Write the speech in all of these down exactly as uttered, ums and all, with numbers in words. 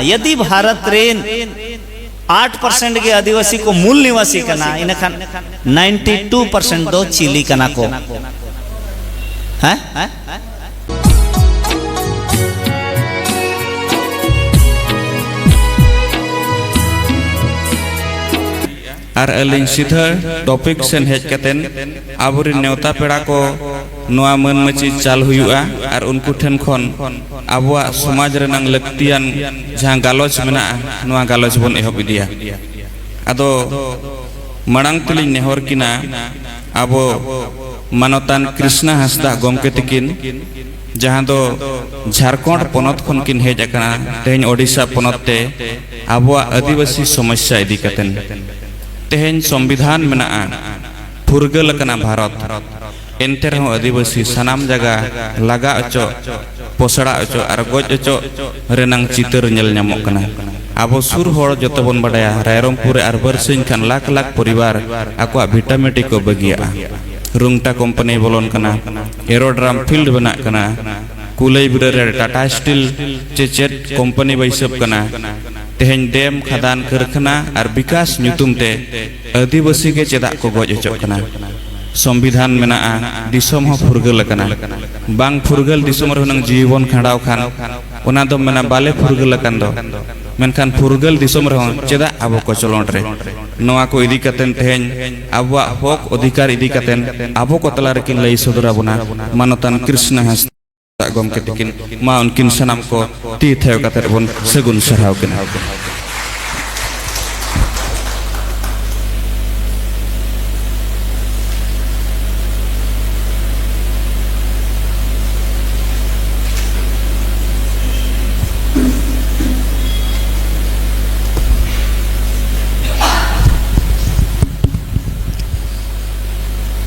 ᱡᱩᱫᱤ ᱵᱷᱟᱨᱚᱛ ᱨᱮᱱ ᱟᱴ ᱯᱟᱨᱥᱮᱱᱴ ᱜᱮ ᱟᱹᱫᱤᱵᱟᱹᱥᱤ ᱠᱚ ᱢᱩᱞ ᱱᱤᱵᱟᱥᱤ ᱠᱟᱱᱟ, ᱤᱱᱟᱹᱠᱷᱟᱱ ᱱᱟᱭᱤᱱᱴᱤ ᱴᱩ ᱯᱟᱨᱥᱮᱱᱴ ᱫᱚ ᱪᱤᱞᱤ ᱠᱟᱱᱟ ᱠᱚ? ᱦᱮᱸ? ᱟᱨ ᱟᱹᱞᱤᱧ ᱥᱤᱫᱷᱟᱹ ᱴᱚᱯᱤᱠ ᱥᱮᱱ ᱦᱮᱡ ᱠᱟᱛᱮᱱ, ᱟᱵᱚᱨᱮᱱ ᱱᱮᱣᱛᱟ ᱯᱮᱲᱟ ᱠᱚ ᱱᱚᱣᱟ ᱢᱟᱹᱱ ᱢᱟᱹᱪᱤ ᱪᱟᱞ ᱦᱩᱭᱩᱜᱼᱟ ᱟᱨ ᱩᱱᱠᱩ ᱴᱷᱮᱱ ᱠᱷᱚᱱ ᱟᱵᱚᱣᱟᱜ ᱥᱚᱢᱟᱡᱽ ᱨᱮᱱᱟᱝ ᱞᱟᱹᱠᱛᱤᱭᱟᱱ ᱡᱟᱦᱟᱸ ᱜᱟᱞᱚᱪ ᱢᱮᱱᱟᱜᱼᱟ, ᱱᱚᱣᱟ ᱜᱟᱞᱚᱪ ᱵᱚᱱ ᱮᱦᱚᱵ ᱤᱫᱤᱭᱟ᱾ ᱟᱫᱚ ᱢᱟᱲᱟᱝ ᱛᱮᱞᱤᱧ ᱱᱮᱦᱚᱨ ᱠᱤᱱᱟ ᱟᱵᱚ ᱢᱟᱱᱚᱛᱟᱱ ᱠᱨᱤᱥᱱᱟ ᱦᱟᱸᱥᱫᱟ ᱜᱚᱢᱠᱮ ᱛᱤᱠᱤᱱ, ᱡᱟᱦᱟᱸ ᱫᱚ ᱡᱷᱟᱲᱠᱷᱚᱸᱰ ᱯᱚᱱᱚᱛ ᱠᱷᱚᱱ ᱠᱤᱱ ᱦᱮᱡ ᱟᱠᱟᱱᱟ ᱛᱮᱦᱮᱧ ᱳᱰᱤᱥᱟ ᱯᱚᱱᱚᱛ ᱛᱮ ᱟᱵᱚᱣᱟᱜ ᱟᱹᱫᱤᱵᱟᱹᱥᱤ ᱥᱚᱢᱚᱥᱥᱟ ᱤᱫᱤ ᱠᱟᱛᱮᱱ᱾ ᱛᱮᱦᱮᱧ ᱥᱚᱝᱵᱤᱫᱷᱟᱱ ᱢᱮᱱᱟᱜᱼᱟ, ᱯᱷᱩᱨᱜᱟᱹᱞ ᱟᱠᱟᱱᱟ ᱵᱷᱟᱨᱚᱛ, ᱮᱱᱛᱮ ᱨᱮᱦᱚᱸ ᱟᱹᱫᱤᱵᱟᱹᱥᱤ ᱥᱟᱱᱟᱢ ᱡᱟᱭᱜᱟ ᱞᱟᱜᱟ ᱚᱪᱚᱜ, ᱯᱚᱥᱲᱟ ᱚᱪᱚᱜ ᱟᱨ ᱜᱚᱡ ᱚᱪᱚᱜ ᱨᱮᱱᱟᱝ ᱪᱤᱛᱟᱹᱨ ᱧᱮᱞ ᱧᱟᱢᱚᱜ ᱠᱟᱱᱟ᱾ ᱟᱵᱚ ᱥᱩᱨ ᱦᱚᱲ ᱡᱚᱛᱚ ᱵᱚᱱ ᱵᱟᱰᱟᱭᱟ, ᱨᱟᱭᱨᱚᱝᱯᱩᱨ ᱨᱮ ᱟᱨ ᱵᱟᱨᱥᱤᱧ ᱠᱷᱟᱱ ᱞᱟᱠᱷ ᱞᱟᱠᱷ ᱯᱚᱨᱤᱵᱟᱨ ᱟᱠᱚᱣᱟᱜ ᱵᱷᱤᱴᱟ ᱢᱟᱹᱴᱤ ᱠᱚ ᱵᱟᱹᱜᱤᱭᱟᱜᱼᱟ᱾ ᱨᱩᱝᱴᱟ ᱠᱳᱢᱯᱟᱱᱤ ᱵᱚᱞᱚᱱ ᱠᱟᱱᱟ, ᱮᱨᱳᱰᱨᱟᱢ ᱯᱷᱤᱞᱰ ᱵᱮᱱᱟᱜ ᱠᱟᱱᱟ, ᱠᱩᱞᱟᱹᱭ ᱵᱤᱨᱟᱹ ᱨᱮ ᱴᱟᱴᱟ ᱥᱴᱤᱞ ᱪᱮ ᱪᱮᱫ ᱠᱳᱢᱯᱟᱱᱤ ᱵᱟᱹᱭᱥᱟᱹᱵ ᱠᱟᱱᱟ᱾ ᱛᱮᱦᱮᱧ ᱰᱮᱢ, ᱠᱷᱟᱫᱟᱱ, ᱠᱟᱹᱨᱠᱷᱟᱱᱟ ᱟᱨ ᱵᱤᱠᱟᱥ ᱧᱩᱛᱩᱢ ᱛᱮ ᱟᱹᱫᱤᱵᱟᱹᱥᱤ ᱜᱮ ᱪᱮᱫᱟᱜ ᱠᱚ ᱜᱚᱡ ᱦᱚᱪᱚᱜ ᱠᱟᱱᱟ? ᱥᱚᱝᱵᱤᱫᱷᱟᱱ ᱢᱮᱱᱟᱜᱼᱟ, ᱫᱤᱥᱚᱢ ᱦᱚᱸ ᱯᱷᱩᱨᱜᱟᱹᱞ ᱟᱠᱟᱱᱟ᱾ ᱵᱟᱝ ᱯᱷᱩᱨᱜᱟᱹᱞ ᱫᱤᱥᱚᱢ ᱨᱮ ᱦᱩᱱᱟᱹᱝ ᱡᱤᱣᱤ ᱵᱚᱱ ᱠᱷᱟᱸᱰᱟᱣ ᱠᱷᱟᱱ, ᱚᱱᱟ ᱫᱚ ᱢᱮᱱᱟ ᱵᱟᱞᱮ ᱯᱷᱩᱨᱜᱟᱹᱞ ᱟᱠᱟᱱ ᱫᱚ᱾ ᱢᱮᱱᱠᱷᱟᱱ ᱯᱷᱩᱨᱜᱟᱹᱞ ᱫᱤᱥᱚᱢ ᱨᱮᱦᱚᱸ ᱪᱮᱫᱟᱜ ᱟᱵᱚ ᱠᱚᱪᱞᱚᱱ ᱨᱮ? ᱱᱚᱣᱟ ᱠᱚ ᱤᱫᱤ ᱠᱟᱛᱮᱱ ᱛᱮᱦᱮᱧ ᱟᱵᱚᱣᱟᱜ ᱦᱚᱠ ᱚᱫᱷᱤᱠᱟᱨ ᱤᱫᱤ ᱠᱟᱛᱮᱱ ᱟᱵᱚ ᱠᱚ ᱛᱟᱞᱟ ᱨᱮᱠᱤᱱ ᱞᱟᱹᱭ ᱥᱚᱫᱚᱨ ᱟᱵᱚᱱᱟ ᱢᱟᱱᱚᱛᱟᱱ ᱠᱨᱤᱥᱱᱟ ᱦᱟᱸᱥᱫᱟ ᱜᱚᱢᱠᱮ ᱛᱤᱠᱤᱱ᱾ ᱢᱟ ᱩᱱᱠᱤᱱ ᱥᱟᱱᱟᱢ ᱠᱚ ᱛᱤ ᱛᱷᱟᱭᱚ ᱠᱟᱛᱮ ᱵᱚᱱ ᱥᱟᱹᱜᱩᱱ ᱥᱟᱨᱦᱟᱣ ᱠᱤᱱᱟ᱾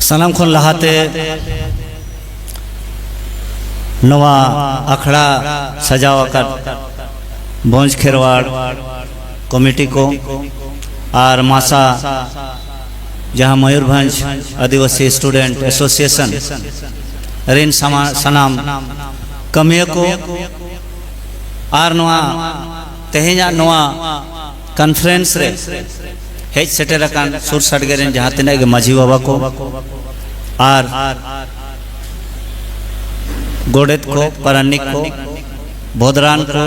ᱥᱟᱱᱟᱢ ᱠᱷᱚᱱ ᱞᱟᱦᱟᱛᱮ ᱱᱚᱣᱟ ᱟᱠᱷᱲᱟ ᱥᱟᱡᱟᱣ ᱟᱠᱟᱫ ᱵᱷᱚᱸᱡᱽ ᱠᱷᱮᱨᱣᱟᱲ ᱠᱚᱢᱤᱴᱤ ᱠᱚ ᱟᱨ ᱢᱟᱥᱟ, ᱡᱟᱦᱟᱸ ᱢᱚᱭᱩᱨᱵᱷᱚᱸᱡᱽ ᱟᱹᱫᱤᱵᱟᱹᱥᱤ ᱥᱴᱩᱰᱮᱱᱴ ᱮᱥᱳᱥᱤᱭᱮᱥᱚᱱ ᱨᱤᱱ ᱥᱟᱢᱟ-, ᱥᱟᱱᱟᱢ ᱠᱟᱹᱢᱤᱭᱟᱹ ᱠᱚ ᱟᱨ ᱱᱚᱣᱟ ᱛᱮᱦᱮᱧᱟᱜ ᱱᱚᱣᱟ ᱠᱚᱱᱯᱷᱟᱨᱮᱱᱥ ᱨᱮ ᱦᱮᱡ ᱥᱮᱴᱮᱨ ᱟᱠᱟᱱ ᱥᱩᱨ ᱥᱟᱰᱜᱮ ᱨᱮᱱ ᱡᱟᱦᱟᱸ ᱛᱤᱱᱟᱹᱜ ᱜᱮ ᱢᱟᱹᱡᱷᱤ ᱵᱟᱵᱟ ᱠᱚ ᱟᱨ ᱜᱚᱰᱮᱛ ᱠᱚ, ᱯᱟᱨᱟᱱᱤᱠ ᱠᱚ, ᱵᱚᱫᱽᱨᱟᱱ ᱠᱚ,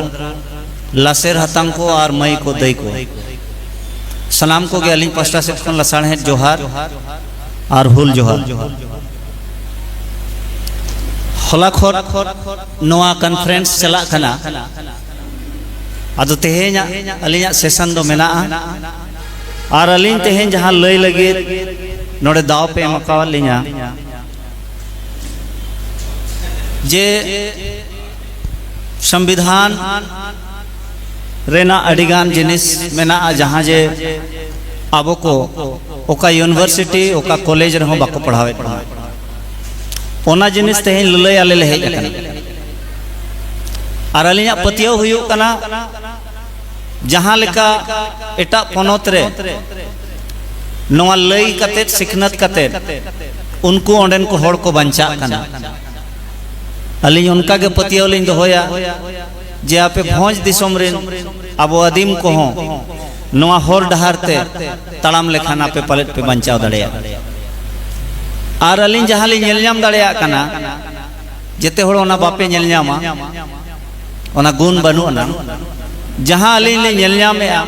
ᱞᱟᱥᱮᱨ ᱦᱟᱛᱟᱝ ᱠᱚ ᱟᱨ ᱢᱟᱹᱭ ᱠᱚ, ᱫᱟᱹᱭ ᱠᱚ, ᱥᱟᱱᱟᱢ ᱠᱚᱜᱮ ᱟᱹᱞᱤᱧ ᱯᱟᱥᱴᱟ ᱥᱮᱫ ᱠᱷᱚᱱ ᱞᱟᱥᱟᱲᱦᱮᱫ ᱡᱚᱦᱟᱨ ᱟᱨ ᱦᱩᱞ ᱡᱚᱦᱟᱨ᱾ ᱦᱚᱞᱟ ᱠᱷᱚᱱ ᱱᱚᱣᱟ ᱠᱚᱱᱯᱷᱟᱨᱮᱱᱥ ᱪᱟᱞᱟᱜ ᱠᱟᱱᱟ᱾ ᱟᱫᱚ ᱛᱮᱦᱮᱧᱟᱜ ᱟᱹᱞᱤᱧᱟᱜ ᱥᱮᱥᱚᱱ ᱫᱚ ᱢᱮᱱᱟᱜᱼᱟ, ᱟᱨ ᱟᱹᱞᱤᱧ ᱛᱮᱦᱮᱧ ᱡᱟᱦᱟᱸ ᱞᱟᱹᱭ ᱞᱟᱹᱜᱤᱫ ᱱᱚᱰᱮ ᱫᱟᱣ ᱯᱮ ᱮᱢ ᱟᱠᱟᱣᱟᱫ ᱞᱤᱧᱟ, ᱡᱮ ᱥᱚᱝᱵᱤᱫᱷᱟᱱ ᱨᱮᱱᱟᱜ ᱟᱹᱰᱤᱜᱟᱱ ᱡᱤᱱᱤᱥ ᱢᱮᱱᱟᱜᱼᱟ, ᱡᱟᱦᱟᱸ ᱡᱮ ᱟᱵᱚ ᱠᱚ ᱚᱠᱟ ᱤᱭᱩᱱᱤᱵᱷᱟᱨᱥᱤᱴᱤ, ᱚᱠᱟ ᱠᱚᱞᱮᱡᱽ ᱨᱮᱦᱚᱸ ᱵᱟᱠᱚ ᱯᱟᱲᱦᱟᱣᱮᱫ ᱵᱚᱱᱟ᱾ ᱚᱱᱟ ᱡᱤᱱᱤᱥ ᱛᱮᱦᱮᱧ ᱞᱟᱹᱞᱟᱹᱭ ᱟᱞᱮ ᱞᱮ ᱦᱮᱡ ᱟᱠᱟᱱᱟ᱾ ᱟᱨ ᱟᱹᱞᱤᱧᱟᱜ ᱯᱟᱹᱛᱭᱟᱹᱣ ᱦᱩᱭᱩᱜ ᱠᱟᱱᱟ, ᱡᱟᱦᱟᱸ ᱞᱮᱠᱟ ᱮᱴᱟᱜ ᱯᱚᱱᱚᱛ ᱨᱮ ᱱᱚᱣᱟ ᱞᱟᱹᱭ ᱠᱟᱛᱮᱫ, ᱥᱤᱠᱷᱱᱟᱹᱛ ᱠᱟᱛᱮᱫ ᱩᱱᱠᱩ ᱚᱸᱰᱮᱱ ᱠᱚ ᱦᱚᱲ ᱠᱚ ᱵᱟᱧᱪᱟᱜ ᱠᱟᱱᱟ, ᱟᱹᱞᱤᱧ ᱚᱱᱠᱟ ᱜᱮ ᱯᱟᱹᱛᱭᱟᱹᱣ ᱞᱤᱧ ᱫᱚᱦᱚᱭᱟ ᱡᱮ ᱟᱯᱮ ᱵᱷᱚᱸᱡᱽ ᱫᱤᱥᱚᱢ ᱨᱮᱱ ᱟᱵᱚ ᱟᱹᱫᱤᱢ ᱠᱚᱦᱚᱸ ᱱᱚᱣᱟ ᱦᱚᱨ ᱰᱟᱦᱟᱨ ᱛᱮ ᱛᱟᱲᱟᱢ ᱞᱮᱠᱷᱟᱱ ᱟᱯᱮ ᱯᱟᱞᱮᱫ ᱯᱮ ᱵᱟᱧᱪᱟᱣ ᱫᱟᱲᱮᱭᱟᱜᱼᱟ᱾ ᱟᱨ ᱟᱹᱞᱤᱧ ᱡᱟᱦᱟᱸ ᱞᱤᱧ ᱧᱮᱞ ᱧᱟᱢ ᱫᱟᱲᱮᱭᱟᱜ ᱠᱟᱱᱟ, ᱡᱮᱛᱮ ᱦᱚᱲ ᱚᱱᱟ ᱵᱟᱯᱮ ᱧᱮᱞ ᱧᱟᱢᱟ, ᱚᱱᱟ ᱜᱩᱱ ᱵᱟᱹᱱᱩᱜ ᱟᱱᱟ᱾ ᱡᱟᱦᱟᱸ ᱟᱹᱞᱤᱧ ᱞᱤᱧ ᱧᱮᱞ ᱧᱟᱢᱮᱜᱼᱟ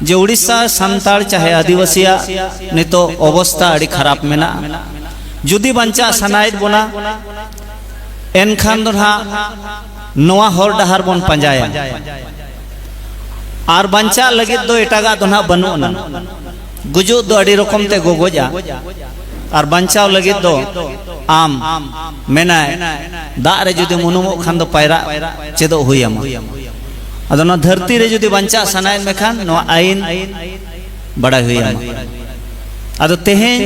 ᱡᱮ ᱩᱲᱤᱥᱥᱟ ᱥᱟᱱᱛᱟᱲ ᱪᱟᱦᱮ ᱟᱹᱫᱤᱵᱟᱹᱥᱤᱭᱟᱜ ᱱᱤᱛᱚᱜ ᱚᱵᱚᱥᱛᱟ ᱟᱹᱰᱤ ᱠᱷᱟᱨᱟᱯ ᱢᱮᱱᱟᱜᱼᱟ᱾ ᱡᱩᱫᱤ ᱵᱟᱧᱪᱟᱜ ᱥᱟᱱᱟᱭᱮᱫ ᱵᱚᱱᱟ, ᱮᱱᱠᱷᱟᱱ ᱫᱚ ᱱᱟᱦᱟᱜ ᱱᱚᱣᱟ ᱦᱚᱨ ᱰᱟᱦᱟᱨ ᱵᱚᱱ ᱯᱟᱸᱡᱟᱭᱟ᱾ ᱟᱨ ᱵᱟᱧᱪᱟᱜ ᱞᱟᱹᱜᱤᱫ ᱫᱚ ᱮᱴᱟᱜᱟᱜ ᱫᱚ ᱱᱟᱦᱟᱜ ᱵᱟᱹᱱᱩᱜ ᱟᱱᱟ᱾ ᱜᱩᱡᱩᱜ ᱫᱚ ᱟᱹᱰᱤ ᱨᱚᱠᱚᱢ ᱛᱮ ᱜᱚᱜᱚᱡᱼᱟ, ᱟᱨ ᱵᱟᱧᱪᱟᱣ ᱞᱟᱹᱜᱤᱫ ᱫᱚ ᱟᱢ ᱢᱮᱱᱟᱭ, ᱫᱟᱜ ᱨᱮ ᱡᱩᱫᱤᱢ ᱩᱱᱩᱢᱚᱜ ᱠᱷᱟᱱ ᱫᱚ ᱯᱟᱭᱨᱟᱜ ᱪᱮᱫᱚᱜ ᱦᱩᱭ ᱟᱢᱟ᱾ ᱟᱫᱚ ᱱᱚᱣᱟ ᱫᱷᱟᱹᱨᱛᱤ ᱨᱮ ᱡᱩᱫᱤ ᱵᱟᱧᱪᱟᱜ ᱥᱟᱱᱟᱭᱮᱫ ᱢᱮᱠᱷᱟᱱ ᱱᱚᱣᱟ ᱟᱹᱭᱤᱱ ᱵᱟᱲᱟᱭ ᱦᱩᱭ ᱟᱢᱟ᱾ ᱟᱫᱚ ᱛᱮᱦᱮᱧ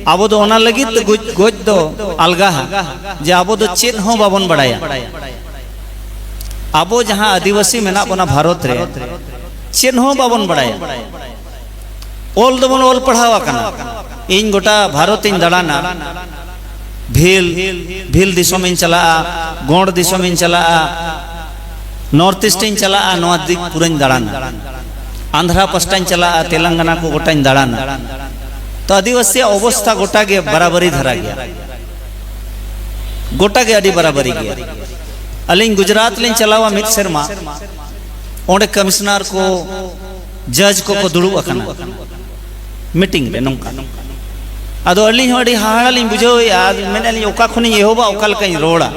ᱟᱵᱚ ᱫᱚ ᱚᱱᱟ ᱞᱟᱹᱜᱤᱫ ᱛᱮ ᱜᱚᱡ, ᱜᱚᱡ ᱫᱚ ᱟᱞᱜᱟᱦᱟ, ᱡᱮ ᱟᱵᱚ ᱫᱚ ᱪᱮᱫ ᱦᱚᱸ ᱵᱟᱵᱚᱱ ᱵᱟᱲᱟᱭᱟ᱾ ᱟᱵᱚ ᱡᱟᱦᱟᱸ ᱟᱹᱫᱤᱵᱟᱹᱥᱤ ᱢᱮᱱᱟᱜ ᱵᱚᱱᱟ ᱵᱷᱟᱨᱚᱛ ᱨᱮ, ᱪᱮᱫ ᱦᱚᱸ ᱵᱟᱵᱚᱱ ᱵᱟᱲᱟᱭᱟ᱾ ᱚᱞ ᱫᱚᱵᱚᱱ ᱚᱞ ᱯᱟᱲᱦᱟᱣ ᱟᱠᱟᱱᱟ᱾ ᱤᱧ ᱜᱚᱴᱟ ᱵᱷᱟᱨᱚᱛ ᱤᱧ ᱫᱟᱬᱟᱱᱟ, ᱵᱷᱤᱞ, ᱵᱷᱤᱞ ᱫᱤᱥᱚᱢ ᱤᱧ ᱪᱟᱞᱟᱜᱼᱟ, ᱜᱚᱸᱰ ᱫᱤᱥᱚᱢ ᱤᱧ ᱪᱟᱞᱟᱜᱼᱟ, ᱱᱚᱨᱛᱷ ᱤᱥᱴ ᱤᱧ ᱪᱟᱞᱟᱜᱼᱟ, ᱱᱚᱣᱟ ᱫᱤᱠ ᱯᱩᱨᱟᱹᱧ ᱫᱟᱬᱟᱱᱟ᱾ ᱟᱱᱫᱷᱨᱟ ᱯᱟᱥᱴᱟᱧ ᱪᱟᱞᱟᱜᱼᱟ, ᱛᱮᱞᱟᱝᱜᱟᱱᱟ ᱠᱚ ᱜᱚᱴᱟᱧ ᱫᱟᱬᱟᱱᱟ᱾ ᱛᱚ ᱟᱹᱫᱤᱵᱟᱹᱥᱤᱭᱟᱜ ᱚᱵᱚᱥᱛᱷᱟ ᱜᱚᱴᱟ ᱜᱮ ᱵᱟᱨᱟᱵᱟᱨᱤ ᱫᱷᱟᱨᱟ ᱜᱮᱭᱟ, ᱜᱚᱴᱟ ᱜᱮ ᱟᱹᱰᱤ ᱵᱟᱨᱟᱵᱟᱨᱤ ᱜᱮᱭᱟ᱾ ᱟᱹᱞᱤᱧ ᱜᱩᱡᱽᱨᱟᱴ ᱞᱤᱧ ᱪᱟᱞᱟᱣᱟ ᱢᱤᱫ ᱥᱮᱨᱢᱟ, ᱚᱸᱰᱮ ᱠᱚᱢᱤᱥᱚᱱᱟᱨ ᱠᱚ, ᱡᱟᱡᱽ ᱠᱚᱠᱚ ᱫᱩᱲᱩᱵ ᱟᱠᱟᱱᱟ ᱢᱤᱴᱤᱝ ᱨᱮ ᱱᱚᱝᱠᱟ᱾ ᱟᱫᱚ ᱟᱹᱞᱤᱧ ᱦᱚᱸ ᱟᱹᱰᱤ ᱦᱟᱦᱟᱲᱟ ᱞᱤᱧ ᱵᱩᱡᱷᱟᱹᱣᱮᱫᱼᱟ, ᱟᱨ ᱢᱮᱱᱮᱫ ᱞᱤᱧ ᱚᱠᱟ ᱠᱷᱚᱱᱤᱧ ᱮᱦᱚᱵᱟ, ᱚᱠᱟ ᱞᱮᱠᱟᱧ ᱨᱚᱲᱟ᱾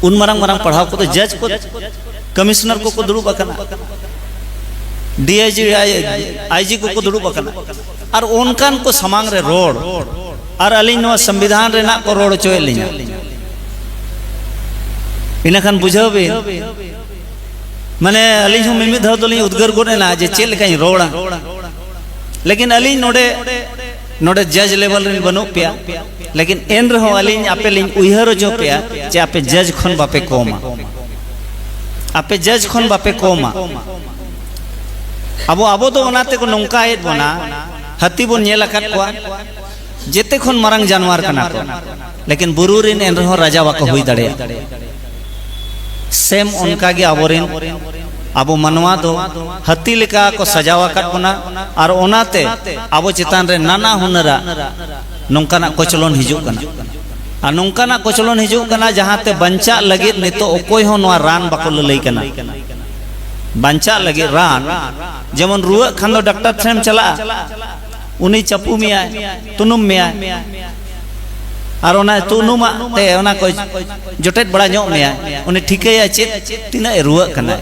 ᱩᱱ ᱢᱟᱨᱟᱝ ᱢᱟᱨᱟᱝ ᱯᱟᱲᱦᱟᱣ ᱠᱚᱫᱚ ᱡᱟᱡᱽ ᱠᱚ, ᱠᱚᱢᱤᱥᱚᱱᱟᱨ ᱠᱚᱠᱚ ᱫᱩᱲᱩᱵ ᱟᱠᱟᱱᱟ, ᱰᱤ ᱟᱭ ᱡᱤ, ᱟᱭ ᱡᱤ ᱠᱚᱠᱚ ᱫᱩᱲᱩᱵ ᱟᱠᱟᱱᱟ, ᱟᱨ ᱚᱱᱠᱟᱱ ᱠᱚ ᱥᱟᱢᱟᱝ ᱨᱮ ᱨᱚᱲ, ᱟᱨ ᱟᱹᱞᱤᱧ ᱱᱚᱣᱟ ᱥᱚᱝᱵᱤᱫᱷᱟᱱ ᱨᱮᱱᱟᱜ ᱠᱚ ᱨᱚᱲ ᱦᱚᱪᱚᱭᱮᱫ ᱞᱤᱧᱟ᱾ ᱤᱱᱟᱹᱠᱷᱟᱱ ᱵᱩᱡᱷᱟᱹᱣ ᱵᱤᱱ, ᱢᱟᱱᱮ ᱟᱹᱞᱤᱧ ᱦᱚᱸ ᱢᱤᱢᱤᱫ ᱫᱷᱟᱣ ᱫᱚᱞᱤᱧ ᱩᱫᱽᱜᱟᱹᱨ ᱜᱚᱫ ᱮᱱᱟ ᱡᱮ ᱪᱮᱫ ᱞᱮᱠᱟᱧ ᱨᱚᱲᱟ᱾ ᱞᱮᱠᱤᱱ ᱟᱹᱞᱤᱧ ᱱᱚᱰᱮ, ᱱᱚᱰᱮ ᱡᱟᱡᱽ ᱞᱮᱵᱮᱞ ᱨᱮᱱ ᱵᱟᱹᱱᱩᱜ ᱯᱮᱭᱟ, ᱞᱮᱠᱤᱱ ᱮᱱ ᱨᱮᱦᱚᱸ ᱟᱹᱞᱤᱧ ᱟᱯᱮ ᱞᱤᱧ ᱩᱭᱦᱟᱹᱨ ᱦᱚᱪᱚ ᱯᱮᱭᱟ ᱡᱮ ᱟᱯᱮ ᱡᱟᱡᱽ ᱠᱷᱚᱱ ᱵᱟᱯᱮ ᱠᱚᱢᱟ, ᱟᱯᱮ ᱡᱟᱡᱽ ᱠᱷᱚᱱ ᱵᱟᱯᱮ ᱠᱚᱢᱟ᱾ ᱟᱵᱚ, ᱟᱵᱚ ᱫᱚ ᱚᱱᱟ ᱛᱮᱠᱚ ᱱᱚᱝᱠᱟᱭᱮᱫ ᱵᱚᱱᱟ, ᱦᱟᱹᱛᱤ ᱵᱚᱱ ᱧᱮᱞ ᱟᱠᱟᱫ ᱠᱚᱣᱟ, ᱡᱮᱛᱮ ᱠᱷᱚᱱ ᱢᱟᱨᱟᱝ ᱡᱟᱱᱣᱟᱨ ᱠᱟᱱᱟ ᱠᱚ, ᱞᱮᱠᱤᱱ ᱵᱩᱨᱩ ᱨᱮᱱ ᱮᱱ ᱨᱮᱦᱚᱸ ᱨᱟᱡᱟ ᱵᱟᱠᱚ ᱦᱩᱭ ᱫᱟᱲᱮᱭᱟᱜᱼᱟ᱾ ᱥᱮᱢ ᱚᱱᱠᱟ ᱜᱮ ᱟᱵᱚᱨᱮᱱ, ᱟᱵᱚ ᱢᱟᱱᱣᱟ ᱫᱚ ᱦᱟᱹᱛᱤ ᱞᱮᱠᱟ ᱠᱚ ᱥᱟᱡᱟᱣ ᱟᱠᱟᱫ ᱵᱚᱱᱟ, ᱟᱨ ᱚᱱᱟᱛᱮ ᱟᱵᱚ ᱪᱮᱛᱟᱱ ᱨᱮ ᱱᱟᱱᱟ ᱦᱩᱱᱟᱹᱨᱟᱜ ᱱᱚᱝᱠᱟᱱᱟᱜ ᱠᱚᱪᱞᱚᱱ ᱦᱤᱡᱩᱜ ᱠᱟᱱᱟ᱾ ᱟᱨ ᱱᱚᱝᱠᱟᱱᱟᱜ ᱠᱚᱪᱞᱚᱱ ᱦᱤᱡᱩᱜ ᱠᱟᱱᱟ ᱡᱟᱦᱟᱸᱛᱮ ᱵᱟᱧᱪᱟᱜ ᱞᱟᱹᱜᱤᱫ ᱱᱤᱛᱚᱜ ᱚᱠᱚᱭ ᱦᱚᱸ ᱱᱚᱣᱟ ᱨᱟᱱ ᱵᱟᱠᱚ ᱞᱟᱹᱞᱟᱹᱭ ᱠᱟᱱᱟ᱾ ᱵᱟᱧᱪᱟᱜ ᱞᱟᱹᱜᱤᱫ ᱨᱟᱱ, ᱡᱮᱢᱚᱱ ᱨᱩᱣᱟᱹᱜ ᱠᱷᱟᱱ ᱫᱚ ᱰᱟᱠᱛᱟᱨ ᱴᱷᱮᱱᱮᱢ ᱪᱟᱞᱟᱜᱼᱟ, ᱩᱱᱤ ᱪᱟᱯᱩ ᱢᱮᱭᱟᱭ, ᱛᱩᱱᱩᱢ ᱢᱮᱭᱟᱭ, ᱟᱨ ᱚᱱᱟ ᱛᱩᱱᱩᱢᱟᱜ ᱛᱮ ᱚᱱᱟ ᱠᱚ ᱡᱚᱴᱮᱫ ᱵᱟᱲᱟ ᱧᱚᱜ ᱢᱮᱭᱟᱭ, ᱩᱱᱤ ᱴᱷᱤᱠᱟᱹᱭᱟ ᱪᱮᱫ, ᱛᱤᱱᱟᱹᱜ ᱮ ᱨᱩᱣᱟᱹᱜ ᱠᱟᱱᱟ,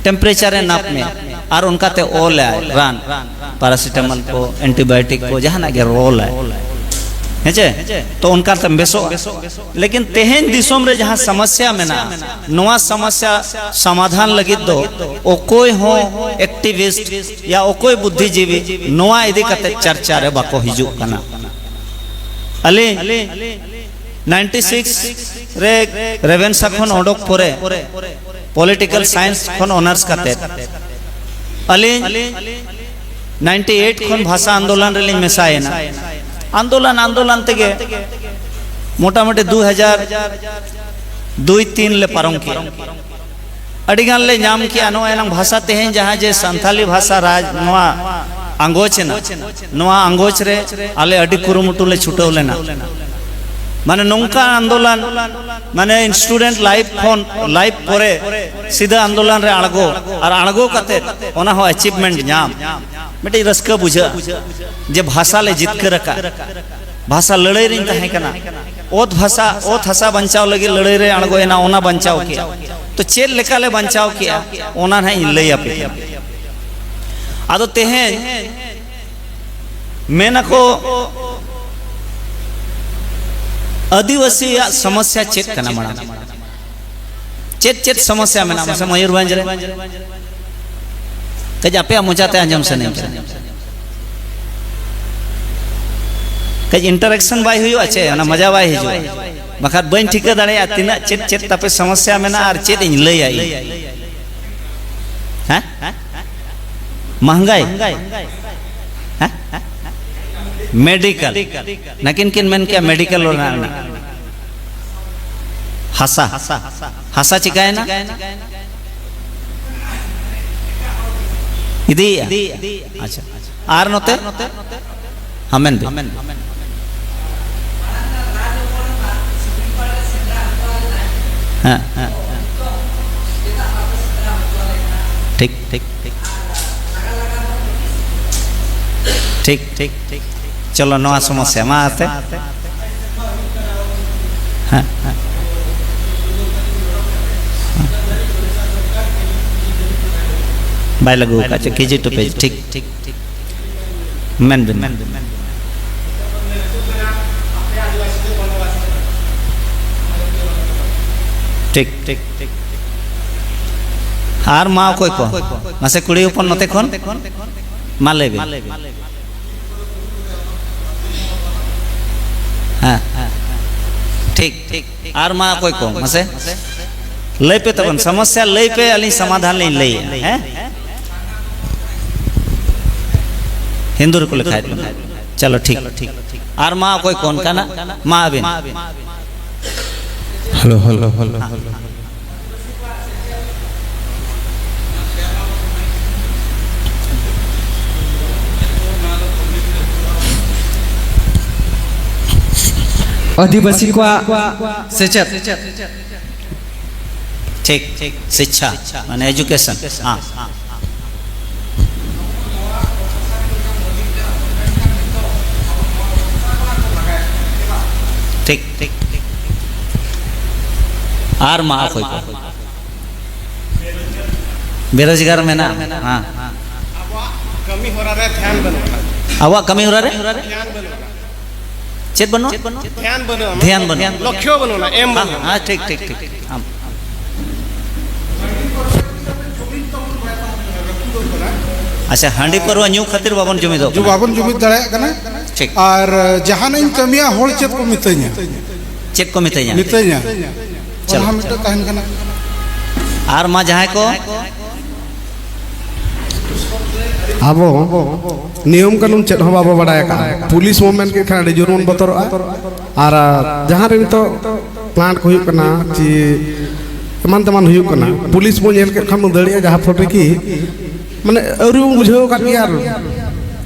ᱴᱮᱢᱯᱟᱨᱮᱪᱟᱨ ᱮ ᱱᱟᱯ ᱢᱮᱭᱟ, ᱟᱨ ᱚᱱᱠᱟᱛᱮ ᱚᱞᱟᱭ ᱨᱟᱱ, ᱯᱟᱨᱟᱥᱤᱴᱟᱢᱚᱞ ᱠᱚ, ᱮᱱᱴᱤᱵᱟᱭᱳᱴᱤᱠ ᱠᱚ, ᱡᱟᱦᱟᱱᱟᱜ ᱜᱮ ᱚᱞᱟᱭ, ᱦᱮᱸ ᱪᱮ? ᱛᱚ ᱚᱱᱠᱟ ᱛᱮᱢ ᱵᱮᱥᱚᱜᱼᱟ᱾ ᱞᱮᱠᱤᱱ ᱛᱮᱦᱮᱧ ᱫᱤᱥᱚᱢ ᱨᱮ ᱡᱟᱦᱟᱸ ᱥᱚᱢᱚᱥᱭᱟ ᱢᱮᱱᱟᱜᱼᱟ, ᱱᱚᱣᱟ ᱥᱚᱢᱚᱥᱭᱟ ᱥᱚᱢᱟᱫᱷᱟᱱ ᱞᱟᱹᱜᱤᱫ ᱫᱚ ᱚᱠᱚᱭ ᱦᱚᱸ ᱮᱠᱴᱤᱵᱷᱤᱥᱴ ᱭᱟ ᱚᱠᱚᱭ ᱵᱩᱫᱽᱫᱷᱤᱡᱤᱵᱤ ᱱᱚᱣᱟ ᱤᱫᱤ ᱠᱟᱛᱮ ᱪᱟᱨᱪᱟ ᱨᱮ ᱵᱟᱠᱚ ᱦᱤᱡᱩᱜ ᱠᱟᱱᱟ᱾ ᱟᱹᱞᱤᱧ ᱱᱟᱭᱤᱱᱴᱤ ᱥᱤᱠᱥ ᱨᱮ ᱨᱮᱵᱷᱮᱱᱥᱟ ᱠᱷᱚᱱ ᱚᱰᱚᱠ ᱯᱚᱨᱮ ᱯᱚᱞᱤᱴᱤᱠᱟᱞ ᱥᱟᱭᱮᱱᱥ ᱠᱷᱚᱱ ᱚᱱᱟᱨᱥ ᱠᱟᱛᱮ ᱟᱹᱞᱤᱧ ᱱᱟᱭᱤᱱᱴᱤ ᱮᱭᱤᱴ ᱠᱷᱚᱱ ᱵᱷᱟᱥᱟ ᱟᱱᱫᱳᱞᱚᱱ ᱨᱮᱞᱤᱧ ᱢᱮᱥᱟᱭᱮᱱᱟ᱾ ᱟᱱᱫᱳᱞᱚᱱ ᱟᱱᱫᱳᱞᱚᱱ ᱛᱮᱜᱮ ᱢᱚᱴᱟᱢᱩᱴᱤ ᱫᱩ ᱦᱟᱡᱟᱨ ᱫᱩᱭ ᱛᱤᱱ ᱞᱮ ᱯᱟᱨᱚᱢ ᱠᱮᱜᱼᱟ᱾ ᱟᱹᱰᱤ ᱜᱟᱱ ᱞᱮ ᱧᱟᱢ ᱠᱮᱜᱼᱟ᱾ ᱱᱚᱜᱼᱚᱭ ᱮᱱᱟᱝ ᱵᱷᱟᱥᱟ, ᱛᱮᱦᱮᱧ ᱡᱟᱦᱟᱸ ᱡᱮ ᱥᱟᱱᱛᱟᱞᱤ ᱵᱷᱟᱥᱟ ᱨᱟᱡᱽ ᱱᱚᱣᱟ ᱟᱸᱜᱚᱪ ᱮᱱᱟ, ᱱᱚᱣᱟ ᱟᱸᱜᱚᱪ ᱨᱮ ᱟᱞᱮ ᱟᱹᱰᱤ ᱠᱩᱨᱩᱢᱩᱴᱩ ᱞᱮ ᱪᱷᱩᱴᱟᱹᱣ ᱞᱮᱱᱟ᱾ ᱢᱟᱱᱮ ᱱᱚᱝᱠᱟ ᱟᱱᱫᱳᱞᱚᱱ, ᱢᱟᱱᱮ student life ᱠᱷᱚᱱ, life ᱯᱚᱨᱮ ᱥᱤᱫᱷᱟᱹ ᱟᱱᱫᱳᱞᱚᱱ ᱨᱮ ᱟᱬᱜᱚ, ᱟᱨ ᱟᱬᱜᱚ ᱠᱟᱛᱮ ᱚᱱᱟ ᱦᱚᱸ achievement ᱧᱟᱢ, ᱢᱤᱫᱴᱤᱡ ᱨᱟᱹᱥᱠᱟᱹ ᱵᱩᱡᱷᱟᱹᱜᱼᱟ ᱡᱮ ᱵᱷᱟᱥᱟ ᱞᱮ ᱡᱤᱛᱠᱟᱹᱨ ᱟᱠᱟᱫ, ᱵᱷᱟᱥᱟ ᱞᱟᱹᱲᱟᱹᱭ ᱨᱤᱧ ᱛᱟᱦᱮᱸ ᱠᱟᱱᱟ, ᱚᱛ ᱵᱷᱟᱥᱟ, ᱚᱛ ᱦᱟᱥᱟ ᱵᱟᱧᱪᱟᱣ ᱞᱟᱹᱜᱤᱫ ᱞᱟᱹᱲᱟᱹᱭ ᱨᱮ ᱟᱬᱜᱚᱭᱮᱱᱟ, ᱚᱱᱟ ᱵᱟᱧᱪᱟᱣ ᱠᱮᱜᱼᱟ᱾ ᱛᱚ ᱪᱮᱫ ᱞᱮᱠᱟ ᱞᱮ ᱵᱟᱧᱪᱟᱣ ᱠᱮᱜᱼᱟ, ᱚᱱᱟ ᱱᱟᱦᱟᱜ ᱤᱧ ᱞᱟᱹᱭ ᱟᱯᱮ ᱠᱟᱱᱟ᱾ ᱟᱫᱚ ᱛᱮᱦᱮᱧ ᱢᱮᱱ ᱟᱠᱚ, ᱟᱹᱫᱤᱵᱟᱹᱥᱤᱭᱟᱜ ᱥᱚᱢᱚᱥᱥᱟ ᱪᱮᱫ ᱠᱟᱱᱟ ᱢᱟᱲᱟᱝ? ᱪᱮᱫ ᱪᱮᱫ ᱥᱚᱢᱚᱥᱥᱟ ᱢᱮᱱᱟᱜᱼᱟ ᱢᱟᱥᱮ ᱢᱚᱭᱩᱨᱵᱷᱚᱸᱡᱽ ᱨᱮ? ᱠᱟᱹᱡ ᱟᱯᱮᱭᱟᱜ ᱢᱚᱪᱟᱛᱮ ᱟᱸᱡᱚᱢ ᱥᱟᱱᱟᱧ ᱠᱟᱱᱟ᱾ ᱠᱟᱹᱡ interaction ᱵᱟᱭ ᱦᱩᱭᱩᱜᱼᱟ ᱪᱮ? ᱚᱱᱟ ᱢᱚᱡᱟ ᱵᱟᱭ ᱦᱤᱡᱩᱜᱼᱟ᱾ ᱵᱟᱠᱷᱟᱱ ᱵᱟᱹᱧ ᱴᱷᱤᱠᱟᱹ ᱫᱟᱲᱮᱭᱟᱜᱼᱟ ᱛᱤᱱᱟᱹᱜ ᱪᱮᱫ ᱪᱮᱫ ᱛᱟᱯᱮ ᱥᱚᱢᱚᱥᱥᱟ ᱢᱮᱱᱟᱜᱼᱟ ᱟᱨ ᱪᱮᱫ ᱤᱧ ᱞᱟᱹᱭᱟ ᱤᱧ᱾ ᱦᱮᱸ? ᱢᱟᱦᱜᱟᱭ? ᱦᱮᱸ? ᱢᱮᱰᱤᱠᱟᱞ᱾ ᱱᱟᱹᱠᱤᱱ ᱠᱤᱱ ᱢᱮᱱ ᱠᱮᱜᱼᱟ ᱢᱮᱰᱤᱠᱟᱞ ᱨᱮᱱᱟᱜ ᱨᱮᱱᱟᱜ᱾ ᱦᱟᱥᱟ᱾ ᱦᱟᱥᱟ ᱪᱤᱠᱟᱭᱮᱱᱟ? ᱤᱫᱤᱭᱮᱜᱼᱟ? ᱟᱪᱪᱷᱟ᱾ ᱟᱨ ᱱᱚᱛᱮ? ᱦᱮᱸ, ᱢᱮᱱ ᱵᱤᱱ᱾ ᱦᱮᱸ, ᱦᱮᱸ, ᱦᱮᱸ᱾ ᱴᱷᱤᱠ, ᱴᱷᱤᱠ, ᱴᱷᱤᱠ᱾ ᱴᱷᱤᱠ, ᱴᱷᱤᱠ, ᱴᱷᱤᱠ᱾ ᱪᱚᱞᱚ, ᱱᱚᱣᱟ ᱥᱚᱢᱚᱥᱥᱟ ᱢᱟ ᱟᱛᱮ᱾ ᱦᱮᱸ, ᱦᱮᱸ᱾ ᱵᱟᱭ ᱞᱟᱹᱜᱩ ᱟᱠᱟᱫ ᱪᱮ, ᱠᱮᱡᱤ ᱴᱩ ᱯᱮᱡᱤ, ᱴᱷᱤᱠ, ᱴᱷᱤᱠ, ᱴᱷᱤᱠ᱾ ᱢᱮᱱ ᱵᱤᱱ, ᱢᱮᱱ ᱵᱤᱱ, ᱢᱮᱱ ᱵᱤᱱ᱾ ᱴᱷᱤᱠ, ᱴᱷᱤᱠ, ᱴᱷᱤᱠ᱾ ᱟᱨ ᱢᱟ ᱚᱠᱚᱭ ᱠᱚ? ᱢᱟᱥᱮ ᱠᱩᱲᱤ ᱦᱚᱯᱚᱱ ᱱᱚᱛᱮ ᱠᱷᱚᱱ, ᱢᱟ ᱞᱟᱹᱭ ᱵᱤᱱ᱾ ᱦᱮᱸ, ᱦᱮᱸ, ᱦᱮᱸ᱾ ᱴᱷᱤᱠ, ᱴᱷᱤᱠ᱾ ᱟᱨ ᱢᱟ ᱚᱠᱚᱭ ᱠᱚ? ᱢᱟᱥᱮ ᱞᱟᱹᱭ ᱯᱮ ᱛᱟᱵᱚᱱ, ᱥᱚᱢᱚᱥᱥᱟ ᱞᱟᱹᱭ ᱯᱮ, ᱟᱹᱞᱤᱧ ᱥᱚᱢᱟᱫᱷᱟᱱ ᱞᱤᱧ ᱞᱟᱹᱭᱮᱜᱼᱟ᱾ ᱦᱮᱸ, ᱦᱤᱱᱫᱩ ᱨᱮᱠᱚ ᱞᱮᱠᱷᱟᱭᱮᱫ ᱵᱚᱱᱟ᱾ ᱪᱚᱞᱚ, ᱴᱷᱤᱠ᱾ ᱟᱨ ᱢᱟ ᱚᱠᱚᱭ ᱠᱚ ᱚᱱᱠᱟᱱᱟᱜ? ᱢᱟ ᱟᱹᱵᱤᱱ᱾ Hello, hello, hello. ᱟᱹᱫᱤᱵᱟᱹᱥᱤ ᱠᱚᱣᱟᱜ ᱥᱮᱪᱮᱫ᱾ ᱴᱷᱤᱠ, ᱴᱷᱤᱠ᱾ ᱥᱤᱪᱪᱷᱟ, ᱢᱟᱱᱮ education᱾ ᱦᱮᱸ᱾ ᱴᱷᱤᱠ, ᱴᱷᱤᱠ, ᱴᱷᱤᱠ᱾ ᱟᱨ ᱢᱟ ᱚᱠᱚᱭ ᱠᱚ? ᱵᱮᱨᱳᱡᱽᱜᱟᱨ ᱢᱮᱱᱟᱜᱼᱟ᱾ ᱦᱮᱸ᱾ ᱟᱵᱚᱣᱟᱜ ᱠᱟᱹᱢᱤ ᱦᱚᱨᱟ ᱨᱮ ᱫᱷᱮᱭᱟᱱ ᱵᱟᱹᱱᱩᱜᱼᱟ᱾ ᱟᱵᱚᱣᱟᱜ ᱠᱟᱹᱢᱤ ᱦᱚᱨᱟ ᱨᱮ? ᱫᱷᱮᱭᱟᱱ ᱵᱟᱹᱱᱩᱜᱼᱟ᱾ ᱪᱮᱫ ᱵᱟᱹᱱᱩᱜᱼᱟ? ᱫᱷᱮᱭᱟᱱ ᱵᱟᱹᱱᱩᱜᱼᱟ᱾ ᱫᱷᱮᱭᱟᱱ ᱵᱟᱹᱱᱩᱜᱼᱟ᱾ ᱞᱚᱠᱠᱷᱚ ᱵᱟᱹᱱᱩᱜᱼᱟ, ᱮᱢ ᱦᱮᱸ, ᱵᱟᱹᱱᱩᱜᱼᱟ᱾ ᱦᱮᱸ, ᱴᱷᱤᱠ, ᱴᱷᱤᱠ, ᱴᱷᱤᱠ᱾ ᱟᱢ᱾ ᱟᱪᱪᱷᱟ, ᱦᱟᱺᱰᱤ ᱯᱟᱹᱨᱣᱟᱹ ᱧᱩ ᱠᱷᱟᱹᱛᱤᱨ ᱵᱟᱵᱚᱱ ᱡᱩᱢᱤᱫᱚᱜ ᱠᱟᱱᱟ᱾ ᱵᱟᱵᱚᱱ ᱡᱩᱢᱤᱫ ᱫᱟᱲᱮᱭᱟᱜ ᱠᱟᱱᱟ᱾ ᱴᱷᱤᱠ᱾ ᱟᱨ ᱡᱟᱦᱟᱱᱟᱜ ᱤᱧ ᱠᱟᱹᱢᱤᱭᱟ, ᱦᱚᱲ ᱪᱮᱫ ᱠᱚ ᱢᱤᱛᱟᱹᱧᱟ? ᱪᱮᱫ ᱠᱚ ᱢᱤᱛᱟᱹᱧᱟ? ᱢᱤᱛᱟᱹᱧᱟ᱾ ᱪᱚᱞᱚ᱾ ᱚᱱᱟ ᱦᱚᱸ ᱢᱤᱫᱴᱮᱱ ᱛᱟᱦᱮᱱ ᱠᱟᱱᱟ᱾ ᱟᱨ ᱢᱟ ᱡᱟᱦᱟᱸᱭ ᱠᱚ ᱟᱵᱚ ᱱᱤᱭᱚᱢ ᱠᱟᱹᱱᱩᱱ ᱪᱮᱫ ᱦᱚᱸ ᱵᱟᱵᱚ ᱵᱟᱲᱟᱭ ᱟᱠᱟᱫᱼᱟ᱾ ᱯᱩᱞᱤᱥ ᱵᱚᱱ ᱢᱮᱱ ᱠᱮᱫ ᱠᱷᱟᱱ ᱟᱹᱰᱤ ᱡᱳᱨ ᱵᱚᱱ ᱵᱚᱛᱚᱨᱚᱜᱼᱟ᱾ ᱟᱨ ᱡᱟᱦᱟᱸ ᱨᱮ ᱱᱤᱛᱚᱜ ᱯᱞᱟᱱᱴ ᱠᱚ ᱦᱩᱭᱩᱜ ᱠᱟᱱᱟ ᱪᱮ ᱮᱢᱟᱱ ᱛᱮᱢᱟᱱ ᱦᱩᱭᱩᱜ ᱠᱟᱱᱟ, ᱯᱩᱞᱤᱥ ᱵᱚᱱ ᱧᱮᱞ ᱠᱮᱫ ᱠᱷᱟᱱ ᱵᱚᱱ ᱫᱟᱹᱲᱮᱜᱼᱟ, ᱡᱟᱦᱟᱸ ᱯᱷᱚᱞ ᱨᱮ ᱠᱤ ᱢᱟᱱᱮ ᱟᱹᱣᱨᱤ ᱵᱚᱱ ᱵᱩᱡᱷᱟᱹᱣ ᱟᱠᱟᱫ ᱜᱮᱭᱟ᱾ ᱟᱨ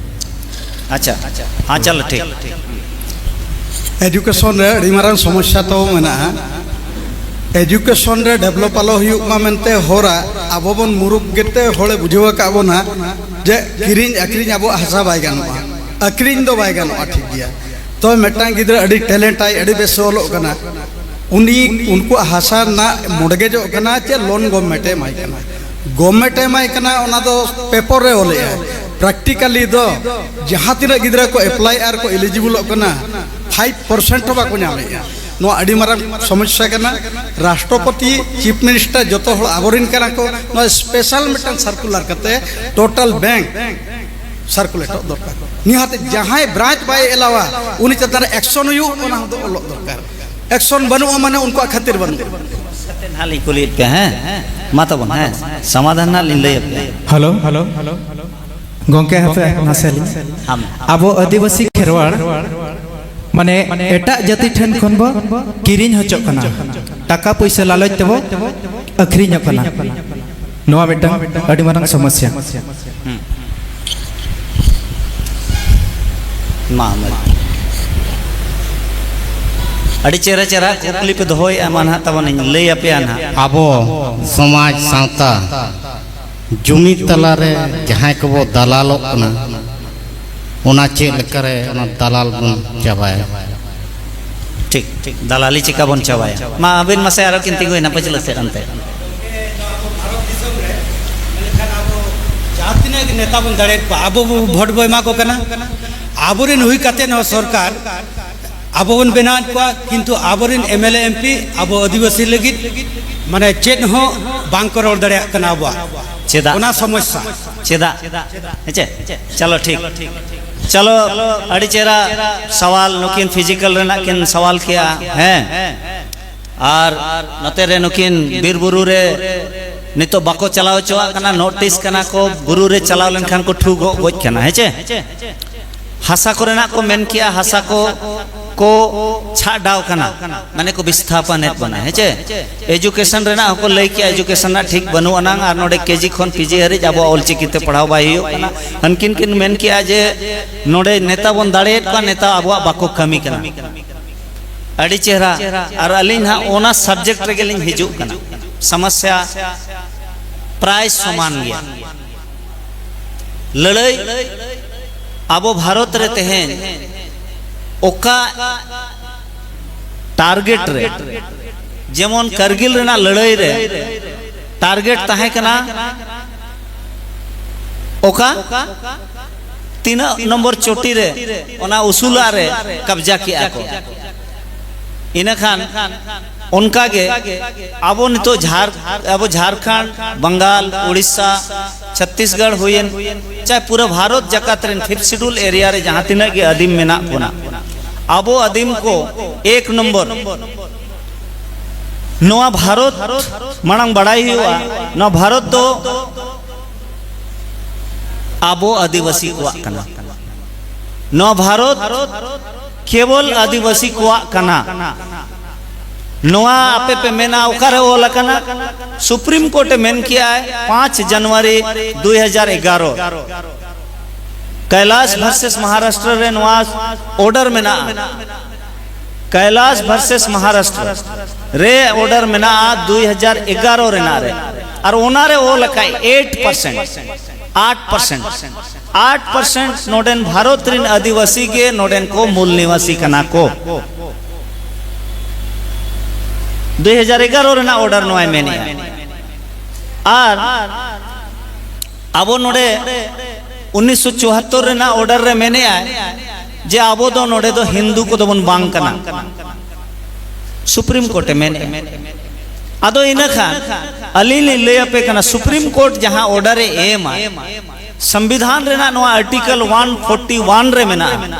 ᱟᱪᱪᱷᱟ, ᱦᱮᱸ, ᱪᱚᱞᱚ, ᱴᱷᱤᱠ᱾ ᱮᱰᱩᱠᱮᱥᱚᱱ ᱨᱮ ᱟᱹᱰᱤ ᱢᱟᱨᱟᱝ ᱥᱚᱢᱚᱥᱥᱟ ᱛᱟᱵᱚ ᱢᱮᱱᱟᱜᱼᱟ᱾ ᱮᱰᱩᱠᱮᱥᱚᱱ ᱨᱮ ᱰᱮᱵᱷᱞᱚᱯ ᱟᱞᱚ ᱦᱩᱭᱩᱜ ᱢᱟ ᱢᱮᱱᱛᱮ ᱦᱚᱨᱟ ᱟᱵᱚ ᱵᱚᱱ ᱢᱩᱨᱩᱠ ᱜᱮᱛᱮ ᱦᱚᱲᱮ ᱵᱩᱡᱷᱟᱹᱣ ᱟᱠᱟᱫ ᱵᱚᱱᱟ ᱡᱮ ᱠᱤᱨᱤᱧ ᱟᱹᱠᱷᱨᱤᱧ ᱟᱵᱚᱣᱟᱜ ᱦᱟᱥᱟ ᱵᱟᱭ ᱜᱟᱱᱚᱜᱼᱟ, ᱟᱹᱠᱷᱨᱤᱧ ᱫᱚ ᱵᱟᱭ ᱜᱟᱱᱚᱜᱼᱟ, ᱴᱷᱤᱠ ᱜᱮᱭᱟ᱾ ᱛᱚ ᱢᱤᱫᱴᱟᱝ ᱜᱤᱫᱽᱨᱟᱹ ᱟᱹᱰᱤ ᱴᱮᱞᱮᱱᱴ ᱟᱭ, ᱟᱹᱰᱤ ᱵᱮᱥ ᱮ ᱚᱞᱚᱜ ᱠᱟᱱᱟ, ᱩᱱᱤ ᱩᱱᱠᱩᱣᱟᱜ ᱦᱟᱥᱟ ᱨᱮᱱᱟᱜ ᱢᱚᱰᱜᱮᱡᱚᱜ ᱠᱟᱱᱟ ᱪᱮ ᱞᱳᱱ ᱜᱚᱵᱷᱢᱮᱱᱴ ᱮ ᱮᱢᱟᱭ ᱠᱟᱱᱟ᱾ ᱜᱚᱵᱷᱢᱮᱱᱴ ᱮ ᱮᱢᱟᱭ ᱠᱟᱱᱟ, ᱚᱱᱟ ᱫᱚ ᱯᱮᱯᱚᱨ ᱨᱮ ᱚᱞᱮᱜᱼᱟ᱾ ᱯᱨᱮᱠᱴᱤᱠᱟᱞᱤ ᱫᱚ ᱡᱟᱦᱟᱸ ᱛᱤᱱᱟᱹᱜ ᱜᱤᱫᱽᱨᱟᱹ ᱠᱚ ᱮᱯᱞᱟᱭ ᱟᱨ ᱠᱚ ᱮᱞᱤᱡᱤᱵᱚᱞᱚᱜ ᱠᱟᱱᱟ, ᱯᱷᱟᱭᱤᱵᱷ ᱯᱟᱨᱥᱮᱱᱴ ᱦᱚᱸ ᱵᱟᱠᱚ ᱧᱟᱢᱮᱜᱼᱟ᱾ ᱱᱚᱣᱟ ᱟᱹᱰᱤ ᱢᱟᱨᱟᱝ ᱥᱚᱢᱚᱥᱥᱟ ᱠᱟᱱᱟ᱾ ᱨᱟᱥᱴᱨᱚᱯᱚᱛᱤ, ᱪᱤᱯ ᱢᱤᱱᱤᱥᱴᱟᱨ ᱡᱚᱛᱚ ᱦᱚᱲ ᱟᱵᱚᱨᱮᱱ ᱠᱟᱱᱟ ᱠᱚ᱾ ᱱᱚᱣᱟ ᱥᱯᱮᱥᱟᱞ ᱢᱤᱫᱴᱟᱝ ᱥᱟᱨᱠᱩᱞᱟᱨ ᱠᱟᱛᱮ ᱴᱳᱴᱟᱞ ᱵᱮᱝᱠ ᱥᱟᱨᱠᱩᱞᱮᱴᱚᱜ ᱫᱚᱨᱠᱟᱨ᱾ ᱱᱤᱦᱟᱹᱛ ᱡᱟᱦᱟᱸᱭ ᱵᱨᱟᱧᱪ ᱵᱟᱭ ᱮᱞᱟᱣᱟ, ᱩᱱᱤ ᱪᱮᱛᱟᱱ ᱨᱮ ᱮᱠᱥᱚᱱ ᱦᱩᱭᱩᱜ, ᱚᱱᱟ ᱦᱚᱸ ᱫᱚ ᱚᱞᱚᱜ ᱫᱚᱨᱠᱟᱨ᱾ ᱮᱠᱥᱚᱱ ᱵᱟᱹᱱᱩᱜᱼᱟ ᱢᱟᱱᱮ ᱩᱱᱠᱩᱣᱟᱜ ᱠᱷᱟᱹᱛᱤᱨ ᱵᱟᱹᱱᱩᱜᱼᱟ᱾ ᱠᱟᱛᱮ ᱱᱟᱦᱟᱜ ᱞᱤᱧ ᱠᱩᱞᱤᱭᱮᱫ ᱯᱮᱭᱟ, ᱦᱮᱸ? ᱢᱟ ᱛᱟᱵᱚᱱ, ᱦᱮᱸ? ᱥᱚᱢᱟᱫᱷᱟᱱ ᱱᱟᱦᱟᱜ ᱞᱤᱧ ᱞᱟᱹᱭ ᱟᱯᱮᱭᱟ᱾ Hello, hello, hello. ᱜᱚᱝᱠᱮ, ᱦᱟᱯᱮ ᱱᱟᱥᱮ ᱞᱤᱧ᱾ ᱟᱢ᱾ ᱟᱵᱚ ᱟᱹᱫᱤᱵᱟᱹᱥᱤ ᱠᱷᱮᱨᱣᱟᱲ ᱢᱟᱱᱮ ᱮᱴᱟᱜ ᱡᱟᱹᱛᱤ ᱴᱷᱮᱱ ᱠᱷᱚᱱ ᱵᱚ ᱠᱤᱨᱤᱧ ᱦᱚᱪᱚᱜ ᱠᱟᱱᱟ, ᱴᱟᱠᱟ ᱯᱩᱭᱥᱟᱹ ᱞᱟᱞᱚᱪ ᱛᱮᱵᱚ ᱟᱹᱠᱷᱨᱤᱧᱚᱜ ᱠᱟᱱᱟ᱾ ᱱᱚᱣᱟ ᱢᱤᱫᱴᱟᱝ ᱟᱹᱰᱤ ᱢᱟᱨᱟᱝ ᱥᱚᱢᱚᱥᱭᱟ᱾ ᱢᱟ ᱢᱟ᱾ ᱟᱹᱰᱤ ᱪᱮᱦᱨᱟ ᱪᱮᱦᱨᱟ ᱠᱩᱠᱞᱤ ᱯᱮ ᱫᱚᱦᱚᱭᱮᱫᱼᱟ, ᱢᱟ ᱱᱟᱦᱟᱜ ᱛᱟᱵᱚᱱ ᱤᱧ ᱞᱟᱹᱭ ᱟᱯᱮᱭᱟ ᱱᱟᱦᱟᱜ᱾ ᱟᱵᱚ ᱥᱚᱢᱟᱡᱽ ᱥᱟᱶᱛᱟ ᱡᱩᱢᱤᱫ ᱛᱟᱞᱟᱨᱮ ᱡᱟᱦᱟᱸᱭ ᱠᱚᱵᱚ ᱫᱟᱞᱟᱞᱚᱜ ᱠᱟᱱᱟ, ᱚᱱᱟ ᱪᱮᱫ ᱞᱮᱠᱟᱨᱮ ᱚᱱᱟ ᱫᱟᱞᱟᱞ ᱵᱚᱱ ᱪᱟᱵᱟᱭᱟ? ᱴᱷᱤᱠ ᱴᱷᱤᱠ, ᱫᱟᱞᱟᱞᱤ ᱪᱤᱠᱟ ᱵᱚᱱ ᱪᱟᱵᱟᱭᱟ? ᱢᱟ ᱟᱵᱮᱱ ᱢᱟᱥᱮ ᱟᱨᱚ ᱠᱤᱱ ᱛᱤᱸᱜᱩᱭᱮᱱᱟ ᱯᱟᱹᱪᱷᱞᱟᱹ ᱥᱮᱫ ᱚᱱᱛᱮ᱾ ᱡᱟᱦᱟᱸ ᱛᱤᱱᱟᱹᱜ ᱜᱮ ᱱᱮᱛᱟ ᱵᱚᱱ ᱫᱟᱲᱮᱭᱟᱫ ᱠᱚᱣᱟ, ᱟᱵᱚ ᱵᱚ ᱵᱷᱳᱴ ᱵᱚ ᱮᱢᱟ ᱠᱚ ᱠᱟᱱᱟ, ᱟᱵᱚᱨᱮᱱ ᱦᱩᱭ ᱠᱟᱛᱮ ᱦᱚᱸ ᱥᱚᱨᱠᱟᱨ ᱟᱵᱚ ᱵᱚᱱ ᱵᱮᱱᱟᱣᱮᱫ ᱠᱚᱣᱟ, ᱠᱤᱱᱛᱩ ᱟᱵᱚᱨᱮᱱ M L A M P ᱟᱵᱚ ᱟᱹᱫᱤᱵᱟᱹᱥᱤ ᱞᱟᱹᱜᱤᱫ ᱢᱟᱱᱮ ᱪᱮᱫ ᱦᱚᱸ ᱵᱟᱝ ᱠᱚ ᱨᱚᱲ ᱫᱟᱲᱮᱭᱟᱜ ᱠᱟᱱᱟ ᱟᱵᱚᱣᱟᱜ᱾ ᱪᱮᱫᱟᱜ? ᱚᱱᱟ ᱥᱚᱢᱚᱥᱥᱟ᱾ ᱪᱮᱫᱟᱜ? ᱦᱮᱸᱪᱮ? ᱪᱚᱞᱚ ᱴᱷᱤᱠ᱾ ᱪᱚᱞᱚ, ᱟᱹᱰᱤ ᱪᱮᱦᱨᱟ ᱥᱟᱣᱟᱞ ᱱᱩᱠᱤᱱ ᱯᱷᱤᱡᱤᱠᱟᱞ ᱨᱮᱱᱟᱜ ᱠᱤᱱ ᱥᱟᱣᱟᱞ ᱠᱮᱜᱼᱟ᱾ ᱦᱮᱸ, ᱟᱨ ᱱᱚᱛᱮ ᱨᱮ ᱱᱩᱠᱤᱱ ᱵᱤᱨ ᱵᱩᱨᱩ ᱨᱮ ᱱᱤᱛᱚᱜ ᱵᱟᱠᱚ ᱪᱟᱞᱟᱣ ᱦᱚᱪᱚᱣᱟᱜ ᱠᱟᱱᱟ, ᱱᱳᱴᱤᱥ ᱠᱟᱱᱟ ᱠᱚ, ᱵᱩᱨᱩ ᱨᱮ ᱪᱟᱞᱟᱣ ᱞᱮᱱᱠᱷᱟᱱ ᱠᱚ ᱴᱷᱩ ᱜᱚᱜ ᱜᱚᱡ ᱠᱟᱱᱟ᱾ ᱦᱮᱸᱪᱮ? ᱦᱟᱥᱟ ᱠᱚᱨᱮᱱᱟᱜ ᱠᱚ ᱢᱮᱱ ᱠᱮᱜᱼᱟ, ᱦᱟᱥᱟ ᱠᱚ ᱠᱚ ᱪᱷᱟᱰᱟᱣ ᱠᱟᱱᱟ, ᱢᱟᱱᱮ ᱠᱚ ᱵᱤᱥᱛᱷᱟᱯᱚᱱᱮᱫ ᱵᱚᱱᱟ᱾ ᱦᱮᱸᱪᱮ? ᱮᱡᱩᱠᱮᱥᱚᱱ ᱨᱮᱱᱟᱜ ᱦᱚᱸᱠᱚ ᱞᱟᱹᱭ ᱠᱮᱜᱼᱟ, ᱮᱡᱩᱠᱮᱥᱚᱱ ᱨᱮᱱᱟᱜ ᱴᱷᱤᱠ ᱵᱟᱹᱱᱩᱜ ᱟᱱᱟᱝ, ᱟᱨ ᱱᱚᱰᱮ ᱠᱮᱡᱤ ᱠᱷᱚᱱ ᱯᱤᱡᱤ ᱦᱟᱹᱨᱤᱡ ᱟᱵᱚᱣᱟᱜ ᱚᱞᱪᱤᱠᱤ ᱛᱮ ᱯᱟᱲᱦᱟᱣ ᱵᱟᱭ ᱦᱩᱭᱩᱜ ᱠᱟᱱᱟ᱾ ᱦᱟᱱᱠᱤᱱ ᱠᱤᱱ ᱢᱮᱱ ᱠᱮᱜᱼᱟ ᱡᱮ ᱱᱚᱰᱮ ᱱᱮᱛᱟ ᱵᱚᱱ ᱫᱟᱲᱮᱭᱮᱫ ᱠᱚᱣᱟ, ᱱᱮᱛᱟ ᱟᱵᱚᱣᱟᱜ ᱵᱟᱠᱚ ᱠᱟᱹᱢᱤ ᱠᱟᱱᱟ᱾ ᱟᱹᱰᱤ ᱪᱮᱦᱨᱟ᱾ ᱟᱨ ᱟᱹᱞᱤᱧ ᱦᱟᱸᱜ ᱚᱱᱟ ᱥᱟᱵᱡᱮᱠᱴ ᱨᱮᱜᱮ ᱞᱤᱧ ᱦᱤᱡᱩᱜ ᱠᱟᱱᱟ᱾ ᱥᱚᱢᱚᱥᱭᱟ ᱯᱨᱟᱭ ᱥᱚᱢᱟᱱ ᱜᱮᱭᱟ᱾ ᱞᱟᱹᱲᱟᱹᱭ ᱟᱵᱚ ᱵᱷᱟᱨᱚᱛ ᱨᱮ ᱛᱮᱦᱮᱧ ᱚᱠᱟ ᱴᱟᱨᱜᱮᱴ ᱨᱮ, ᱡᱮᱢᱚᱱ ᱠᱟᱨᱜᱤᱞ ᱨᱮᱱᱟᱜ ᱞᱟᱹᱲᱟᱹᱭ ᱨᱮ ᱴᱟᱨᱜᱮᱴ ᱛᱟᱦᱮᱸ ᱠᱟᱱᱟ ᱚᱠᱟ ᱛᱤᱱᱟᱹᱜ ᱱᱚᱢᱵᱚᱨ ᱪᱚᱴᱤ ᱨᱮ ᱚᱱᱟ ᱩᱥᱩᱞᱟᱜ ᱨᱮ ᱠᱟᱵᱽᱡᱟ ᱠᱮᱜᱼᱟ ᱠᱚ᱾ ᱤᱱᱟᱹᱠᱷᱟᱱ ᱚᱱᱠᱟᱜᱮ ᱟᱵᱚ ᱱᱤᱛᱚᱜ ᱡᱷᱟᱲ ᱟᱵᱚ ᱡᱷᱟᱲᱠᱷᱚᱸᱰ, ᱵᱟᱝᱜᱟᱞ, ᱩᱲᱤᱥᱥᱟ, ᱪᱷᱚᱛᱛᱤᱥᱜᱚᱲ ᱦᱩᱭᱮᱱ, ᱪᱟᱦᱮ ᱯᱩᱨᱟᱹ ᱵᱷᱟᱨᱚᱛ ᱡᱟᱠᱟᱛ ᱨᱮᱱ ᱯᱷᱤᱯᱛᱷ ᱥᱤᱰᱩᱞ ᱮᱨᱤᱭᱟ ᱨᱮ ᱡᱟᱦᱟᱸ ᱛᱤᱱᱟᱹᱜ ᱜᱮ ᱟᱹᱫᱤᱢ ᱢᱮᱱᱟᱜ ᱵᱚᱱᱟ, ᱟᱵᱚ ᱟᱹᱫᱤᱢ ᱠᱚ ᱮᱠ ᱱᱚᱢᱵᱚᱨ ᱱᱚᱣᱟ ᱵᱷᱟᱨᱚᱛ ᱢᱟᱲᱟᱝ ᱵᱟᱲᱟᱭ ᱦᱩᱭᱩᱜᱼᱟ, ᱱᱚᱣᱟ ᱵᱷᱟᱨᱚᱛ ᱫᱚ ᱟᱵᱚ ᱟᱹᱫᱤᱵᱟᱹᱥᱤ ᱠᱚᱣᱟᱜ ᱠᱟᱱᱟ᱾ ᱱᱚᱣᱟ ᱵᱷᱟᱨᱚᱛ ᱠᱮᱵᱚᱞ ᱟᱹᱫᱤᱵᱟᱹᱥᱤ ᱠᱚᱣᱟᱜ ᱠᱟᱱᱟ᱾ ᱱᱚᱣᱟ ᱟᱯᱮ ᱯᱮ ᱢᱮᱱᱟ ᱚᱠᱟᱨᱮ ᱚᱞ ᱟᱠᱟᱱᱟ? ᱥᱩᱯᱨᱤᱢ ᱠᱳᱨᱴ ᱮ ᱢᱮᱱ ᱠᱮᱜᱼᱟᱭ ᱯᱟᱸᱪ ᱡᱟᱱᱩᱣᱟᱨᱤ ᱫᱩᱭ ᱦᱟᱡᱟᱨ ᱮᱜᱟᱨᱚ᱾ ᱠᱟᱭᱞᱟᱥ ᱵᱷᱟᱨᱥᱮᱥ ᱢᱚᱦᱟᱨᱟᱥᱴᱨᱚ ᱨᱮ ᱱᱚᱣᱟ ᱚᱨᱰᱟᱨ ᱢᱮᱱᱟᱜᱼᱟ᱾ ᱠᱟᱭᱞᱟᱥ ᱵᱷᱟᱨᱥᱮᱥ ᱢᱚᱦᱟᱨᱟᱥᱴᱨᱚ ᱨᱮ ᱚᱨᱰᱟᱨ ᱢᱮᱱᱟᱜᱼᱟ ᱫᱩᱭ ᱦᱟᱡᱟᱨ ᱮᱜᱟᱨᱚ ᱨᱮᱱᱟᱜ ᱨᱮ, ᱟᱨ ᱚᱱᱟᱨᱮ ᱚᱞ ᱟᱠᱟᱫ ᱮᱭᱤᱴ ᱯᱟᱨᱥᱮᱱᱴ, ᱟᱴ ᱯᱟᱨᱥᱮᱱᱴ, ᱟᱴ ᱯᱟᱨᱥᱮᱱᱴ ᱱᱚᱰᱮᱱ ᱵᱷᱟᱨᱚᱛ ᱨᱮᱱ ᱟᱹᱫᱤᱵᱟᱹᱥᱤ ᱜᱮ ᱱᱚᱰᱮᱱ ᱠᱚ ᱢᱩᱞ ᱱᱤᱣᱟᱥᱤ ᱠᱟᱱᱟ ᱠᱚ᱾ ᱫᱩᱭ ᱦᱟᱡᱟᱨ ᱮᱜᱟᱨᱚ ᱨᱮᱱᱟᱜ ᱚᱨᱰᱟᱨ ᱱᱚᱣᱟᱭ ᱢᱮᱱᱮᱜᱼᱟ᱾ ᱟᱨ ᱟᱵᱚ ᱱᱚᱰᱮ ᱩᱱᱤᱥᱥᱚ ᱪᱩᱣᱟᱛᱛᱚᱨ ᱨᱮᱱᱟᱜ ᱚᱨᱰᱟᱨ ᱨᱮ ᱢᱮᱱᱮᱜᱼᱟᱭ ᱡᱮ ᱟᱵᱚ ᱫᱚ ᱱᱚᱰᱮ ᱫᱚ ᱦᱤᱱᱫᱩ ᱠᱚᱫᱚ ᱵᱚᱱ ᱵᱟᱝ ᱠᱟᱱᱟ᱾ ᱥᱩᱯᱨᱤᱢ ᱠᱳᱨᱴ ᱮ ᱢᱮᱱᱮᱜᱼᱟ᱾ ᱟᱫᱚ ᱤᱱᱟᱹ ᱠᱷᱟᱱ ᱟᱹᱞᱤᱧ ᱞᱤᱧ ᱞᱟᱹᱭ ᱟᱯᱮ ᱠᱟᱱᱟ, ᱥᱩᱯᱨᱤᱢ ᱠᱳᱨᱴ ᱡᱟᱦᱟᱸ ᱚᱨᱰᱟᱨ ᱮ ᱮᱢᱟ, ᱥᱚᱝᱵᱤᱫᱷᱟᱱ ᱨᱮᱱᱟᱜ ᱱᱚᱣᱟ ᱟᱨᱴᱤᱠᱮᱞ ᱚᱣᱟᱱ ᱯᱷᱳᱨᱴᱤ ᱚᱣᱟᱱ ᱨᱮ ᱢᱮᱱᱟᱜᱼᱟ,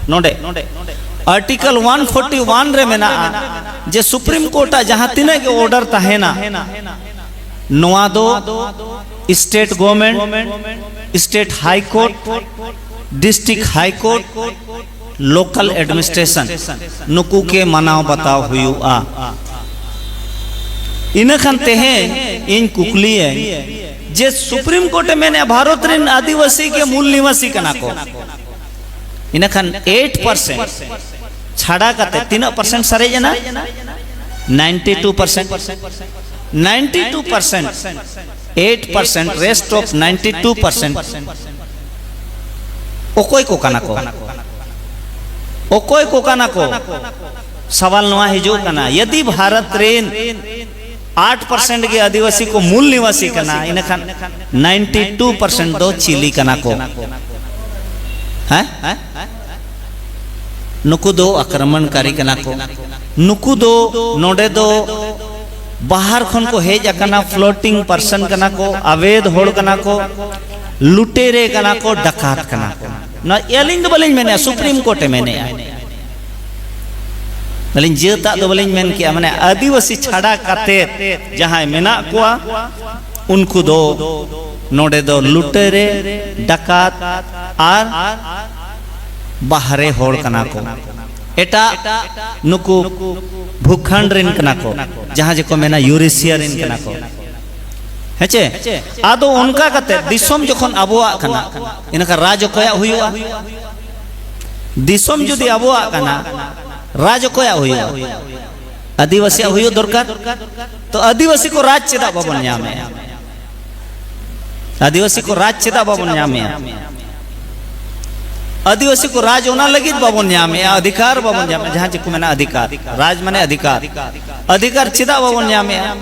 ᱱᱚᱰᱮ ᱟᱨᱴᱤᱠᱮᱞ ᱚᱣᱟᱱ ᱯᱷᱳᱨᱴᱤ ᱚᱣᱟᱱ ᱨᱮ ᱢᱮᱱᱟᱜᱼᱟ ᱡᱮ ᱥᱩᱯᱨᱤᱢ ᱠᱳᱨᱴ ᱟᱜ ᱡᱟᱦᱟᱸ ᱛᱤᱱᱟᱹᱜ ᱜᱮ ᱚᱨᱰᱟᱨ ᱛᱟᱦᱮᱱᱟ, ᱱᱚᱣᱟ ᱫᱚ state government, state high court, district high court, local administration, ᱱᱩᱠᱩ ᱜᱮ ᱢᱟᱱᱟᱣ ᱵᱟᱛᱟᱣ ᱦᱩᱭᱩᱜᱼᱟ᱾ ᱤᱱᱟᱹ ᱠᱷᱟᱱ ᱛᱮᱦᱮᱧ ᱤᱧ ᱠᱩᱠᱞᱤᱭᱟᱹᱧ ᱡᱮ ᱥᱩᱯᱨᱤᱢ ᱠᱳᱨᱴ ᱮ ᱢᱮᱱᱮᱫᱼᱟ ᱵᱷᱟᱨᱚᱛ ᱨᱮᱱ ᱟᱹᱫᱤᱵᱟᱹᱥᱤ ᱜᱮ ᱢᱩᱞ ᱱᱤᱣᱟᱥᱤ ᱠᱟᱱᱟ ᱠᱚ, ᱤᱱᱟᱹ ᱠᱷᱟᱱ ᱮᱭᱤᱴ ᱯᱟᱨᱥᱮᱱᱴ ᱪᱷᱟᱰᱟ ᱠᱟᱛᱮ ᱛᱤᱱᱟᱹᱜ ᱯᱟᱨᱥᱮᱱᱴ ᱥᱟᱨᱮᱡ ᱮᱱᱟ? Ninety two percent. Ninety two percent, eight percent, rest of ninety two percent ᱚᱠᱚᱭ ᱠᱚ ᱠᱟᱱᱟ ᱠᱚ? ᱚᱠᱚᱭ ᱠᱚ ᱠᱟᱱᱟ ᱠᱚ? ᱥᱟᱣᱟᱞ ᱱᱚᱣᱟ ᱦᱤᱡᱩᱜ ᱠᱟᱱᱟ, ᱭᱟᱫᱤ ᱵᱷᱟᱨᱚᱛ ᱨᱮᱱ ᱟᱴ ᱯᱟᱨᱥᱮᱱᱴ ᱜᱮ ᱟᱹᱫᱤᱵᱟᱹᱥᱤ ᱠᱚ ᱢᱩᱞ ᱱᱤᱣᱟᱥᱤ ᱠᱟᱱᱟ, ᱤᱱᱟᱹᱠᱷᱟᱱ ᱱᱟᱭᱤᱱᱴᱤ ᱴᱩ ᱯᱟᱨᱥᱮᱱᱴ ᱫᱚ ᱪᱤᱞᱤ ᱠᱟᱱᱟ ᱠᱚ? ᱦᱮᱸ? ᱱᱩᱠᱩ ᱫᱚ ᱟᱠᱨᱚᱢᱚᱱᱠᱟᱨᱤ ᱠᱟᱱᱟ ᱠᱚ᱾ ᱱᱩᱠᱩ ᱫᱚ ᱱᱚᱰᱮ ᱫᱚ ᱵᱟᱦᱟᱨ ᱠᱷᱚᱱ ᱠᱚ ᱦᱮᱡ ᱟᱠᱟᱱᱟ, ᱯᱷᱞᱳᱴᱤᱝ ᱯᱟᱨᱥᱚᱱ ᱠᱟᱱᱟ ᱠᱚ, ᱟᱵᱮᱫ ᱦᱚᱲ ᱠᱟᱱᱟ ᱠᱚ, ᱞᱩᱴᱮᱨᱮ ᱠᱟᱱᱟ ᱠᱚ, ᱰᱟᱠᱟᱛ ᱠᱟᱱᱟ ᱠᱚ᱾ ᱱᱚᱣᱟ ᱟᱹᱞᱤᱧ ᱫᱚ ᱵᱟᱹᱞᱤᱧ ᱢᱮᱱᱮᱫᱼᱟ, ᱥᱩᱯᱨᱤᱢ ᱠᱳᱨᱴ ᱮ ᱢᱮᱱᱮᱫᱼᱟ᱾ ᱟᱹᱞᱤᱧ ᱡᱟᱹᱛᱟᱜ ᱫᱚ ᱵᱟᱹᱞᱤᱧ ᱢᱮᱱ ᱠᱮᱜᱼᱟ, ᱢᱟᱱᱮ ᱟᱹᱫᱤᱵᱟᱹᱥᱤ ᱪᱷᱟᱰᱟ ᱠᱟᱛᱮ ᱡᱟᱦᱟᱸᱭ ᱢᱮᱱᱟᱜ ᱠᱚᱣᱟ, ᱩᱱᱠᱩ ᱫᱚ ᱱᱚᱰᱮ ᱫᱚ ᱞᱩᱴᱮᱨᱮ, ᱰᱟᱠᱟᱛ ᱟᱨ ᱵᱟᱦᱨᱮ ᱦᱚᱲ ᱠᱟᱱᱟ ᱠᱚ᱾ ᱮᱴᱟᱜ ᱱᱩᱠᱩ ᱵᱷᱩᱠᱷᱟᱱᱰ ᱨᱮᱱ ᱠᱟᱱᱟ ᱠᱚ, ᱡᱟᱦᱟᱸ ᱡᱮᱠᱚ ᱢᱮᱱᱟ ᱤᱭᱩᱨᱮᱥᱤᱭᱟ ᱨᱮᱱ ᱠᱟᱱᱟ ᱠᱚ᱾ ᱦᱮᱸᱪᱮ? ᱟᱫᱚ ᱚᱱᱠᱟ ᱠᱟᱛᱮ ᱫᱤᱥᱚᱢ ᱡᱚᱠᱷᱚᱱ ᱟᱵᱚᱣᱟᱜ ᱠᱟᱱᱟ, ᱤᱱᱟᱹᱠᱷᱟᱱ ᱨᱟᱡᱽ ᱚᱠᱚᱭᱟᱜ ᱦᱩᱭᱩᱜᱼᱟ? ᱫᱤᱥᱚᱢ ᱡᱩᱫᱤ ᱟᱵᱚᱣᱟᱜ ᱠᱟᱱᱟ, ᱨᱟᱡᱽ ᱚᱠᱚᱭᱟᱜ ᱦᱩᱭᱩᱜᱼᱟ? ᱟᱹᱫᱤᱵᱟᱹᱥᱤᱭᱟᱜ ᱦᱩᱭᱩᱜ ᱫᱚᱨᱠᱟᱨ᱾ ᱛᱚ ᱟᱹᱫᱤᱵᱟᱹᱥᱤ ᱠᱚ ᱨᱟᱡᱽ ᱪᱮᱫᱟᱜ ᱵᱟᱵᱚᱱ ᱧᱟᱢᱮᱜᱼᱟ? ᱟᱹᱫᱤᱵᱟᱹᱥᱤ ᱠᱚ ᱨᱟᱡᱽ ᱪᱮᱫᱟᱜ ᱵᱟᱵᱚᱱ ᱧᱟᱢᱮᱜᱼᱟ? ᱟᱹᱫᱤᱵᱟᱹᱥᱤ ᱠᱚ ᱨᱟᱡᱽ ᱚᱱᱟ ᱞᱟᱹᱜᱤᱫ ᱵᱟᱵᱚᱱ ᱧᱟᱢᱮᱜᱼᱟ, ᱚᱫᱷᱤᱠᱟᱨ ᱵᱟᱵᱚᱱ ᱧᱟᱢᱮᱜᱼᱟ, ᱡᱟᱦᱟᱸ ᱪᱮᱫ ᱠᱚ ᱢᱮᱱᱟ ᱚᱫᱷᱤᱠᱟᱨ, ᱨᱟᱡᱽ ᱢᱟᱱᱮ ᱚᱫᱷᱤᱠᱟᱨ᱾ ᱚᱫᱷᱤᱠᱟᱨ ᱪᱮᱫᱟᱜ ᱵᱟᱵᱚᱱ ᱧᱟᱢᱮᱜᱼᱟ?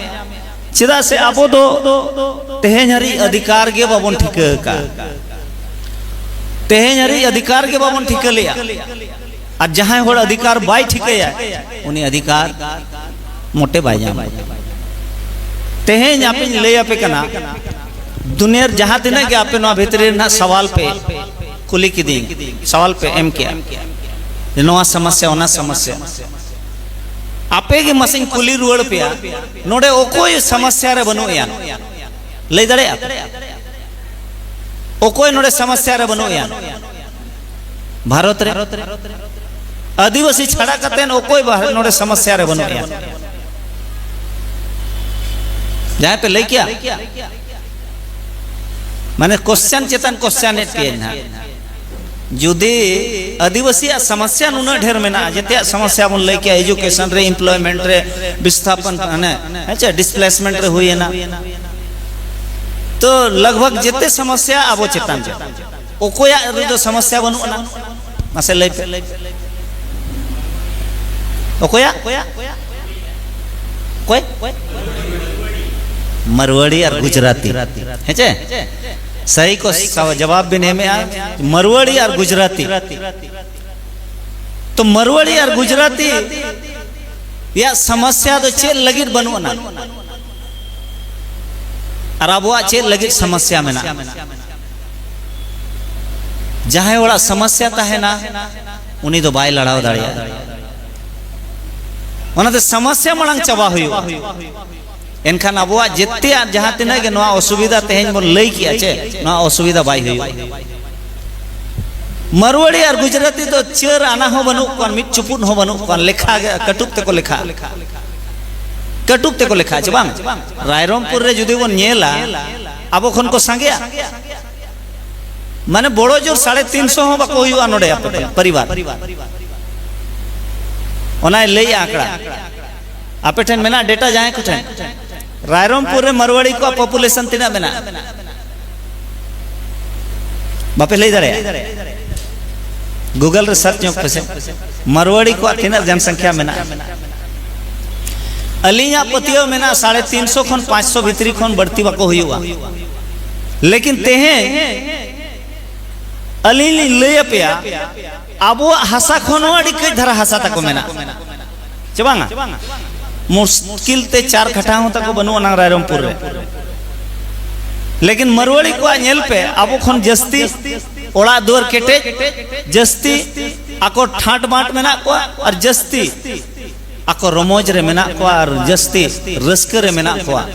ᱪᱮᱫᱟᱜ ᱥᱮ ᱟᱵᱚ ᱫᱚ ᱛᱮᱦᱮᱧ ᱦᱟᱹᱨᱤᱡ ᱚᱫᱷᱤᱠᱟᱨ ᱜᱮ ᱵᱟᱵᱚᱱ ᱴᱷᱤᱠᱟᱹ ᱟᱠᱟᱫ᱾ ᱛᱮᱦᱮᱧ ᱦᱟᱹᱨᱤᱡ ᱚᱫᱷᱤᱠᱟᱨ ᱜᱮ ᱵᱟᱵᱚᱱ ᱴᱷᱤᱠᱟᱹ ᱞᱮᱜᱼᱟ᱾ ᱟᱨ ᱡᱟᱦᱟᱸᱭ ᱦᱚᱲ ᱚᱫᱷᱤᱠᱟᱨ ᱵᱟᱭ ᱴᱷᱤᱠᱟᱹᱭᱟ, ᱩᱱᱤ ᱚᱫᱷᱤᱠᱟᱨ ᱢᱚᱴᱮ ᱵᱟᱭ ᱧᱟᱢᱟ᱾ ᱛᱮᱦᱮᱧ ᱟᱯᱮᱧ ᱞᱟᱹᱭ ᱟᱯᱮ ᱠᱟᱱᱟ, ᱫᱩᱱᱤᱭᱟᱹ ᱨᱮ ᱡᱟᱦᱟᱸ ᱛᱤᱱᱟᱹᱜ ᱜᱮ ᱟᱯᱮ ᱱᱚᱣᱟ ᱵᱷᱤᱛᱨᱤ ᱨᱮᱱᱟᱜ ᱥᱟᱣᱟᱞ ᱯᱮ ᱠᱩᱞᱤ ᱠᱤᱫᱤᱧ, ᱥᱟᱣᱟᱞ ᱯᱮ ᱮᱢ ᱠᱮᱜᱼᱟ, ᱡᱮ ᱱᱚᱣᱟ ᱥᱚᱢᱚᱥᱥᱟ, ᱚᱱᱟ ᱥᱚᱢᱚᱥᱥᱟ, ᱟᱯᱮ ᱜᱮ ᱢᱟᱥᱮᱧ ᱠᱩᱞᱤ ᱨᱩᱣᱟᱹᱲ ᱯᱮᱭᱟ, ᱱᱚᱰᱮ ᱚᱠᱚᱭ ᱥᱚᱢᱚᱥᱥᱟ ᱨᱮ ᱵᱟᱹᱱᱩᱜ ᱮᱭᱟ? ᱞᱟᱹᱭ ᱫᱟᱲᱮᱭᱟᱜᱼᱟ ᱯᱮ? ᱚᱠᱚᱭ ᱱᱚᱰᱮ ᱥᱚᱢᱚᱥᱥᱟ ᱨᱮ ᱵᱟᱹᱱᱩᱜ ᱮᱭᱟ? ᱵᱷᱟᱨᱚᱛ ᱨᱮ ᱟᱹᱫᱤᱵᱟᱹᱥᱤ ᱪᱷᱟᱲᱟ ᱠᱟᱛᱮ ᱚᱠᱚᱭ ᱵᱷᱟᱨᱚᱛ ᱱᱚᱰᱮ ᱥᱚᱢᱚᱥᱥᱟ ᱨᱮ ᱵᱟᱹᱱᱩᱜ ᱮᱭᱟ? ᱡᱟᱦᱟᱸᱭ ᱯᱮ ᱞᱟᱹᱭ ᱠᱮᱭᱟ? ᱢᱟᱱᱮ ᱠᱚᱥᱪᱟᱱ ᱪᱮᱛᱟᱱ ᱠᱚᱥᱪᱟᱱ ᱮᱫ ᱯᱮᱭᱟᱹᱧ ᱱᱟᱦᱟᱜ᱾ ᱡᱩᱫᱤ ᱟᱹᱫᱤᱵᱟᱹᱥᱤᱭᱟᱜ ᱥᱚᱢᱚᱥᱥᱟ ᱱᱩᱱᱟᱹᱜ ᱰᱷᱮᱨ ᱢᱮᱱᱟᱜᱼᱟ, ᱡᱮᱛᱮᱭᱟᱜ ᱥᱚᱢᱚᱥᱥᱟ ᱵᱚᱱ ᱞᱟᱹᱭ ᱠᱮᱭᱟ, ᱮᱡᱩᱠᱮᱥᱚᱱ ᱨᱮ, ᱮᱢᱯᱞᱚᱭᱢᱮᱱᱴ ᱨᱮ, ᱵᱤᱥᱛᱷᱟᱯᱚᱱ, ᱦᱟᱱᱮ, ᱦᱮᱸ ᱪᱮ, ᱰᱤᱥᱯᱞᱮᱥᱢᱮᱱᱴ ᱨᱮ ᱦᱩᱭᱮᱱᱟ, ᱛᱚ ᱞᱟᱜᱽ ᱵᱷᱟᱜᱽ ᱡᱮᱛᱮ ᱥᱚᱢᱚᱥᱥᱟ ᱟᱵᱚ ᱪᱮᱛᱟᱱ ᱨᱮ᱾ ᱚᱠᱚᱭᱟᱜ ᱨᱮᱫᱚ ᱥᱚᱢᱚᱥᱥᱟ ᱵᱟᱹᱱᱩᱜ ᱟᱱᱟ? ᱢᱟᱥᱮ ᱞᱟᱹᱭ ᱯᱮ᱾ ᱚᱠᱚᱭᱟᱜ? ᱚᱠᱚᱭ? ᱢᱟᱨᱣᱟᱲᱤ ᱟᱨ ᱜᱩᱡᱽᱨᱟᱛᱤ᱾ ᱦᱮᱸ ᱪᱮ? ᱥᱟᱹᱦᱤ ᱠᱚ ᱥᱟ-, ᱡᱟᱣᱟᱵ ᱵᱤᱱ ᱮᱢᱮᱜᱼᱟ, ᱢᱟᱨᱣᱟᱲᱤ ᱟᱨ ᱜᱩᱡᱽᱨᱟᱛᱤ᱾ ᱛᱚ ᱢᱟᱨᱣᱟᱲᱤ ᱟᱨ ᱜᱩᱡᱽᱨᱟᱛᱤ ᱨᱮᱭᱟᱜ ᱥᱚᱢᱚᱥᱥᱟ ᱫᱚ ᱪᱮᱫ ᱞᱟᱹᱜᱤᱫ ᱵᱟᱹᱱᱩᱜ ᱟᱱᱟ? ᱟᱨ ᱟᱵᱚᱣᱟᱜ ᱪᱮᱫ ᱞᱟᱹᱜᱤᱫ ᱥᱚᱢᱚᱥᱥᱟ ᱢᱮᱱᱟᱜᱼᱟ? ᱡᱟᱦᱟᱸᱭ ᱦᱚᱲᱟᱜ ᱥᱚᱢᱚᱥᱥᱟ ᱛᱟᱦᱮᱱᱟ, ᱩᱱᱤ ᱫᱚ ᱵᱟᱭ ᱞᱟᱲᱟᱣ ᱫᱟᱲᱮᱭᱟᱜᱼᱟ᱾ ᱚᱱᱟᱛᱮ ᱥᱚᱢᱚᱥᱥᱟ ᱢᱟᱲᱟᱝ ᱪᱟᱵᱟ ᱦᱩᱭᱩᱜᱼᱟ᱾ ᱮᱱᱠᱷᱟᱱ ᱟᱵᱚᱣᱟᱜ ᱡᱮᱛᱮᱭᱟᱜ ᱡᱟᱦᱟᱸ ᱛᱤᱱᱟᱹᱜ ᱜᱮ ᱱᱚᱣᱟ ᱚᱥᱩᱵᱤᱫᱷᱟ ᱛᱮᱦᱮᱧ ᱵᱚᱱ ᱞᱟᱹᱭ ᱠᱮᱜᱼᱟ ᱪᱮ, ᱱᱚᱣᱟ ᱚᱥᱩᱵᱤᱫᱷᱟ ᱵᱟᱭ ᱦᱩᱭᱩᱜᱼᱟ᱾ ᱢᱟᱨᱣᱟᱲᱤ ᱟᱨ ᱜᱩᱡᱽᱨᱟᱛᱤ ᱫᱚ ᱪᱟᱹᱨ ᱟᱱᱟ ᱦᱚᱸ ᱵᱟᱹᱱᱩᱜ ᱠᱚᱣᱟ, ᱢᱤᱫ ᱪᱩᱯᱩᱫ ᱦᱚᱸ ᱵᱟᱹᱱᱩᱜ ᱠᱚᱣᱟ, ᱞᱮᱠᱷᱟ ᱜᱮ ᱠᱟᱹᱴᱩᱵ ᱛᱮᱠᱚ ᱞᱮᱠᱷᱟ, ᱠᱟᱹᱴᱩᱵ ᱛᱮᱠᱚ ᱞᱮᱠᱷᱟ ᱪᱮ ᱵᱟᱝ? ᱨᱟᱭᱨᱚᱝᱯᱩᱨ ᱨᱮ ᱡᱩᱫᱤ ᱵᱚᱱ ᱧᱮᱞᱟ, ᱟᱵᱚ ᱠᱷᱚᱱ ᱠᱚ ᱥᱟᱸᱜᱮᱭᱟ, ᱢᱟᱱᱮ ᱵᱚᱲᱚ ᱡᱳᱨ ᱥᱟᱲᱮ ᱛᱤᱱᱥᱚ ᱦᱚᱸ ᱵᱟᱠᱚ ᱦᱩᱭᱩᱜᱼᱟ ᱱᱚᱰᱮ ᱟᱯᱮ ᱯᱚᱨᱤᱵᱟᱨ᱾ ᱚᱱᱟᱭ ᱞᱟᱹᱭᱮᱜᱼᱟ ᱟᱸᱠᱲᱟ᱾ ᱟᱯᱮ ᱴᱷᱮᱱ ᱢᱮᱱᱟᱜ ᱰᱮᱴᱟ ᱡᱟᱦᱟᱸᱭ ᱠᱚ ᱴᱷᱮᱱ? ᱨᱟᱭᱨᱚᱝᱯᱩᱨ ᱨᱮ ᱢᱟᱨᱣᱟᱲᱤ ᱠᱚᱣᱟᱜ ᱯᱚᱯᱩᱞᱮᱥᱚᱱ ᱛᱤᱱᱟᱹᱜ ᱢᱮᱱᱟᱜᱼᱟ? ᱵᱟᱯᱮ ᱞᱟᱹᱭ ᱫᱟᱲᱮᱭᱟᱜᱼᱟ? ᱜᱩᱜᱚᱞ ᱨᱮ ᱥᱟᱨᱪ ᱧᱚᱜ ᱯᱮᱥᱮ, ᱢᱟᱨᱣᱟᱲᱤ ᱠᱚᱣᱟᱜ ᱛᱤᱱᱟᱹᱜ ᱡᱚᱱᱥᱚᱝᱠᱷᱭᱟ ᱢᱮᱱᱟᱜᱼᱟ? ᱟᱹᱞᱤᱧᱟᱜ ᱯᱟᱹᱛᱭᱟᱹᱣ ᱢᱮᱱᱟᱜᱼᱟ, ᱥᱟᱲᱮ ᱛᱤᱱᱥᱚ ᱠᱷᱚᱱ ᱯᱟᱸᱪᱥᱚ ᱵᱷᱤᱛᱨᱤ ᱠᱷᱚᱱ ᱵᱟᱹᱲᱛᱤ ᱵᱟᱠᱚ ᱦᱩᱭᱩᱜᱼᱟ᱾ ᱞᱮᱠᱤᱱ ᱛᱮᱦᱮᱧ ᱟᱹᱞᱤᱧ ᱞᱤᱧ ᱞᱟᱹᱭ ᱟᱯᱮᱭᱟ, ᱟᱵᱚᱣᱟᱜ ᱦᱟᱥᱟ ᱠᱷᱚᱱ ᱦᱚᱸ ᱟᱹᱰᱤ ᱠᱟᱹᱡ ᱫᱷᱟᱨᱟ ᱦᱟᱥᱟ ᱛᱟᱠᱚ ᱢᱮᱱᱟᱜᱼᱟ, ᱪᱮ ᱵᱟᱝᱟ? ᱢᱩᱥᱠᱤᱞ ᱛᱮ ᱪᱟᱨ ᱠᱟᱴᱷᱟ ᱦᱚᱸ ᱛᱟᱠᱚ ᱵᱟᱹᱱᱩᱜ ᱟᱱᱟᱝ ᱨᱟᱭᱨᱚᱝᱯᱩᱨ ᱨᱮ᱾ ᱞᱮᱠᱤᱱ ᱢᱟᱨᱣᱟᱲᱤ ᱠᱚᱣᱟᱜ ᱧᱮᱞ ᱯᱮ, ᱟᱵᱚ ᱠᱷᱚᱱ ᱡᱟᱹᱥᱛᱤ ᱚᱲᱟᱜ ᱫᱩᱣᱟᱹᱨ ᱠᱮᱴᱮᱡ, ᱡᱟᱹᱥᱛᱤ ᱟᱠᱚ ᱴᱷᱟᱴ ᱵᱟᱴ ᱢᱮᱱᱟᱜ ᱠᱚᱣᱟ, ᱟᱨ ᱡᱟᱹᱥᱛᱤ ᱟᱠᱚ ᱨᱚᱢᱚᱡᱽ ᱨᱮ ᱢᱮᱱᱟᱜ ᱠᱚᱣᱟ, ᱟᱨ ᱡᱟᱹᱥᱛᱤ ᱨᱟᱹᱥᱠᱟᱹ ᱨᱮ ᱢᱮᱱᱟᱜ ᱠᱚᱣᱟ,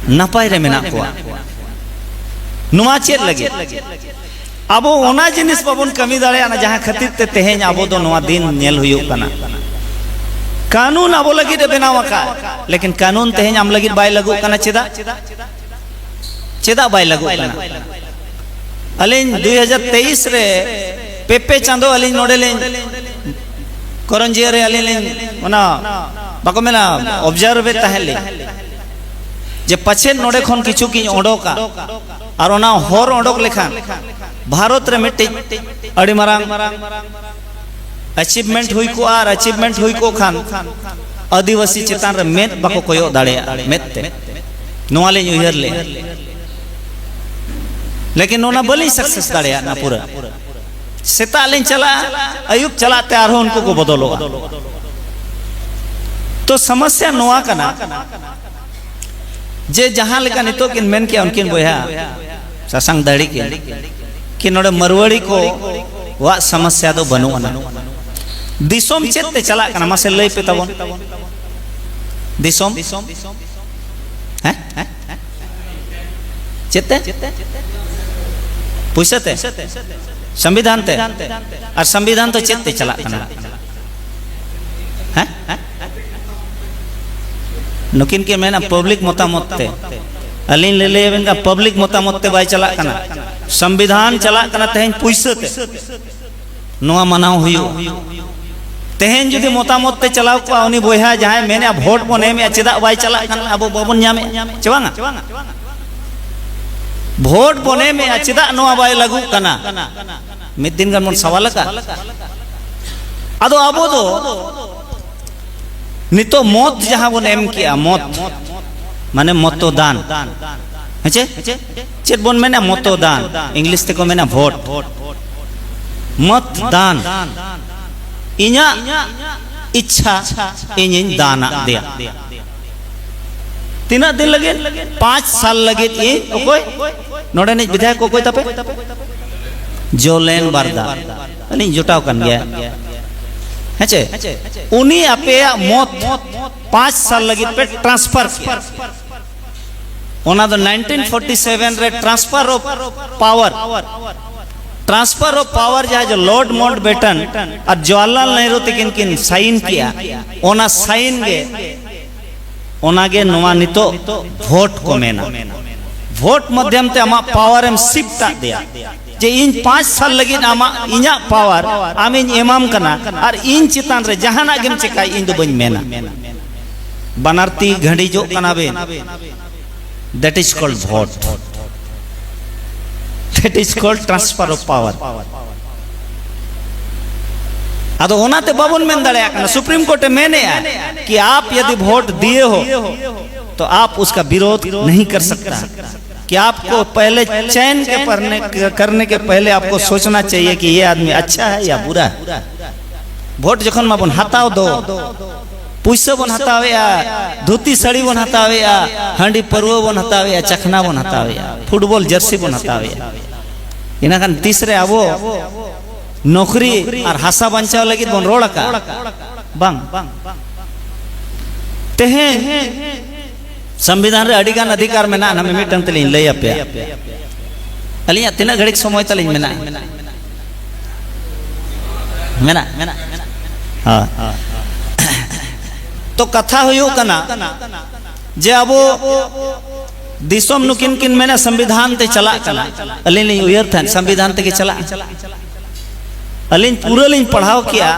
ᱱᱟᱯᱟᱭ ᱨᱮ ᱢᱮᱱᱟᱜ ᱠᱚᱣᱟ᱾ ᱱᱚᱣᱟ ᱪᱮᱫ ᱞᱟᱹᱜᱤᱫ? ᱟᱵᱚ ᱚᱱᱟ ᱡᱤᱱᱤᱥ ᱵᱟᱵᱚᱱ ᱠᱟᱹᱢᱤ ᱫᱟᱲᱮᱭᱟᱜᱼᱟ, ᱡᱟᱦᱟᱸ ᱠᱷᱟᱹᱛᱤᱨ ᱛᱮ ᱛᱮᱦᱮᱧ ᱟᱵᱚ ᱫᱚ ᱱᱚᱣᱟ ᱫᱤᱱ ᱧᱮᱞ ᱦᱩᱭᱩᱜ ᱠᱟᱱᱟ᱾ ᱠᱟᱹᱱᱩᱱ ᱟᱵᱚ ᱞᱟᱹᱜᱤᱫ ᱮ ᱵᱮᱱᱟᱣ ᱟᱠᱟᱫ, ᱞᱮᱠᱤᱱ ᱠᱟᱹᱱᱩᱱ ᱛᱮᱦᱮᱧ ᱟᱢ ᱞᱟᱹᱜᱤᱫ ᱵᱟᱭ ᱞᱟᱹᱜᱩᱜ ᱠᱟᱱᱟ᱾ ᱪᱮᱫᱟᱜ? ᱪᱮᱫᱟᱜ ᱵᱟᱭ ᱞᱟᱹᱜᱩᱜ ᱠᱟᱱᱟ? ᱟᱹᱞᱤᱧ ᱫᱩᱭ ᱦᱟᱡᱟᱨ ᱛᱮᱭᱤᱥ ᱨᱮ ᱯᱮ ᱯᱮ ᱪᱟᱸᱫᱚ ᱟᱹᱞᱤᱧ ᱱᱚᱰᱮ ᱞᱤᱧ ᱠᱚᱨᱚᱱᱡᱤᱭᱟᱹ ᱨᱮ ᱟᱹᱞᱤᱧ ᱞᱤᱧ ᱚᱱᱟ ᱵᱟᱠᱚ ᱢᱮᱱᱟ ᱚᱵᱡᱟᱨᱵᱷ ᱮᱫ ᱛᱟᱦᱮᱸᱫ ᱞᱤᱧ, ᱡᱮ ᱯᱟᱪᱮᱫ ᱱᱚᱰᱮ ᱠᱷᱚᱱ ᱠᱤᱪᱷᱩ ᱠᱤᱧ ᱚᱰᱚᱠᱟ, ᱟᱨ ᱚᱱᱟ ᱦᱚᱨ ᱚᱰᱚᱠ ᱞᱮᱠᱷᱟᱱ ᱵᱷᱟᱨᱚᱛ ᱨᱮ ᱢᱤᱫᱴᱤᱡ ᱟᱹᱰᱤ ᱢᱟᱨᱟᱝ ᱟᱪᱤᱵᱷᱢᱮᱱᱴ ᱦᱩᱭ ᱠᱚᱜᱼᱟ, ᱟᱨ ᱟᱪᱤᱵᱷᱢᱮᱱᱴ ᱦᱩᱭ ᱠᱚᱜ ᱠᱷᱟᱱ ᱟᱹᱫᱤᱵᱟᱹᱥᱤ ᱪᱮᱛᱟᱱ ᱨᱮ ᱢᱮᱫ ᱵᱟᱠᱚ ᱠᱚᱭᱚᱜ ᱫᱟᱲᱮᱭᱟᱜᱼᱟ, ᱢᱮᱫ ᱛᱮ᱾ ᱱᱚᱣᱟ ᱞᱤᱧ ᱩᱭᱦᱟᱹᱨ ᱞᱮᱫᱼᱟ, ᱞᱮᱠᱤᱱ ᱚᱱᱟ ᱵᱟᱹᱞᱤᱧ ᱥᱟᱠᱥᱮᱥ ᱫᱟᱲᱮᱭᱟᱜᱼᱟ ᱯᱩᱨᱟᱹ᱾ ᱥᱮᱛᱟᱜ ᱞᱤᱧ ᱪᱟᱞᱟᱜᱼᱟ, ᱟᱹᱭᱩᱵ ᱪᱟᱞᱟᱜ ᱛᱮ ᱟᱨᱦᱚᱸ ᱩᱱᱠᱩ ᱠᱚ ᱵᱚᱫᱚᱞᱚᱜᱼᱟ᱾ ᱛᱚ ᱥᱚᱢᱚᱥᱥᱟ ᱱᱚᱣᱟ ᱠᱟᱱᱟ, ᱡᱮ ᱡᱟᱦᱟᱸ ᱞᱮᱠᱟ ᱱᱤᱛᱚᱜ ᱠᱤᱱ ᱢᱮᱱ ᱠᱮᱜᱼᱟ ᱩᱱᱠᱤᱱ ᱵᱚᱭᱦᱟ ᱥᱟᱥᱟᱝ ᱫᱟᱲᱤ ᱠᱤᱱ, ᱠᱤ ᱱᱚᱰᱮ ᱢᱟᱨᱣᱟᱲᱤ ᱠᱚᱣᱟᱜ ᱥᱚᱢᱚᱥᱥᱟ ᱫᱚ ᱵᱟᱹᱱᱩᱜ ᱟᱱᱟ᱾ ᱫᱤᱥᱚᱢ ᱪᱮᱫ ᱛᱮ ᱪᱟᱞᱟᱜ ᱠᱟᱱᱟ, ᱢᱟᱥᱮ ᱞᱟᱹᱭ ᱯᱮ ᱛᱟᱵᱚᱱ? ᱫᱤᱥᱚᱢ ᱦᱮᱸ? ᱪᱮᱫ ᱛᱮ? ᱯᱩᱭᱥᱟᱹ ᱛᱮ? ᱥᱚᱝᱵᱤᱫᱷᱟᱱ ᱛᱮ᱾ ᱟᱨ ᱥᱚᱝᱵᱤᱫᱷᱟᱱ ᱫᱚ ᱪᱮᱫ ᱛᱮ ᱪᱟᱞᱟᱜ ᱠᱟᱱᱟ? ᱦᱮᱸ? ᱱᱩᱠᱤᱱ ᱠᱤᱱ ᱢᱮᱱᱟ ᱯᱟᱵᱽᱞᱤᱠ ᱢᱚᱛᱟᱢᱚᱛ ᱛᱮ᱾ ᱟᱹᱞᱤᱧ ᱞᱤᱧ ᱞᱟᱹᱭ ᱟᱵᱮᱱ ᱠᱟᱱᱟ, ᱯᱟᱵᱽᱞᱤᱠ ᱢᱚᱛᱟᱢᱚᱛ ᱛᱮ ᱵᱟᱭ ᱪᱟᱞᱟᱜ ᱠᱟᱱᱟ᱾ ᱥᱚᱝᱵᱤᱫᱷᱟᱱ ᱪᱟᱞᱟᱜ ᱠᱟᱱᱟ ᱛᱮᱦᱮᱧ ᱯᱩᱭᱥᱟᱹ ᱛᱮ᱾ ᱱᱚᱣᱟ ᱢᱟᱱᱟᱣ ᱦᱩᱭᱩᱜᱼᱟ᱾ ᱛᱮᱦᱮᱧ ᱡᱩᱫᱤ ᱢᱚᱛᱟᱢᱚᱛ ᱛᱮ ᱪᱟᱞᱟᱣ ᱠᱚᱜᱼᱟ, ᱩᱱᱤ ᱵᱚᱭᱦᱟ ᱡᱟᱦᱟᱸᱭ ᱢᱮᱱᱮᱫᱼᱟ ᱵᱷᱳᱴ ᱵᱚᱱ ᱮᱢᱮᱫᱼᱟ, ᱪᱮᱫᱟᱜ ᱵᱟᱭ ᱪᱟᱞᱟᱜ ᱠᱟᱱᱟ? ᱟᱵᱚ ᱵᱟᱵᱚᱱ ᱧᱟᱢᱮᱫᱼᱟ ᱪᱮ ᱵᱟᱝᱟ? ᱵᱷᱳᱴ ᱵᱚᱱ ᱮᱢᱮᱫᱼᱟ, ᱪᱮᱫᱟᱜ ᱱᱚᱣᱟ ᱵᱟᱭ ᱞᱟᱹᱜᱩᱜ ᱠᱟᱱᱟ? ᱢᱤᱫ ᱫᱤᱱ ᱜᱟᱱ ᱵᱚᱱ ᱥᱟᱣᱟᱞ ᱟᱠᱟᱫ᱾ ᱟᱫᱚ ᱟᱵᱚ ᱫᱚ ᱱᱤᱛᱚᱜ ᱢᱚᱛ ᱡᱟᱦᱟᱸ ᱵᱚᱱ ᱮᱢ ᱠᱮᱜᱼᱟ, ᱢᱚᱛ ᱢᱟᱱᱮ ᱢᱚᱛᱚᱫᱟᱱ, ᱦᱮᱸᱪᱮ? ᱪᱮᱫ ᱵᱚᱱ ᱢᱮᱱᱟ? ᱢᱚᱛᱚᱫᱟᱱ᱾ ᱤᱝᱞᱤᱥ ᱛᱮᱠᱚ ᱢᱮᱱᱟ ᱵᱷᱳᱴ᱾ ᱢᱚᱛ ᱫᱟᱱ, ᱤᱧᱟᱜ ᱤᱪᱪᱷᱟ, ᱤᱧᱤᱧ ᱫᱟᱱᱟᱜ ᱫᱮᱭᱟ᱾ ᱛᱤᱱᱟᱹᱜ ᱫᱤᱱ ᱞᱟᱹᱜᱤᱫ? ᱯᱟᱸᱪ ᱥᱟᱞ ᱞᱟᱹᱜᱤᱫ ᱤᱧ᱾ ᱚᱠᱚᱭ ᱱᱚᱰᱮᱱᱤᱡ ᱵᱤᱫᱷᱟᱭᱚᱠ? ᱚᱠᱚᱭ ᱛᱟᱯᱮ? ᱡᱚᱞᱮᱱ ᱵᱟᱨᱫᱟ᱾ ᱟᱹᱞᱤᱧ ᱡᱚᱴᱟᱣ ᱠᱟᱱ ᱜᱮᱭᱟ, ᱦᱮᱸᱪᱮ? ᱩᱱᱤ ᱟᱯᱮᱭᱟᱜ ᱢᱚᱛ ᱯᱟᱸᱪ ᱥᱟᱞ ᱞᱟᱹᱜᱤᱫ ᱯᱮ ᱴᱨᱟᱱᱥᱯᱷᱟᱨ ᱠᱮᱜᱼᱟ᱾ ᱚᱱᱟ ᱫᱚ ᱱᱟᱭᱤᱱᱴᱤᱱ ᱯᱷᱳᱨᱴᱤ ᱥᱮᱵᱷᱮᱱ ᱨᱮ transfer of power, transfer of power ᱡᱟᱦᱟᱸ ᱡᱮ ᱞᱚᱨᱰ ᱢᱟᱣᱩᱱᱴᱵᱮᱴᱚᱱ ᱟᱨ ᱡᱚᱣᱟᱦᱚᱨᱞᱟᱞ ᱱᱮᱦᱨᱩ ᱛᱟᱹᱠᱤᱱ ᱠᱤᱱ ᱥᱟᱭᱤᱱ ᱠᱮᱜᱼᱟ, ᱚᱱᱟ ᱥᱟᱭᱤᱱ ᱜᱮ, ᱚᱱᱟᱜᱮ ᱱᱚᱣᱟ ᱱᱤᱛᱚᱜ ᱵᱷᱳᱴ ᱠᱚ ᱢᱮᱱᱟ᱾ ᱵᱷᱳᱴ ᱢᱟᱫᱽᱫᱷᱚᱢ ᱛᱮ ᱟᱢᱟᱜ ᱯᱟᱣᱟᱨ ᱮᱢ ᱥᱤᱯᱴ ᱟᱫ ᱫᱮᱭᱟ, ᱡᱮ ᱤᱧ ᱯᱟᱸᱪ ᱥᱟᱞ ᱞᱟᱹᱜᱤᱫ ᱟᱢᱟᱜ, ᱤᱧᱟᱜ ᱯᱟᱣᱟᱨ ᱟᱢᱤᱧ ᱮᱢᱟᱢ ᱠᱟᱱᱟ, ᱟᱨ ᱤᱧ ᱪᱮᱛᱟᱱ ᱨᱮ ᱡᱟᱦᱟᱱᱟᱜ ᱜᱮᱢ ᱪᱮᱠᱟᱭ, ᱤᱧ ᱫᱚ ᱵᱟᱹᱧ ᱢᱮᱱᱟ᱾ ᱵᱟᱱᱟᱨ ᱛᱤ ᱜᱷᱟᱹᱰᱤᱡᱚᱜ ᱠᱟᱱᱟ ᱵᱮᱱ, that is called vote, that is called transfer of power. ᱟᱫᱚ ᱚᱱᱟᱛᱮ ᱵᱟᱵᱚᱱ ᱢᱮᱱ ᱫᱟᱲᱮᱭᱟᱜ ᱠᱟᱱᱟ᱾ ᱥᱩᱯᱨᱤᱢ ᱠᱳᱨᱴ ᱮ ᱢᱮᱱᱮᱜᱼᱟ कि आप यदि वोट दिए हो तो आप उसका विरोध नहीं कर सकता, कि आपको पहले चयन के पढ़ने, करने के पहले आपको सोचना चाहिए कि ये आदमी अच्छा है या बुरा है। ᱵᱷᱳᱴ ᱡᱚᱠᱷᱚᱱ ᱢᱟᱵᱚᱱ ᱦᱟᱛᱟᱣ ᱫᱚ, ᱯᱩᱭᱥᱟᱹ ᱵᱚᱱ ᱦᱟᱛᱟᱣᱮᱜᱼᱟ, ᱫᱷᱩᱛᱤ ᱥᱟᱹᱲᱤ ᱵᱚᱱ ᱦᱟᱛᱟᱣᱮᱜᱼᱟ, ᱦᱟᱺᱰᱤ ᱯᱟᱹᱨᱣᱟᱹ ᱵᱚᱱ ᱦᱟᱛᱟᱣᱮᱜᱼᱟ, ᱪᱟᱠᱷᱱᱟ ᱵᱚᱱ ᱦᱟᱛᱟᱣᱮᱜᱼᱟ, ᱯᱷᱩᱴᱵᱚᱞ ᱡᱟᱹᱨᱥᱤ ᱵᱚᱱ ᱦᱟᱛᱟᱣᱮᱜᱼᱟ᱾ ᱤᱱᱟᱹᱠᱷᱟᱱ ᱛᱤᱥᱨᱮ ᱟᱵᱚ ᱱᱚᱠᱨᱤ ᱟᱨ ᱦᱟᱥᱟ ᱵᱟᱧᱪᱟᱣ ᱞᱟᱹᱜᱤᱫ ᱵᱚᱱ ᱨᱚᱲ ᱟᱠᱟᱫ? ᱵᱟᱝ᱾ ᱛᱮᱦᱮᱧ ᱥᱚᱝᱵᱤᱫᱷᱟᱱ ᱨᱮ ᱟᱹᱰᱤ ᱜᱟᱱ ᱚᱫᱷᱤᱠᱟᱨ ᱢᱮᱱᱟᱜᱼᱟ, ᱱᱟᱦᱟᱜ ᱢᱤᱢᱤᱫᱴᱟᱝ ᱛᱮᱞᱤᱧ ᱞᱟᱹᱭ ᱟᱯᱮᱭᱟ᱾ ᱟᱹᱞᱤᱧᱟᱜ ᱛᱤᱱᱟᱹᱜ ᱜᱷᱟᱹᱲᱤᱡ ᱥᱚᱢᱚᱭ ᱛᱟᱹᱞᱤᱧ ᱢᱮᱱᱟᱜᱼᱟ? ᱢᱮᱱᱟᱜ, ᱢᱮᱱᱟᱜ, ᱢᱮᱱᱟᱜ᱾ ᱦᱳᱭ᱾ ᱛᱚ, ᱠᱟᱛᱷᱟ ᱦᱩᱭᱩᱜ ᱠᱟᱱᱟ ᱡᱮ ᱟᱵᱚ ᱫᱤᱥᱚᱢ, ᱱᱩᱠᱤᱱ ᱠᱤᱱ ᱢᱮᱱᱟ ᱥᱚᱝᱵᱤᱫᱷᱟᱱ ᱛᱮ ᱪᱟᱞᱟᱜ ᱠᱟᱱᱟ᱾ ᱟᱹᱞᱤᱧ ᱞᱤᱧ ᱩᱭᱦᱟᱹᱨ ᱛᱟᱦᱮᱸᱫ ᱥᱚᱝᱵᱤᱫᱷᱟᱱ ᱛᱮᱜᱮ ᱪᱟᱞᱟᱜᱼᱟ᱾ ᱟᱹᱞᱤᱧ ᱯᱩᱨᱟᱹ ᱞᱤᱧ ᱯᱟᱲᱦᱟᱣ ᱠᱮᱜᱼᱟ᱾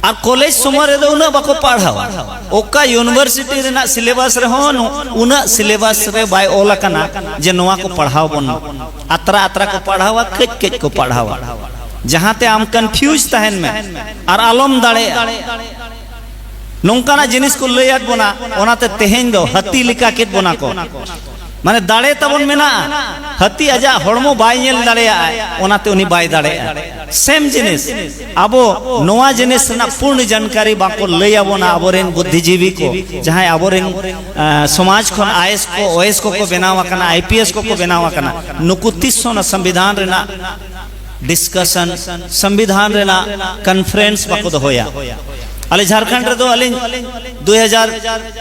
ᱟᱨ ᱠᱚᱞᱮᱡᱽ ᱥᱚᱢᱚᱭ ᱨᱮᱫᱚ ᱩᱱᱟᱹᱜ ᱵᱟᱠᱚ ᱯᱟᱲᱦᱟᱣᱟ᱾ ᱚᱠᱟ ᱤᱭᱩᱱᱤᱵᱷᱟᱨᱥᱤᱴᱤ ᱨᱮᱱᱟᱜ ᱥᱤᱞᱮᱵᱟᱥ ᱨᱮᱦᱚᱸ ᱱᱩ-, ᱩᱱᱟᱹᱜ ᱥᱤᱞᱮᱵᱟᱥ ᱨᱮ ᱵᱟᱭ ᱚᱞ ᱟᱠᱟᱱᱟ ᱡᱮ ᱱᱚᱣᱟ ᱠᱚ ᱯᱟᱲᱦᱟᱣ ᱵᱚᱱ᱾ ᱟᱛᱨᱟ ᱟᱛᱨᱟ ᱠᱚ ᱯᱟᱲᱦᱟᱣᱟ, ᱠᱟᱹᱡ ᱠᱟᱹᱡ ᱠᱚ ᱯᱟᱲᱦᱟᱣᱟ᱾ ᱡᱟᱦᱟᱸᱛᱮ ᱟᱢ ᱠᱚᱱᱯᱷᱤᱭᱩᱡᱽ ᱛᱟᱦᱮᱱ ᱢᱮ ᱟᱨ ᱟᱞᱚᱢ ᱫᱟᱲᱮᱭᱟᱜᱼᱟ᱾ ᱱᱚᱝᱠᱟᱱᱟᱜ ᱡᱤᱱᱤᱥ ᱠᱚ ᱞᱟᱹᱭᱟᱫ ᱵᱚᱱᱟ, ᱚᱱᱟᱛᱮ ᱛᱮᱦᱮᱧ ᱫᱚ ᱦᱟᱹᱛᱤ ᱞᱮᱠᱟ ᱠᱮᱫ ᱵᱚᱱᱟ ᱠᱚ᱾ ᱢᱟᱱᱮ, ᱫᱟᱲᱮ ᱛᱟᱵᱚᱱ ᱢᱮᱱᱟᱜᱼᱟ, ᱦᱟᱹᱛᱤ ᱟᱡᱟᱜ ᱦᱚᱲᱢᱚ ᱵᱟᱭ ᱧᱮᱞ ᱫᱟᱲᱮᱭᱟᱜᱼᱟ, ᱚᱱᱟᱛᱮ ᱩᱱᱤ ᱵᱟᱭ ᱫᱟᱲᱮᱭᱟᱜᱼᱟ᱾ ᱥᱮᱢ ᱡᱤᱱᱤᱥ, ᱟᱵᱚ ᱱᱚᱣᱟ ᱡᱤᱱᱤᱥ ᱨᱮᱱᱟᱜ ᱯᱩᱨᱱ ᱡᱟᱱᱠᱟᱨᱤ ᱵᱟᱠᱚ ᱞᱟᱹᱭ ᱟᱵᱚᱱᱟ ᱟᱵᱚᱨᱮᱱ ᱵᱩᱫᱽᱫᱷᱤᱡᱤᱵᱤ ᱠᱚ, ᱡᱟᱦᱟᱸᱭ ᱟᱵᱚᱨᱮᱱ, ᱟᱸ, ᱥᱚᱢᱟᱡᱽ ᱠᱷᱚᱱ ᱟᱭᱮᱥ ᱠᱚ, ᱳᱭᱮᱥ ᱠᱚᱠᱚ ᱵᱮᱱᱟᱣ ᱟᱠᱟᱱᱟ, ᱟᱭ ᱯᱤ ᱮᱥ ᱠᱚᱠᱚ ᱵᱮᱱᱟᱣ ᱟᱠᱟᱱᱟ᱾ ᱱᱩᱠᱩ ᱛᱤᱥ ᱦᱚᱸ ᱚᱱᱟ ᱥᱚᱝᱵᱤᱫᱷᱟᱱ ᱨᱮᱱᱟᱜ ᱰᱤᱥᱠᱟᱥᱚᱱ, ᱥᱚᱝᱵᱤᱫᱷᱟᱱ ᱨᱮᱱᱟᱜ ᱠᱚᱱᱯᱷᱟᱨᱮᱱᱥ ᱵᱟᱠᱚ ᱫᱚᱦᱚᱭᱟ᱾ ᱟᱞᱮ ᱡᱷᱟᱲᱠᱷᱚᱸᱰ ᱨᱮᱫᱚ ᱟᱹᱞᱤᱧ ᱫᱩᱭ ᱦᱟᱡᱟᱨ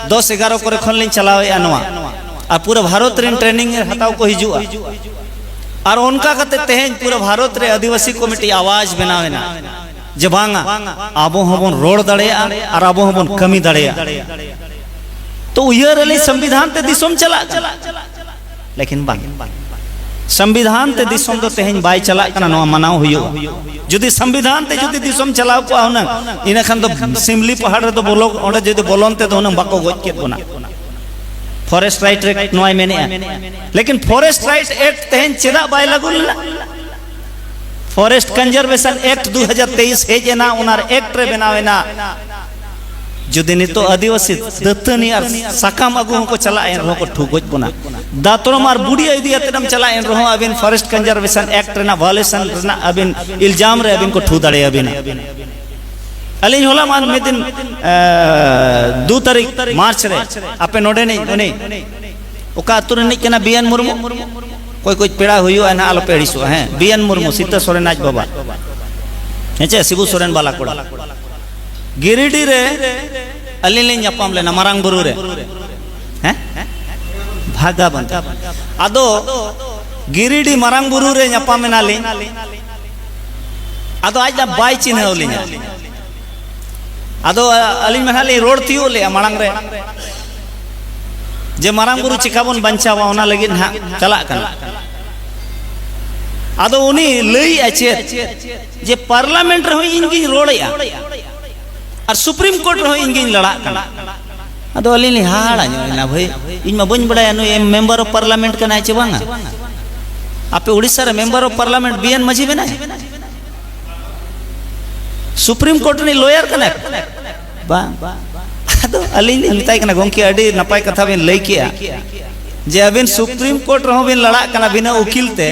ᱫᱚᱥ ᱮᱜᱟᱨᱚ ᱠᱚᱨᱮ ᱠᱷᱚᱱ ᱞᱤᱧ ᱪᱟᱞᱟᱣᱮᱫᱼᱟ ᱱᱚᱣᱟ, ᱟᱨ ᱯᱩᱨᱟᱹ ᱵᱷᱟᱨᱚᱛ ᱨᱮᱱ ᱴᱨᱮᱱᱤᱝ ᱮ ᱦᱟᱛᱟᱣ ᱠᱚ ᱦᱤᱡᱩᱜᱼᱟ᱾ ᱟᱨ ᱚᱱᱠᱟ ᱠᱟᱛᱮ ᱛᱮᱦᱮᱧ ᱯᱩᱨᱟᱹ ᱵᱷᱟᱨᱚᱛ ᱨᱮ ᱟᱹᱫᱤᱵᱟᱹᱥᱤ ᱠᱚ ᱢᱤᱫᱴᱤᱡ ᱟᱣᱟᱡᱽ ᱵᱮᱱᱟᱣ ᱮᱱᱟ ᱡᱮ ᱵᱟᱝᱟ, ᱟᱵᱚ ᱦᱚᱸᱵᱚᱱ ᱨᱚᱲ ᱫᱟᱲᱮᱭᱟᱜᱼᱟ ᱟᱨ ᱟᱵᱚ ᱦᱚᱸᱵᱚᱱ ᱠᱟᱹᱢᱤ ᱫᱟᱲᱮᱭᱟᱜᱼᱟ᱾ ᱛᱚ, ᱩᱭᱦᱟᱹᱨ ᱟᱹᱞᱤᱧ ᱥᱚᱝᱵᱤᱫᱷᱟᱱ ᱛᱮ ᱫᱤᱥᱚᱢ ᱪᱟᱞᱟᱜ ᱠᱟᱱᱟ᱾ ᱞᱮᱠᱤᱱ ᱵᱟᱝ, ᱥᱚᱝᱵᱤᱫᱷᱟᱱ ᱛᱮ ᱫᱤᱥᱚᱢ ᱫᱚ ᱛᱮᱦᱮᱧ ᱵᱟᱭ ᱪᱟᱞᱟᱜ ᱠᱟᱱᱟ, ᱱᱚᱣᱟ ᱢᱟᱱᱟᱣ ᱦᱩᱭᱩᱜᱼᱟ᱾ ᱡᱩᱫᱤ ᱥᱚᱝᱵᱤᱫᱷᱟᱱ ᱛᱮ ᱡᱩᱫᱤ ᱫᱤᱥᱚᱢ ᱪᱟᱞᱟᱣ ᱠᱚᱜᱼᱟ ᱦᱩᱱᱟᱹᱝ, ᱤᱱᱟᱹ ᱠᱷᱟᱱ ᱫᱚ ᱥᱤᱢᱞᱤ ᱯᱟᱦᱟᱲ ᱨᱮᱫᱚ ᱵᱚᱞᱚ, ᱚᱸᱰᱮ ᱡᱩᱫᱤ ᱵᱚᱞᱚᱱ ᱛᱮᱫᱚ ᱦᱩᱱᱟᱹᱝ ᱵᱟᱠᱚ ᱜᱚᱡ ᱠᱮᱫ ᱵᱚᱱᱟ᱾ ᱯᱷᱚᱨᱮᱥᱴ ᱨᱟᱭᱤᱴ ᱮᱠᱴ ᱱᱚᱣᱟᱭ ᱢᱮᱱᱮᱜᱼᱟ, ᱞᱮᱠᱤᱱ ᱯᱷᱚᱨᱮᱥᱴ ᱨᱟᱭᱤᱴ ᱮᱠᱴ ᱛᱮᱦᱮᱧ ᱪᱮᱫᱟᱜ ᱵᱟᱭ ᱞᱟᱹᱜᱩ ᱞᱮᱱᱟ? ᱯᱷᱚᱨᱮᱥᱴ ᱠᱚᱱᱡᱟᱨᱵᱷᱮᱥᱚᱱ ᱮᱠᱴ ᱫᱩ ᱦᱟᱡᱟᱨ ᱛᱮᱭᱤᱥ ᱦᱮᱡ ᱮᱱᱟ, ᱚᱱᱟᱨᱮ ᱮᱠᱴ ᱨᱮ ᱵᱮᱱᱟᱣ ᱮᱱᱟ, ᱡᱩᱫᱤ ᱱᱤᱛᱚᱜ ᱟᱹᱫᱤᱵᱟᱹᱥᱤ ᱫᱟᱹᱛᱟᱹᱱᱤ ᱟᱨ ᱥᱟᱠᱟᱢ ᱟᱹᱜᱩ ᱦᱚᱸᱠᱚ ᱪᱟᱞᱟᱜᱼᱟ, ᱮᱱ ᱨᱮᱦᱚᱸ ᱠᱚ ᱴᱷᱩ ᱜᱚᱡ ᱵᱚᱱᱟ᱾ ᱫᱟᱛᱨᱚᱢ ᱟᱨ ᱵᱩᱰᱤ ᱤᱫᱤ ᱠᱟᱛᱮᱫ ᱮᱢ ᱪᱟᱞᱟᱜᱼᱟ, ᱮᱱ ᱨᱮᱦᱚᱸ ᱟᱹᱵᱤᱱ ᱯᱷᱚᱨᱮᱥᱴ ᱠᱚᱱᱡᱟᱨᱵᱷᱮᱥᱚᱱ ᱮᱠᱴ ᱨᱮᱱᱟᱜ ᱵᱷᱟᱭᱳᱞᱮᱥᱚᱱ ᱨᱮᱱᱟᱜ ᱟᱹᱵᱤᱱ ᱤᱞᱡᱟᱢ ᱨᱮ ᱟᱹᱵᱤᱱ ᱠᱚ ᱴᱷᱩ ᱫᱟᱲᱮᱭᱟᱵᱤᱱᱟ᱾ ᱟᱹᱞᱤᱧ ᱦᱚᱞᱟ ᱢᱟ ᱢᱤᱫ ᱫᱤᱱ, ᱮ, ᱫᱩ ᱛᱟᱹᱨᱤᱠᱷ ᱢᱟᱨᱪ ᱨᱮ ᱟᱯᱮ ᱱᱚᱰᱮᱱᱤᱡ ᱩᱱᱤ ᱚᱠᱟ ᱟᱹᱛᱩ ᱨᱤᱱᱤᱡ ᱠᱟᱱᱟ? ᱵᱤ ᱮᱱ ᱢᱩᱨᱢᱩ᱾ ᱚᱠᱚᱭ ᱠᱚ ᱯᱮᱲᱟ ᱦᱩᱭᱩᱜᱼᱟ ᱱᱟᱦᱟᱜ, ᱟᱞᱚᱯᱮ ᱟᱹᱲᱤᱥᱚᱜᱼᱟ᱾ ᱦᱮᱸ, ᱵᱤ ᱮᱱ ᱢᱩᱨᱢᱩ, ᱥᱤᱛᱟᱹ ᱥᱚᱨᱮᱱ ᱟᱡ ᱵᱟᱵᱟ᱾ ᱦᱮᱸ ᱪᱮ, ᱥᱤᱵᱩ ᱥᱚᱨᱮᱱ ᱵᱟᱞᱟ ᱠᱚᱲᱟ᱾ ᱜᱤᱨᱤᱰᱤ ᱨᱮ ᱟᱹᱞᱤᱧ ᱞᱤᱧ ᱧᱟᱯᱟᱢ ᱞᱮᱱᱟ ᱢᱟᱨᱟᱝ ᱵᱩᱨᱩ ᱨᱮ᱾ ᱦᱮᱸ? ᱵᱷᱟᱜᱟᱵᱟᱱ᱾ ᱟᱫᱚ ᱜᱤᱨᱤᱰᱤ ᱢᱟᱨᱟᱝ ᱵᱩᱨᱩ ᱨᱮ ᱧᱟᱯᱟᱢ ᱮᱱᱟᱞᱤᱧ᱾ ᱟᱫᱚ ᱟᱡ ᱫᱚ ᱵᱟᱭ ᱪᱤᱱᱦᱟᱹᱣ ᱞᱤᱧᱟ᱾ ᱟᱫᱚ ᱟᱹᱞᱤᱧ ᱢᱟ ᱱᱟᱦᱟᱜ ᱞᱤᱧ ᱨᱚᱲ ᱛᱤᱭᱳᱜ ᱞᱮᱜᱼᱟ ᱢᱟᱲᱟᱝ ᱨᱮ, ᱡᱮ ᱢᱟᱨᱟᱝ ᱵᱩᱨᱩ ᱪᱤᱠᱟ ᱵᱚᱱ ᱵᱟᱧᱪᱟᱣᱟ, ᱚᱱᱟ ᱞᱟᱹᱜᱤᱫ ᱱᱟᱦᱟᱜ ᱪᱟᱞᱟᱜ ᱠᱟᱱᱟ᱾ ᱟᱫᱚ ᱩᱱᱤ ᱞᱟᱹᱭᱮᱜᱼᱟ ᱪᱮᱫ, ᱡᱮ ᱯᱟᱨᱞᱟᱢᱮᱱᱴ ᱨᱮᱦᱚᱸ ᱤᱧ ᱜᱤᱧ ᱨᱚᱲᱮᱜᱼᱟ ᱟᱨ ᱥᱩᱯᱨᱤᱢ ᱠᱳᱨᱴ ᱨᱮᱦᱚᱸ ᱤᱧ ᱜᱤᱧ ᱞᱟᱲᱟᱜ ᱠᱟᱱᱟ᱾ ᱟᱫᱚ ᱟᱹᱞᱤᱧ ᱞᱤᱧ ᱦᱟᱦᱟᱲᱟ ᱧᱚᱜ ᱮᱱᱟ, ᱵᱷᱟᱹᱭ, ᱤᱧ ᱢᱟ ᱵᱟᱹᱧ ᱵᱟᱲᱟᱭᱟ ᱱᱩᱭ ᱢᱮᱢᱵᱟᱨ ᱚᱯᱷ ᱯᱟᱨᱞᱟᱢᱮᱱᱴ ᱠᱟᱱᱟᱭ ᱪᱮ ᱵᱟᱝᱟ᱾ ᱟᱯᱮ ᱩᱲᱤᱥᱥᱟ ᱨᱮ ᱢᱮᱢᱵᱟᱨ ᱚᱯᱷ ᱯᱟᱨᱞᱟᱢᱮᱱᱴ ᱵᱤ ᱮᱱ ᱢᱟᱹᱡᱷᱤ ᱢᱮᱱᱟᱭᱟ? ᱥᱩᱯᱨᱤᱢ ᱠᱳᱨᱴ ᱨᱤᱱᱤᱡ ᱞᱚᱭᱟᱨ ᱠᱟᱱᱟᱭ? ᱵᱟᱝ᱾ ᱟᱫᱚ ᱟᱹᱞᱤᱧ ᱞᱤᱧ ᱢᱮᱛᱟᱭ ᱠᱟᱱᱟ, "ᱜᱚᱢᱠᱮ, ᱟᱹᱰᱤ ᱱᱟᱯᱟᱭ ᱠᱟᱛᱷᱟ ᱵᱤᱱ ᱞᱟᱹᱭ ᱠᱮᱜᱼᱟ ᱡᱮ ᱟᱹᱵᱤᱱ ᱥᱩᱯᱨᱤᱢ ᱠᱳᱨᱴ ᱨᱮᱦᱚᱸ ᱵᱤᱱ ᱞᱟᱲᱟᱜ ᱠᱟᱱᱟ ᱵᱤᱱᱟᱹ ᱩᱠᱤᱞ ᱛᱮ,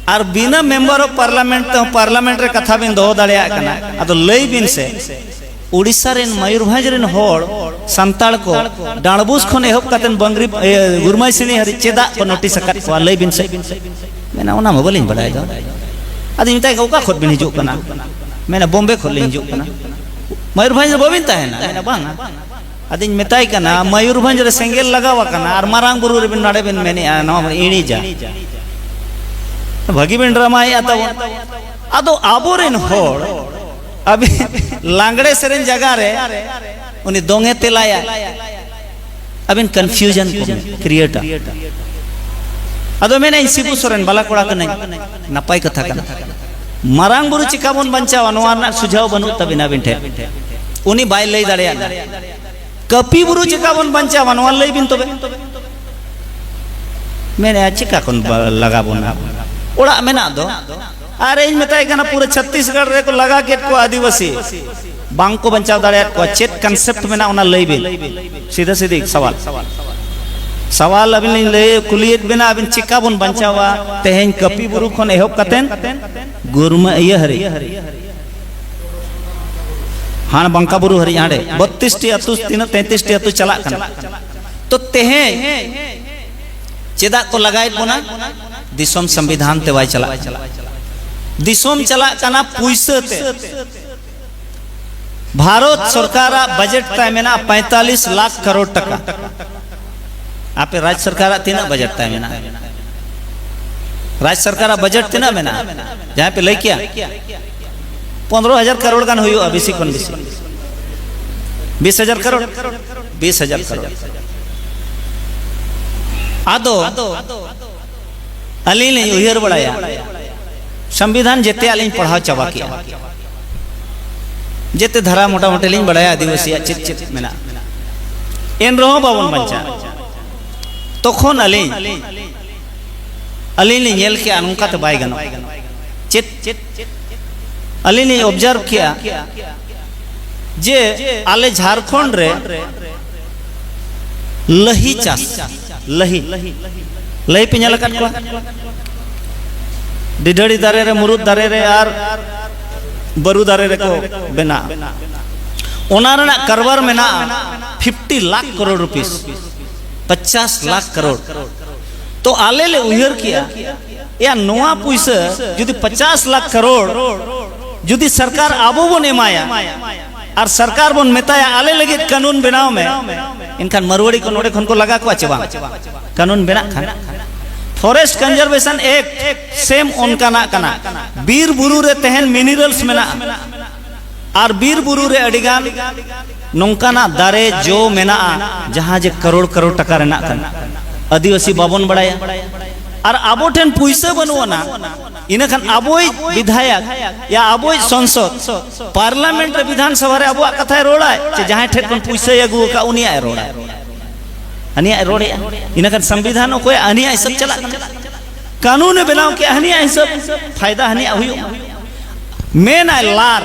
ᱟᱨ ᱵᱤᱱᱟᱹ ᱢᱮᱢᱵᱟᱨ ᱚᱯᱷ ᱯᱟᱨᱞᱟᱢᱮᱱᱴ ᱛᱮᱦᱚᱸ ᱯᱟᱨᱞᱟᱢᱮᱱᱴ ᱨᱮ ᱠᱟᱛᱷᱟ ᱵᱤᱱ ᱫᱚᱦᱚ ᱫᱟᱲᱮᱭᱟᱜ ᱠᱟᱱᱟ᱾ ᱟᱫᱚ ᱞᱟᱹᱭ ᱵᱤᱱ ᱥᱮ, ᱩᱲᱤᱥᱥᱟ ᱨᱮᱱ, ᱢᱚᱭᱩᱨᱵᱷᱚᱸᱡᱽ ᱨᱮᱱ ᱦᱚᱲ, ᱥᱟᱱᱛᱟᱲ ᱠᱚ, ᱰᱟᱸᱰᱵᱩᱥ ᱠᱷᱚᱱ ᱮᱦᱚᱵ ᱠᱟᱛᱮ ᱵᱟᱝᱨᱤ, ᱤᱭᱟᱹ, ᱜᱩᱨᱢᱟᱭᱥᱤᱱᱤ ᱦᱟᱹᱨᱤᱡ ᱪᱮᱫᱟᱜ ᱠᱚ ᱱᱳᱴᱤᱥ ᱟᱠᱟᱫ ᱠᱚᱣᱟ? ᱞᱟᱹᱭ ᱵᱤᱱ ᱥᱮ?" ᱢᱮᱱᱟ, "ᱚᱱᱟ ᱢᱟ ᱵᱟᱹᱞᱤᱧ ᱵᱟᱲᱟᱭ ᱫᱚ᱾" ᱟᱫᱚᱧ ᱢᱮᱛᱟᱭ ᱠᱟᱱᱟ, "ᱚᱠᱟ ᱠᱷᱚᱱ ᱵᱤᱱ ᱦᱤᱡᱩᱜ ᱠᱟᱱᱟ?" ᱢᱮᱱᱟ, "ᱵᱳᱢᱵᱮ ᱠᱷᱚᱱ ᱞᱤᱧ ᱦᱤᱡᱩᱜ ᱠᱟᱱᱟ᱾" "ᱢᱚᱭᱩᱨᱵᱷᱚᱸᱡᱽ ᱨᱮ ᱵᱟᱹᱵᱤᱱ ᱛᱟᱦᱮᱱᱟ?" ᱢᱮᱱᱟ, "ᱵᱟᱝᱟ᱾" ᱟᱫᱚᱧ ᱢᱮᱛᱟᱭ ᱠᱟᱱᱟ, "ᱢᱚᱭᱩᱨᱵᱷᱚᱸᱡᱽ ᱨᱮ ᱥᱮᱸᱜᱮᱞ ᱞᱟᱜᱟᱣ ᱟᱠᱟᱱᱟ ᱟᱨ ᱢᱟᱨᱟᱝ ᱵᱩᱨᱩ ᱨᱮᱵᱤᱱ, ᱱᱚᱰᱮ ᱵᱤᱱ ᱢᱮᱱᱮᱜᱼᱟ, ᱱᱚᱣᱟ ᱵᱚᱱ ᱤᱬᱤᱡᱟ᱾ ᱵᱷᱟᱹᱜᱤ ᱵᱤᱱ ᱰᱨᱟᱢᱟᱭᱮᱜᱼᱟ ᱛᱟᱵᱚᱱ᱾" ᱟᱫᱚ ᱟᱵᱚᱨᱮᱱ ᱦᱚᱲ, ᱟᱹᱵᱤᱱ ᱞᱟᱜᱽᱲᱮ ᱥᱮᱨᱮᱧ ᱡᱟᱭᱜᱟ ᱨᱮ ᱩᱱᱤ ᱫᱚᱝᱮ ᱛᱮᱞᱟᱭᱟ, ᱟᱹᱵᱤᱱ ᱠᱚᱱᱯᱷᱤᱭᱩᱡᱚᱱ ᱠᱚ ᱠᱨᱤᱭᱮᱴᱟ᱾ ᱟᱫᱚ ᱢᱮᱱᱟ, "ᱤᱧ ᱥᱤᱵᱩ ᱥᱚᱨᱮᱱ ᱵᱟᱞᱟ ᱠᱚᱲᱟ ᱠᱟᱹᱱᱟᱹᱧ᱾" ᱱᱟᱯᱟᱭ ᱠᱟᱛᱷᱟ ᱠᱟᱱᱟ᱾ ᱢᱟᱨᱟᱝ ᱵᱩᱨᱩ ᱪᱤᱠᱟ ᱵᱚᱱ ᱵᱟᱧᱪᱟᱣᱟ, ᱱᱚᱣᱟ ᱨᱮᱱᱟᱜ ᱥᱩᱡᱷᱟᱣ ᱵᱟᱹᱱᱩᱜ ᱛᱟᱵᱤᱱᱟ ᱟᱹᱵᱤᱱ ᱴᱷᱮᱱ᱾ ᱩᱱᱤ ᱵᱟᱭ ᱞᱟᱹᱭ ᱫᱟᱲᱮᱭᱟᱜᱼᱟ᱾ ᱠᱟᱹᱯᱤ ᱵᱩᱨᱩ ᱪᱤᱠᱟ ᱵᱚᱱ ᱵᱟᱧᱪᱟᱣᱟ, ᱱᱚᱣᱟ ᱞᱟᱹᱭ ᱵᱤᱱ ᱛᱚᱵᱮ᱾ ᱢᱮᱱᱮᱫᱼᱟ, "ᱪᱤᱠᱟ ᱠᱷᱚᱱ ᱵᱟ-, ᱞᱟᱜᱟ ᱵᱚᱱᱟ? ᱚᱲᱟᱜ ᱢᱮᱱᱟᱜ ᱫᱚ?" ᱟᱨ ᱤᱧ ᱢᱮᱛᱟᱭ ᱠᱟᱱᱟ, ᱯᱩᱨᱟᱹ ᱪᱷᱟᱛᱤᱥᱜᱚᱲ ᱨᱮᱠᱚ ᱞᱟᱜᱟ ᱠᱮᱫ ᱠᱚᱣᱟ ᱟᱹᱫᱤᱵᱟᱹᱥᱤ, ᱵᱟᱝ ᱠᱚ ᱵᱟᱧᱪᱟᱣ ᱫᱟᱲᱮᱭᱟᱫ ᱠᱚᱣᱟ᱾ ᱪᱮᱫ ᱠᱚᱱᱥᱮᱯᱴ ᱢᱮᱱᱟᱜᱼᱟ, ᱚᱱᱟ ᱞᱟᱹᱭ ᱵᱤᱱ᱾ ᱥᱤᱫᱷᱟᱹ ᱥᱤᱫᱷᱤ ᱥᱟᱣᱟᱞ, ᱥᱟᱣᱟᱞ ᱟᱹᱵᱤᱱ ᱞᱤᱧ ᱞᱟᱹᱭ, ᱠᱩᱞᱤᱭᱮᱫ ᱵᱮᱱᱟ, ᱟᱹᱵᱤᱱ ᱪᱤᱠᱟ ᱵᱚᱱ ᱵᱟᱧᱪᱟᱣᱟ ᱛᱮᱦᱮᱧ ᱠᱟᱹᱯᱤ ᱵᱩᱨᱩ ᱠᱷᱚᱱ ᱮᱦᱚᱵ ᱠᱟᱛᱮᱱ ᱜᱩᱨᱢᱟᱹ ᱤᱭᱟᱹ ᱦᱟᱹᱨᱤᱡ, ᱦᱟᱱ ᱵᱟᱝᱠᱟ ᱵᱩᱨᱩ ᱦᱟᱹᱨᱤᱡ, ᱦᱟᱸᱰᱮ ᱵᱚᱛᱛᱨᱤᱥ ᱴᱤ ᱟᱹᱛᱩ, ᱛᱤᱱᱟᱹᱜ, ᱛᱮᱸᱛᱨᱤᱥ ᱴᱤ ᱟᱹᱛᱩ ᱪᱟᱞᱟᱜ ᱠᱟᱱᱟ᱾ ᱛᱚ ᱛᱮᱦᱮᱧ ᱪᱮᱫᱟᱜ ᱠᱚ ᱞᱟᱜᱟᱭᱮᱫ ᱵᱚᱱᱟ? ᱫᱤᱥᱚᱢ ᱥᱚᱝᱵᱤᱫᱷᱟᱱ ᱛᱮ ᱵᱟᱭ ᱪᱟᱞᱟᱜ ᱠᱟᱱᱟ᱾ ᱫᱤᱥᱚᱢ ᱪᱟᱞᱟᱜ ᱠᱟᱱᱟ ᱯᱩᱭᱥᱟᱹ ᱛᱮ᱾ ᱵᱷᱟᱨᱚᱛ ᱥᱚᱨᱠᱟᱨᱟᱜ ᱵᱟᱡᱮᱴ ᱛᱟᱭ ᱢᱮᱱᱟᱜᱼᱟ ᱯᱚᱸᱭᱛᱟᱞᱤᱥ ᱞᱟᱠᱷ ᱠᱟᱨᱳᱲ ᱴᱟᱠᱟ᱾ ᱟᱯᱮ ᱨᱟᱡᱽ ᱥᱚᱨᱠᱟᱨᱟᱜ ᱛᱤᱱᱟᱹᱜ ᱵᱟᱡᱮᱴ ᱛᱟᱭ ᱢᱮᱱᱟᱜᱼᱟ? ᱨᱟᱡᱽ ᱥᱚᱨᱠᱟᱨᱟᱜ ᱵᱟᱡᱮᱴ ᱛᱤᱱᱟᱹᱜ ᱢᱮᱱᱟᱜᱼᱟ? ᱡᱟᱦᱟᱸᱭ ᱯᱮ ᱞᱟᱹᱭ ᱠᱮᱭᱟ, ᱯᱚᱱᱨᱚ ᱦᱟᱡᱟᱨ ᱠᱟᱨᱳᱲ ᱜᱟᱱ ᱦᱩᱭᱩᱜᱼᱟ, ᱵᱮᱥᱤ ᱠᱷᱚᱱ ᱵᱮᱥᱤ᱾ ᱵᱤᱥ ᱦᱟᱡᱟᱨ ᱠᱟᱨᱳᱲ, ᱵᱤᱥ ᱦᱟᱡᱟᱨ ᱠᱟᱨᱳᱲ᱾ ᱟᱫᱚ ᱟᱹᱞᱤᱧ ᱞᱤᱧ ᱩᱭᱦᱟᱹᱨ ᱵᱟᱲᱟᱭᱟ, ᱥᱚᱝᱵᱤᱫᱷᱟᱱ ᱡᱮᱛᱮᱭᱟᱜ ᱞᱤᱧ ᱯᱟᱲᱦᱟᱣ ᱪᱟᱵᱟ ᱠᱮᱜᱼᱟ, ᱡᱮᱛᱮ ᱫᱷᱟᱨᱟ ᱢᱚᱴᱟᱢᱩᱴᱤ ᱞᱤᱧ ᱵᱟᱲᱟᱭᱟ ᱟᱹᱫᱤᱵᱟᱹᱥᱤᱭᱟᱜ ᱪᱮᱫ ᱪᱮᱫ ᱢᱮᱱᱟᱜᱼᱟ, ᱮᱱ ᱨᱮᱦᱚᱸ ᱵᱟᱵᱚᱱ ᱵᱟᱧᱪᱟᱜᱼᱟ᱾ ᱛᱚᱠᱷᱚᱱ ᱟᱹᱞᱤᱧ, ᱟᱹᱞᱤᱧ ᱞᱤᱧ ᱧᱮᱞ ᱠᱮᱜᱼᱟ, ᱱᱚᱝᱠᱟᱛᱮ ᱵᱟᱭ ᱜᱟᱱᱚᱜᱼᱟ᱾ ᱪᱮᱫ? ᱟᱹᱞᱤᱧ ᱞᱤᱧ ᱚᱵᱡᱟᱨᱵᱷ ᱠᱮᱜᱼᱟ ᱡᱮ ᱟᱞᱮ ᱡᱷᱟᱲᱠᱷᱚᱸᱰ ᱨᱮ ᱞᱟᱹᱦᱤ ᱪᱟᱥ, ᱞᱟᱹᱦᱤ, ᱞᱟᱹᱦᱤ ᱯᱮ ᱧᱮᱞ ᱟᱠᱟᱫ ᱠᱚᱣᱟ? ᱰᱤᱰᱷᱟᱹᱲᱤ ᱫᱟᱨᱮ ᱨᱮ, ᱢᱩᱨᱩᱫ ᱫᱟᱨᱮ ᱨᱮ ᱟᱨ ᱵᱟᱹᱨᱩ ᱫᱟᱨᱮ ᱨᱮᱠᱚ ᱵᱮᱱᱟᱜᱼᱟ᱾ ᱚᱱᱟ ᱨᱮᱱᱟᱜ ᱠᱟᱨᱵᱟᱨ ᱢᱮᱱᱟᱜᱼᱟ ᱯᱷᱤᱯᱴᱤ ᱞᱟᱠᱷ ᱠᱟᱨᱳᱲ ᱨᱩᱯᱤᱥ, ᱯᱚᱪᱟᱥ ᱞᱟᱠᱷ ᱠᱟᱨᱳᱲ᱾ ᱛᱚ ᱟᱞᱮ ᱞᱮ ᱩᱭᱦᱟᱹᱨ ᱠᱮᱜᱼᱟ, ᱭᱟ, ᱱᱚᱣᱟ ᱯᱩᱭᱥᱟᱹ ᱡᱩᱫᱤ ᱯᱚᱪᱟᱥ ᱞᱟᱠᱷ ᱠᱟᱨᱳᱲ ᱡᱩᱫᱤ ᱥᱚᱨᱠᱟᱨ ᱟᱵᱚ ᱵᱚᱱ ᱮᱢᱟᱭᱟ ᱟᱨ ᱥᱚᱨᱠᱟᱨ ᱵᱚᱱ ᱢᱮᱛᱟᱭᱟ, "ᱟᱞᱮ ᱞᱟᱹᱜᱤᱫ ᱠᱟᱹᱱᱩᱱ ᱵᱮᱱᱟᱣ ᱢᱮ," ᱮᱱᱠᱷᱟᱱ ᱢᱟᱨᱣᱟᱲᱤ ᱠᱚ ᱱᱚᱰᱮ ᱠᱷᱚᱱ ᱠᱚ ᱞᱟᱜᱟ ᱠᱚᱣᱟ ᱪᱮ ᱵᱟᱝ? ᱠᱟᱹᱱᱩᱱ ᱵᱮᱱᱟᱜ ᱠᱷᱟᱱ᱾ ᱯᱷᱚᱨᱮᱥᱴ ᱠᱚᱱᱡᱟᱨᱵᱷᱮᱥᱚᱱ ᱮᱠᱴ ᱥᱮᱢ ᱚᱱᱠᱟᱱᱟᱜ ᱠᱟᱱᱟ᱾ ᱵᱤᱨ ᱵᱩᱨᱩ ᱨᱮ ᱛᱟᱦᱮᱱ ᱢᱤᱱᱟᱨᱟᱞᱥ ᱢᱮᱱᱟᱜᱼᱟ ᱟᱨ ᱵᱤᱨ ᱵᱩᱨᱩ ᱨᱮ ᱟᱹᱰᱤᱜᱟᱱ ᱱᱚᱝᱠᱟᱱᱟᱜ ᱫᱟᱨᱮ ᱡᱚ ᱢᱮᱱᱟᱜᱼᱟ, ᱡᱟᱦᱟᱸ ᱡᱮ ᱠᱟᱨᱳᱲ ᱠᱟᱨᱳᱲ ᱴᱟᱠᱟ ᱨᱮᱱᱟᱜ ᱠᱟᱱᱟ᱾ ᱟᱹᱫᱤᱵᱟᱹᱥᱤ ᱵᱟᱵᱚᱱ ᱵᱟᱲᱟᱭᱟ ᱟᱨ ᱟᱵᱚ ᱴᱷᱮᱱ ᱯᱩᱭᱥᱟᱹ ᱵᱟᱹᱱᱩᱜ ᱟᱱᱟ, ᱤᱱᱟᱹᱠᱷᱟᱱ ᱟᱵᱚᱭᱤᱡ ᱵᱤᱫᱷᱟᱭᱚᱠ ᱭᱟ ᱟᱵᱚᱭᱤᱡ ᱥᱚᱝᱥᱚᱫ, ᱯᱟᱨᱞᱟᱢᱮᱱᱴ ᱨᱮ, ᱵᱤᱫᱷᱟᱱ ᱥᱚᱵᱷᱟ ᱨᱮ ᱟᱵᱚᱣᱟᱜ ᱠᱟᱛᱷᱟᱭ ᱨᱚᱲᱟᱭ ᱪᱮ ᱡᱟᱦᱟᱸᱭ ᱴᱷᱮᱱ ᱠᱷᱚᱱ ᱯᱩᱭᱥᱟᱹᱭ ᱟᱹᱜᱩ ᱟᱠᱟᱫ ᱩᱱᱤᱭᱟᱜ ᱮ ᱨᱚᱲᱟ? ᱦᱟᱹᱱᱤᱭᱟᱜ ᱮ ᱨᱚᱲᱮᱜᱼᱟ᱾ ᱤᱱᱟᱹᱠᱷᱟᱱ ᱥᱚᱝᱵᱤᱫᱷᱟᱱ ᱚᱠᱚᱭᱟᱜ? ᱦᱟᱹᱱᱤᱭᱟᱜ ᱦᱤᱥᱟᱹᱵ ᱪᱟᱞᱟᱜ ᱠᱟᱱᱟ᱾ ᱠᱟᱹᱱᱩᱱ ᱮ ᱵᱮᱱᱟᱣ ᱠᱮᱜᱼᱟ, ᱦᱟᱹᱱᱤᱭᱟᱜ ᱦᱤᱥᱟᱹᱵ, ᱯᱷᱟᱭᱫᱟ ᱦᱟᱹᱱᱤᱭᱟᱜ ᱦᱩᱭᱩᱜ ᱢᱟ᱾ ᱢᱮᱱᱟᱭ ᱞᱟᱨ,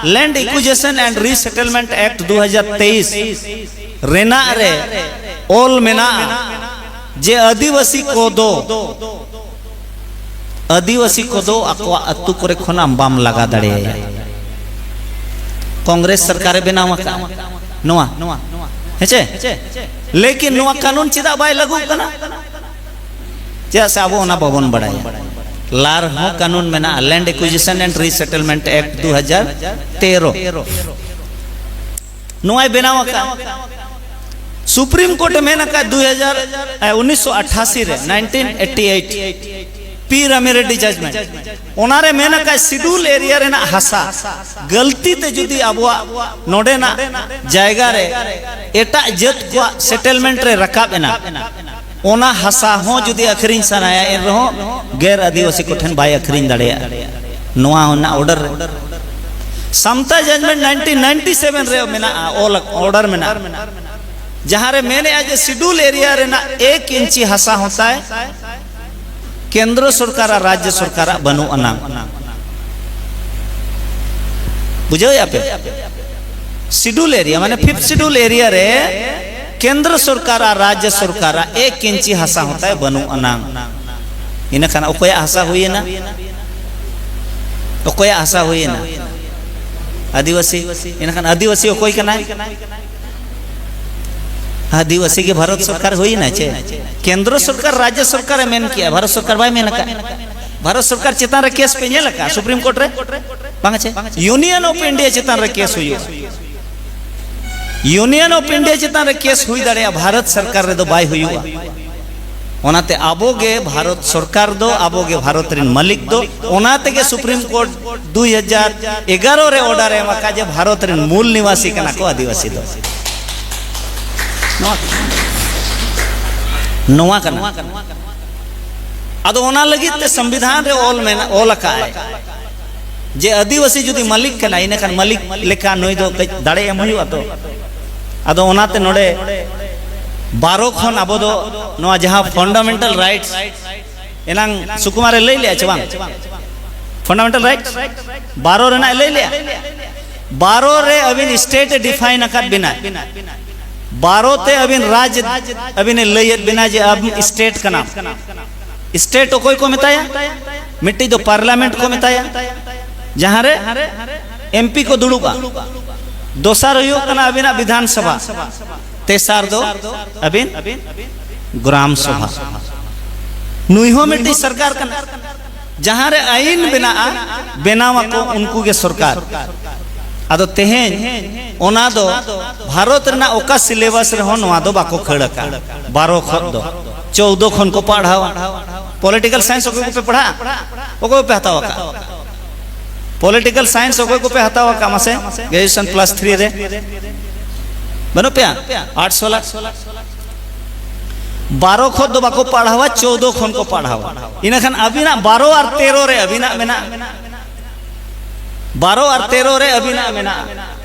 Land Acquisition and Resettlement Act ᱫᱩ ᱦᱟᱡᱟᱨ ᱛᱮᱭᱤᱥ ᱨᱮᱱᱟᱜ ᱨᱮ ᱚᱞ ᱢᱮᱱᱟᱜᱼᱟ ᱡᱮ ᱟᱹᱫᱤᱵᱟᱹᱥᱤ ᱠᱚᱫᱚ, ᱟᱹᱫᱤᱵᱟᱹᱥᱤ ᱠᱚᱫᱚ ᱟᱠᱚᱣᱟᱜ ᱟᱹᱛᱩ ᱠᱚᱨᱮ ᱠᱷᱚᱱᱟᱜ ᱵᱟᱢ ᱞᱟᱜᱟ ᱫᱟᱲᱮᱭᱟᱭᱟ᱾ ᱠᱚᱝᱜᱨᱮᱥ ᱥᱚᱨᱠᱟᱨᱮ ᱵᱮᱱᱟᱣ ᱟᱠᱟᱫᱼᱟ ᱱᱚᱣᱟ, ᱦᱮᱸᱪᱮ? ᱞᱮᱠᱤᱱ ᱱᱚᱣᱟ ᱠᱟᱹᱱᱩᱱ ᱪᱮᱫᱟᱜ ᱵᱟᱭ ᱞᱟᱹᱜᱩᱜ ᱠᱟᱱᱟ? ᱪᱮᱫᱟᱜ ᱥᱮ ᱟᱵᱚ ᱚᱱᱟ ᱵᱟᱵᱚᱱ ᱵᱟᱲᱟᱭᱟ᱾ ᱞᱟᱨ ᱦᱚᱸ ᱠᱟᱹᱱᱩᱱ ᱢᱮᱱᱟᱜᱼᱟ, Land Acquisition and Resettlement Act ᱫᱩ ᱦᱟᱡᱟᱨ ᱛᱮᱨᱚ᱾ ᱱᱚᱣᱟᱭ ᱵᱮᱱᱟᱣ ᱟᱠᱟᱫ᱾ ᱥᱩᱯᱨᱤᱢ ᱠᱳᱨᱴ ᱮ ᱢᱮᱱ ᱟᱠᱟᱫ ᱫᱩ ᱦᱟᱡᱟᱨ, ᱮ, ᱩᱱᱤᱥᱥᱚ ᱟᱴᱷᱟᱥᱤ ᱨᱮ, nineteen eighty eight, P Ramireddy judgment, ᱚᱱᱟᱨᱮ ᱢᱮᱱ ᱟᱠᱟᱫ ᱥᱤᱰᱩᱞ ᱮᱨᱤᱭᱟ ᱨᱮᱱᱟᱜ ᱦᱟᱥᱟ ᱜᱟᱹᱞᱛᱤ ᱛᱮ ᱡᱩᱫᱤ ᱟᱵᱚᱣᱟᱜ ᱱᱚᱰᱮᱱᱟᱜ ᱡᱟᱭᱜᱟ ᱨᱮ ᱮᱴᱟᱜ ᱡᱟᱹᱛ ᱠᱚᱣᱟᱜ ᱥᱮᱴᱮᱞᱢᱮᱱᱴ ᱨᱮ ᱨᱟᱠᱟᱵ ᱮᱱᱟ, ᱚᱱᱟ ᱦᱟᱥᱟ ᱦᱚᱸ ᱡᱩᱫᱤ ᱟᱹᱠᱷᱨᱤᱧ ᱥᱟᱱᱟᱭᱟ, ᱮᱱ ᱨᱮᱦᱚᱸ ᱜᱮᱨ ᱟᱹᱫᱤᱵᱟᱹᱥᱤ ᱠᱚᱴᱷᱮᱱ ᱵᱟᱭ ᱟᱹᱠᱷᱨᱤᱧ ᱫᱟᱲᱮᱭᱟᱜᱼᱟ᱾ ᱱᱚᱣᱟ ᱨᱮᱱᱟᱜ ᱚᱨᱰᱟᱨ ᱨᱮ, ᱥᱟᱢᱛᱟ ᱡᱟᱡᱽᱢᱮᱱᱴ ᱱᱟᱭᱤᱱᱴᱤᱱ ᱱᱟᱭᱤᱱᱴᱤ ᱥᱮᱵᱷᱮᱱ ᱨᱮ ᱢᱮᱱᱟᱜᱼᱟ, ᱚᱞ ᱚᱨᱰᱟᱨ ᱢᱮᱱᱟᱜᱼᱟ, ᱡᱟᱦᱟᱸ ᱨᱮ ᱢᱮᱱᱮᱜᱼᱟ ᱡᱮ ᱥᱤᱰᱩᱞ ᱮᱨᱤᱭᱟ ᱨᱮᱱᱟᱜ ᱮᱠ ᱤᱧᱪᱤ ᱦᱟᱥᱟ ᱦᱚᱸ ᱛᱟᱭ ᱠᱮᱱᱫᱨᱚ ᱥᱚᱨᱠᱟᱨ ᱟᱨ ᱨᱟᱡᱽᱡᱚ ᱥᱚᱨᱠᱟᱨᱟᱜ ᱵᱟᱹᱱᱩᱜ ᱟᱱᱟᱝ᱾ ᱵᱩᱡᱷᱟᱹᱣᱮᱫᱼᱟ ᱯᱮ? ᱥᱤᱰᱩᱞ ᱮᱨᱤᱭᱟ ᱢᱟᱱᱮ ᱯᱷᱤᱯᱛᱷ ᱥᱤᱰᱩᱞ ᱮᱨᱤᱭᱟ ᱨᱮ ᱠᱮᱱᱫᱨᱚ ᱥᱚᱨᱠᱟᱨ ᱟᱨ ᱨᱟᱡᱽᱡᱚ ᱥᱚᱨᱠᱟᱨᱟᱜ ᱮᱠ ᱤᱧᱪᱤ ᱦᱟᱥᱟ ᱦᱚᱸ ᱛᱟᱭ ᱵᱟᱹᱱᱩᱜ ᱟᱱᱟᱝ᱾ ᱤᱱᱟᱹ ᱠᱷᱟᱱ ᱚᱠᱚᱭᱟᱜ ᱦᱟᱥᱟ ᱦᱩᱭᱮᱱᱟ? ᱚᱠᱚᱭᱟᱜ ᱦᱟᱥᱟ ᱦᱩᱭᱮᱱᱟ? ᱟᱹᱫᱤᱵᱟᱹᱥᱤ᱾ ᱤᱱᱟᱹ ᱠᱷᱟᱱ ᱟᱹᱫᱤᱵᱟᱹᱥᱤ ᱚᱠᱚᱭ ᱠᱟᱱᱟᱭ? ᱟᱹᱫᱤᱵᱟᱹᱥᱤ ᱜᱮ ᱵᱷᱟᱨᱚᱛ ᱥᱚᱨᱠᱟᱨ ᱦᱩᱭᱮᱱᱟ ᱪᱮ? ᱠᱮᱱᱫᱨᱚ ᱥᱚᱨᱠᱟᱨ, ᱨᱟᱡᱽᱡᱚ ᱥᱚᱨᱠᱟᱨᱮ ᱢᱮᱱ ᱠᱮᱜᱼᱟ, ᱵᱷᱟᱨᱚᱛ ᱥᱚᱨᱠᱟᱨ ᱵᱟᱭ ᱢᱮᱱ ᱟᱠᱟᱫ᱾ ᱵᱷᱟᱨᱚᱛ ᱥᱚᱨᱠᱟᱨ ᱪᱮᱛᱟᱱ ᱨᱮ ᱠᱮᱥ ᱯᱮ ᱧᱮᱞ ᱟᱠᱟᱫ ᱥᱩᱯᱨᱤᱢ ᱠᱳᱨᱴ ᱨᱮ? ᱵᱟᱝ ᱪᱮ? ᱤᱭᱩᱱᱤᱭᱚᱱ ᱚᱯᱷ ᱤᱱᱰᱤᱭᱟ ᱪᱮᱛᱟᱱ ᱨᱮ ᱠᱮᱥ ᱦᱩᱭᱩᱜᱼᱟ᱾ ᱤᱭᱩᱱᱤᱭᱚᱱ ᱚᱯᱷ ᱤᱱᱰᱤᱭᱟ ᱪᱮᱛᱟᱱ ᱨᱮ ᱠᱮᱥ ᱦᱩᱭ ᱫᱟᱲᱮᱭᱟᱜᱼᱟ, ᱵᱷᱟᱨᱚᱛ ᱥᱚᱨᱠᱟᱨ ᱨᱮᱫᱚ ᱵᱟᱭ ᱦᱩᱭᱩᱜᱼᱟ᱾ ᱚᱱᱟᱛᱮ ᱟᱵᱚ ᱜᱮ ᱵᱷᱟᱨᱚᱛ ᱥᱚᱨᱠᱟᱨ ᱫᱚ, ᱟᱵᱚ ᱜᱮ ᱵᱷᱟᱨᱚᱛ ᱨᱮᱱ ᱢᱟᱹᱞᱤᱠ ᱫᱚ᱾ ᱚᱱᱟ ᱛᱮᱜᱮ ᱥᱩᱯᱨᱤᱢ ᱠᱳᱨᱴ ᱫᱩᱭ ᱦᱟᱡᱟᱨ ᱮᱜᱟᱨᱚ ᱨᱮ ᱚᱨᱰᱟᱨ ᱮ ᱮᱢ ᱟᱠᱟᱫ ᱡᱮ ᱵᱷᱟᱨᱚᱛ ᱨᱮᱱ ᱢᱩᱞ ᱱᱤᱵᱟᱥᱤ ᱠᱟᱱᱟ ᱠᱚ ᱟᱹᱫᱤᱵᱟᱹᱥᱤ ᱫᱚ᱾ ᱱᱚᱣᱟ, ᱱᱚᱣᱟ ᱠᱟᱱᱟ᱾ ᱟᱫᱚ ᱚᱱᱟ ᱞᱟᱹᱜᱤᱫ ᱛᱮ ᱥᱚᱝᱵᱤᱫᱷᱟᱱ ᱨᱮ ᱚᱞ ᱢᱮᱱᱟᱜ, ᱚᱞ ᱟᱠᱟᱫ ᱟᱭ ᱡᱮ ᱟᱹᱫᱤᱵᱟᱹᱥᱤ ᱡᱩᱫᱤ ᱢᱟᱹᱞᱤᱠ ᱠᱟᱱᱟᱭ, ᱤᱱᱟᱹᱠᱷᱟᱱ ᱢᱟᱹᱞᱤᱠ ᱞᱮᱠᱟ ᱱᱩᱭ ᱫᱚ ᱠᱟᱹᱡ ᱫᱟᱲᱮ ᱮᱢ ᱦᱩᱭᱩᱜᱼᱟ ᱛᱚ᱾ ᱟᱫᱚ ᱚᱱᱟᱛᱮ ᱱᱚᱰᱮ ᱵᱟᱨᱚ ᱠᱷᱚᱱ ᱟᱵᱚ ᱫᱚ ᱱᱚᱣᱟ ᱡᱟᱦᱟᱸ ᱯᱷᱟᱱᱰᱟᱢᱮᱱᱴᱟᱞ ᱨᱟᱭᱤᱴᱥ, ᱮᱱᱟᱝ ᱥᱩᱠᱩᱢᱟᱨᱮ ᱞᱟᱹᱭ ᱞᱮᱜᱼᱟ ᱪᱮ ᱵᱟᱝ? ᱯᱷᱟᱱᱰᱟᱢᱮᱱᱴᱟᱞ ᱨᱟᱭᱤᱴᱥ ᱵᱟᱨᱚ ᱨᱮᱱᱟᱜ ᱮ ᱞᱟᱹᱭ ᱞᱮᱜᱼᱟ᱾ ᱵᱟᱨᱚ ᱨᱮ ᱟᱹᱵᱤᱱ ᱥᱴᱮᱴ ᱮ ᱰᱤᱯᱷᱟᱭᱤᱱ ᱟᱠᱟᱫ ᱵᱤᱱᱟ᱾ ᱵᱟᱨᱚ ᱛᱮ ᱟᱹᱵᱤᱱ ᱨᱟᱡᱽ, ᱟᱹᱵᱤᱱ ᱮ ᱞᱟᱹᱭᱮᱫ ᱵᱤᱱᱟ ᱡᱮ ᱟᱢ ᱥᱴᱮᱴ ᱠᱟᱱᱟᱢ᱾ ᱥᱴᱮᱴ ᱚᱠᱚᱭ ᱠᱚ ᱢᱮᱛᱟᱭᱟ? ᱢᱤᱫᱴᱤᱡ ᱫᱚ ᱯᱟᱨᱞᱟᱢᱮᱱᱴ ᱠᱚ ᱢᱮᱛᱟᱭᱟ, ᱡᱟᱦᱟᱸ ᱨᱮ ᱮᱢᱯᱤ ᱠᱚ ᱫᱩᱲᱩᱵᱼᱟ᱾ ᱫᱚᱥᱟᱨ ᱦᱩᱭᱩᱜ ᱠᱟᱱᱟ ᱟᱹᱵᱤᱱᱟᱜ ᱵᱤᱫᱷᱟᱱ ᱥᱚᱵᱷᱟ᱾ ᱛᱮᱥᱟᱨ ᱫᱚ ᱟᱹᱵᱤᱱ ᱜᱨᱟᱢ ᱥᱚᱵᱷᱟ᱾ ᱱᱩᱭ ᱦᱚᱸ ᱢᱤᱫᱴᱤᱡ ᱥᱚᱨᱠᱟᱨ ᱠᱟᱱᱟ᱾ ᱡᱟᱦᱟᱸ ᱨᱮ ᱟᱹᱭᱤᱱ ᱵᱮᱱᱟᱜᱼᱟ, ᱵᱮᱱᱟᱣ ᱟᱠᱚ ᱩᱱᱠᱩ ᱜᱮ ᱥᱚᱨᱠᱟᱨ᱾ ᱟᱫᱚ ᱛᱮᱦᱮᱧ ᱚᱱᱟ ᱫᱚ ᱵᱷᱟᱨᱚᱛ ᱨᱮᱱᱟᱜ ᱚᱠᱟ ᱥᱤᱞᱮᱵᱟᱥ ᱨᱮᱦᱚᱸ ᱱᱚᱣᱟ ᱫᱚ ᱵᱟᱠᱚ ᱠᱷᱟᱹᱲ ᱟᱠᱟᱫ᱾ ᱵᱟᱨᱚ ᱠᱷᱚᱱ ᱫᱚ ᱪᱳᱫᱚ ᱠᱷᱚᱱ ᱠᱚ ᱯᱟᱲᱦᱟᱣᱟ᱾ ᱯᱚᱞᱤᱴᱤᱠᱟᱞ ᱥᱟᱭᱮᱱᱥ ᱚᱠᱚᱭ ᱠᱚᱯᱮ ᱯᱟᱲᱦᱟᱜᱼᱟ? ᱚᱠᱚᱭ ᱠᱚᱯᱮ ᱦᱟᱛᱟᱣ ᱟᱠᱟᱫ? ᱯᱚᱞᱤᱴᱤᱠᱟᱞ ᱥᱟᱭᱮᱱᱥ ᱚᱠᱚᱭ ᱠᱚᱯᱮ ᱦᱟᱛᱟᱣ ᱟᱠᱟᱫ ᱢᱟᱥᱮ? ᱜᱨᱮᱡᱩᱭᱮᱥᱚᱱ ᱯᱞᱟᱥ ᱛᱷᱨᱤ ᱨᱮ ᱵᱟᱹᱱᱩᱜ ᱯᱮᱭᱟ? ᱟᱴᱥᱚ ᱞᱟᱠᱷ᱾ ᱵᱟᱨᱚ ᱠᱷᱚᱱ ᱫᱚ ᱵᱟᱠᱚ ᱯᱟᱲᱦᱟᱣᱟ, ᱪᱳᱫᱚ ᱠᱷᱚᱱ ᱠᱚ ᱯᱟᱲᱦᱟᱣᱟ᱾ ᱤᱱᱟᱹᱠᱷᱟᱱ ᱟᱹᱵᱤᱱᱟᱜ ᱵᱟᱨᱚ ᱟᱨ ᱛᱮᱨᱚ ᱨᱮ ᱟᱹᱵᱤᱱᱟᱜ ᱢᱮᱱᱟᱜᱼᱟ᱾ ᱵᱟᱨᱚ ᱟᱨ ᱛᱮᱨᱚ ᱨᱮ ᱟᱹᱵᱤᱱᱟᱜ ᱢᱮᱱᱟᱜᱼᱟ᱾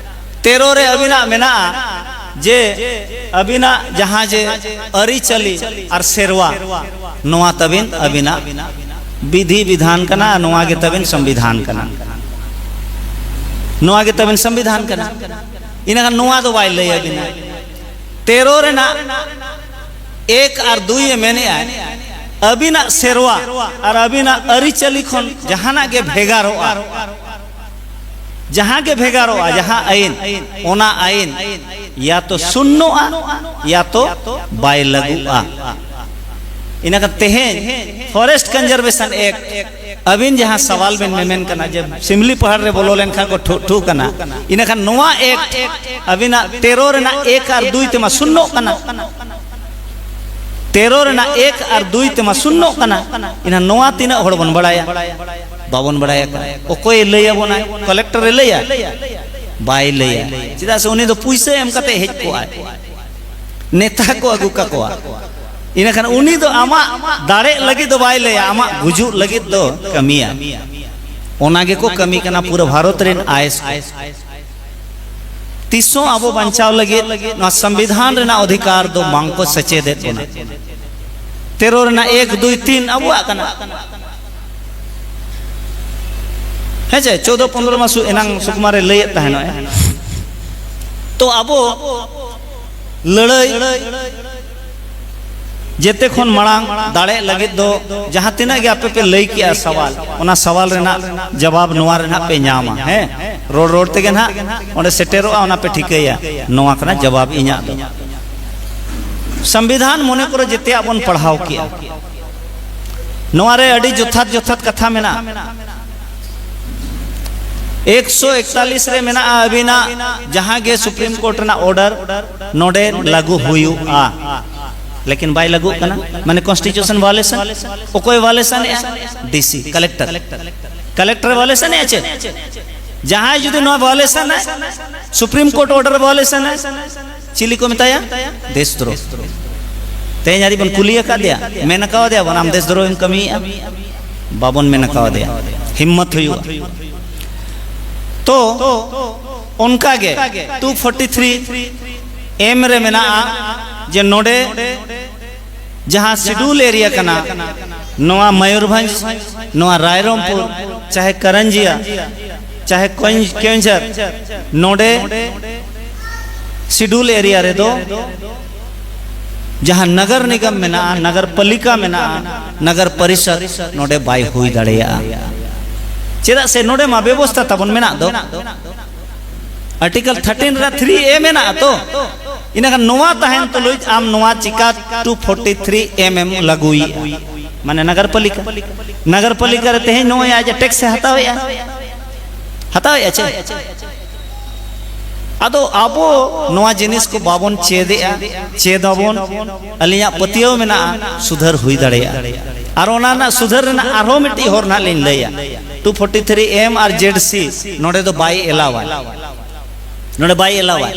ᱛᱮᱨᱚ ᱨᱮ ᱟᱹᱵᱤᱱᱟᱜ ᱢᱮᱱᱟᱜᱼᱟ ᱡᱮ ᱟᱹᱵᱤᱱᱟᱜ ᱡᱟᱦᱟᱸ ᱡᱮ ᱟᱹᱨᱤᱪᱟᱹᱞᱤ ᱟᱨ ᱥᱮᱨᱣᱟ, ᱱᱚᱣᱟ ᱛᱟᱹᱵᱤᱱ ᱟᱹᱵᱤᱱᱟᱜ ᱵᱤᱫᱷᱤ ᱵᱤᱫᱷᱟᱱ ᱠᱟᱱᱟ, ᱱᱚᱣᱟ ᱜᱮ ᱛᱟᱹᱵᱤᱱ ᱥᱚᱝᱵᱤᱫᱷᱟᱱ ᱠᱟᱱᱟ, ᱱᱚᱣᱟ ᱜᱮ ᱛᱟᱹᱵᱤᱱ ᱥᱚᱝᱵᱤᱫᱷᱟᱱ ᱠᱟᱱᱟ᱾ ᱤᱱᱟᱹᱠᱷᱟᱱ ᱱᱚᱣᱟ ᱫᱚ ᱵᱟᱭ ᱞᱟᱹᱭ ᱟᱹᱵᱤᱱᱟ᱾ ᱛᱮᱨᱚ ᱨᱮᱱᱟᱜ ᱮᱠ ᱟᱨ ᱫᱩᱭ ᱮ ᱢᱮᱱᱮᱜᱼᱟ, ᱟᱹᱵᱤᱱᱟᱜ ᱥᱮᱨᱣᱟ ᱟᱨ ᱟᱹᱵᱤᱱᱟᱜ ᱟᱹᱨᱤᱪᱟᱹᱞᱤ ᱠᱷᱚᱱ ᱡᱟᱦᱟᱱᱟᱜ ᱜᱮ ᱵᱷᱮᱜᱟᱨᱚᱜᱼᱟ, ᱡᱟᱦᱟᱸ ᱜᱮ ᱵᱷᱮᱜᱟᱨᱚᱜᱼᱟ, ᱡᱟᱦᱟᱸ ᱟᱹᱭᱤᱱ, ᱚᱱᱟ ᱟᱹᱭᱤᱱ ᱭᱟ ᱛᱚ ᱥᱩᱱᱱᱚᱜᱼᱟ, ᱭᱟ ᱛᱚ ᱵᱟᱭ ᱞᱟᱹᱜᱩᱜᱼᱟ᱾ ᱤᱱᱟᱹᱠᱷᱟᱱ ᱛᱮᱦᱮᱧ ᱯᱷᱚᱨᱮᱥᱴ ᱠᱚᱱᱡᱟᱨᱵᱷᱮᱥᱚᱱ ᱮᱠᱴ, ᱟᱹᱵᱤᱱ ᱡᱟᱦᱟᱸ ᱥᱟᱣᱟᱞ ᱵᱤᱱ ᱢᱮᱢᱮᱱ ᱠᱟᱱᱟ ᱡᱮ ᱥᱤᱢᱞᱤ ᱯᱟᱦᱟᱲ ᱨᱮ ᱵᱚᱞᱚ ᱞᱮᱱᱠᱷᱟᱱ ᱠᱚ ᱴᱷᱩ ᱴᱷᱩ ᱠᱟᱱᱟ, ᱤᱱᱟᱹᱠᱷᱟᱱ ᱱᱚᱣᱟ ᱮᱠᱴ ᱟᱹᱵᱤᱱᱟᱜ ᱛᱮᱨᱚ ᱨᱮᱱᱟᱜ ᱮᱠ ᱟᱨ ᱫᱩᱭ ᱛᱮᱢᱟ ᱥᱩᱱᱱᱚᱜ ᱠᱟᱱᱟ᱾ ᱛᱮᱨᱚ ᱨᱮᱱᱟᱜ ᱮᱠ ᱟᱨ ᱫᱩᱭ ᱛᱮᱢᱟ ᱥᱩᱱᱱᱚᱜ ᱠᱟᱱᱟ᱾ ᱤᱱᱟ ᱱᱚᱣᱟ ᱛᱤᱱᱟᱹᱜ ᱦᱚᱲ ᱵᱚᱱ ᱵᱟᱲᱟᱭᱟ? ᱵᱟᱵᱚᱱ ᱵᱟᱲᱟᱭ ᱟᱠᱟᱫᱟ᱾ ᱚᱠᱚᱭᱮ ᱞᱟᱹᱭ ᱟᱵᱚᱱᱟᱭ? ᱠᱚᱞᱮᱠᱴᱚᱨ ᱮ ᱞᱟᱹᱭᱟ? ᱵᱟᱭ ᱞᱟᱹᱭᱟ᱾ ᱪᱮᱫᱟᱜ ᱥᱮ ᱩᱱᱤ ᱫᱚ ᱯᱩᱭᱥᱟᱹ ᱮᱢ ᱠᱟᱛᱮ ᱦᱮᱡ ᱠᱚᱜᱼᱟᱭ, ᱱᱮᱛᱟ ᱠᱚ ᱟᱹᱜᱩ ᱠᱟᱠᱚᱣᱟ᱾ ᱤᱱᱟᱹᱠᱷᱟᱱ ᱩᱱᱤ ᱫᱚ ᱟᱢᱟᱜ ᱫᱟᱲᱮᱜ ᱞᱟᱹᱜᱤᱫ ᱫᱚ ᱵᱟᱭ ᱞᱟᱹᱭᱟ, ᱟᱢᱟᱜ ᱜᱩᱡᱩᱜ ᱞᱟᱹᱜᱤᱫ ᱫᱚ ᱠᱟᱹᱢᱤᱭᱟ᱾ ᱚᱱᱟ ᱜᱮᱠᱚ ᱠᱟᱹᱢᱤ ᱠᱟᱱᱟ ᱯᱩᱨᱟᱹ ᱵᱷᱟᱨᱚᱛ ᱨᱮᱱ ᱟᱭᱮᱥ ᱠᱚ᱾ ᱛᱤᱥ ᱦᱚᱸ ᱟᱵᱚ ᱵᱟᱧᱪᱟᱣ ᱞᱟᱹᱜᱤᱫ, ᱱᱚᱣᱟ ᱥᱚᱝᱵᱤᱫᱷᱟᱱ ᱨᱮᱱᱟᱜ ᱚᱫᱷᱤᱠᱟᱨ ᱫᱚ ᱵᱟᱝ ᱠᱚ ᱥᱮᱪᱮᱫᱮᱫ ᱵᱚᱱᱟ᱾ ᱛᱮᱨᱚ ᱨᱮᱱᱟᱜ ᱮᱠ, ᱫᱩᱭ, ᱛᱤᱱ ᱟᱵᱚᱣᱟᱜ ᱠᱟᱱᱟ᱾ ᱦᱮᱸ ᱪᱮ? ᱪᱳᱫᱚ ᱯᱚᱱᱫᱽᱨᱚ ᱢᱟ ᱥᱩ-, ᱮᱱᱟᱝ ᱥᱩᱠᱢᱟ ᱨᱮ ᱞᱟᱹᱭᱮᱫ ᱛᱟᱦᱮᱱᱚᱜ᱾ ᱛᱚ ᱟᱵᱚ ᱞᱟᱹᱲᱟᱹᱭ ᱡᱮᱛᱮ ᱠᱷᱚᱱ ᱢᱟᱲᱟᱝ ᱫᱟᱲᱮ ᱞᱟᱹᱜᱤᱫ ᱫᱚ ᱡᱟᱦᱟᱸ ᱛᱤᱱᱟᱹᱜ ᱜᱮ ᱟᱯᱮ ᱯᱮ ᱞᱟᱹᱭ ᱠᱮᱜᱼᱟ ᱥᱟᱣᱟᱞ, ᱚᱱᱟ ᱥᱟᱣᱟᱞ ᱨᱮᱱᱟᱜ ᱡᱟᱵᱟᱵ ᱱᱚᱣᱟ ᱨᱮ ᱱᱟᱦᱟᱜ ᱯᱮ ᱧᱟᱢᱟ᱾ ᱦᱮᱸ, ᱨᱚᱲ ᱨᱚᱲ ᱛᱮᱜᱮ ᱱᱟᱦᱟᱜ ᱚᱸᱰᱮ ᱥᱮᱴᱮᱨᱚᱜᱼᱟ, ᱚᱱᱟ ᱯᱮ ᱴᱷᱤᱠᱟᱹᱭᱟ᱾ ᱱᱚᱣᱟ ᱠᱟᱱᱟ ᱡᱟᱵᱟᱵ ᱤᱧᱟᱹᱜ ᱫᱚ᱾ ᱥᱚᱝᱵᱤᱫᱷᱟᱱ ᱢᱚᱱᱮ ᱠᱚᱨᱚ ᱡᱮᱛᱮᱭᱟᱜ ᱵᱚᱱ ᱯᱟᱲᱦᱟᱣ ᱠᱮᱜᱼᱟ, ᱱᱚᱣᱟ ᱨᱮ ᱟᱹᱰᱤ ᱡᱚᱛᱷᱟᱛ ᱡᱚᱛᱷᱟᱛ ᱠᱟᱛᱷᱟ ᱢᱮᱱᱟᱜᱼᱟ᱾ ᱮᱠᱥᱚ ᱮᱠᱛᱟᱞᱤᱥ ᱨᱮ ᱢᱮᱱᱟᱜᱼᱟ ᱟᱹᱵᱤᱱᱟᱜ ᱡᱟᱦᱟᱸ ᱜᱮ ᱥᱩᱯᱨᱤᱢ ᱠᱳᱨᱴ ᱨᱮᱱᱟᱜ ᱚᱨᱰᱟᱨ ᱱᱚᱰᱮ ᱞᱟᱹᱜᱩ ᱦᱩᱭᱩᱜᱼᱟ᱾ ᱞᱮᱠᱤᱱ ᱵᱟᱭ ᱞᱟᱹᱜᱩᱜ ᱠᱟᱱᱟ᱾ ᱢᱟᱱᱮ ᱠᱚᱱᱥᱴᱤᱴᱤᱭᱩᱥᱚᱱ ᱵᱷᱟᱭᱳᱞᱮᱥᱚᱱ᱾ ᱚᱠᱚᱭ ᱵᱷᱟᱭᱳᱞᱮᱥᱚᱱ ᱮᱜᱼᱟ? DC, collector. ᱠᱟᱞᱮᱠᱴᱚᱨ ᱵᱷᱟᱭᱳᱞᱮᱥᱚᱱ ᱮᱜᱼᱟ ᱪᱮ? ᱡᱟᱦᱟᱸᱭ ᱡᱩᱫᱤ ᱱᱚᱣᱟ ᱵᱷᱟᱭᱳᱞᱮᱥᱚᱱ ᱟᱭ, ᱥᱩᱯᱨᱤᱢ ᱠᱳᱨᱴ ᱚᱨᱰᱟᱨ ᱵᱷᱟᱭᱳᱞᱮᱥᱚᱱ ᱟᱭ, ᱪᱤᱞᱤ ᱠᱚ ᱢᱮᱛᱟᱭᱟ? ᱫᱮᱥᱫᱨᱳᱦᱤ᱾ ᱛᱮᱦᱮᱧ ᱦᱟᱹᱨᱤᱡ ᱵᱚᱱ ᱠᱩᱞᱤ ᱟᱠᱟᱫᱮᱭᱟ, ᱢᱮᱱ ᱟᱠᱟᱣᱟᱫᱮᱭᱟ ᱵᱚᱱ, "ᱟᱢ ᱫᱮᱥᱫᱨᱳᱦᱤᱢ ᱠᱟᱹᱢᱤᱭᱮᱫᱼᱟ?" ᱵᱟᱵᱚᱱ ᱢᱮᱱ ᱟᱠᱟᱣᱟᱫᱮᱭᱟ᱾ ᱦᱤᱢᱢᱚᱛ ᱦᱩᱭᱩᱜᱼᱟ᱾ ᱛᱚ ᱚᱱᱠᱟ ᱜᱮ ᱴᱩ ᱯᱷᱳᱨᱴᱤ ᱛᱷᱨᱤ ᱮᱢ ᱨᱮ ᱢᱮᱱᱟᱜᱼᱟ ᱡᱮ ᱱᱚᱰᱮ ᱡᱟᱦᱟᱸ ᱥᱤᱰᱩᱞ ᱮᱨᱤᱭᱟ ᱠᱟᱱᱟ, ᱱᱚᱣᱟ ᱢᱚᱭᱩᱨᱵᱷᱚᱸᱡᱽ, ᱱᱚᱣᱟ ᱨᱟᱭᱨᱚᱝᱯᱩᱨ, ᱪᱟᱦᱮ ᱠᱟᱨᱟᱱᱡᱤᱭᱟ, ᱪᱟᱦᱮ ᱠᱚᱧ-, ᱠᱮᱣᱚᱱᱡᱷᱚᱨ, ᱱᱚᱰᱮ ᱥᱤᱰᱩᱞ ᱮᱨᱤᱭᱟ ᱨᱮᱫᱚ ᱡᱟᱦᱟᱸ ᱱᱟᱜᱟᱨ ᱱᱤᱜᱚᱢ ᱢᱮᱱᱟᱜᱼᱟ, ᱱᱟᱜᱟᱨ ᱯᱟᱞᱤᱠᱟ ᱢᱮᱱᱟᱜᱼᱟ, ᱱᱟᱜᱟᱨ ᱯᱚᱨᱤᱥᱚᱫ, ᱱᱚᱰᱮ ᱵᱟᱭ ᱦᱩᱭ ᱫᱟᱲᱮᱭᱟᱜᱼᱟ᱾ ᱪᱮᱫᱟᱜ ᱥᱮ ᱱᱚᱰᱮ ᱢᱟ ᱵᱮᱵᱚᱥᱛᱷᱟ ᱛᱟᱵᱚᱱ ᱢᱮᱱᱟᱜ ᱫᱚ᱾ ᱟᱨᱴᱤᱠᱮᱞ ᱛᱷᱟᱨᱴᱤᱱ ᱨᱮ ᱛᱷᱨᱤ ᱮ ᱢᱮᱱᱟᱜᱼᱟ ᱛᱚ᱾ ᱤᱱᱟᱹᱠᱷᱟᱱ ᱱᱚᱣᱟ ᱛᱟᱦᱮᱱ ᱛᱩᱞᱩᱡ ᱟᱢ ᱱᱚᱣᱟ ᱪᱤᱠᱟ ᱴᱩ ᱯᱷᱳᱨᱴᱤ ᱛᱷᱨᱤ ᱮᱢ ᱮᱢ ᱞᱟᱹᱜᱩᱭᱮᱫᱼᱟ? ᱢᱟᱱᱮ ᱱᱟᱜᱟᱨ ᱯᱟᱞᱤᱠᱟ, ᱱᱟᱜᱟᱨ ᱯᱟᱞᱤᱠᱟ ᱨᱮ ᱛᱮᱦᱮᱧ ᱱᱚᱜᱼᱚᱭ ᱟᱡ ᱴᱮᱠᱥ ᱮ ᱦᱟᱛᱟᱣᱮᱫᱼᱟ, ᱦᱟᱛᱟᱣᱮᱫᱼᱟ ᱪᱮ? ᱟᱫᱚ ᱟᱵᱚ ᱱᱚᱣᱟ ᱡᱤᱱᱤᱥ ᱠᱚ ᱵᱟᱵᱚᱱ ᱪᱮᱫᱮᱜᱼᱟ, ᱪᱮᱫ ᱟᱵᱚᱱ᱾ ᱟᱹᱞᱤᱧᱟᱜ ᱯᱟᱹᱛᱭᱟᱹᱣ ᱢᱮᱱᱟᱜᱼᱟ, ᱥᱩᱫᱷᱟᱹᱨ ᱦᱩᱭ ᱫᱟᱲᱮᱭᱟᱜᱼᱟ᱾ ᱟᱨ ᱚᱱᱟ ᱨᱮᱱᱟᱜ ᱥᱩᱫᱷᱟᱹᱨ ᱨᱮᱱᱟᱜ ᱟᱨᱦᱚᱸ ᱢᱤᱫᱴᱤᱡ ᱦᱚᱨ ᱱᱟᱦᱟᱜ ᱞᱤᱧ ᱞᱟᱹᱭᱟ᱾ ᱴᱩ ᱯᱷᱳᱨᱴᱤ ᱛᱷᱨᱤ ᱮᱢ ᱟᱨ ᱡᱮᱰ ᱥᱤ ᱱᱚᱰᱮ ᱫᱚ ᱵᱟᱭ ᱮᱞᱟᱣᱟ, ᱱᱚᱰᱮ ᱵᱟᱭ ᱮᱞᱟᱣᱟ᱾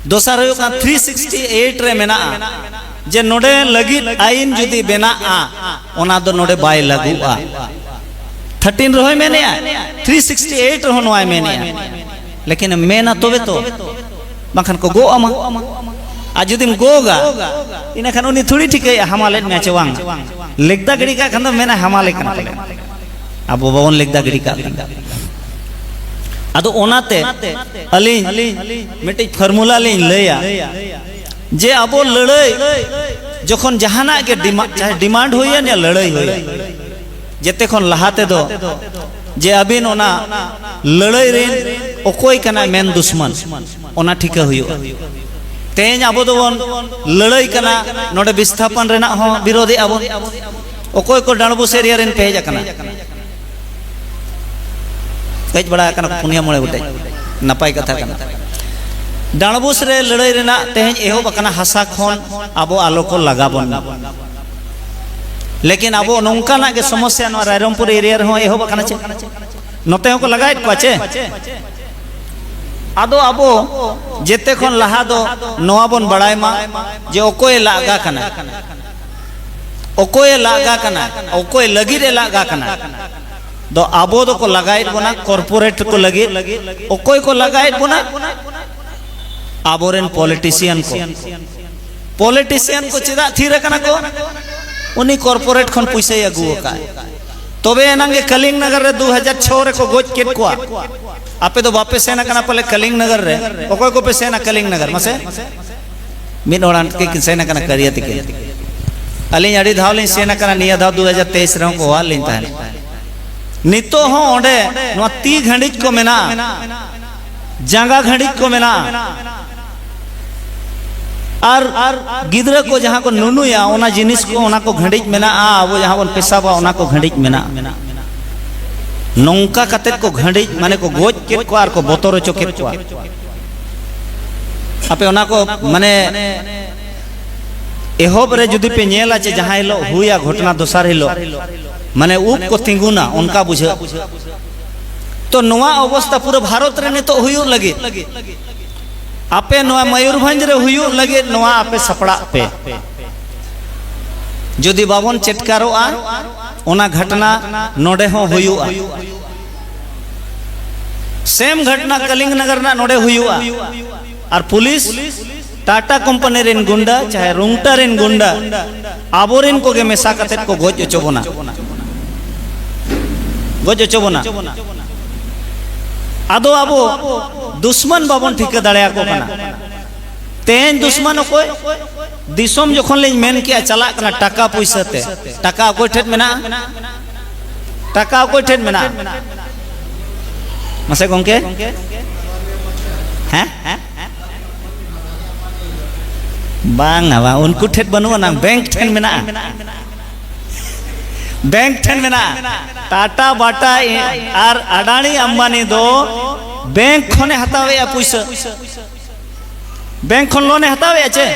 ᱫᱚᱥᱟᱨ ᱦᱩᱭᱩᱜ ᱠᱟᱱᱟ, ᱛᱷᱨᱤ ᱥᱤᱠᱥᱴᱤ ᱮᱭᱤᱴ ᱨᱮ ᱢᱮᱱᱟᱜᱼᱟ ᱡᱮ ᱱᱚᱰᱮ ᱞᱟᱹᱜᱤᱫ ᱟᱹᱭᱤᱱ ᱡᱩᱫᱤ ᱵᱮᱱᱟᱜᱼᱟ, ᱚᱱᱟ ᱫᱚ ᱱᱚᱰᱮ ᱵᱟᱭ ᱞᱟᱹᱜᱩᱜᱼᱟ᱾ ᱛᱷᱟᱨᱴᱤᱱ ᱨᱮᱦᱚᱸᱭ ᱢᱮᱱᱮᱜᱼᱟ, ᱛᱷᱨᱤ ᱥᱤᱠᱥᱴᱤ ᱮᱭᱤᱴ ᱨᱮᱦᱚᱸ ᱱᱚᱣᱟᱭ ᱢᱮᱱᱮᱜᱼᱟ, ᱞᱮᱠᱤᱱ ᱢᱮᱱᱟ ᱛᱚᱵᱮ ᱛᱚ, ᱵᱟᱝᱠᱷᱟᱱ ᱠᱚ ᱜᱚᱜ ᱟᱢᱟ᱾ ᱟᱨ ᱡᱩᱫᱤᱢ ᱜᱚᱜᱟ, ᱤᱱᱟᱹᱠᱷᱟᱱ ᱩᱱᱤ ᱛᱷᱚᱲᱤ ᱴᱷᱤᱠᱟᱹᱭᱟ ᱦᱟᱢᱟᱞᱮᱫ ᱢᱮᱭᱟ ᱪᱮ ᱵᱟᱝ᱾ ᱞᱮᱠᱫᱟ ᱜᱤᱰᱤ ᱠᱟᱜ ᱠᱷᱟᱱ ᱫᱚ ᱢᱮᱱᱟ ᱦᱟᱢᱟᱞᱮ ᱠᱟᱱᱟ ᱯᱟᱞᱮ᱾ ᱟᱵᱚ ᱵᱟᱵᱚᱱ ᱞᱮᱠᱫᱟ ᱜᱤᱰᱤ ᱠᱟᱜ ᱠᱟᱱᱟ᱾ ᱟᱫᱚ ᱚᱱᱟᱛᱮ ᱟᱹᱞᱤᱧ ᱢᱤᱫᱴᱤᱡ ᱯᱷᱚᱨᱢᱩᱞᱟ ᱞᱤᱧ ᱞᱟᱹᱭᱟ ᱡᱮ ᱟᱵᱚ ᱞᱟᱹᱲᱟᱹᱭ ᱡᱚᱠᱷᱚᱱ ᱡᱟᱦᱟᱱᱟᱜ ᱜᱮ ᱰᱤᱢᱟ-, ᱪᱟᱦᱮ ᱰᱤᱢᱟᱱᱰ ᱦᱩᱭᱮᱱ ᱭᱟ ᱞᱟᱹᱲᱟᱹᱭ ᱦᱩᱭᱮᱱ, ᱡᱮᱛᱮ ᱠᱷᱚᱱ ᱞᱟᱦᱟ ᱛᱮᱫᱚ ᱡᱮ ᱟᱹᱵᱤᱱ ᱚᱱᱟ ᱞᱟᱹᱲᱟᱹᱭ ᱨᱮᱱ ᱚᱠᱚᱭ ᱠᱟᱱᱟᱭ ᱢᱮᱱ ᱫᱩᱥᱢᱟᱱ, ᱚᱱᱟ ᱴᱷᱤᱠᱟᱹ ᱦᱩᱭᱩᱜᱼᱟ᱾ ᱛᱮᱦᱮᱧ ᱟᱵᱚ ᱫᱚᱵᱚᱱ ᱞᱟᱹᱲᱟᱹᱭ ᱠᱟᱱᱟ, ᱱᱚᱰᱮ ᱵᱤᱥᱛᱷᱟᱯᱚᱱ ᱨᱮᱱᱟᱜ ᱦᱚᱸ ᱵᱤᱨᱳᱫᱷᱮᱜᱼᱟ ᱵᱚᱱ᱾ ᱚᱠᱚᱭ ᱠᱚ ᱰᱟᱸᱰᱵᱩᱥ ᱮᱨᱤᱭᱟ ᱨᱮᱱ ᱯᱮ ᱦᱮᱡ ᱟᱠᱟᱱᱟ? ᱦᱮᱡ ᱵᱟᱲᱟ ᱟᱠᱟᱱᱟ ᱠᱚ ᱯᱩᱱᱭᱟ ᱢᱚᱬᱮ ᱜᱚᱴᱮᱡ, ᱱᱟᱯᱟᱭ ᱠᱟᱛᱷᱟ ᱠᱟᱱᱟ᱾ ᱰᱟᱸᱰᱵᱩᱥ ᱨᱮ ᱞᱟᱹᱲᱦᱟᱹᱭ ᱨᱮᱱᱟᱜ ᱛᱮᱦᱮᱧ ᱮᱦᱚᱵ ᱟᱠᱟᱱᱟ, ᱦᱟᱥᱟ ᱠᱷᱚᱱ ᱟᱵᱚ ᱟᱞᱚ ᱠᱚ ᱞᱟᱜᱟ ᱵᱚᱱ ᱢᱟ᱾ ᱞᱮᱠᱤᱱ ᱟᱵᱚ ᱱᱚᱝᱠᱟᱱᱟᱜ ᱜᱮ ᱥᱚᱢᱚᱥᱭᱟ ᱱᱚᱣᱟ ᱨᱟᱭᱨᱚᱝᱯᱩᱨ ᱮᱨᱤᱭᱟ ᱨᱮᱦᱚᱸ ᱮᱦᱚᱵ ᱟᱠᱟᱱᱟ ᱪᱮ? ᱱᱚᱛᱮ ᱦᱚᱸᱠᱚ ᱞᱟᱜᱟᱭᱮᱫ ᱠᱚᱣᱟ ᱪᱮ? ᱟᱫᱚ ᱟᱵᱚ ᱡᱮᱛᱮ ᱠᱷᱚᱱ ᱞᱟᱦᱟ ᱫᱚ ᱱᱚᱣᱟ ᱵᱚᱱ ᱵᱟᱲᱟᱭ ᱢᱟ ᱡᱮ ᱚᱠᱚᱭᱮ ᱞᱟᱜᱟ ᱠᱟᱱᱟ, ᱚᱠᱚᱭᱮ ᱞᱟᱜᱟ ᱠᱟᱱᱟ, ᱚᱠᱚᱭ ᱞᱟᱹᱜᱤᱫ ᱮ ᱞᱟᱜᱟ ᱠᱟᱱᱟ᱾ ᱫᱚ ᱟᱵᱚ ᱫᱚᱠᱚ ᱞᱟᱜᱟᱭᱮᱫ ᱵᱚᱱᱟ ᱠᱚᱨᱯᱳᱨᱮᱴ ᱠᱚ ᱞᱟᱹᱜᱤᱫ᱾ ᱚᱠᱚᱭ ᱠᱚ ᱞᱟᱜᱟᱭᱮᱫ ᱵᱚᱱᱟ? ᱟᱵᱚᱨᱮᱱ ᱯᱚᱞᱤᱴᱤᱥᱤᱭᱟᱱ ᱠᱚ᱾ ᱯᱚᱞᱤᱴᱤᱥᱤᱭᱟᱱ ᱠᱚ ᱪᱮᱫᱟᱜ ᱛᱷᱤᱨ ᱟᱠᱟᱱᱟ ᱠᱚ? ᱩᱱᱤ ᱠᱚᱨᱯᱳᱨᱮᱴ ᱠᱷᱚᱱ ᱯᱩᱭᱥᱟᱹᱭ ᱟᱹᱜᱩ ᱟᱠᱟᱫ᱾ ᱛᱚᱵᱮ ᱮᱱᱟᱝ ᱜᱮ ᱠᱟᱞᱤᱝ ᱱᱟᱜᱟᱨ ᱨᱮ ᱫᱩ ᱦᱟᱡᱟᱨ ᱪᱷᱚ ᱨᱮᱠᱚ ᱜᱚᱡ ᱠᱮᱫ ᱠᱚᱣᱟ᱾ ᱟᱯᱮ ᱫᱚ ᱵᱟᱯᱮ ᱥᱮᱱ ᱟᱠᱟᱱᱟ ᱯᱟᱞᱮ ᱠᱟᱞᱤᱝ ᱱᱟᱜᱟᱨ ᱨᱮ? ᱚᱠᱚᱭ ᱠᱚᱯᱮ ᱥᱮᱱᱟ ᱠᱟᱞᱤᱝ ᱱᱟᱜᱟᱨ? ᱢᱟᱥᱮ, ᱢᱤᱫ ᱦᱚᱲ ᱟᱱᱴᱠᱮ ᱠᱤᱱ ᱥᱮᱱ ᱟᱠᱟᱱᱟ ᱠᱟᱨᱤᱭᱟ ᱛᱤᱠᱤᱱ᱾ ᱟᱹᱞᱤᱧ ᱟᱹᱰᱤ ᱫᱷᱟᱣ ᱞᱤᱧ ᱥᱮᱱ ᱟᱠᱟᱱᱟ, ᱱᱤᱭᱟᱹ ᱫᱷᱟᱣ ᱫᱩ ᱦᱟᱡᱟᱨ ᱛᱮᱭᱤᱥ ᱨᱮᱦᱚᱸ ᱠᱚ ᱦᱚᱦᱚᱣᱟᱫ ᱞᱤᱧ ᱛᱟᱦᱮᱸᱫ᱾ ᱱᱤᱛᱚᱜ ᱦᱚᱸ ᱚᱸᱰᱮ ᱱᱚᱣᱟ ᱛᱤ ᱜᱷᱟᱹᱰᱤᱡ ᱠᱚ ᱢᱮᱱᱟᱜᱼᱟ, ᱡᱟᱸᱜᱟ ᱜᱷᱟᱹᱰᱤᱡ ᱠᱚ ᱢᱮᱱᱟᱜᱼᱟ᱾ ᱟᱨ ᱜᱤᱫᱽᱨᱟᱹ ᱠᱚ ᱡᱟᱦᱟᱸ ᱠᱚ ᱱᱩᱱᱩᱭᱟ, ᱚᱱᱟ ᱡᱤᱱᱤᱥ ᱠᱚ, ᱚᱱᱟ ᱠᱚ ᱜᱷᱟᱹᱰᱤᱡ ᱢᱮᱱᱟᱜᱼᱟ᱾ ᱟᱵᱚ ᱡᱟᱦᱟᱸ ᱵᱚᱱ ᱯᱮᱥᱟᱵᱟ, ᱚᱱᱟ ᱠᱚ ᱜᱷᱟᱹᱰᱤᱡ ᱢᱮᱱᱟᱜᱼᱟ᱾ ᱱᱚᱝᱠᱟ ᱠᱟᱛᱮᱫ ᱠᱚ ᱜᱷᱟᱹᱰᱤᱡ, ᱢᱟᱱᱮ ᱠᱚ ᱜᱚᱡ ᱠᱮᱫ ᱠᱚᱣᱟ ᱟᱨ ᱠᱚ ᱵᱚᱛᱚᱨ ᱦᱚᱪᱚ ᱠᱮᱫ ᱠᱚᱣᱟ᱾ ᱟᱯᱮ ᱚᱱᱟ ᱠᱚ, ᱢᱟᱱᱮ, ᱮᱦᱚᱵ ᱨᱮ ᱡᱩᱫᱤ ᱯᱮ ᱧᱮᱞᱟ ᱡᱮ ᱡᱟᱦᱟᱸ ᱦᱤᱞᱳᱜ ᱦᱩᱭᱟ ᱜᱷᱚᱴᱚᱱᱟ, ᱫᱚᱥᱟᱨ ᱦᱤᱞᱳᱜ, ᱢᱟᱱᱮ, ᱩᱵ ᱠᱚ ᱛᱤᱸᱜᱩᱱᱟ, ᱚᱱᱠᱟ ᱵᱩᱡᱷᱟᱹᱜ᱾ ᱛᱚ ᱱᱚᱣᱟ ᱚᱵᱚᱥᱛᱟ ᱯᱩᱨᱟᱹ ᱵᱷᱟᱨᱚᱛ ᱨᱮ ᱱᱤᱛᱚᱜ ᱦᱩᱭᱩᱜ ᱞᱟᱹᱜᱤᱫ, ᱟᱯᱮ ᱱᱚᱣᱟ ᱢᱚᱭᱩᱨᱵᱷᱚᱸᱡᱽ ᱨᱮ ᱦᱩᱭᱩᱜ ᱞᱟᱹᱜᱤᱫ ᱱᱚᱣᱟ ᱟᱯᱮ ᱥᱟᱯᱲᱟᱜ ᱯᱮ᱾ ᱡᱩᱫᱤ ᱵᱟᱵᱚᱱ ᱪᱮᱴᱠᱟᱨᱚᱜᱼᱟ, ᱚᱱᱟ ᱜᱷᱚᱴᱚᱱᱟ ᱱᱚᱰᱮ ᱦᱚᱸ ᱦᱩᱭᱩᱜᱼᱟ᱾ ᱥᱮᱢ ᱜᱷᱚᱴᱚᱱᱟ ᱠᱟᱞᱤᱝᱜ ᱱᱟᱜᱟᱨ ᱨᱮᱱᱟᱜ ᱱᱚᱰᱮ ᱦᱩᱭᱩᱜᱼᱟ᱾ ᱟᱨ ᱯᱩᱞᱤᱥ, ᱴᱟᱴᱟ ᱠᱳᱢᱯᱟᱱᱤ ᱨᱮᱱ ᱜᱩᱱᱰᱟ, ᱪᱟᱦᱮ ᱨᱩᱝᱴᱟ ᱨᱮᱱ ᱜᱩᱱᱰᱟ, ᱟᱵᱚᱨᱮᱱ ᱠᱚᱜᱮ ᱢᱮᱥᱟ ᱠᱟᱛᱮᱫ ᱠᱚ ᱜᱚᱡ ᱦᱚᱪᱚ ᱵᱚᱱᱟ, ᱜᱚᱡ ᱦᱚᱪᱚ ᱵᱚᱱᱟ᱾ ᱟᱫᱚ ᱟᱵᱚ ᱫᱩᱥᱢᱟᱱ ᱵᱟᱵᱚᱱ ᱴᱷᱤᱠᱟᱹ ᱫᱟᱲᱮᱭᱟᱠᱚ ᱠᱟᱱᱟ᱾ ᱛᱮᱦᱮᱧ ᱫᱩᱥᱢᱟᱱ ᱚᱠᱚᱭ? ᱫᱤᱥᱚᱢ ᱡᱚᱠᱷᱚᱱ ᱞᱤᱧ ᱢᱮᱱ ᱠᱮᱜᱼᱟ ᱪᱟᱞᱟᱜ ᱠᱟᱱᱟ ᱴᱟᱠᱟ ᱯᱩᱭᱥᱟᱹ ᱛᱮ, ᱴᱟᱠᱟ ᱚᱠᱚᱭ ᱴᱷᱮᱱ ᱢᱮᱱᱟᱜᱼᱟ? ᱴᱟᱠᱟ ᱚᱠᱚᱭ ᱴᱷᱮᱱ ᱢᱮᱱᱟᱜᱼᱟ? ᱢᱟᱥᱮ ᱜᱚᱝᱠᱮ? ᱦᱮᱸ? ᱵᱟᱝᱟ, ᱵᱟᱝ, ᱩᱱᱠᱩ ᱴᱷᱮᱱ ᱵᱟᱹᱱᱩᱜ ᱟᱱᱟᱝ, ᱵᱮᱝᱠ ᱴᱷᱮᱱ ᱢᱮᱱᱟᱜᱼᱟ᱾ ᱵᱮᱝᱠ ᱴᱷᱮᱱ ᱢᱮᱱᱟᱜᱼᱟ᱾ ᱴᱟᱴᱟ, ᱵᱟᱴᱟ ᱟᱨ ᱟᱰᱟᱱᱤ, ᱟᱢᱵᱟᱱᱤ ᱫᱚ ᱵᱮᱝᱠ ᱠᱷᱚᱱᱮ ᱦᱟᱛᱟᱣᱮᱜᱼᱟ ᱯᱩᱭᱥᱟᱹ᱾ ᱵᱮᱝᱠ ᱠᱷᱚᱱ ᱞᱳᱱ ᱮ ᱦᱟᱛᱟᱣᱮᱫᱼᱟ ᱪᱮ?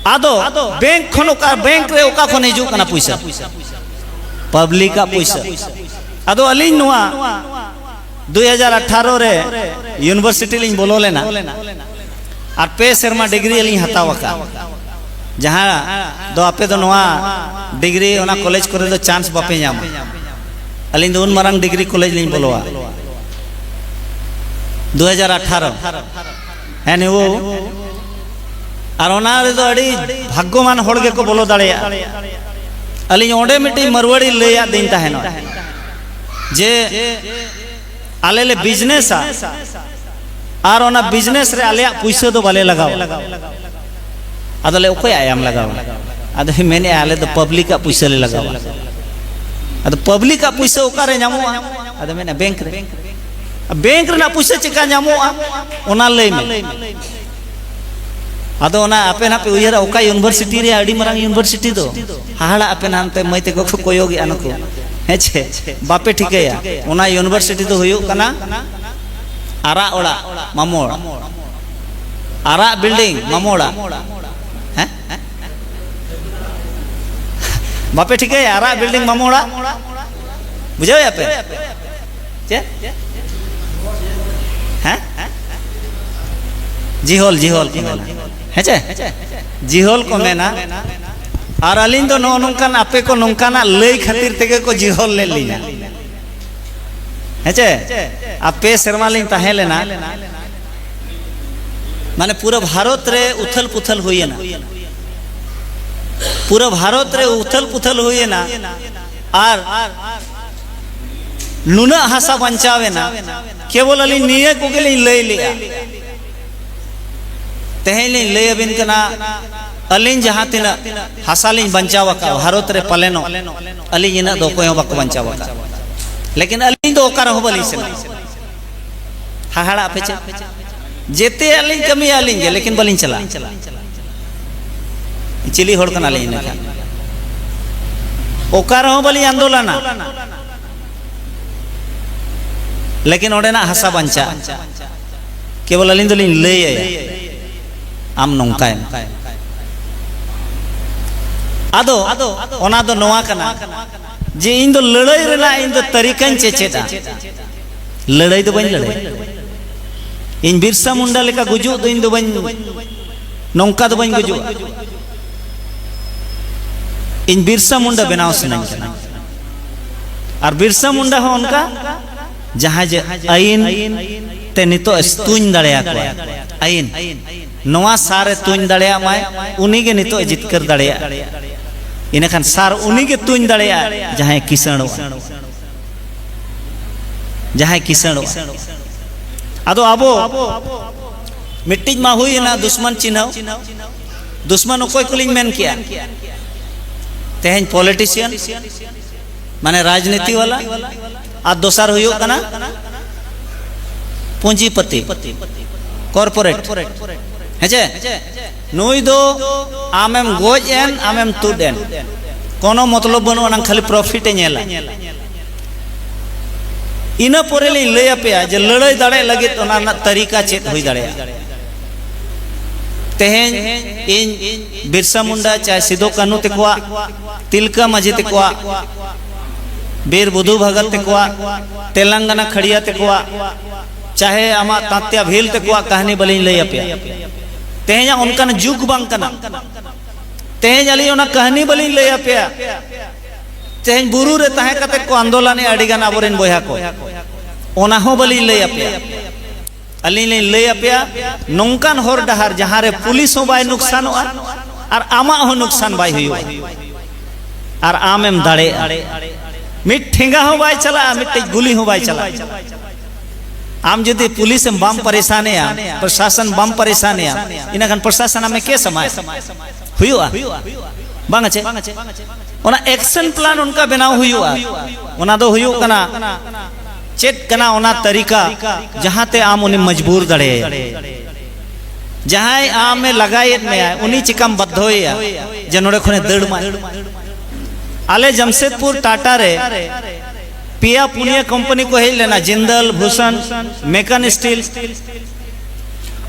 ᱟᱫᱚ ᱵᱮᱝᱠ ᱠᱷᱚᱱ ᱚᱠᱟ, ᱵᱮᱝᱠ ᱨᱮ ᱚᱠᱟ ᱠᱷᱚᱱ ᱦᱤᱡᱩᱜ ᱠᱟᱱᱟ ᱯᱩᱭᱥᱟᱹ? ᱯᱟᱵᱽᱞᱤᱠᱟᱜ ᱯᱩᱭᱥᱟᱹ᱾ ᱟᱫᱚ ᱟᱹᱞᱤᱧ ᱱᱚᱣᱟ ᱫᱩᱭ ᱦᱟᱡᱟᱨ ᱟᱴᱷᱟᱨᱚ ᱨᱮ ᱤᱭᱩᱱᱤᱵᱷᱟᱨᱥᱤᱴᱤ ᱞᱤᱧ ᱵᱚᱞᱚ ᱞᱮᱱᱟ ᱟᱨ ᱯᱮ ᱥᱮᱨᱢᱟ ᱰᱤᱜᱽᱨᱤ ᱞᱤᱧ ᱦᱟᱛᱟᱣ ᱟᱠᱟᱫ, ᱡᱟᱦᱟᱸ ᱫᱚ ᱟᱯᱮ ᱫᱚ ᱱᱚᱣᱟ ᱰᱤᱜᱽᱨᱤ ᱚᱱᱟ ᱠᱚᱞᱮᱡᱽ ᱠᱚᱨᱮ ᱫᱚ ᱪᱟᱱᱥ ᱵᱟᱯᱮ ᱧᱟᱢᱟ᱾ ᱟᱹᱞᱤᱧ ᱫᱚ ᱩᱱ ᱢᱟᱨᱟᱝ ᱰᱤᱜᱽᱨᱤ ᱠᱚᱞᱮᱡᱽ ᱞᱤᱧ ᱵᱚᱞᱚᱣᱟ, ᱫᱩ ᱦᱟᱡᱟᱨ ᱟᱴᱷᱟᱨᱚ᱾ ᱦᱮᱸ, ᱱᱤᱣ᱾ ᱟᱨ ᱚᱱᱟ ᱨᱮᱫᱚ ᱟᱹᱰᱤ ᱵᱷᱟᱜᱽᱜᱚᱢᱟᱱ ᱦᱚᱲ ᱜᱮᱠᱚ ᱵᱚᱞᱚ ᱫᱟᱲᱮᱭᱟᱜᱼᱟ᱾ ᱟᱹᱞᱤᱧ ᱚᱸᱰᱮ ᱢᱤᱫᱴᱤᱡ ᱢᱟᱨᱣᱟᱲᱤ ᱞᱟᱹᱭᱟᱫ ᱫᱤᱧ ᱛᱟᱦᱮᱱᱚᱜ ᱡᱮ ᱟᱞᱮ ᱞᱮ ᱵᱤᱡᱽᱱᱮᱥᱟ ᱟᱨ ᱚᱱᱟ ᱵᱤᱡᱽᱱᱮᱥ ᱨᱮ ᱟᱞᱮᱭᱟᱜ ᱯᱩᱭᱥᱟᱹ ᱫᱚ ᱵᱟᱞᱮ ᱞᱟᱜᱟᱣᱟ᱾ ᱟᱫᱚ ᱞᱮ, ᱚᱠᱚᱭᱟᱜ ᱭᱟᱢ ᱞᱟᱜᱟᱣᱟ? ᱟᱫᱚ ᱢᱮᱱᱮᱫᱼᱟ, ᱟᱞᱮ ᱫᱚ ᱯᱟᱵᱽᱞᱤᱠᱟᱜ ᱯᱩᱭᱥᱟᱹ ᱞᱮ ᱞᱟᱜᱟᱣᱟ᱾ ᱟᱫᱚ ᱯᱟᱵᱽᱞᱤᱠᱟᱜ ᱯᱩᱭᱥᱟᱹ ᱚᱠᱟᱨᱮ ᱧᱟᱢᱚᱜᱼᱟ? ᱟᱫᱚ ᱢᱮᱱᱮᱫᱼᱟ, ᱵᱮᱝᱠ ᱨᱮ᱾ ᱵᱮᱝᱠ ᱨᱮᱱᱟᱜ ᱯᱩᱭᱥᱟᱹ ᱪᱮᱠᱟ ᱧᱟᱢᱚᱜᱼᱟ, ᱚᱱᱟ ᱞᱟᱹᱭ ᱢᱮ᱾ ᱟᱫᱚ ᱚᱱᱟ ᱟᱯᱮ ᱱᱟᱦᱟᱜ ᱯᱮ ᱩᱭᱦᱟᱹᱨᱟ, ᱚᱠᱟ ᱤᱭᱩᱱᱤᱵᱷᱟᱨᱥᱤᱴᱤ ᱨᱮᱭᱟᱜ ᱟᱹᱰᱤ ᱢᱟᱨᱟᱝ ᱤᱭᱩᱱᱤᱵᱷᱟᱨᱥᱤᱴᱤ ᱫᱚ, ᱦᱟᱦᱟᱲᱟᱜ ᱟᱯᱮ ᱱᱟᱦᱟᱜ ᱢᱟᱹᱭ ᱛᱟᱠᱚ ᱠᱚ ᱠᱚᱭᱚᱜᱮᱜᱼᱟ ᱱᱩᱠᱩ, ᱦᱮᱸ ᱪᱮ? ᱵᱟᱯᱮ ᱴᱷᱤᱠᱟᱹᱭᱟ᱾ ᱚᱱᱟ ᱤᱭᱩᱱᱤᱵᱷᱟᱨᱥᱤᱴᱤ ᱫᱚ ᱦᱩᱭᱩᱜ ᱠᱟᱱᱟ ᱟᱨᱟᱜ ᱚᱲᱟᱜ, ᱢᱟᱢᱚ ᱚᱲᱟᱜ᱾ ᱟᱨᱟᱜ ᱵᱤᱞᱰᱤᱝ, ᱢᱟᱢᱚ ᱚᱲᱟᱜ᱾ ᱦᱮᱸ? ᱵᱟᱯᱮ ᱴᱷᱤᱠᱟᱹᱭᱟ? ᱟᱨᱟᱜ ᱵᱤᱞᱰᱤᱝ, ᱢᱟᱢᱚ ᱚᱲᱟᱜ᱾ ᱵᱩᱡᱷᱟᱹᱣᱮᱫᱼᱟ ᱯᱮ? ᱪᱮᱫ? ᱦᱮᱸ? ᱡᱤᱦᱚᱞ, ᱡᱤᱦᱚᱞ ᱠᱚ ᱢᱮᱱᱟ᱾ ᱦᱮᱸ ᱪᱮ? ᱡᱤᱦᱚᱞ ᱠᱚ ᱢᱮᱱᱟ᱾ ᱟᱨ ᱟᱹᱞᱤᱧ ᱫᱚ ᱱᱚᱜᱼᱚ ᱱᱚᱝᱠᱟᱱ, ᱟᱯᱮ ᱠᱚ ᱱᱚᱝᱠᱟᱱᱟᱜ ᱞᱟᱹᱭ ᱠᱷᱟᱹᱛᱤᱨ ᱛᱮᱜᱮ ᱠᱚ ᱡᱤᱦᱚᱞ ᱞᱮᱫ ᱞᱤᱧᱟ᱾ ᱦᱮᱸ ᱪᱮ? ᱟᱨ ᱯᱮ ᱥᱮᱨᱢᱟ ᱞᱤᱧ ᱛᱟᱦᱮᱸ ᱞᱮᱱᱟ᱾ ᱢᱟᱱᱮ, ᱯᱩᱨᱟᱹ ᱵᱷᱟᱨᱚᱛ ᱨᱮ ᱩᱛᱷᱟᱹᱞ ᱯᱩᱛᱷᱟᱹᱞ ᱦᱩᱭᱮᱱᱟ᱾ ᱯᱩᱨᱟᱹ ᱵᱷᱟᱨᱚᱛ ᱨᱮ ᱩᱛᱷᱟᱹᱞ ᱯᱩᱛᱷᱟᱹᱞ ᱦᱩᱭᱮᱱᱟ᱾ ᱟᱨ ᱱᱩᱱᱟᱹᱜ ᱦᱟᱥᱟ ᱵᱟᱧᱪᱟᱣ ᱮᱱᱟ, ᱠᱮᱵᱚᱞ ᱟᱹᱞᱤᱧ ᱱᱤᱭᱟᱹ ᱠᱚᱜᱮ ᱞᱤᱧ ᱞᱟᱹᱭ ᱞᱮᱜᱼᱟ᱾ ᱛᱮᱦᱮᱧ ᱞᱤᱧ ᱞᱟᱹᱭ ᱟᱹᱵᱤᱱ ᱠᱟᱱᱟ, ᱟᱹᱞᱤᱧ ᱡᱟᱦᱟᱸ ᱛᱤᱱᱟᱹᱜ ᱦᱟᱥᱟ ᱞᱤᱧ ᱵᱟᱧᱪᱟᱣ ᱟᱠᱟᱫ ᱵᱷᱟᱨᱚᱛ ᱨᱮ, ᱯᱟᱞᱮᱱᱚᱜ ᱟᱹᱞᱤᱧ ᱤᱱᱟᱹᱜ ᱫᱚ ᱚᱠᱚᱭ ᱦᱚᱸ ᱵᱟᱠᱚ ᱵᱟᱧᱪᱟᱣ ᱟᱠᱟᱫ, ᱞᱮᱠᱤᱱ ᱟᱹᱞᱤᱧ ᱫᱚ ᱚᱠᱟ ᱨᱮᱦᱚᱸ ᱵᱟᱹᱞᱤᱧ ᱥᱮᱱᱚᱜᱼᱟ᱾ ᱦᱟᱦᱟᱲᱟᱜ ᱯᱮ ᱪᱮᱫ? ᱡᱮᱛᱮᱭᱟᱜ ᱞᱤᱧ ᱠᱟᱹᱢᱤᱭᱟ ᱟᱹᱞᱤᱧ ᱜᱮ, ᱞᱮᱠᱤᱱ ᱵᱟᱹᱞᱤᱧ ᱪᱟᱞᱟᱜᱼᱟ᱾ ᱪᱤᱞᱤ ᱦᱚᱲ ᱠᱟᱱᱟᱞᱤᱧ ᱤᱱᱟᱹᱠᱷᱟᱱ? ᱚᱠᱟ ᱨᱮᱦᱚᱸ ᱵᱟᱹᱞᱤᱧ ᱟᱱᱫᱳᱞᱚᱱᱟ, ᱞᱮᱠᱤᱱ ᱚᱸᱰᱮᱱᱟᱜ ᱦᱟᱥᱟ ᱵᱟᱧᱪᱟᱜᱼᱟ᱾ ᱠᱮᱵᱚᱞ ᱟᱹᱞᱤᱧ ᱫᱚᱞᱤᱧ ᱞᱟᱹᱭ ᱟᱭᱟ, ᱟᱢ ᱱᱚᱝᱠᱟᱭ ᱢᱮ᱾ ᱟᱫᱚ ᱚᱱᱟ ᱫᱚ ᱱᱚᱣᱟ ᱠᱟᱱᱟ ᱡᱮ ᱤᱧ ᱫᱚ ᱞᱟᱹᱲᱟᱹᱭ ᱨᱮᱱᱟᱜ ᱤᱧ ᱫᱚ ᱛᱟᱹᱨᱤᱠᱟᱧ ᱪᱮᱪᱮᱫᱟ, ᱞᱟᱹᱲᱟᱹᱭ ᱫᱚ ᱵᱟᱹᱧ ᱞᱟᱹᱲᱟᱹᱭᱟ᱾ ᱤᱧ ᱵᱤᱨᱥᱟ ᱢᱩᱱᱰᱟ ᱞᱮᱠᱟ ᱜᱩᱡᱩᱜ ᱫᱚ ᱤᱧ ᱫᱚ ᱵᱟᱹᱧ, ᱱᱚᱝᱠᱟ ᱫᱚ ᱵᱟᱹᱧ ᱜᱩᱡᱩᱜᱼᱟ᱾ ᱤᱧ ᱵᱤᱨᱥᱟ ᱢᱩᱱᱰᱟ ᱵᱮᱱᱟᱣ ᱥᱟᱱᱟᱧ ᱠᱟᱱᱟ᱾ ᱟᱨ ᱵᱤᱨᱥᱟ ᱢᱩᱱᱰᱟ ᱦᱚᱸ ᱚᱱᱠᱟ, ᱡᱟᱦᱟᱸᱭ ᱡᱮ ᱟᱹᱭᱤᱱ ᱛᱮ ᱱᱤᱛᱚᱜ ᱮ ᱛᱩᱧ ᱫᱟᱲᱮᱭᱟᱠᱚᱣᱟ, ᱟᱹᱭᱤᱱ ᱱᱚᱣᱟ ᱥᱟᱨ ᱮ ᱛᱩᱧ ᱫᱟᱲᱮᱭᱟᱜ ᱢᱟᱭ, ᱩᱱᱤ ᱜᱮ ᱱᱤᱛᱚᱜ ᱮ ᱡᱤᱛᱠᱟᱹᱨ ᱫᱟᱲᱮᱭᱟᱜᱼᱟ᱾ ᱤᱱᱟᱹᱠᱷᱟᱱ ᱥᱟᱨ ᱩᱱᱤ ᱜᱮ ᱛᱩᱧ ᱫᱟᱲᱮᱭᱟᱜᱼᱟ, ᱡᱟᱦᱟᱸᱭ ᱠᱤᱥᱟᱹᱬᱚᱜᱼᱟ, ᱡᱟᱦᱟᱸᱭ ᱠᱤᱥᱟᱹᱬᱚᱜᱼᱟ᱾ ᱟᱫᱚ ᱟᱵᱚ ᱢᱤᱫᱴᱤᱡ ᱢᱟ ᱦᱩᱭ ᱮᱱᱟ ᱫᱩᱥᱢᱟᱱ ᱪᱤᱱᱦᱟᱹᱣ, ᱫᱩᱥᱢᱟᱱ ᱚᱠᱚᱭ ᱠᱚᱞᱤᱧ ᱢᱮᱱ ᱠᱮᱜᱼᱟ? ᱛᱮᱦᱮᱧ ᱯᱚᱞᱤᱴᱤᱥᱤᱭᱟᱱ, ᱢᱟᱱᱮ ᱨᱟᱡᱽᱱᱤᱛᱤ ᱣᱟᱞᱟ, ᱟᱨ ᱫᱚᱥᱟᱨ ᱦᱩᱭᱩᱜ ᱠᱟᱱᱟ ᱯᱩᱸᱡᱤᱯᱟᱹᱛᱤ, ᱠᱚᱨᱯᱳᱨᱮᱴ᱾ ᱦᱮᱸᱪᱮ? ᱱᱩᱭ ᱫᱚ ᱟᱢᱮᱢ ᱜᱚᱡ ᱮᱱ, ᱟᱢᱮᱢ ᱛᱩᱫ ᱮᱱ, ᱠᱳᱱᱳ ᱢᱚᱛᱞᱚᱵ ᱵᱟᱹᱱᱩᱜ ᱟᱱᱟᱝ, ᱠᱷᱟᱹᱞᱤ ᱯᱨᱚᱯᱷᱤᱴ ᱮ ᱧᱮᱞᱟ᱾ ᱤᱱᱟᱹ ᱯᱚᱨᱮ ᱞᱤᱧ ᱞᱟᱹᱭ ᱟᱯᱮᱭᱟ ᱡᱮ ᱞᱟᱹᱲᱟᱹᱭ ᱫᱟᱲᱮ ᱞᱟᱹᱜᱤᱫ ᱚᱱᱟ ᱨᱮᱱᱟᱜ ᱛᱟᱹᱨᱤᱠᱟ ᱪᱮᱫ ᱦᱩᱭ ᱫᱟᱲᱮᱭᱟᱜᱼᱟ᱾ ᱛᱮᱦᱮᱧ ᱤᱧ ᱵᱤᱨᱥᱟ ᱢᱩᱱᱰᱟ ᱪᱟᱦᱮ ᱥᱤᱫᱩ ᱠᱟᱹᱱᱦᱩ ᱛᱮᱠᱚᱣᱟᱜ, ᱛᱤᱞᱠᱟᱹ ᱢᱟᱹᱡᱷᱤ ᱛᱮᱠᱚᱣᱟᱜ, ᱵᱤᱨ ᱵᱩᱫᱷᱩ ᱵᱷᱟᱜᱚᱛ ᱛᱮᱠᱚᱣᱟᱜ, ᱛᱮᱞᱟᱝᱜᱟᱱᱟ ᱠᱷᱟᱲᱤᱭᱟ ᱛᱮᱠᱚᱣᱟᱜ, ᱪᱟᱦᱮ ᱟᱢᱟᱜ ᱛᱟᱸᱛᱭᱟ ᱵᱷᱤᱞ ᱛᱮᱠᱚᱣᱟᱜ ᱠᱟᱹᱦᱱᱤ ᱵᱟᱹᱞᱤᱧ ᱞᱟᱹᱭ ᱟᱯᱮᱭᱟ᱾ ᱛᱮᱦᱮᱧᱟᱜ ᱚᱱᱠᱟᱱ ᱡᱩᱜᱽ ᱵᱟᱝ ᱠᱟᱱᱟ᱾ ᱛᱮᱦᱮᱧ ᱟᱹᱞᱤᱧ ᱚᱱᱟ ᱠᱟᱹᱦᱱᱤ ᱵᱟᱹᱞᱤᱧ ᱞᱟᱹᱭ ᱟᱯᱮᱭᱟ᱾ ᱛᱮᱦᱮᱧ ᱵᱩᱨᱩ ᱨᱮ ᱛᱟᱦᱮᱸ ᱠᱟᱛᱮ ᱠᱚ ᱟᱱᱫᱳᱞᱚᱱᱮ ᱟᱹᱰᱤ ᱜᱟᱱ ᱟᱵᱚᱨᱮᱱ ᱵᱚᱭᱦᱟ ᱠᱚ, ᱚᱱᱟ ᱦᱚᱸ ᱵᱟᱹᱞᱤᱧ ᱞᱟᱹᱭ ᱟᱯᱮᱭᱟ᱾ ᱟᱹᱞᱤᱧ ᱞᱤᱧ ᱞᱟᱹᱭ ᱟᱯᱮᱭᱟ ᱱᱚᱝᱠᱟᱱ ᱦᱚᱨ ᱰᱟᱦᱟᱨ ᱡᱟᱦᱟᱸ ᱨᱮ ᱯᱩᱞᱤᱥ ᱦᱚᱸ ᱵᱟᱭ ᱱᱩᱠᱥᱟᱱᱚᱜᱼᱟ ᱟᱨ ᱟᱢᱟᱜ ᱦᱚᱸ ᱱᱩᱠᱥᱟᱱ ᱵᱟᱭ ᱦᱩᱭᱩᱜᱼᱟ ᱟᱨ ᱟᱢᱮᱢ ᱫᱟᱲᱮᱭᱟᱜᱼᱟ᱾ ᱢᱤᱫ ᱴᱷᱮᱸᱜᱟ ᱦᱚᱸ ᱵᱟᱭ ᱪᱟᱞᱟᱜᱼᱟ, ᱢᱤᱫᱴᱮᱡ ᱜᱩᱞᱤ ᱦᱚᱸ ᱵᱟᱭ ᱪᱟᱞᱟᱜᱼᱟ᱾ ᱟᱢ ᱡᱩᱫᱤ ᱯᱩᱞᱤᱥ ᱮᱢ ᱵᱟᱢ ᱯᱟᱨᱮᱥᱟᱱᱮᱭᱟ, ᱯᱨᱚᱥᱟᱥᱚᱱ ᱵᱟᱢ ᱯᱟᱨᱮᱥᱟᱱᱮᱭᱟ, ᱤᱱᱟᱹᱠᱷᱟᱱ ᱯᱨᱚᱥᱟᱥᱚᱱ ᱟᱢᱮ ᱠᱮᱥ ᱟᱢᱟᱭ᱾ ᱦᱩᱭᱩᱜᱼᱟ? ᱵᱟᱝ ᱟᱪᱷᱮ? ᱚᱱᱟ ᱮᱠᱥᱚᱱ ᱯᱞᱟᱱ ᱚᱱᱠᱟ ᱵᱮᱱᱟᱣ ᱦᱩᱭᱩᱜᱼᱟ᱾ ᱚᱱᱟ ᱫᱚ ᱦᱩᱭᱩᱜ ᱠᱟᱱᱟ, ᱪᱮᱫ ᱠᱟᱱᱟ ᱚᱱᱟ ᱛᱟᱹᱨᱤᱠᱟ ᱡᱟᱦᱟᱸᱛᱮ ᱟᱢ ᱩᱱᱤ ᱢᱚᱡᱽᱵᱩᱨ ᱫᱟᱲᱮᱭᱟᱭᱟ᱾ ᱡᱟᱦᱟᱸᱭ ᱟᱢᱮ ᱞᱟᱜᱟᱭᱮᱫ ᱢᱮᱭᱟ, ᱩᱱᱤ ᱪᱮᱠᱟᱢ ᱵᱟᱫᱽᱫᱷᱚᱭᱮᱭᱟ ᱡᱮ ᱱᱚᱰᱮ ᱠᱷᱚᱱᱮ ᱫᱟᱹᱲ ᱢᱟᱭ? ᱟᱞᱮ ᱡᱟᱢᱥᱮᱫᱽᱯᱩᱨ ᱴᱟᱴᱟ ᱨᱮ ᱯᱮᱭᱟ ᱯᱩᱱᱭᱟᱹ ᱠᱳᱢᱯᱟᱱᱤ ᱠᱚ ᱦᱮᱡ ᱞᱮᱱᱟ, ᱡᱤᱱᱫᱟᱞ, ᱵᱷᱩᱥᱟᱱ, ᱢᱮᱠᱟᱱ ᱥᱴᱤᱞ᱾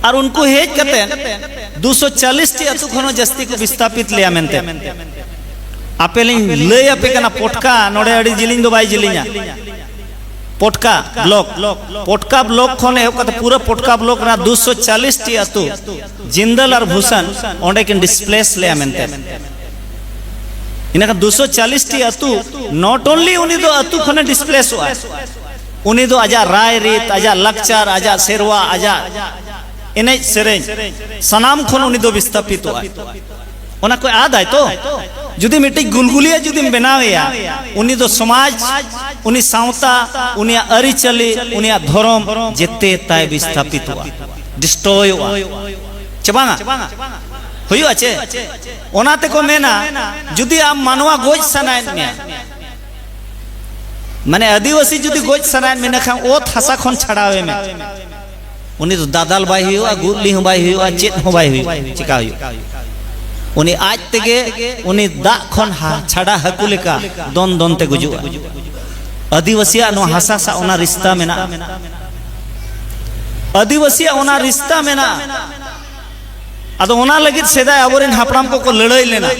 ᱟᱨ ᱩᱱᱠᱩ ᱦᱮᱡ ᱠᱟᱛᱮ ᱫᱩᱥᱚ ᱪᱟᱞᱤᱥ ᱴᱤ ᱟᱹᱛᱩ ᱠᱷᱚᱱ ᱦᱚᱸ ᱡᱟᱹᱥᱛᱤ ᱠᱚ ᱵᱤᱥᱛᱷᱟᱯᱤᱛ ᱞᱮᱭᱟ ᱢᱮᱱᱛᱮ᱾ ᱟᱯᱮ ᱞᱤᱧ ᱞᱟᱹᱭ ᱟᱯᱮ ᱠᱟᱱᱟ, ᱯᱚᱴᱠᱟ, ᱱᱚᱰᱮ ᱟᱹᱰᱤ ᱡᱤᱞᱤᱧ ᱫᱚ ᱵᱟᱭ ᱡᱤᱞᱤᱧᱟ᱾ ᱯᱚᱴᱠᱟ ᱵᱞᱚᱠ, ᱯᱚᱴᱠᱟ ᱵᱞᱚᱠ ᱠᱷᱚᱱ ᱮᱦᱚᱵ ᱠᱟᱛᱮ ᱯᱩᱨᱟᱹ ᱯᱚᱴᱠᱟ ᱵᱞᱚᱠ ᱨᱮᱱᱟᱜ ᱫᱩᱥᱚ ᱪᱟᱞᱤᱥ ᱴᱤ ᱟᱹᱛᱩ, ᱡᱤᱱᱫᱟᱞ ᱟᱨ ᱵᱷᱩᱥᱟᱱ, ᱚᱸᱰᱮ ᱠᱤᱱ ᱰᱤᱥᱯᱞᱮᱥ ᱞᱮᱭᱟ ᱢᱮᱱᱛᱮ᱾ ᱤᱱᱟᱹᱠᱷᱟᱱ ᱫᱩᱥᱚ ᱪᱟᱞᱤᱥ ᱴᱤ ᱟᱹᱛᱩ, not only ᱩᱱᱤ ᱫᱚ ᱟᱹᱛᱩ ᱠᱷᱚᱱᱮ ᱰᱤᱥᱯᱞᱮᱥᱚᱜᱼᱟ, ᱩᱱᱤ ᱫᱚ ᱟᱡᱟᱜ ᱨᱟᱭ ᱨᱤᱛ, ᱟᱡᱟᱜ ᱞᱟᱠᱪᱟᱨ, ᱟᱡᱟᱜ ᱥᱮᱨᱣᱟ, ᱟᱡᱟᱜ ᱮᱱᱮᱡ ᱥᱮᱨᱮᱧ, ᱥᱟᱱᱟᱢ ᱠᱷᱚᱱ ᱩᱱᱤ ᱫᱚ ᱵᱤᱥᱛᱷᱟᱯᱤᱛᱚᱜᱼᱟᱭ᱾ ᱚᱱᱟ ᱠᱚᱭ ᱟᱫᱟᱭ ᱛᱚ᱾ ᱡᱩᱫᱤ ᱢᱤᱫᱴᱤᱡ ᱜᱩᱞᱜᱩᱞᱤᱭᱟᱹ ᱡᱩᱫᱤᱢ ᱵᱮᱱᱟᱣᱮᱭᱟ, ᱩᱱᱤ ᱫᱚ ᱥᱚᱢᱟᱡᱽ, ᱩᱱᱤ ᱥᱟᱶᱛᱟ, ᱩᱱᱤᱭᱟᱜ ᱟᱹᱨᱤᱪᱟᱹᱞᱤ, ᱩᱱᱤᱭᱟᱜ ᱫᱷᱚᱨᱚᱢ, ᱡᱮᱛᱮ ᱛᱟᱭ ᱵᱤᱥᱛᱷᱟᱯᱤᱛᱚᱜᱼᱟ, ᱰᱤᱥᱴᱨᱚᱭᱚᱜᱼᱟ᱾ ᱪᱮ ᱵᱟᱝᱟ? ᱦᱩᱭᱩᱜᱼᱟ ᱪᱮ? ᱚᱱᱟ ᱛᱮᱠᱚ ᱢᱮᱱᱟ, ᱡᱩᱫᱤ ᱟᱢ ᱢᱟᱱᱣᱟ ᱜᱚᱡ ᱥᱟᱱᱟᱭᱮᱫ ᱢᱮᱭᱟ, ᱢᱟᱱᱮ ᱟᱹᱫᱤᱵᱟᱹᱥᱤ ᱡᱩᱫᱤ ᱜᱚᱡ ᱥᱟᱱᱟᱭᱮᱫ ᱢᱮᱱᱟ ᱠᱷᱟᱱ ᱚᱛ ᱦᱟᱥᱟ ᱠᱷᱚᱱ ᱪᱷᱟᱰᱟᱣᱮ ᱢᱮ᱾ ᱩᱱᱤ ᱫᱚ ᱫᱟᱫᱟᱞ ᱵᱟᱭ ᱦᱩᱭᱩᱜᱼᱟ, ᱜᱩᱫᱞᱤ ᱦᱚᱸ ᱵᱟᱭ ᱦᱩᱭᱩᱜᱼᱟ, ᱪᱮᱫ ᱦᱚᱸ ᱵᱟᱭ ᱦᱩᱭᱩᱜᱼᱟ᱾ ᱪᱮᱠᱟ ᱦᱩᱭᱩᱜᱼᱟ? ᱩᱱᱤ ᱟᱡ ᱛᱮᱜᱮ ᱩᱱᱤ ᱫᱟᱜ ᱠᱷᱚᱱ ᱦᱟ-, ᱪᱷᱟᱰᱟ ᱦᱟᱹᱠᱩ ᱞᱮᱠᱟ ᱫᱚᱱ ᱫᱚᱱ ᱛᱮ ᱜᱩᱡᱩᱜᱼᱟ᱾ ᱟᱹᱫᱤᱵᱟᱹᱥᱤᱭᱟᱜ ᱱᱚᱣᱟ ᱦᱟᱥᱟ ᱥᱟᱶ ᱚᱱᱟ ᱨᱤᱥᱛᱟ ᱢᱮᱱᱟᱜᱼᱟ᱾ ᱟᱹᱫᱤᱵᱟᱹᱥᱤᱭᱟᱜ ᱚᱱᱟ ᱨᱤᱥᱛᱟ ᱢᱮᱱᱟᱜᱼᱟ᱾ ᱟᱫᱚ ᱚᱱᱟ ᱞᱟᱹᱜᱤᱫ ᱥᱮᱫᱟᱭ ᱟᱵᱚᱨᱮᱱ ᱦᱟᱯᱲᱟᱢ ᱠᱚᱠᱚ ᱞᱟᱹᱲᱦᱟᱹᱭ ᱞᱮᱱᱟ᱾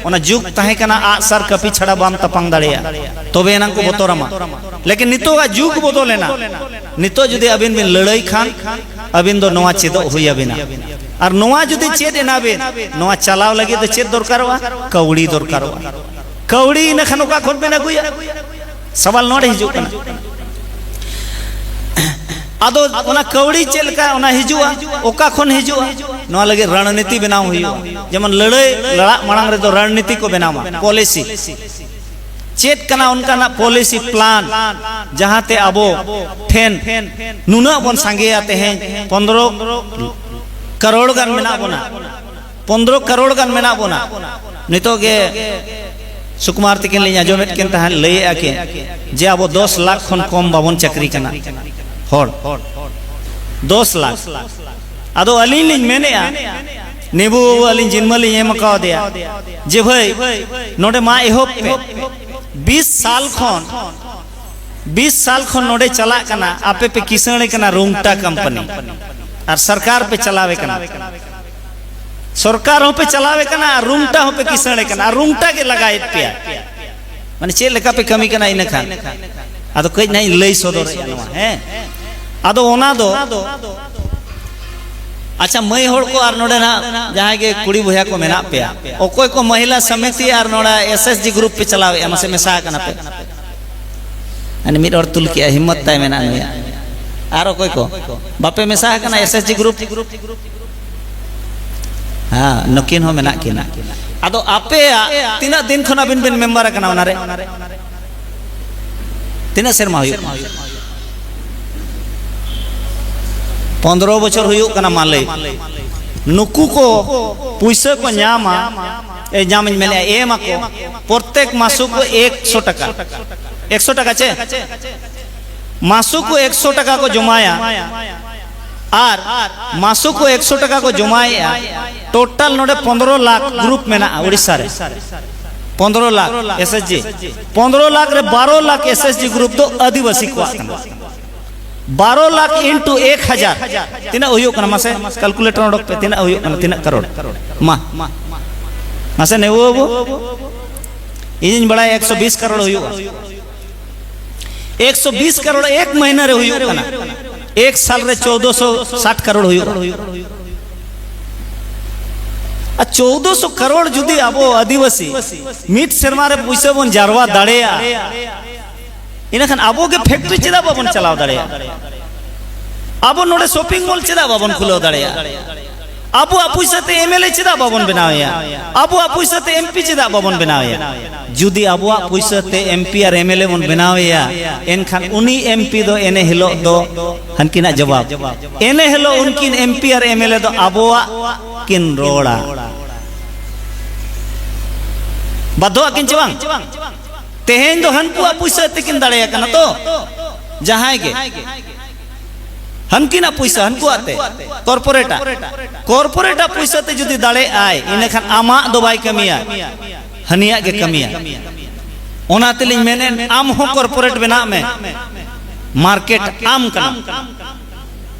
ᱚᱱᱟ ᱡᱩᱜᱽ ᱛᱟᱦᱮᱸ ᱠᱟᱱᱟ, ᱟᱜ ᱥᱟᱨ ᱠᱟᱹᱯᱤ ᱪᱷᱟᱲᱟ ᱵᱟᱢ ᱛᱟᱯᱟᱢ ᱫᱟᱲᱮᱭᱟᱜᱼᱟ, ᱛᱚᱵᱮ ᱮᱱᱟᱝ ᱠᱚ ᱵᱚᱛᱚᱨᱟᱢᱟ᱾ ᱞᱮᱠᱤᱱ ᱱᱤᱛᱚᱜᱟᱜ ᱡᱩᱜᱽ ᱵᱚᱫᱚᱞᱮᱱᱟ᱾ ᱱᱤᱛᱚᱜ ᱡᱩᱫᱤ ᱟᱹᱵᱤᱱ ᱵᱤᱱ ᱞᱟᱹᱲᱦᱟᱹᱭ ᱠᱷᱟᱱ, ᱟᱹᱵᱤᱱ ᱫᱚ ᱱᱚᱣᱟ ᱪᱮᱫᱚᱜ ᱦᱩᱭ ᱟᱹᱵᱤᱱᱟ᱾ ᱟᱨ ᱱᱚᱣᱟ ᱡᱩᱫᱤ ᱪᱮᱫ ᱮᱱᱟ ᱵᱤᱱ, ᱱᱚᱣᱟ ᱪᱟᱞᱟᱣ ᱞᱟᱹᱜᱤᱫ ᱫᱚ ᱪᱮᱫ ᱫᱚᱨᱠᱟᱨᱚᱜᱼᱟ? ᱠᱟᱹᱣᱰᱤ ᱫᱚᱨᱠᱟᱨᱚᱜᱼᱟ᱾ ᱠᱟᱹᱣᱰᱤ ᱤᱱᱟᱹ ᱠᱷᱟᱱ ᱚᱠᱟ ᱠᱷᱚᱱ ᱵᱤᱱ ᱟᱹᱜᱩᱭᱟ? ᱥᱟᱣᱟᱞ ᱱᱚᱰᱮ ᱦᱤᱡᱩᱜ ᱠᱟᱱᱟ᱾ ᱟᱫᱚ ᱚᱱᱟ ᱠᱟᱹᱣᱰᱤ ᱪᱮᱫ ᱞᱮᱠᱟ ᱚᱱᱟ ᱦᱤᱡᱩᱜᱼᱟ, ᱚᱠᱟ ᱠᱷᱚᱱ ᱦᱤᱡᱩᱜᱼᱟ, ᱱᱚᱣᱟ ᱞᱟᱹᱜᱤᱫ ᱨᱚᱬᱱᱤᱛᱤ ᱵᱮᱱᱟᱣ ᱦᱩᱭᱩᱜᱼᱟ᱾ ᱡᱮᱢᱚᱱ ᱞᱟᱹᱲᱦᱟᱹᱭ ᱞᱟᱲᱟᱜ ᱢᱟᱲᱟᱝ ᱨᱮᱫᱚ ᱨᱚᱬᱱᱤᱛᱤ ᱠᱚ ᱵᱮᱱᱟᱣᱟ, ᱯᱚᱞᱤᱥᱤ᱾ ᱪᱮᱫ ᱠᱟᱱᱟ ᱚᱱᱠᱟᱱᱟᱜ ᱯᱚᱞᱤᱥᱤ ᱯᱞᱟᱱ, ᱡᱟᱦᱟᱸᱛᱮ ᱟᱵᱚ ᱴᱷᱮᱱ ᱱᱩᱱᱟᱹᱜ ᱵᱚᱱ ᱥᱟᱸᱜᱮᱭᱟ? ᱛᱮᱦᱮᱧ ᱯᱚᱱᱫᱽᱨᱚ ᱠᱟᱨᱳᱲ ᱜᱟᱱ ᱢᱮᱱᱟᱜ ᱵᱚᱱᱟ, ᱯᱚᱱᱫᱽᱨᱚ ᱠᱟᱨᱳᱲ ᱜᱟᱱ ᱢᱮᱱᱟᱜ ᱵᱚᱱᱟ᱾ ᱱᱤᱛᱚᱜ ᱜᱮ ᱥᱩᱠᱩᱢᱟᱨ ᱛᱤᱠᱤᱱ ᱞᱤᱧ ᱟᱸᱡᱚᱢᱮᱫ ᱠᱤᱱ ᱛᱟᱦᱮᱸᱫ, ᱞᱟᱹᱭᱮᱫᱼᱟ ᱠᱤᱱ ᱡᱮ ᱟᱵᱚ ᱫᱚᱥ ᱞᱟᱠᱷ ᱠᱷᱚᱱ ᱠᱚᱢ ᱵᱟᱵᱚᱱ ᱪᱟᱹᱠᱨᱤ ᱠᱟᱱᱟ ᱦᱚᱲ, ᱫᱚᱥ ᱞᱟᱠᱷ᱾ ᱟᱫᱚ ᱟᱹᱞᱤᱧ ᱞᱤᱧ ᱢᱮᱱᱮᱫᱼᱟ, ᱱᱤᱵᱩ ᱵᱟᱹᱵᱩ ᱟᱹᱞᱤᱧ ᱡᱤᱱᱢᱟᱹ ᱞᱤᱧ ᱮᱢ ᱠᱟᱣᱫᱮᱭᱟ ᱡᱮ, ᱵᱷᱟᱹᱭ, ᱱᱚᱰᱮ ᱢᱟ ᱮᱦᱚᱵ ᱯᱮ᱾ ᱵᱤᱥ ᱥᱟᱞ ᱠᱷᱚᱱ, ᱵᱤᱥ ᱥᱟᱞ ᱠᱷᱚᱱ ᱱᱚᱰᱮ ᱪᱟᱞᱟᱜ ᱠᱟᱱᱟ, ᱟᱯᱮ ᱯᱮ ᱠᱤᱥᱟᱹᱬ ᱠᱟᱱᱟ ᱨᱩᱝᱴᱟ ᱠᱳᱢᱯᱟᱱᱤ᱾ ᱟᱨ ᱥᱚᱨᱠᱟᱨ ᱯᱮ ᱪᱟᱞᱟᱣᱮ ᱠᱟᱱᱟ᱾ ᱥᱚᱨᱠᱟᱨ ᱦᱚᱸᱯᱮ ᱪᱟᱞᱟᱣᱮ ᱠᱟᱱᱟ ᱟᱨ ᱨᱩᱝᱴᱟ ᱦᱚᱸᱯᱮ ᱠᱤᱥᱟᱹᱬᱮ ᱠᱟᱱᱟ ᱟᱨ ᱨᱩᱝᱴᱟ ᱜᱮ ᱞᱟᱜᱟᱭᱮᱫ ᱯᱮᱭᱟ᱾ ᱢᱟᱱᱮ ᱪᱮᱫ ᱞᱮᱠᱟ ᱯᱮ ᱠᱟᱹᱢᱤ ᱠᱟᱱᱟ ᱤᱱᱟᱹ ᱠᱷᱟᱱ? ᱟᱫᱚ ᱠᱟᱹᱡ ᱱᱟᱦᱟᱜ ᱤᱧ ᱞᱟᱹᱭ ᱥᱚᱫᱚᱨᱮᱫᱼᱟ ᱱᱚᱣᱟ, ᱦᱮᱸ? ᱟᱫᱚ ᱚᱱᱟ ᱫᱚ, ᱟᱪᱪᱷᱟ, ᱢᱟᱹᱭ ᱦᱚᱲ ᱠᱚ ᱟᱨ ᱱᱚᱰᱮ ᱱᱟᱦᱟᱜ ᱡᱟᱦᱟᱸᱭ ᱜᱮ ᱠᱩᱲᱤ ᱵᱚᱭᱦᱟ ᱠᱚ ᱢᱮᱱᱟᱜ ᱯᱮᱭᱟ, ᱚᱠᱚᱭ ᱠᱚ ᱢᱚᱦᱤᱞᱟ ᱥᱚᱢᱤᱛᱤ ᱟᱨ ᱱᱚᱰᱮ ᱮᱥ ᱮᱥ ᱡᱤ ᱜᱨᱩᱯ ᱯᱮ ᱪᱟᱞᱟᱣᱮᱫᱼᱟ, ᱢᱟᱥᱮ ᱢᱮᱥᱟ ᱟᱠᱟᱱᱟ ᱯᱮ? ᱟᱨ ᱢᱤᱫ ᱦᱚᱲ ᱛᱩᱞ ᱠᱮᱜᱼᱟ, ᱦᱤᱢᱢᱚᱛ ᱛᱟᱭ ᱢᱮᱱᱟᱜᱼᱟ ᱱᱩᱭᱟᱜ᱾ ᱟᱨ ᱚᱠᱚᱭ ᱠᱚ ᱵᱟᱯᱮ ᱢᱮᱥᱟ ᱟᱠᱟᱱᱟ ᱮᱥ ᱮᱥ ᱡᱤ ᱜᱨᱩᱯ? ᱦᱮᱸ, ᱱᱩᱠᱤᱱ ᱦᱚᱸ ᱢᱮᱱᱟᱜ ᱠᱤᱱᱟ᱾ ᱟᱫᱚ ᱟᱯᱮᱭᱟᱜ ᱛᱤᱱᱟᱹᱜ ᱫᱤᱱ ᱠᱷᱚᱱ ᱟᱹᱵᱤᱱ ᱵᱤᱱ ᱢᱮᱢᱵᱟᱨ ᱟᱠᱟᱱᱟ ᱚᱱᱟᱨᱮ? ᱛᱤᱱᱟᱹᱜ ᱥᱮᱨᱢᱟ ᱦᱩᱭᱩᱜ ᱠᱟᱱᱟ? ᱯᱚᱱᱫᱽᱨᱚ ᱵᱚᱪᱷᱚᱨ ᱦᱩᱭᱩᱜ ᱠᱟᱱᱟ᱾ ᱢᱟ ᱞᱟᱹᱭ, ᱱᱩᱠᱩ ᱠᱚ ᱯᱩᱭᱥᱟᱹ ᱠᱚ ᱧᱟᱢᱟ, ᱮ, ᱧᱟᱢᱤᱧ ᱢᱮᱱᱮᱫᱼᱟ, ᱮᱢ ᱟᱠᱚ ᱯᱨᱚᱛᱮᱠ ᱢᱟᱥᱩᱠ ᱮᱠᱥᱚ ᱴᱟᱠᱟ᱾ ᱮᱠᱥᱚ ᱴᱟᱠᱟ ᱪᱮ? ᱢᱟᱥᱩᱠ ᱮᱠᱥᱚ ᱴᱟᱠᱟ ᱠᱚ ᱡᱚᱢᱟᱭᱟ ᱟᱨ ᱢᱟᱥᱩᱠ ᱮᱠᱥᱚ ᱴᱟᱠᱟ ᱠᱚ ᱡᱚᱢᱟᱭᱮᱫᱼᱟ᱾ ᱴᱳᱴᱟᱞ ᱱᱚᱰᱮ ᱯᱚᱱᱫᱽᱨᱚ ᱞᱟᱠᱷ ᱜᱨᱩᱯ ᱢᱮᱱᱟᱜᱼᱟ ᱳᱰᱤᱥᱟ ᱨᱮ, ᱯᱚᱱᱫᱽᱨᱚ ᱞᱟᱠᱷ ᱮᱥ ᱮᱥ ᱡᱤ᱾ ᱯᱚᱱᱫᱽᱨᱚ ᱞᱟᱠᱷ ᱨᱮ ᱵᱟᱨᱚ lakh S S G group ᱫᱚ ᱟᱹᱫᱤᱵᱟᱹᱥᱤ ᱠᱚᱣᱟᱜ ᱠᱟᱱᱟ᱾ ᱵᱟᱨᱚ ᱞᱟᱠᱷ ᱤᱱᱴᱩ ᱮᱠ ᱦᱟᱡᱟᱨ ᱛᱤᱱᱟᱹᱜ ᱦᱩᱭᱩᱜ ᱠᱟᱱᱟ? ᱢᱟᱥᱮ ᱠᱟᱞᱠᱩᱞᱮᱴᱚᱨ ᱚᱰᱚᱠ ᱯᱮ, ᱛᱤᱱᱟᱹᱜ ᱦᱩᱭᱩᱜ ᱠᱟᱱᱟ, ᱛᱤᱱᱟᱹᱜ ᱠᱟᱨᱳᱲ? ᱢᱟ, ᱢᱟᱥᱮ ᱱᱮᱣᱟᱹ ᱵᱚ᱾ ᱤᱧᱤᱧ ᱵᱟᱲᱟᱭᱟ ᱮᱠᱥᱚ ᱵᱤᱥ ᱠᱟᱨᱳᱲ ᱦᱩᱭᱩᱜᱼᱟ᱾ ᱮᱠᱥᱚ ᱵᱤᱥ ᱠᱟᱨᱳᱲ ᱮᱠ ᱢᱟᱹᱦᱱᱟᱹ ᱨᱮ ᱦᱩᱭᱩᱜ ᱠᱟᱱᱟ᱾ ᱮᱠ ᱥᱟᱞ ᱨᱮ ᱪᱳᱫᱚᱥᱚ ᱥᱟᱴ ᱠᱟᱨᱳᱲ ᱦᱩᱭᱩᱜᱼᱟ᱾ ᱟᱨ ᱪᱳᱫᱚᱥᱚ ᱠᱟᱨᱳᱲ ᱡᱩᱫᱤ ᱟᱵᱚ ᱟᱹᱫᱤᱵᱟᱹᱥᱤ ᱢᱤᱫ ᱥᱮᱨᱢᱟ ᱨᱮ ᱯᱩᱭᱥᱟᱹ ᱵᱚᱱ ᱡᱟᱨᱣᱟ ᱫᱟᱲᱮᱭᱟᱜᱼᱟ, ᱤᱱᱟᱹᱠᱷᱟᱱ ᱟᱵᱚ ᱜᱮ ᱯᱷᱮᱠᱴᱨᱤ ᱪᱮᱫᱟᱜ ᱵᱟᱵᱚᱱ ᱪᱟᱞᱟᱣ ᱫᱟᱲᱮᱭᱟᱜᱼᱟ? ᱟᱵᱚ ᱱᱚᱰᱮ ᱥᱚᱯᱤᱝ ᱢᱚᱞ ᱪᱮᱫᱟᱜ ᱵᱟᱵᱚᱱ ᱠᱷᱩᱞᱟᱹᱣ ᱫᱟᱲᱮᱭᱟᱜᱼᱟ? ᱟᱵᱚᱣᱟᱜ ᱯᱩᱭᱥᱟᱹ ᱛᱮ ᱮᱢ ᱮᱞ ᱮ ᱪᱮᱫᱟᱜ ᱵᱟᱵᱚᱱ ᱵᱮᱱᱟᱣᱮᱭᱟ? ᱟᱵᱚᱣᱟᱜ ᱯᱩᱭᱥᱟᱹ ᱛᱮ ᱮᱢ ᱯᱤ ᱪᱮᱫᱟᱜ ᱵᱟᱵᱚᱱ ᱵᱮᱱᱟᱣᱮᱭᱟ? ᱡᱩᱫᱤ ᱟᱵᱚᱣᱟᱜ ᱯᱩᱭᱥᱟᱹ ᱛᱮ M P R M L A ᱵᱚᱱ ᱵᱮᱱᱟᱣᱮᱭᱟ, ᱮᱱᱠᱷᱟᱱ ᱩᱱᱤ ᱮᱢ ᱯᱤ ᱫᱚ ᱮᱱᱮ ᱦᱤᱞᱳᱜ ᱫᱚ ᱦᱟᱱᱠᱤᱱᱟᱜ ᱡᱚᱵᱟᱵ, ᱮᱱᱮ ᱦᱤᱞᱳᱜ ᱩᱱᱠᱤᱱ M P R M L A ᱫᱚ ᱟᱵᱚᱣᱟᱜ ᱠᱤᱱ ᱨᱚᱲᱟ᱾ ᱵᱟᱫᱷᱚ ᱟᱹᱠᱤᱱ ᱪᱮ ᱵᱟᱝ? ᱛᱮᱦᱮᱧ ᱫᱚ ᱦᱟᱹᱱᱠᱩᱣᱟᱜ ᱯᱩᱭᱥᱟᱹ ᱛᱮᱠᱤᱱ ᱫᱟᱲᱮᱭᱟᱜ ᱠᱟᱱᱟ ᱛᱚ, ᱡᱟᱦᱟᱸᱭ ᱜᱮ ᱦᱟᱹᱱᱠᱤᱱᱟᱜ ᱯᱩᱭᱥᱟᱹ, ᱦᱟᱹᱱᱠᱩᱣᱟᱜ ᱛᱮ, ᱠᱚᱨᱯᱳᱨᱮᱴᱟᱜ, ᱠᱚᱨᱯᱳᱨᱮᱴᱟᱜ ᱯᱩᱭᱥᱟᱹ ᱛᱮ ᱡᱩᱫᱤ ᱫᱟᱲᱮᱭᱟᱜ ᱟᱭ, ᱤᱱᱟᱹᱠᱷᱟᱱ ᱟᱢᱟᱜ ᱫᱚ ᱵᱟᱭ ᱠᱟᱹᱢᱤᱭᱟ, ᱦᱟᱹᱱᱤᱭᱟᱜ ᱜᱮ ᱠᱟᱹᱢᱤᱭᱟ᱾ ᱚᱱᱟ ᱛᱮᱞᱤᱧ ᱢᱮᱱᱮᱫ, ᱟᱢ ᱦᱚᱸ ᱠᱚᱨᱯᱳᱨᱮᱴ ᱵᱮᱱᱟᱜ ᱢᱮ, ᱢᱟᱨᱠᱮᱴ ᱟᱢ ᱠᱟᱱᱟᱢ᱾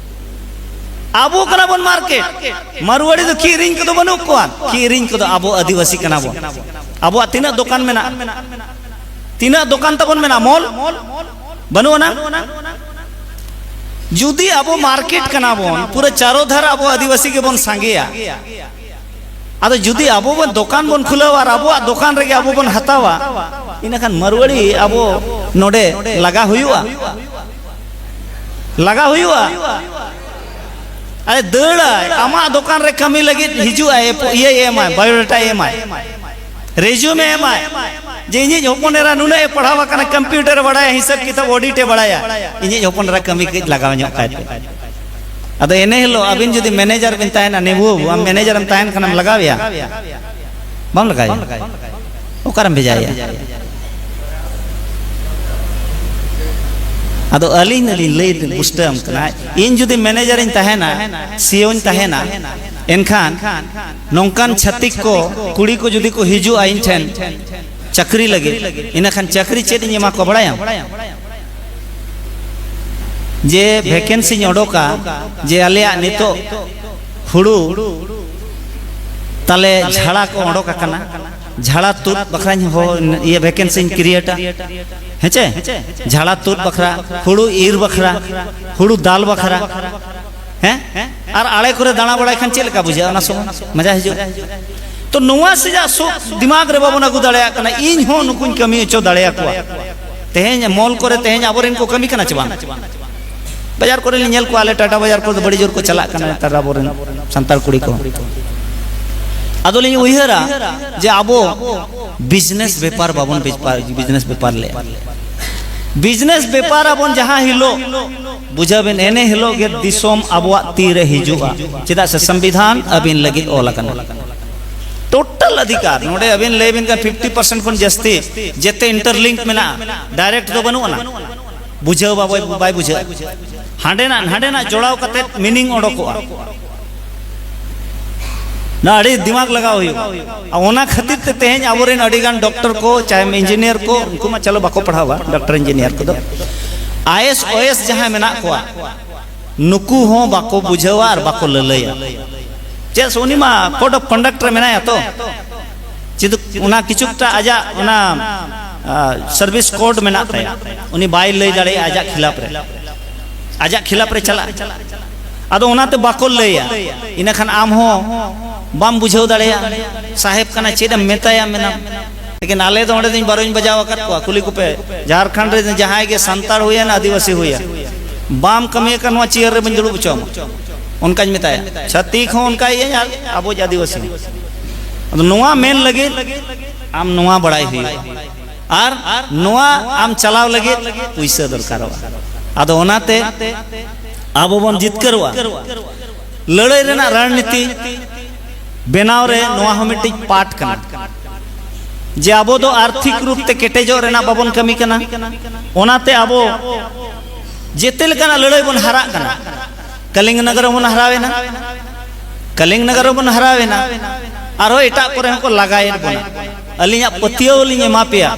ᱟᱵᱚ ᱠᱟᱱᱟ ᱵᱚᱱ ᱢᱟᱨᱠᱮᱴ᱾ ᱢᱟᱨᱣᱟᱲᱤ ᱫᱚ ᱠᱤᱨᱤᱧ ᱠᱚᱫᱚ ᱵᱟᱹᱱᱩᱜ ᱠᱚᱣᱟ, ᱠᱤᱨᱤᱧ ᱠᱚᱫᱚ ᱟᱵᱚ ᱟᱹᱫᱤᱵᱟᱹᱥᱤ ᱠᱟᱱᱟ ᱵᱚᱱ᱾ ᱟᱵᱚᱣᱟᱜ ᱛᱤᱱᱟᱹᱜ ᱫᱚᱠᱟᱱ ᱢᱮᱱᱟᱜᱼᱟ? ᱛᱤᱱᱟᱹᱜ ᱫᱚᱠᱟᱱ ᱛᱟᱵᱚᱱ ᱢᱮᱱᱟᱜᱼᱟ? ᱢᱚᱞ ᱵᱟᱹᱱᱩᱜ ᱟᱱᱟ᱾ ᱡᱩᱫᱤ ᱟᱵᱚ ᱢᱟᱨᱠᱮᱴ ᱠᱟᱱᱟ ᱵᱚᱱ, ᱯᱩᱨᱟᱹ ᱪᱟᱨᱚ ᱫᱷᱟᱨ ᱟᱵᱚ ᱟᱹᱫᱤᱵᱟᱹᱥᱤ ᱜᱮᱵᱚᱱ ᱥᱟᱸᱜᱮᱭᱟ, ᱟᱫᱚ ᱡᱩᱫᱤ ᱟᱵᱚ ᱵᱚᱱ ᱫᱚᱠᱟᱱ ᱵᱚᱱ ᱠᱷᱩᱞᱟᱹᱣᱟ ᱟᱨ ᱟᱵᱚᱣᱟᱜ ᱫᱚᱠᱟᱱ ᱨᱮᱜᱮ ᱟᱵᱚ ᱵᱚᱱ ᱦᱟᱛᱟᱣᱟ, ᱤᱱᱟᱹᱠᱷᱟᱱ ᱢᱟᱨᱣᱟᱲᱤ ᱟᱵᱚ ᱱᱚᱰᱮ ᱞᱟᱜᱟ ᱦᱩᱭᱩᱜᱼᱟ, ᱞᱟᱜᱟ ᱦᱩᱭᱩᱜᱼᱟ᱾ ᱟᱨᱮ ᱫᱟᱹᱲᱟᱭ, ᱟᱢᱟᱜ ᱫᱚᱠᱟᱱ ᱨᱮ ᱠᱟᱹᱢᱤ ᱞᱟᱹᱜᱤᱫ ᱦᱤᱡᱩᱜᱼᱟᱭ, ᱤᱭᱟᱹᱭ ᱮᱢᱟᱭ, ᱵᱟᱭᱳᱰᱟᱴᱟᱭ ᱮᱢᱟᱭ, ᱨᱮᱡᱩᱢᱮ ᱮᱢᱟᱭ, ᱡᱮ ᱤᱧᱤᱡ ᱦᱚᱯᱚᱱ ᱮᱨᱟ ᱱᱩᱱᱟᱹᱜ ᱮ ᱯᱟᱲᱦᱟᱣ ᱟᱠᱟᱱᱟ, ᱠᱚᱢᱯᱤᱭᱩᱴᱟᱨ ᱮ ᱵᱟᱲᱟᱭᱟ, ᱦᱤᱥᱟᱹᱵ ᱠᱤᱛᱟᱹᱵ ᱚᱰᱤᱴ ᱮ ᱵᱟᱲᱟᱭᱟ, ᱤᱧᱤᱡ ᱦᱚᱯᱚᱱ ᱮᱨᱟ ᱠᱟᱹᱢᱤ ᱠᱟᱹᱡ ᱞᱟᱜᱟᱣ ᱧᱚᱜ ᱠᱟᱭ ᱯᱮ᱾ ᱟᱫᱚ ᱮᱱᱮ ᱦᱤᱞᱳᱜ ᱟᱹᱵᱤᱱ ᱡᱩᱫᱤ ᱢᱮᱱᱮᱡᱟᱨ ᱵᱤᱱ ᱛᱟᱦᱮᱱᱟ, ᱱᱤᱵᱷᱩ ᱵᱟᱹᱵᱩ, ᱟᱢ ᱢᱮᱱᱮᱡᱟᱨ ᱮᱢ ᱛᱟᱦᱮᱱ ᱠᱷᱟᱱᱮᱢ ᱞᱟᱜᱟᱣᱮᱭᱟ? ᱵᱟᱢ ᱞᱟᱜᱟᱣᱮᱭᱟ᱾ ᱚᱠᱟᱨᱮᱢ ᱵᱷᱮᱡᱟᱭᱮᱭᱟ? ᱟᱫᱚ ᱟᱹᱞᱤᱧ ᱞᱤᱧ ᱞᱟᱹᱭ ᱯᱩᱥᱴᱟᱹᱣ ᱟᱢ ᱠᱟᱱᱟ, ᱤᱧ ᱡᱩᱫᱤ ᱢᱮᱱᱮᱡᱟᱨ ᱤᱧ ᱛᱟᱦᱮᱱᱟ, ᱥᱤᱭᱳᱧ ᱛᱟᱦᱮᱱᱟ, ᱮᱱᱠᱷᱟᱱ ᱱᱚᱝᱠᱟᱱ ᱪᱷᱟᱹᱛᱤᱠ ᱠᱚ, ᱠᱩᱲᱤ ᱠᱚ ᱡᱩᱫᱤ ᱠᱚ ᱦᱤᱡᱩᱜᱼᱟ ᱤᱧ ᱴᱷᱮᱱ ᱪᱟᱹᱠᱨᱤ ᱞᱟᱹᱜᱤᱫ, ᱤᱱᱟᱹᱠᱷᱟᱱ ᱪᱟᱹᱠᱨᱤ ᱪᱮᱫ ᱤᱧ ᱮᱢᱟ ᱠᱚᱣᱟ ᱵᱟᱲᱟᱭᱟᱢ? ᱡᱮ ᱵᱷᱮᱠᱮᱱᱥᱤᱧ ᱚᱰᱳᱠᱟ, ᱡᱮ ᱟᱞᱮᱭᱟᱜ ᱱᱤᱛᱚᱜ ᱦᱩᱲᱩ ᱛᱟᱞᱮ ᱡᱷᱟᱲᱟ ᱠᱚ ᱚᱰᱳᱠ ᱟᱠᱟᱱᱟ, ᱡᱷᱟᱲᱟ ᱛᱩᱫ ᱵᱟᱠᱷᱨᱟᱧ ᱦᱚ-, ᱤᱭᱟᱹ ᱵᱷᱮᱠᱮᱱᱥᱤᱧ ᱠᱨᱤᱭᱮᱴᱟ, ᱦᱮᱸ ᱪᱮ? ᱡᱷᱟᱲᱟ ᱛᱩᱫ ᱵᱟᱠᱷᱨᱟ, ᱦᱩᱲᱩ ᱤᱨ ᱵᱟᱠᱷᱨᱟ, ᱦᱩᱲᱩ ᱫᱟᱞ ᱵᱟᱠᱷᱨᱟ, ᱦᱮᱸ? ᱟᱨ ᱟᱲᱮ ᱠᱚᱨᱮ ᱫᱟᱬᱟ ᱵᱟᱲᱟᱭ ᱠᱷᱟᱱ ᱪᱮᱫ ᱞᱮᱠᱟ ᱵᱩᱡᱷᱟᱹᱜᱼᱟ ᱚᱱᱟ ᱥᱚᱢᱚᱭ? ᱢᱟᱡᱟ ᱦᱤᱡᱩᱜᱼᱟ᱾ ᱛᱚ ᱱᱚᱣᱟ ᱥᱮᱡᱟᱜ ᱥᱚᱠ ᱫᱤᱢᱟᱜᱽ ᱨᱮ ᱵᱟᱵᱚᱱ ᱟᱹᱜᱩ ᱫᱟᱲᱮᱭᱟᱜ ᱠᱟᱱᱟ, ᱤᱧ ᱦᱚᱸ ᱱᱩᱠᱩᱧ ᱠᱟᱹᱢᱤ ᱦᱚᱪᱚ ᱫᱟᱲᱮᱭᱟᱠᱚᱣᱟ᱾ ᱛᱮᱦᱮᱧ ᱢᱚᱞ ᱠᱚᱨᱮ ᱛᱮᱦᱮᱧ ᱟᱵᱚᱨᱮᱱ ᱠᱚ ᱠᱟᱹᱢᱤ ᱠᱟᱱᱟ ᱪᱮ ᱵᱟᱝ? ᱵᱟᱡᱟᱨ ᱠᱚᱨᱮ ᱞᱤᱧ ᱧᱮᱞ ᱠᱚᱣᱟ, ᱟᱞᱮ ᱴᱟᱴᱟ ᱵᱟᱡᱟᱨ ᱠᱚᱨᱮ ᱫᱚ ᱵᱟᱹᱲᱤ ᱡᱳᱨ ᱠᱚ ᱪᱟᱞᱟᱜ ᱠᱟᱱᱟ ᱱᱮᱛᱟᱨ ᱟᱵᱚᱨᱮᱱ ᱥᱟᱱᱛᱟᱲ ᱠᱩᱲᱤ ᱠᱚ᱾ ᱟᱫᱚᱞᱤᱧ ᱩᱭᱦᱟᱹᱨᱟ ᱡᱮ ᱟᱵᱚ ᱵᱤᱡᱽᱱᱮᱥ ᱵᱮᱯᱟᱨ ᱵᱟᱵᱚᱱ ᱵᱮᱯᱟᱨ, ᱵᱤᱡᱽᱱᱮᱥ ᱵᱮᱯᱟᱨ ᱞᱮᱜᱼᱟ᱾ ᱵᱤᱡᱽᱱᱮᱥ ᱵᱮᱯᱟᱨ ᱟᱵᱚᱱ ᱡᱟᱦᱟᱸ ᱦᱤᱞᱳᱜ, ᱵᱩᱡᱷᱟᱹᱣ ᱵᱮᱱ, ᱮᱱᱮ ᱦᱤᱞᱳᱜ ᱜᱮ ᱫᱤᱥᱚᱢ ᱟᱵᱚᱣᱟᱜ ᱛᱤ ᱨᱮ ᱦᱤᱡᱩᱜᱼᱟ᱾ ᱪᱮᱫᱟᱜ ᱥᱮ ᱥᱚᱝᱵᱤᱫᱷᱟᱱ ᱟᱹᱵᱤᱱ ᱞᱟᱹᱜᱤᱫ ᱚᱞ ᱟᱠᱟᱱᱟ᱾ ᱴᱳᱴᱟᱞ ᱚᱫᱷᱤᱠᱟᱨ, ᱱᱚᱰᱮ ᱟᱹᱵᱤᱱ ᱞᱟᱹᱭ ᱵᱤᱱ ᱠᱟᱱ ᱯᱷᱤᱯᱴᱤ ᱯᱟᱨᱥᱮᱱᱴ ᱠᱷᱚᱱ ᱡᱟᱹᱥᱛᱤ ᱡᱮᱛᱮ ᱤᱱᱴᱟᱨᱞᱤᱝᱠ ᱢᱮᱱᱟᱜᱼᱟ, ᱰᱟᱭᱨᱮᱠᱴ ᱫᱚ ᱵᱟᱹᱱᱩᱜ ᱟᱱᱟ᱾ ᱵᱩᱡᱷᱟᱹᱣ ᱵᱟᱵᱚ-, ᱵᱟᱭ ᱵᱩᱡᱷᱟᱹᱜᱼᱟ᱾ ᱦᱟᱸᱰᱮᱱᱟᱜ ᱱᱟᱸᱰᱮᱱᱟᱜ ᱡᱚᱲᱟᱣ ᱠᱟᱛᱮ ᱢᱤᱱᱤᱝ ᱚᱰᱚᱠᱚᱜᱼᱟ᱾ ᱱᱚᱣᱟ ᱟᱹᱰᱤ ᱫᱤᱢᱟᱜᱽ ᱞᱟᱜᱟᱣ ᱦᱩᱭᱩᱜᱼᱟ᱾ ᱟᱨ ᱚᱱᱟ ᱠᱷᱟᱹᱛᱤᱨ ᱛᱮ ᱛᱮᱦᱮᱧ ᱟᱵᱚᱨᱮᱱ ᱟᱹᱰᱤ ᱜᱟᱱ ᱰᱚᱠᱴᱚᱨ ᱠᱚ, ᱪᱟᱦᱮ ᱤᱧᱡᱤᱱᱤᱭᱟᱨ ᱠᱚ, ᱩᱱᱠᱩ ᱢᱟ ᱪᱚᱞᱚ ᱵᱟᱠᱚ ᱯᱟᱲᱦᱟᱣᱟ, ᱰᱚᱠᱴᱚᱨ ᱤᱧᱡᱤᱱᱤᱭᱟᱨ ᱠᱚᱫᱚ, ᱟᱭᱮᱥ ᱳᱭᱮᱥ ᱡᱟᱦᱟᱸᱭ ᱢᱮᱱᱟᱜ ᱠᱚᱣᱟ, ᱱᱩᱠᱩ ᱦᱚᱸ ᱵᱟᱠᱚ ᱵᱩᱡᱷᱟᱹᱣᱟ ᱟᱨ ᱵᱟᱠᱚ ᱞᱟᱹᱞᱟᱹᱭᱟ᱾ ᱪᱮᱫᱟᱜ ᱥᱮ ᱩᱱᱤ ᱢᱟ code of conduct ᱨᱮ ᱢᱮᱱᱟᱭᱟ ᱛᱚ᱾ ᱪᱮᱫ ᱚᱱᱟ ᱠᱤᱪᱷᱩᱴᱟ ᱟᱡᱟᱜ ᱚᱱᱟ, ᱟ, service code ᱢᱮᱱᱟᱜ ᱛᱟᱭᱟ᱾ ᱩᱱᱤ ᱵᱟᱭ ᱞᱟᱹᱭ ᱫᱟᱲᱮᱭᱟᱜᱼᱟ ᱟᱡᱟᱜ ᱠᱷᱤᱞᱟᱯ ᱨᱮ᱾ ᱟᱡᱟᱜ ᱠᱷᱤᱞᱟᱯ ᱨᱮ ᱪᱟᱞᱟᱜᱼᱟ᱾ ᱟᱫᱚ ᱚᱱᱟᱛᱮ ᱵᱟᱠᱚ ᱞᱟᱹᱭᱟ᱾ ᱤᱱᱟᱹᱠᱷᱟᱱ ᱟᱢ ᱦᱚᱸ ᱵᱟᱢ ᱵᱩᱡᱷᱟᱹᱣ ᱫᱟᱲᱮᱭᱟᱜᱼᱟ᱾ ᱥᱟᱦᱮᱵ ᱠᱟᱱᱟ, ᱪᱮᱫ ᱮᱢ ᱢᱮᱛᱟᱭᱟ ᱢᱮᱱᱟᱢ᱾ ᱞᱮᱠᱤᱱ ᱟᱞᱮ ᱫᱚ ᱚᱸᱰᱮ ᱫᱚᱧ ᱵᱟᱨᱚᱧ ᱵᱟᱡᱟᱣ ᱟᱠᱟᱫ ᱠᱚᱣᱟ᱾ ᱠᱩᱞᱤ ᱠᱚᱯᱮ, ᱡᱷᱟᱲᱠᱷᱚᱸᱰ ᱨᱮ ᱡᱟᱦᱟᱸᱭ ᱜᱮ ᱥᱟᱱᱛᱟᱲ ᱦᱩᱭᱮᱱ, ᱟᱹᱫᱤᱵᱟᱹᱥᱤ ᱦᱩᱭᱮᱱ, ᱵᱟᱢ ᱠᱟᱹᱢᱤ ᱟᱠᱟᱫ ᱱᱚᱣᱟ chair ᱨᱮ ᱵᱟᱹᱧ ᱫᱩᱲᱩᱵ ᱦᱚᱪᱚ ᱟᱢᱟ᱾ ᱚᱱᱠᱟᱧ ᱢᱮᱛᱟᱭᱟ᱾ ᱪᱷᱟᱹᱛᱤᱠ ᱦᱚᱸ ᱚᱱᱠᱟ ᱤᱭᱟᱹᱧ ᱟᱨ ᱟᱵᱚ ᱟᱹᱫᱤᱵᱟᱹᱥᱤ ᱦᱚᱸ᱾ ᱟᱫᱚ ᱱᱚᱣᱟ ᱢᱮᱱ ᱞᱟᱹᱜᱤᱫ ᱟᱢ ᱱᱚᱣᱟ ᱵᱟᱲᱟᱭ ᱦᱩᱭᱩᱜᱼᱟ᱾ ᱟᱨ ᱱᱚᱣᱟ ᱟᱢ ᱪᱟᱞᱟᱣ ᱞᱟᱹᱜᱤᱫ ᱯᱩᱭᱥᱟᱹ ᱫᱚᱨᱠᱟᱨᱚᱜᱼᱟ᱾ ᱟᱫᱚ ᱚᱱᱟᱛᱮ ᱟᱵᱚ ᱵᱚᱱ ᱡᱤᱛᱠᱟᱹᱨᱚᱜᱼᱟ᱾ ᱞᱟᱹᱲᱦᱟᱹᱭ ᱨᱮᱱᱟᱜ ᱨᱟᱡᱽᱱᱤᱛᱤ ᱵᱮᱱᱟᱣ ᱨᱮ ᱱᱚᱣᱟ ᱦᱚᱸ ᱢᱤᱫᱴᱤᱡ part ᱠᱟᱱᱟ, ᱡᱮ ᱟᱵᱚ ᱫᱚ ᱟᱨᱛᱷᱤᱠ ᱨᱩᱯ ᱛᱮ ᱠᱮᱴᱮᱡᱚᱜ ᱨᱮᱱᱟᱜ ᱵᱟᱵᱚᱱ ᱠᱟᱹᱢᱤ ᱠᱟᱱᱟ᱾ ᱚᱱᱟᱛᱮ ᱟᱵᱚ ᱡᱮᱛᱮ ᱞᱮᱠᱟᱱᱟᱜ ᱞᱟᱹᱲᱦᱟᱹᱭ ᱵᱚᱱ ᱦᱟᱨᱟᱜ ᱠᱟᱱᱟ᱾ ᱠᱟᱞᱤᱝᱜᱚ ᱱᱚᱜᱚᱨ ᱨᱮᱵᱚᱱ ᱦᱟᱨᱟᱣᱮᱱᱟ, ᱠᱟᱞᱤᱝᱜᱚ ᱱᱚᱜᱚᱨ ᱨᱮᱵᱚᱱ ᱦᱟᱨᱟᱣᱮᱱᱟ, ᱟᱨᱦᱚᱸ ᱮᱴᱟᱜ ᱠᱚᱨᱮ ᱦᱚᱸᱠᱚ ᱞᱟᱜᱟᱭᱮᱫ ᱵᱚᱱᱟ᱾ ᱟᱹᱞᱤᱧᱟᱜ ᱯᱟᱹᱛᱭᱟᱹᱣ ᱞᱤᱧ ᱮᱢᱟ ᱯᱮᱭᱟ,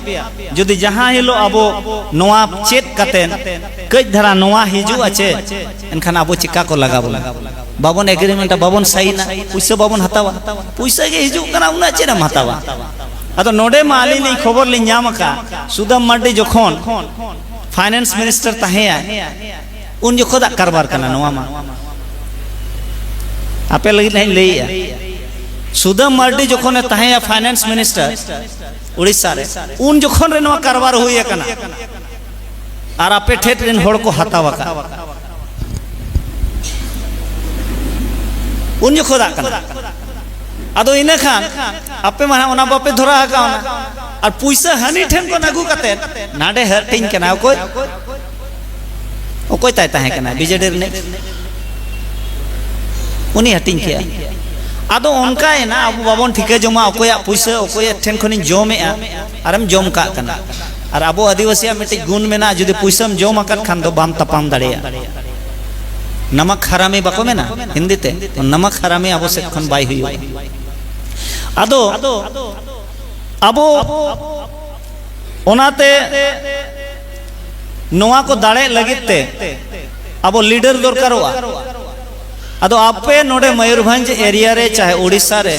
ᱡᱩᱫᱤ ᱡᱟᱦᱟᱸ ᱦᱤᱞᱳᱜ ᱟᱵᱚ ᱱᱚᱣᱟ ᱪᱮᱫ ᱠᱟᱛᱮ ᱠᱟᱹᱡ ᱫᱷᱟᱨᱟ ᱱᱚᱣᱟ ᱦᱤᱡᱩᱜᱼᱟ ᱪᱮ, ᱮᱱᱠᱷᱟᱱ ᱟᱵᱚ ᱪᱮᱠᱟ ᱠᱚ ᱞᱟᱜᱟ ᱵᱚᱱᱟ? ᱵᱟᱵᱚᱱ agreement ᱟ, ᱵᱟᱵᱚᱱ ᱥᱟᱭᱤᱱᱟ, ᱯᱩᱭᱥᱟᱹ ᱵᱟᱵᱚᱱ ᱦᱟᱛᱟᱣᱟ, ᱯᱩᱭᱥᱟᱹ ᱜᱮ ᱦᱤᱡᱩᱜ ᱠᱟᱱᱟ, ᱩᱱᱟᱹᱜ ᱪᱮᱫ ᱮᱢ ᱦᱟᱛᱟᱣᱟ? ᱟᱫᱚ ᱱᱚᱰᱮ ᱢᱟ ᱟᱹᱞᱤᱧ ᱞᱤᱧ ᱠᱷᱚᱵᱚᱨ ᱞᱤᱧ ᱧᱟᱢ ᱟᱠᱟᱫ, ᱥᱩᱫᱟᱢ ᱢᱟᱨᱰᱤ ᱡᱚᱠᱷᱚᱱ finance minister ᱛᱟᱦᱮᱸᱭᱟᱭ, ᱩᱱ ᱡᱚᱠᱷᱚᱱᱟᱜ ᱠᱟᱨᱵᱟᱨ ᱠᱟᱱᱟ ᱱᱚᱣᱟ ᱢᱟ᱾ ᱟᱯᱮ ᱞᱟᱹᱜᱤᱫ ᱦᱟᱸᱜ ᱤᱧ ᱞᱟᱹᱭᱮᱜᱼᱟ, ᱥᱩᱫᱟᱢ ᱢᱟᱨᱰᱤ ᱡᱚᱠᱷᱚᱱᱮ ᱛᱟᱦᱮᱸᱭᱟ finance minister ᱩᱲᱤᱥᱥᱟ ᱨᱮ, ᱩᱱ ᱡᱚᱠᱷᱚᱱ ᱨᱮ ᱱᱚᱣᱟ ᱠᱟᱨᱵᱟᱨ ᱦᱩᱭ ᱟᱠᱟᱱᱟ᱾ ᱟᱨ ᱟᱯᱮ ᱴᱷᱮᱱ ᱨᱮᱱ ᱦᱚᱲ ᱠᱚ ᱦᱟᱛᱟᱣ ᱟᱠᱟᱫ᱾ ᱩᱱ ᱡᱚᱠᱷᱚᱱᱟᱜ ᱠᱟᱱᱟ᱾ ᱟᱫᱚ ᱤᱱᱟᱹ ᱠᱷᱟᱱ ᱟᱯᱮ ᱢᱟ ᱦᱟᱸᱜ ᱚᱱᱟ ᱵᱟᱯᱮ ᱫᱷᱚᱨᱟ ᱟᱠᱟᱫ ᱚᱱᱟ᱾ ᱟᱨ ᱯᱩᱭᱥᱟᱹ ᱦᱟᱹᱱᱤ ᱴᱷᱮᱱ ᱠᱷᱚᱱ ᱟᱹᱜᱩ ᱠᱟᱛᱮ ᱱᱟᱰᱮ ᱦᱟᱹᱴᱤᱧ ᱠᱟᱱᱟ᱾ ᱚᱠᱚᱭ, ᱚᱠᱚᱭ ᱛᱟᱭ ᱛᱟᱦᱮᱸ ᱠᱟᱱᱟ? BJD ᱨᱤᱱᱤᱡ᱾ ᱩᱱᱤ ᱦᱟᱹᱴᱤᱧ ᱠᱮᱜᱼᱟ᱾ ᱟᱫᱚ ᱚᱱᱠᱟᱭᱮᱱᱟ, ᱟᱵᱚ ᱵᱟᱵᱚᱱ ᱴᱷᱤᱠᱟᱹ ᱡᱚᱝᱟ ᱚᱠᱚᱭᱟᱜ ᱯᱩᱭᱥᱟᱹ ᱚᱠᱚᱭᱟᱜ ᱴᱷᱮᱱ ᱠᱷᱚᱱᱤᱧ ᱡᱚᱢᱮᱜᱼᱟ ᱟᱨᱮᱢ ᱡᱚᱢ ᱠᱟᱜ ᱠᱟᱱᱟ᱾ ᱟᱨ ᱟᱵᱚ ᱟᱹᱫᱤᱵᱟᱹᱥᱤᱭᱟᱜ ᱢᱤᱫᱴᱤᱡ ᱜᱩᱱ ᱢᱮᱱᱟᱜᱼᱟ, ᱡᱩᱫᱤ ᱯᱩᱭᱥᱟᱹᱢ ᱡᱚᱢ ᱟᱠᱟᱫ ᱠᱷᱟᱱ ᱫᱚ ᱵᱟᱢ ᱛᱟᱯᱟᱢ ᱫᱟᱲᱮᱭᱟᱜᱼᱟ᱾ ᱱᱟᱢᱟᱠ ᱦᱟᱨᱟᱢᱤ ᱵᱟᱠᱚ ᱢᱮᱱᱟ ᱦᱤᱱᱫᱤ ᱛᱮ? ᱱᱟᱢᱟᱠ ᱦᱟᱨᱟᱢᱤ ᱟᱵᱚ ᱥᱮᱫ ᱠᱷᱚᱱ ᱵᱟᱭ ᱦᱩᱭᱩᱜᱼᱟ᱾ ᱟᱫᱚ ᱟᱵᱚ ᱚᱱᱟᱛᱮ ᱱᱚᱣᱟ ᱠᱚ ᱫᱟᱲᱮᱜ ᱞᱟᱹᱜᱤᱫ ᱛᱮ ᱟᱵᱚ ᱞᱤᱰᱟᱨ ᱫᱚᱨᱠᱟᱨᱚᱜᱼᱟ᱾ ᱟᱫᱚ ᱟᱯᱮ ᱱᱚᱰᱮ ᱢᱚᱭᱩᱨᱵᱷᱚᱸᱡᱽ ᱮᱨᱤᱭᱟ ᱨᱮ, ᱪᱟᱦᱮ ᱳᱰᱤᱥᱟ ᱨᱮ,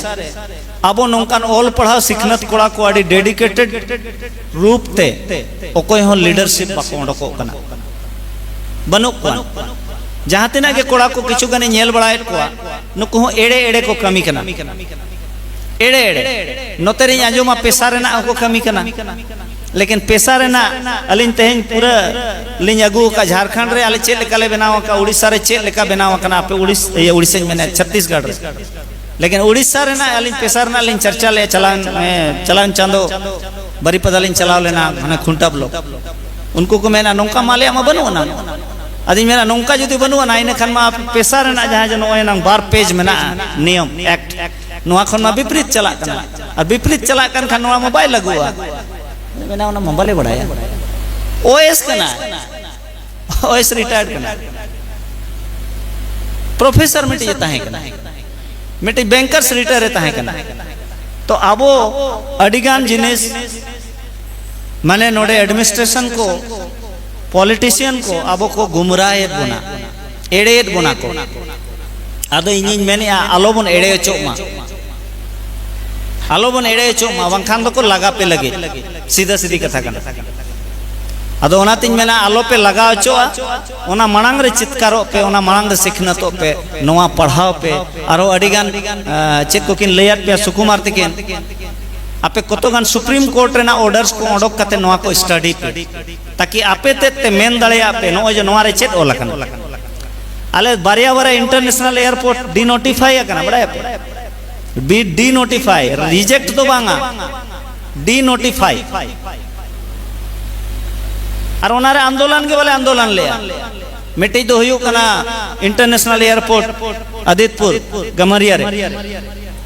ᱟᱵᱚ ᱱᱚᱝᱠᱟᱱ ᱚᱞ ᱯᱟᱲᱦᱟᱣ ᱥᱤᱠᱷᱱᱟᱹᱛ ᱠᱚᱲᱟ ᱠᱚ ᱟᱹᱰᱤ ᱰᱮᱰᱤᱠᱮᱴᱮᱰ ᱨᱩᱯ ᱛᱮ ᱚᱠᱚᱭ ᱦᱚᱸ ᱞᱤᱰᱟᱨᱥᱤᱯ ᱵᱟᱠᱚ ᱚᱰᱚᱠᱚᱜ ᱠᱟᱱᱟ, ᱵᱟᱹᱱᱩᱜ ᱠᱚᱣᱟ᱾ ᱡᱟᱦᱟᱸ ᱛᱤᱱᱟᱹᱜ ᱜᱮ ᱠᱚᱲᱟ ᱠᱚ ᱠᱤᱪᱷᱩ ᱜᱟᱱᱤᱧ ᱧᱮᱞ ᱵᱟᱲᱟᱭᱮᱫ ᱠᱚᱣᱟ, ᱱᱩᱠᱩ ᱦᱚᱸ ᱮᱲᱮ ᱮᱲᱮ ᱠᱚ ᱠᱟᱹᱢᱤ ᱠᱟᱱᱟ, ᱮᱲᱮ ᱮᱲᱮ᱾ ᱱᱚᱛᱮ ᱨᱤᱧ ᱟᱸᱡᱚᱢᱟ ᱯᱮᱥᱟ ᱨᱮᱱᱟᱜ ᱦᱚᱸᱠᱚ ᱠᱟᱹᱢᱤ ᱠᱟᱱᱟ, ᱞᱮᱠᱤᱱ ᱯᱮᱥᱟ ᱨᱮᱱᱟᱜ ᱟᱹᱞᱤᱧ ᱛᱮᱦᱮᱧ ᱯᱩᱨᱟᱹ ᱞᱤᱧ ᱟᱹᱜᱩ ᱟᱠᱟᱫ᱾ ᱡᱷᱟᱲᱠᱷᱚᱸᱰ ᱨᱮ ᱟᱞᱮ ᱪᱮᱫ ᱞᱮᱠᱟ ᱞᱮ ᱵᱮᱱᱟᱣ ᱟᱠᱟᱫ, ᱳᱰᱤᱥᱟ ᱨᱮ ᱪᱮᱫ ᱞᱮᱠᱟ ᱵᱮᱱᱟᱣ ᱟᱠᱟᱱᱟ, ᱟᱯᱮ ᱳᱰᱤᱥ-, ᱤᱭᱟᱹ, ᱳᱰᱤᱥᱟᱧ ᱢᱮᱱᱮᱫ, ᱪᱷᱚᱛᱤᱥᱜᱚᱲ ᱨᱮ᱾ ᱞᱮᱠᱤᱱ ᱳᱰᱤᱥᱟ ᱨᱮᱱᱟᱜ ᱟᱹᱞᱤᱧ ᱯᱮᱥᱟ ᱨᱮᱱᱟᱜ ᱞᱤᱧ ᱪᱟᱨᱪᱟ ᱞᱮᱫᱼᱟ᱾ ᱪᱟᱞᱟᱣᱮᱱ, ᱮ, ᱪᱟᱞᱟᱣᱮᱱ ᱪᱟᱸᱫᱚ ᱵᱟᱨᱤᱯᱟᱫᱟ ᱞᱤᱧ ᱪᱟᱞᱟᱣ ᱞᱮᱱᱟ, ᱦᱟᱱᱮ ᱠᱷᱩᱱᱴᱟ ᱵᱞᱚᱠ᱾ ᱩᱱᱠᱩ ᱠᱚ ᱢᱮᱱᱟ, "ᱱᱚᱝᱠᱟ ᱢᱟ ᱟᱞᱮᱭᱟᱜ ᱢᱟ ᱵᱟᱹᱱᱩᱜ ᱟᱱᱟ᱾" ᱟᱫᱚᱧ ᱢᱮᱱᱟ, "ᱱᱚᱝᱠᱟ ᱡᱩᱫᱤ ᱵᱟᱹᱱᱩᱜ ᱟᱱᱟ, ᱤᱱᱟᱹ ᱠᱷᱟᱱ ᱢᱟ ᱯᱮᱥᱟ ᱨᱮᱱᱟᱜ ᱡᱟᱦᱟᱸ ᱡᱮ ᱱᱚᱜᱼᱚᱭ ᱱᱟᱝ ᱵᱟᱨ ᱯᱮᱡᱽ ᱢᱮᱱᱟᱜᱼᱟ, ᱱᱤᱭᱚᱢ, ᱮᱠᱴ, ᱱᱚᱣᱟ ᱠᱷᱚᱱ ᱢᱟ ᱵᱤᱯᱨᱤᱛ ᱪᱟᱞᱟᱜ ᱠᱟᱱᱟ, ᱟᱨ ᱵᱤᱯᱨᱤᱛ ᱪᱟᱞᱟᱜ ᱠᱟᱱ ᱠᱷᱟᱱ ᱱᱚᱣᱟ ᱢᱟ ᱵᱟᱭ ᱞᱟᱹᱜᱩᱜᱼᱟ᱾" ᱢᱮᱱᱟ, "ᱚᱱᱟ ᱢᱟ ᱵᱟᱞᱮ ᱵᱟᱲᱟᱭᱟ, ᱳ ᱮᱥ ᱠᱟᱱᱟ, ᱳ ᱮᱥ ᱨᱤᱴᱟᱭᱟᱨᱰ ᱠᱟᱱᱟ, ᱯᱨᱚᱯᱷᱮᱥᱚᱨ ᱢᱤᱫᱴᱤᱡ ᱮ ᱛᱟᱦᱮᱸ ᱠᱟᱱᱟ, ᱢᱤᱫᱴᱤᱡ ᱵᱮᱝᱠᱟᱨᱥ ᱨᱤᱴᱟᱭᱟᱨ ᱮ ᱛᱟᱦᱮᱸ ᱠᱟᱱᱟ᱾" ᱛᱚ ᱟᱵᱚ ᱟᱹᱰᱤᱜᱟᱱ ᱡᱤᱱᱤᱥ, ᱢᱟᱱᱮ ᱱᱚᱰᱮ ᱮᱰᱢᱤᱱᱤᱥᱴᱨᱮᱥᱚᱱ ᱠᱚ, ᱯᱚᱞᱤᱴᱤᱥᱤᱭᱟᱱ ᱠᱚ ᱟᱵᱚ ᱠᱚ ᱜᱩᱢᱨᱟᱭᱮᱫ ᱵᱚᱱᱟ, ᱮᱲᱮᱭᱮᱫ ᱵᱚᱱᱟ ᱠᱚ᱾ ᱟᱫᱚ ᱤᱧᱤᱧ ᱢᱮᱱᱮᱫᱼᱟ, ᱟᱞᱚᱵᱚᱱ ᱮᱲᱮ ᱦᱚᱪᱚᱜ ᱢᱟ, ᱟᱞᱚᱵᱚᱱ ᱮᱲᱮ ᱦᱚᱪᱚᱜ ᱢᱟ, ᱵᱟᱝᱠᱷᱟᱱ ᱫᱚᱠᱚ ᱞᱟᱜᱟ ᱯᱮ ᱞᱟᱹᱜᱤᱫ᱾ ᱥᱤᱫᱷᱟᱹ ᱥᱤᱫᱷᱤ ᱠᱟᱛᱷᱟ ᱠᱟᱱᱟ᱾ ᱟᱫᱚ ᱚᱱᱟᱛᱤᱧ ᱢᱮᱱᱟ, ᱟᱞᱚᱯᱮ ᱞᱟᱜᱟ ᱦᱚᱪᱚᱜᱼᱟ᱾ ᱚᱱᱟ ᱢᱟᱲᱟᱝ ᱨᱮ ᱪᱤᱛᱠᱟᱨᱚᱜ ᱯᱮ, ᱚᱱᱟ ᱢᱟᱲᱟᱝ ᱨᱮ ᱥᱤᱠᱷᱱᱟᱹᱛᱚᱜ ᱯᱮ, ᱱᱚᱣᱟ ᱯᱟᱲᱦᱟᱣ ᱯᱮ᱾ ᱟᱨᱦᱚᱸ ᱟᱹᱰᱤᱜᱟᱱ, ᱟ, ᱪᱮᱫ ᱠᱚᱠᱤᱱ ᱞᱟᱹᱭᱟᱫ ᱯᱮᱭᱟ ᱥᱩᱠᱩᱢᱟᱨ ᱛᱤᱠᱤᱱ, ᱟᱯᱮ ᱠᱚᱛᱚᱜᱟᱱ ᱥᱩᱯᱨᱤᱢ ᱠᱳᱨᱴ ᱨᱮᱱᱟᱜ ᱚᱨᱰᱟᱨᱥ ᱠᱚ ᱚᱰᱚᱠ ᱠᱟᱛᱮ ᱱᱚᱣᱟ ᱠᱚ ᱥᱴᱟᱰᱤ ᱯᱮ, ᱛᱟᱠᱤ ᱟᱯᱮ ᱛᱮᱫ ᱛᱮ ᱢᱮᱱ ᱫᱟᱲᱮᱭᱟᱜ ᱯᱮ, ᱱᱚᱜᱼᱚᱭ ᱡᱮ ᱱᱚᱣᱟ ᱨᱮ ᱪᱮᱫ ᱚᱞ ᱟᱠᱟᱱᱟ᱾ ᱟᱞᱮ ᱵᱟᱨᱭᱟ ᱵᱟᱨᱭᱟ ᱤᱱᱴᱟᱨᱱᱮᱥᱱᱟᱞ ᱮᱭᱟᱨᱯᱳᱨᱴ ᱰᱤᱱᱳᱴᱤᱯᱷᱟᱭ ᱟᱠᱟᱱᱟ, ᱵᱟᱲᱟᱭᱟᱯᱮ? ᱵᱤ ᱰᱤᱱᱳᱴᱤᱯᱷᱟᱭ, ᱨᱤᱡᱮᱠᱴ ᱫᱚ ᱵᱟᱝᱟ, ᱰᱤᱱᱳᱴᱤᱯᱷᱟᱭ᱾ ᱟᱨ ᱚᱱᱟᱨᱮ ᱟᱱᱫᱳᱞᱚᱱ ᱜᱮ ᱵᱟᱞᱮ ᱟᱱᱫᱳᱞᱚᱱ ᱞᱮᱜᱼᱟ᱾ ᱢᱤᱫᱴᱤᱡ ᱫᱚ ᱦᱩᱭᱩᱜ ᱠᱟᱱᱟ ᱤᱱᱴᱟᱨᱱᱮᱥᱱᱟᱞ ᱮᱭᱟᱨᱯᱳᱨᱴ ᱟᱫᱤᱛᱯᱩᱨ ᱜᱟᱢᱟᱨᱤᱭᱟ ᱨᱮ,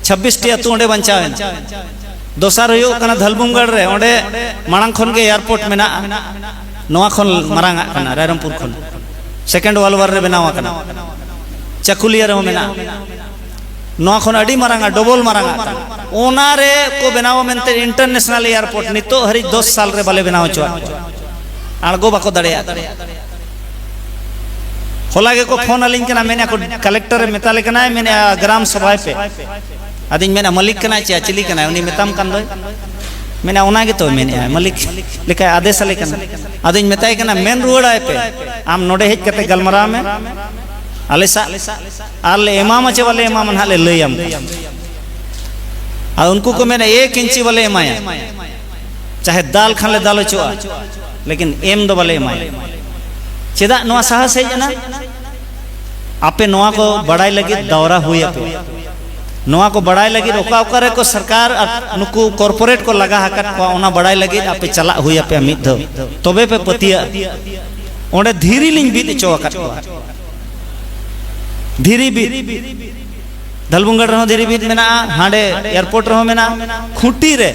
ᱪᱷᱟᱵᱵᱤᱥ ᱴᱤ ᱟᱹᱛᱩ ᱚᱸᱰᱮ ᱵᱟᱧᱪᱟᱣ ᱮᱱᱟ᱾ ᱫᱚᱥᱟᱨ ᱦᱩᱭᱩᱜ ᱠᱟᱱᱟ ᱫᱷᱟᱞᱵᱷᱩᱢᱜᱚᱲ ᱨᱮ, ᱚᱸᱰᱮ ᱢᱟᱲᱟᱝ ᱠᱷᱚᱱ ᱜᱮ ᱮᱭᱟᱨᱯᱳᱨᱴ ᱢᱮᱱᱟᱜᱼᱟ, ᱱᱚᱣᱟ ᱠᱷᱚᱱ ᱢᱟᱨᱟᱝ ᱟᱜ ᱠᱟᱱᱟ ᱨᱟᱭᱨᱚᱝᱯᱩᱨ ᱠᱷᱚᱱ, ᱥᱮᱠᱮᱱᱰ ᱣᱟᱨᱞᱰ ᱣᱟᱨ ᱨᱮ ᱵᱮᱱᱟᱣ ᱟᱠᱟᱱᱟ᱾ ᱪᱟᱠᱩᱞᱤᱭᱟᱹ ᱨᱮᱦᱚᱸ ᱢᱮᱱᱟᱜᱼᱟ, ᱱᱚᱣᱟ ᱠᱷᱚᱱ ᱟᱹᱰᱤ ᱢᱟᱨᱟᱝ ᱟᱜ, ᱰᱚᱵᱚᱞ ᱢᱟᱨᱟᱝ ᱟᱜ ᱠᱟᱱᱟ᱾ ᱚᱱᱟ ᱨᱮ ᱠᱚ ᱵᱮᱱᱟᱣᱟ ᱢᱮᱱᱛᱮ ᱤᱱᱴᱟᱨᱱᱮᱥᱱᱟᱞ ᱮᱭᱟᱨᱯᱳᱨᱴ ᱱᱤᱛᱚᱜ ᱦᱟᱹᱨᱤᱡ ᱫᱚᱥ ᱥᱟᱞ ᱨᱮ ᱵᱟᱞᱮ ᱵᱮᱱᱟᱣ ᱦᱚᱪᱚᱣᱟᱜ ᱠᱚᱣᱟ, ᱟᱬᱜᱚ ᱵᱟᱠᱚ ᱫᱟᱲᱮᱭᱟᱜ ᱠᱟᱱᱟ᱾ ᱦᱚᱞᱟ ᱜᱮᱠᱚ ᱯᱷᱳᱱ ᱟᱹᱞᱤᱧ ᱠᱟᱱᱟ, ᱢᱮᱱᱮᱫᱼᱟ ᱠᱚ, ᱠᱟᱞᱮᱠᱴᱚᱨᱮ ᱢᱮᱛᱟᱞᱮ ᱠᱟᱱᱟᱭ, ᱢᱮᱱᱮᱫᱼᱟ ᱜᱨᱟᱢ ᱥᱚᱵᱷᱟᱭ ᱯᱮ᱾ ᱟᱫᱚᱧ ᱢᱮᱱᱟ, ᱢᱟᱹᱞᱤᱠ ᱠᱟᱱᱟᱭ ᱪᱮ ᱪᱤᱞᱤ ᱠᱟᱱᱟᱭ? ᱩᱱᱤ ᱢᱮᱛᱟᱢ ᱠᱟᱱ ᱫᱚᱭ᱾ ᱢᱮᱱᱟ, ᱚᱱᱟ ᱜᱮᱛᱚ ᱢᱮᱱᱮᱫᱼᱟᱭ, ᱢᱟᱹᱞᱤᱠ ᱞᱮᱠᱟᱭ ᱟᱫᱮᱥ ᱟᱞᱮ ᱠᱟᱱᱟ᱾ ᱟᱫᱚᱧ ᱢᱮᱛᱟᱭ ᱠᱟᱱᱟ, ᱢᱮᱱ ᱨᱩᱣᱟᱹᱲᱟᱭ ᱯᱮ, ᱟᱢ ᱱᱚᱰᱮ ᱦᱮᱡ ᱠᱟᱛᱮ ᱜᱟᱞᱢᱟᱨᱟᱣ ᱢᱮ ᱟᱞᱮ ᱥᱟᱜ, ᱟᱨ ᱞᱮ ᱮᱢᱟᱢᱟ ᱪᱮ ᱵᱟᱞᱮ ᱮᱢᱟᱢᱟ ᱱᱟᱦᱟᱜ ᱞᱮ ᱞᱟᱹᱭᱟᱢ ᱠᱟᱱᱟ᱾ ᱟᱨ ᱩᱱᱠᱩ ᱠᱚ ᱢᱮᱱᱟ, ᱮᱠ ᱤᱧᱪᱤ ᱵᱟᱞᱮ ᱮᱢᱟᱭᱟ, ᱪᱟᱦᱮ ᱫᱟᱞ ᱠᱷᱟᱱ ᱞᱮ ᱫᱟᱞ ᱦᱚᱪᱚᱜᱼᱟ, ᱞᱮᱠᱤᱱ ᱮᱢ ᱫᱚ ᱵᱟᱞᱮ ᱮᱢᱟᱭᱟ᱾ ᱪᱮᱫᱟᱜ ᱱᱚᱣᱟ ᱥᱟᱦᱟᱥ ᱦᱮᱡ ᱮᱱᱟ? ᱟᱯᱮ ᱱᱚᱣᱟ ᱠᱚ ᱵᱟᱲᱟᱭ ᱞᱟᱹᱜᱤᱫ ᱫᱟᱣᱨᱟ ᱦᱩᱭ ᱟᱯᱮ᱾ ᱱᱚᱣᱟ ᱠᱚ ᱵᱟᱲᱟᱭ ᱞᱟᱹᱜᱤᱫ ᱚᱠᱟ ᱚᱠᱟ ᱨᱮᱠᱚ ᱥᱚᱨᱠᱟᱨ ᱟᱨ ᱱᱩᱠᱩ ᱠᱚᱨᱯᱳᱨᱮᱴ ᱠᱚ ᱞᱟᱜᱟ ᱟᱠᱟᱫ ᱠᱚᱣᱟ, ᱚᱱᱟ ᱵᱟᱲᱟᱭ ᱞᱟᱹᱜᱤᱫ ᱟᱯᱮ ᱪᱟᱞᱟᱜ ᱦᱩᱭ ᱟᱯᱮᱭᱟ ᱢᱤᱫ ᱫᱷᱟᱣ, ᱛᱚᱵᱮ ᱯᱮ ᱯᱟᱹᱛᱭᱟᱹᱜᱼᱟ᱾ ᱚᱸᱰᱮ ᱫᱷᱤᱨᱤ ᱞᱤᱧ ᱵᱤᱫ ᱦᱚᱪᱚ ᱟᱠᱟᱫ ᱠᱚᱣᱟ, ᱫᱷᱤᱨᱤ ᱵᱤᱫ᱾ ᱫᱷᱟᱞᱵᱷᱩᱝᱜᱟᱲ ᱨᱮᱦᱚᱸ ᱫᱷᱤᱨᱤ ᱵᱤᱫ ᱢᱮᱱᱟᱜᱼᱟ, ᱦᱟᱸᱰᱮ ᱮᱭᱟᱨᱯᱳᱨᱴ ᱨᱮᱦᱚᱸ ᱢᱮᱱᱟᱜᱼᱟ᱾ ᱠᱷᱩᱸᱴᱤ ᱨᱮ,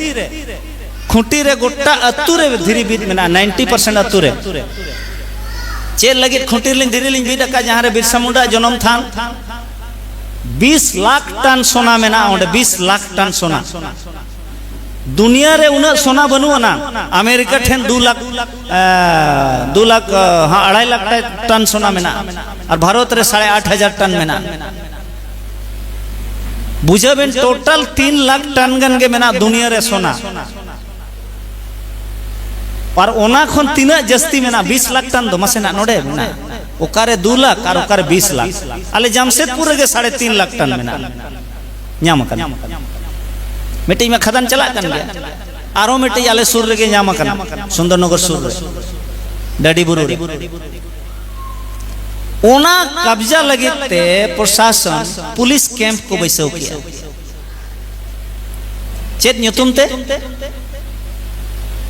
ᱠᱷᱩᱸᱴᱤ ᱨᱮ ᱜᱚᱴᱟ ᱟᱹᱛᱩ ᱨᱮ ᱫᱷᱤᱨᱤ ᱵᱤᱫ ᱢᱮᱱᱟᱜᱼᱟ, ᱱᱟᱭᱤᱱᱴᱤ ᱯᱟᱨᱥᱮᱱᱴ ᱟᱹᱛᱩ ᱨᱮ᱾ ᱪᱮᱫ ᱞᱟᱹᱜᱤᱫ ᱠᱷᱩᱸᱴᱤ ᱨᱮᱞᱤᱧ ᱫᱷᱤᱨᱤ ᱞᱤᱧ ᱵᱤᱫ ᱟᱠᱟᱫ? ᱡᱟᱦᱟᱸ ᱨᱮ ᱵᱤᱨᱥᱟ ᱢᱩᱱᱰᱟ ᱡᱚᱱᱚᱢ ᱛᱷᱟᱱ, ᱵᱤᱥ ᱞᱟᱠᱷ ᱴᱟᱱ ᱥᱚᱱᱟ ᱢᱮᱱᱟᱜᱼᱟ ᱚᱸᱰᱮ, ᱵᱤᱥ ᱞᱟᱠᱷ ᱴᱟᱱ ᱥᱚᱱᱟ᱾ ᱫᱩᱱᱤᱭᱟᱹ ᱨᱮ ᱩᱱᱟᱹᱜ ᱥᱚᱱᱟ ᱵᱟᱹᱱᱩᱜ ᱟᱱᱟ᱾ ᱟᱢᱮᱨᱤᱠᱟ ᱴᱷᱮᱱ ᱫᱩ ᱞᱟᱠᱷ, ᱮ, ᱫᱩ ᱞᱟᱠᱷ, ᱮ, ᱦᱟᱸ, ᱟᱲᱟᱭ ᱞᱟᱠᱷ ᱴᱟ-, ᱴᱟᱱ ᱥᱚᱱᱟ ᱢᱮᱱᱟᱜᱼᱟ, ᱟᱨ ᱵᱷᱟᱨᱚᱛ ᱨᱮ ᱥᱟᱲᱮ ᱟᱴ ᱦᱟᱡᱟᱨ ᱴᱟᱱ ᱢᱮᱱᱟᱜᱼᱟ᱾ ᱵᱩᱡᱷᱟᱹᱣ ᱵᱮᱱ, ᱴᱳᱴᱟᱞ ᱛᱤᱱ ᱞᱟᱠᱷ ᱴᱟᱱ ᱜᱟᱱ ᱜᱮ ᱢᱮᱱᱟᱜᱼᱟ ᱫᱩᱱᱤᱭᱟᱹ ᱨᱮ ᱥᱚᱱᱟ᱾ ᱟᱨ ᱚᱱᱟ ᱠᱷᱚᱱ ᱛᱤᱱᱟᱹᱜ ᱡᱟᱹᱥᱛᱤ ᱢᱮᱱᱟᱜᱼᱟ? ᱵᱤᱥ ᱞᱟᱠᱷ ᱴᱟᱱ ᱫᱚ ᱢᱟᱥᱮᱱᱟᱜ ᱱᱚᱰᱮ ᱢᱮᱱᱟᱜᱼᱟ᱾ ᱚᱠᱟᱨᱮ ᱫᱩ ᱞᱟᱠᱷ ᱟᱨ ᱚᱠᱟᱨᱮ ᱵᱤᱥ ᱞᱟᱠᱷ? ᱟᱞᱮ ᱡᱟᱢᱥᱮᱫᱽᱯᱩᱨ ᱨᱮᱜᱮ ᱥᱟᱲᱮ ᱛᱤᱱ ᱞᱟᱠᱷ ᱴᱟᱱ ᱢᱮᱱᱟᱜᱼᱟ, ᱧᱟᱢ ᱟᱠᱟᱱᱟ᱾ ᱢᱤᱫᱴᱤᱡ ᱢᱟ ᱠᱷᱟᱫᱟᱱ ᱪᱟᱞᱟᱜ ᱠᱟᱱ ᱜᱮᱭᱟ, ᱟᱨᱦᱚᱸ ᱢᱤᱫᱴᱤᱡ ᱟᱞᱮ ᱥᱩᱨ ᱨᱮᱜᱮ ᱧᱟᱢ ᱟᱠᱟᱱᱟ, ᱥᱩᱱᱫᱚᱨᱱᱚᱜᱚᱨ ᱥᱩᱨ ᱨᱮ, ᱰᱟᱹᱰᱤ ᱵᱩᱨᱩ ᱨᱮ᱾ ᱚᱱᱟ ᱠᱟᱵᱽᱡᱟ ᱞᱟᱹᱜᱤᱫ ᱛᱮ ᱯᱨᱚᱥᱟᱥᱚᱱ ᱯᱩᱞᱤᱥ ᱠᱮᱢᱯ ᱠᱚ ᱵᱟᱹᱭᱥᱟᱹᱣ ᱠᱮᱜᱼᱟ᱾ ᱪᱮᱫ ᱧᱩᱛᱩᱢ ᱛᱮ?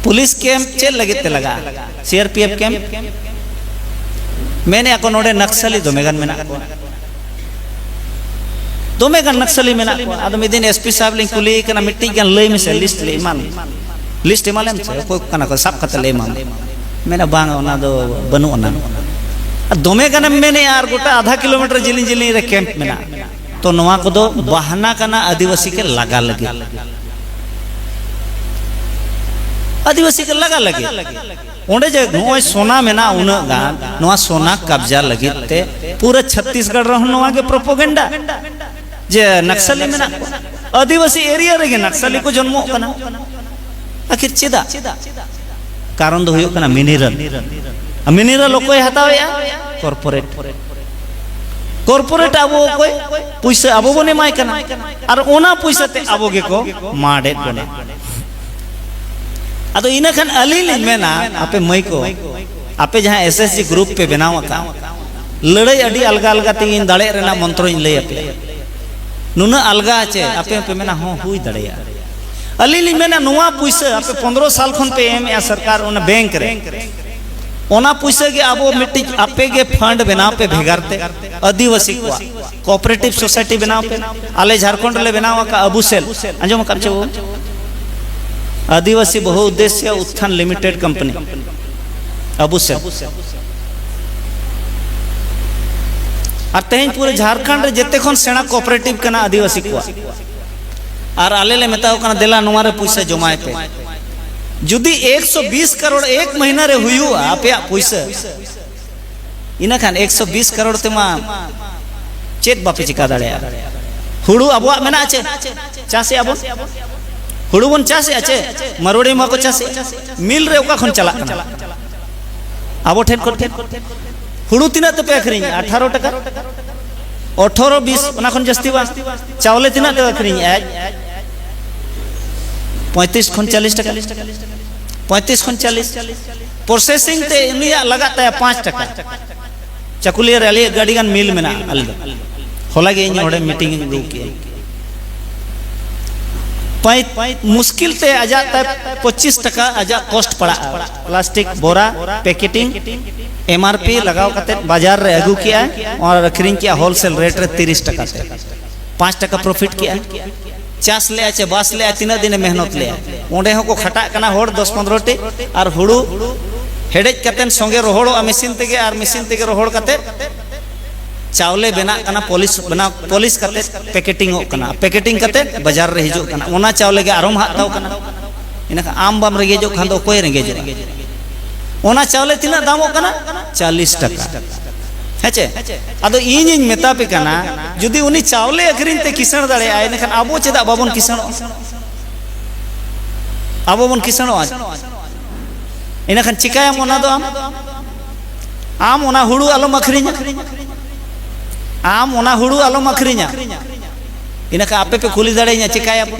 ᱯᱩᱞᱤᱥ ᱠᱮᱢᱯ ᱪᱮᱫ ᱞᱟᱹᱜᱤᱫ ᱛᱮ ᱞᱟᱜᱟᱜᱼᱟ? ᱥᱤ ᱟᱨ ᱯᱤ ᱮᱯᱷ ᱠᱮᱢᱯ? ᱢᱮᱱᱮᱜᱼᱟ ᱠᱚ ᱱᱚᱰᱮ ᱱᱟᱠᱥᱟᱞᱤ ᱫᱚᱢᱮ ᱜᱟᱱ ᱢᱮᱱᱟᱜ ᱠᱚᱣᱟ, ᱫᱚᱢᱮ ᱜᱟᱱ ᱱᱟᱠᱥᱟᱞᱤ ᱢᱮᱱᱟᱜ ᱠᱚᱣᱟ᱾ ᱟᱫᱚ ᱢᱤᱫ ᱫᱤᱱ ᱮᱥ ᱯᱤ ᱥᱟᱦᱮᱵᱽ ᱞᱤᱧ ᱠᱩᱞᱤᱭᱮ ᱠᱟᱱᱟ, ᱢᱤᱫᱴᱤᱡ ᱜᱟᱱ ᱞᱟᱹᱭ ᱢᱮᱥᱮ, ᱞᱤᱥᱴ ᱞᱮ ᱮᱢᱟᱢ, ᱞᱤᱥᱴ ᱮᱢᱟᱞᱮᱢ ᱥᱮ, ᱚᱠᱚᱭ ᱠᱚ ᱠᱟᱱᱟ ᱠᱚ, ᱥᱟᱵ ᱠᱟᱛᱮ ᱞᱮ ᱮᱢᱟᱢᱟ᱾ ᱢᱮᱱᱟ, ᱵᱟᱝ, ᱚᱱᱟ ᱫᱚ ᱵᱟᱹᱱᱩᱜ ᱟᱱᱟ᱾ ᱟᱨ ᱫᱚᱢᱮ ᱜᱟᱱᱮᱢ ᱢᱮᱱᱮᱜᱼᱟ ᱟᱨ ᱜᱚᱴᱟ ᱟᱫᱷᱟ ᱠᱤᱞᱳᱢᱤᱴᱟᱨ ᱡᱤᱞᱤᱧ ᱡᱤᱞᱤᱧ ᱨᱮ ᱠᱮᱢᱯ ᱢᱮᱱᱟᱜᱼᱟ᱾ ᱛᱚ ᱱᱚᱣᱟ ᱠᱚᱫᱚ ᱵᱟᱦᱱᱟ ᱠᱟᱱᱟ ᱟᱹᱫᱤᱵᱟᱹᱥᱤ ᱠᱚ ᱞᱟᱜᱟ ᱞᱟᱹᱜᱤᱫ᱾ ᱟᱹᱫᱤᱵᱟᱹᱥᱤ ᱠᱚ ᱞᱟᱜᱟ ᱞᱟᱹᱜᱤᱫ᱾ ᱚᱸᱰᱮ ᱡᱮ ᱱᱚᱜᱼᱚᱭ ᱥᱚᱱᱟ ᱢᱮᱱᱟᱜᱼᱟ ᱩᱱᱟᱹᱜ ᱜᱟᱱ, ᱱᱚᱣᱟ ᱥᱚᱱᱟ ᱠᱟᱵᱽᱡᱟ ᱞᱟᱹᱜᱤᱫ ᱛᱮ ᱯᱩᱨᱟᱹ ᱪᱷᱟᱛᱤᱥᱜᱚᱲ ᱨᱮᱦᱚᱸ ᱱᱚᱣᱟ ᱜᱮ ᱯᱨᱚᱯᱚᱜᱮᱱᱰᱟ ᱡᱮ ᱱᱟᱠᱥᱟᱞᱤ ᱢᱮᱱᱟᱜ ᱠᱚᱣᱟ᱾ ᱟᱹᱫᱤᱵᱟᱹᱥᱤ ᱮᱨᱤᱭᱟ ᱨᱮᱜᱮ ᱱᱟᱠᱥᱟᱞᱤ ᱠᱚ ᱡᱚᱱᱢᱚᱜ ᱠᱟᱱᱟ᱾ ᱟᱹᱠᱷᱤᱨ ᱪᱮᱫᱟᱜ? ᱠᱟᱨᱚᱱ ᱫᱚ ᱦᱩᱭᱩᱜ ᱠᱟᱱᱟ ᱢᱤᱱᱤᱨᱟᱞ᱾ ᱟᱨ ᱢᱤᱱᱤᱨᱟᱞ ᱚᱠᱚᱭ ᱦᱟᱛᱟᱣᱮᱜᱼᱟ? ᱠᱚᱨᱯᱳᱨᱮᱴ᱾ ᱠᱚᱨᱯᱳᱨᱮᱴ ᱟᱵᱚ ᱚᱠᱚᱭ? ᱯᱩᱭᱥᱟᱹ ᱟᱵᱚ ᱵᱚᱱ ᱮᱢᱟᱭ ᱠᱟᱱᱟ, ᱟᱨ ᱚᱱᱟ ᱯᱩᱭᱥᱟᱹ ᱛᱮ ᱟᱵᱚ ᱜᱮᱠᱚ ᱢᱟᱰᱮᱫ ᱵᱚᱱᱟ᱾ ᱟᱫᱚ ᱤᱱᱟᱹ ᱠᱷᱟᱱ ᱟᱹᱞᱤᱧ ᱞᱤᱧ ᱢᱮᱱᱟ, ᱟᱯᱮ ᱢᱟᱹᱭ ᱠᱚ, ᱟᱯᱮ ᱡᱟᱦᱟᱸ ᱮᱥ ᱮᱥ ᱡᱤ ᱜᱨᱩᱯ ᱯᱮ ᱵᱮᱱᱟᱣ ᱟᱠᱟᱫ, ᱞᱟᱹᱲᱟᱹᱭ ᱟᱹᱰᱤ ᱟᱞᱜᱟ ᱟᱞᱜᱟ ᱛᱮᱜᱮ ᱤᱧ ᱫᱟᱲᱮᱭᱟᱜ ᱨᱮᱱᱟᱜ ᱢᱚᱱᱛᱨᱚᱧ ᱞᱟᱹᱭ ᱟᱯᱮᱭᱟ᱾ ᱱᱩᱱᱟᱹᱜ ᱟᱞᱜᱟ ᱪᱮ ᱟᱯᱮ ᱦᱚᱸᱯᱮ ᱢᱮᱱᱟ, ᱦᱚᱸ, ᱦᱩᱭ ᱫᱟᱲᱮᱭᱟᱜᱼᱟ᱾ ᱟᱹᱞᱤᱧ ᱞᱤᱧ ᱢᱮᱱᱟ, ᱱᱚᱣᱟ ᱯᱩᱭᱥᱟᱹ ᱟᱯᱮ ᱯᱚᱱᱫᱽᱨᱚ ᱥᱟᱞ ᱠᱷᱚᱱ ᱯᱮ ᱮᱢᱮᱜᱼᱟ ᱥᱚᱨᱠᱟᱨ ᱚᱱᱟ ᱵᱮᱝᱠ ᱨᱮ, ᱚᱱᱟ ᱯᱩᱭᱥᱟᱹ ᱜᱮ ᱟᱵᱚ ᱢᱤᱫᱴᱤᱡ ᱟᱯᱮ ᱜᱮ ᱯᱷᱟᱱᱰ ᱵᱮᱱᱟᱣ ᱯᱮ ᱵᱷᱮᱜᱟᱨ ᱛᱮ, ᱟᱹᱫᱤᱵᱟᱹᱥᱤ ᱠᱚᱣᱟᱜ ᱠᱳᱚᱯᱟᱨᱮᱴᱤᱵᱷ ᱥᱳᱥᱟᱭᱴᱤ ᱵᱮᱱᱟᱣ ᱯᱮ᱾ ᱟᱞᱮ ᱡᱷᱟᱲᱠᱷᱚᱸᱰ ᱨᱮᱞᱮ ᱵᱮᱱᱟᱣ ᱟᱠᱟᱫ ᱟᱵᱩᱥᱮᱞ, ᱟᱸᱡᱚᱢ ᱟᱠᱟᱫ ᱪᱮ ᱵᱟᱵᱩ? ᱟᱹᱫᱤᱵᱟᱹᱥᱤ ᱵᱚᱦᱩ ᱩᱫᱽᱫᱮᱥᱭᱚ ᱩᱛᱛᱷᱟᱱ ᱞᱤᱢᱤᱴᱮᱰ ᱠᱳᱢᱯᱟᱱᱤ, ᱟᱵᱩᱥᱮᱞ᱾ ᱟᱨ ᱛᱮᱦᱮᱧ ᱯᱩᱨᱟᱹ ᱡᱷᱟᱲᱠᱷᱚᱸᱰ ᱨᱮ ᱡᱮᱛᱮ ᱠᱷᱚᱱ ᱥᱮᱬᱟ ᱠᱳᱚᱯᱟᱨᱮᱴᱤᱵᱷ ᱠᱟᱱᱟ ᱟᱹᱫᱤᱵᱟᱹᱥᱤ ᱠᱚᱣᱟᱜ᱾ ᱟᱨ ᱟᱞᱮ ᱞᱮ ᱢᱮᱛᱟ ᱠᱚ ᱠᱟᱱᱟ, ᱫᱮᱞᱟ ᱱᱚᱣᱟ ᱨᱮ ᱯᱩᱭᱥᱟᱹ ᱡᱚᱢᱟᱭ ᱯᱮ᱾ ᱡᱩᱫᱤ ᱮᱠᱥᱚ ᱵᱤᱥ ᱠᱟᱨᱳᱲ ᱮᱠ ᱢᱟᱹᱦᱱᱟᱹ ᱨᱮ ᱦᱩᱭᱩᱜᱼᱟ ᱟᱯᱮᱭᱟᱜ ᱯᱩᱭᱥᱟᱹ, ᱤᱱᱟᱹ ᱠᱷᱟᱱ ᱮᱠᱥᱚ ᱵᱤᱥ ᱠᱟᱨᱳᱲ ᱛᱮᱢᱟ ᱪᱮᱫ ᱵᱟᱯᱮ ᱪᱤᱠᱟ ᱫᱟᱲᱮᱭᱟᱜᱼᱟ? ᱦᱩᱲᱩ ᱟᱵᱚᱣᱟᱜ ᱢᱮᱱᱟᱜᱼᱟ ᱪᱮ? ᱪᱟᱥᱮᱜᱼᱟ ᱵᱚᱱ? ᱦᱩᱲᱩ ᱵᱚᱱ ᱪᱟᱥᱮᱜᱼᱟ ᱪᱮ? ᱢᱟᱨᱣᱟᱲᱤ ᱢᱟ ᱠᱚ ᱪᱟᱥᱮᱜᱼᱟ᱾ ᱢᱤᱞ ᱨᱮ ᱚᱠᱟ ᱠᱷᱚᱱ ᱪᱟᱞᱟᱜ ᱠᱟᱱᱟ? ᱟᱵᱚ ᱴᱷᱮᱱ ᱠᱷᱚᱱ ᱜᱮ᱾ ᱦᱩᱲᱩ ᱛᱤᱱᱟᱹᱜ ᱛᱮᱯᱮ ᱟᱹᱠᱷᱨᱤᱧᱮᱜᱼᱟ? ᱟᱴᱷᱟᱨᱚ ᱴᱟᱠᱟ, ᱟᱴᱷᱟᱨᱚ ᱵᱤᱥ, ᱚᱱᱟ ᱠᱷᱚᱱ ᱡᱟᱹᱥᱛᱤ ᱵᱟᱝ᱾ ᱪᱟᱣᱞᱮ ᱛᱤᱱᱟᱹᱜ ᱛᱮ ᱟᱹᱠᱷᱨᱤᱧᱮᱜᱼᱟ? ᱯᱚᱸᱭᱛᱨᱤᱥ ᱠᱷᱚᱱ ᱪᱚᱞᱞᱤᱥ ᱴᱟᱠᱟ, ᱯᱚᱸᱭᱛᱨᱤᱥ ᱠᱷᱚᱱ ᱪᱚᱞᱞᱤᱥ᱾ ᱯᱨᱚᱥᱮᱥᱤᱝ ᱛᱮ ᱩᱱᱤᱭᱟᱜ ᱞᱟᱜᱟᱜ ᱛᱟᱭᱟ ᱯᱟᱸᱪ ᱴᱟᱠᱟ᱾ ᱪᱟᱠᱩᱞᱤᱭᱟᱹ ᱨᱮ ᱟᱞᱮᱭᱟᱜ ᱟᱹᱰᱤ ᱜᱟᱱ ᱢᱤᱞ ᱢᱮᱱᱟᱜᱼᱟ᱾ ᱟᱞᱮ ᱫᱚ ᱦᱚᱞᱟ ᱜᱮ ᱤᱧ ᱦᱚᱲᱮ ᱢᱤᱴᱤᱝ ᱤᱧ ᱟᱹᱜᱩ ᱠᱮᱜᱼᱟ᱾ ᱯᱟᱸᱪ, ᱢᱩᱥᱠᱤᱞ ᱛᱮ ᱟᱡᱟᱜ ᱛᱟᱭ ᱯᱚᱸᱪᱤᱥ ᱴᱟᱠᱟ ᱟᱡᱟᱜ ᱠᱚᱥᱴ ᱯᱟᱲᱟᱜᱼᱟ᱾ ᱯᱞᱟᱥᱴᱤᱠ ᱵᱳᱨᱟ, ᱯᱮᱠᱮᱴᱤᱝ, ᱮᱢ ᱟᱨ ᱯᱤ ᱞᱟᱜᱟᱣ ᱠᱟᱛᱮ ᱵᱟᱡᱟᱨ ᱨᱮ ᱟᱹᱜᱩ ᱠᱮᱜᱼᱟᱭ, ᱚᱱᱟ ᱟᱹᱠᱷᱨᱤᱧ ᱠᱮᱜᱼᱟ ᱦᱳᱞᱥᱮᱞ ᱨᱮᱴ ᱨᱮ ᱛᱤᱨᱤᱥ ᱴᱟᱠᱟ ᱛᱮ᱾ ᱯᱟᱸᱪ ᱴᱟᱠᱟ ᱯᱨᱚᱯᱷᱤᱴ ᱠᱮᱜᱼᱟᱭ᱾ ᱪᱟᱥ ᱞᱮᱜᱼᱟ ᱪᱮ ᱵᱟᱥ ᱞᱮᱜᱼᱟ, ᱛᱤᱱᱟᱹᱜ ᱫᱤᱱᱮ ᱢᱮᱦᱱᱚᱛ ᱞᱮᱜᱼᱟ? ᱚᱸᱰᱮ ᱦᱚᱸᱠᱚ ᱠᱷᱟᱴᱟᱜ ᱠᱟᱱᱟ ᱦᱚᱲ ᱫᱚᱥ ᱯᱚᱱᱨᱚ ᱴᱤ, ᱟᱨ ᱦᱩᱲᱩ ᱦᱮᱰᱮᱡ ᱠᱟᱛᱮ ᱥᱚᱸᱜᱮ ᱨᱚᱦᱚᱲᱚᱜᱼᱟ ᱢᱮᱥᱤᱱ ᱛᱮᱜᱮ, ᱟᱨ ᱢᱮᱥᱤᱱ ᱛᱮᱜᱮ ᱨᱚᱦᱚᱲ ᱠᱟᱛᱮ ᱪᱟᱣᱞᱮ ᱵᱮᱱᱟᱜ ᱠᱟᱱᱟ, ᱯᱚᱞᱤᱥ ᱵᱮᱱᱟᱣ, ᱯᱚᱞᱤᱥ ᱠᱟᱛᱮ ᱯᱮᱠᱮᱴᱤᱝ ᱚᱜ ᱠᱟᱱᱟ, ᱯᱮᱠᱮᱴᱤᱝ ᱠᱟᱛᱮ ᱵᱟᱡᱟᱨ ᱨᱮ ᱦᱤᱡᱩᱜ ᱠᱟᱱᱟ, ᱚᱱᱟ ᱪᱟᱣᱞᱮ ᱜᱮ ᱟᱨᱦᱚᱸᱢ ᱦᱟᱛᱟᱣ ᱠᱟᱱᱟ᱾ ᱤᱱᱟᱹᱠᱷᱟᱱ ᱟᱢ ᱵᱟᱢ ᱨᱮᱸᱜᱮᱡᱚᱜ ᱠᱷᱟᱱ ᱫᱚ ᱚᱠᱚᱭᱮ ᱨᱮᱸᱜᱮᱡᱚᱜᱼᱟ? ᱚᱱᱟ ᱪᱟᱣᱞᱮ ᱛᱤᱱᱟᱹᱜ ᱫᱟᱢᱚᱜ ᱠᱟᱱᱟ? ᱪᱟᱞᱤᱥ ᱴᱟᱠᱟ᱾ ᱦᱮᱸ ᱪᱮ? ᱟᱫᱚ ᱤᱧᱤᱧ ᱢᱮᱛᱟ ᱯᱮ ᱠᱟᱱᱟ, ᱡᱩᱫᱤ ᱩᱱᱤ ᱪᱟᱣᱞᱮ ᱟᱹᱠᱷᱨᱤᱧ ᱛᱮ ᱠᱤᱥᱟᱹᱬ ᱫᱟᱲᱮᱭᱟᱜᱼᱟ, ᱤᱱᱟᱹᱠᱷᱟᱱ ᱟᱵᱚ ᱪᱮᱫᱟᱜ ᱵᱟᱵᱚᱱ ᱠᱤᱥᱟᱹᱬᱚᱜᱼᱟ? ᱟᱵᱚ ᱵᱚᱱ ᱠᱤᱥᱟᱹᱬᱚᱜᱼᱟ᱾ ᱤᱱᱟᱹᱠᱷᱟᱱ ᱪᱤᱠᱟᱹᱭᱟᱢ ᱚᱱᱟ ᱫᱚ ᱟᱢ? ᱟᱢ ᱚᱱᱟ ᱦᱩᱲᱩ ᱟᱞᱚᱢ ᱟᱹᱠᱷᱨᱤᱧᱟ᱾ ᱟᱢ ᱚᱱᱟ ᱦᱩᱲᱩ ᱟᱞᱚᱢ ᱟᱹᱠᱷᱨᱤᱧᱟ᱾ ᱤᱱᱟᱹᱠᱷᱟᱱ ᱟᱯᱮ ᱯᱮ ᱠᱩᱞᱤ ᱫᱟᱲᱮᱭᱟᱹᱧᱟ, ᱪᱤᱠᱟᱹᱭᱟᱵᱚᱱ?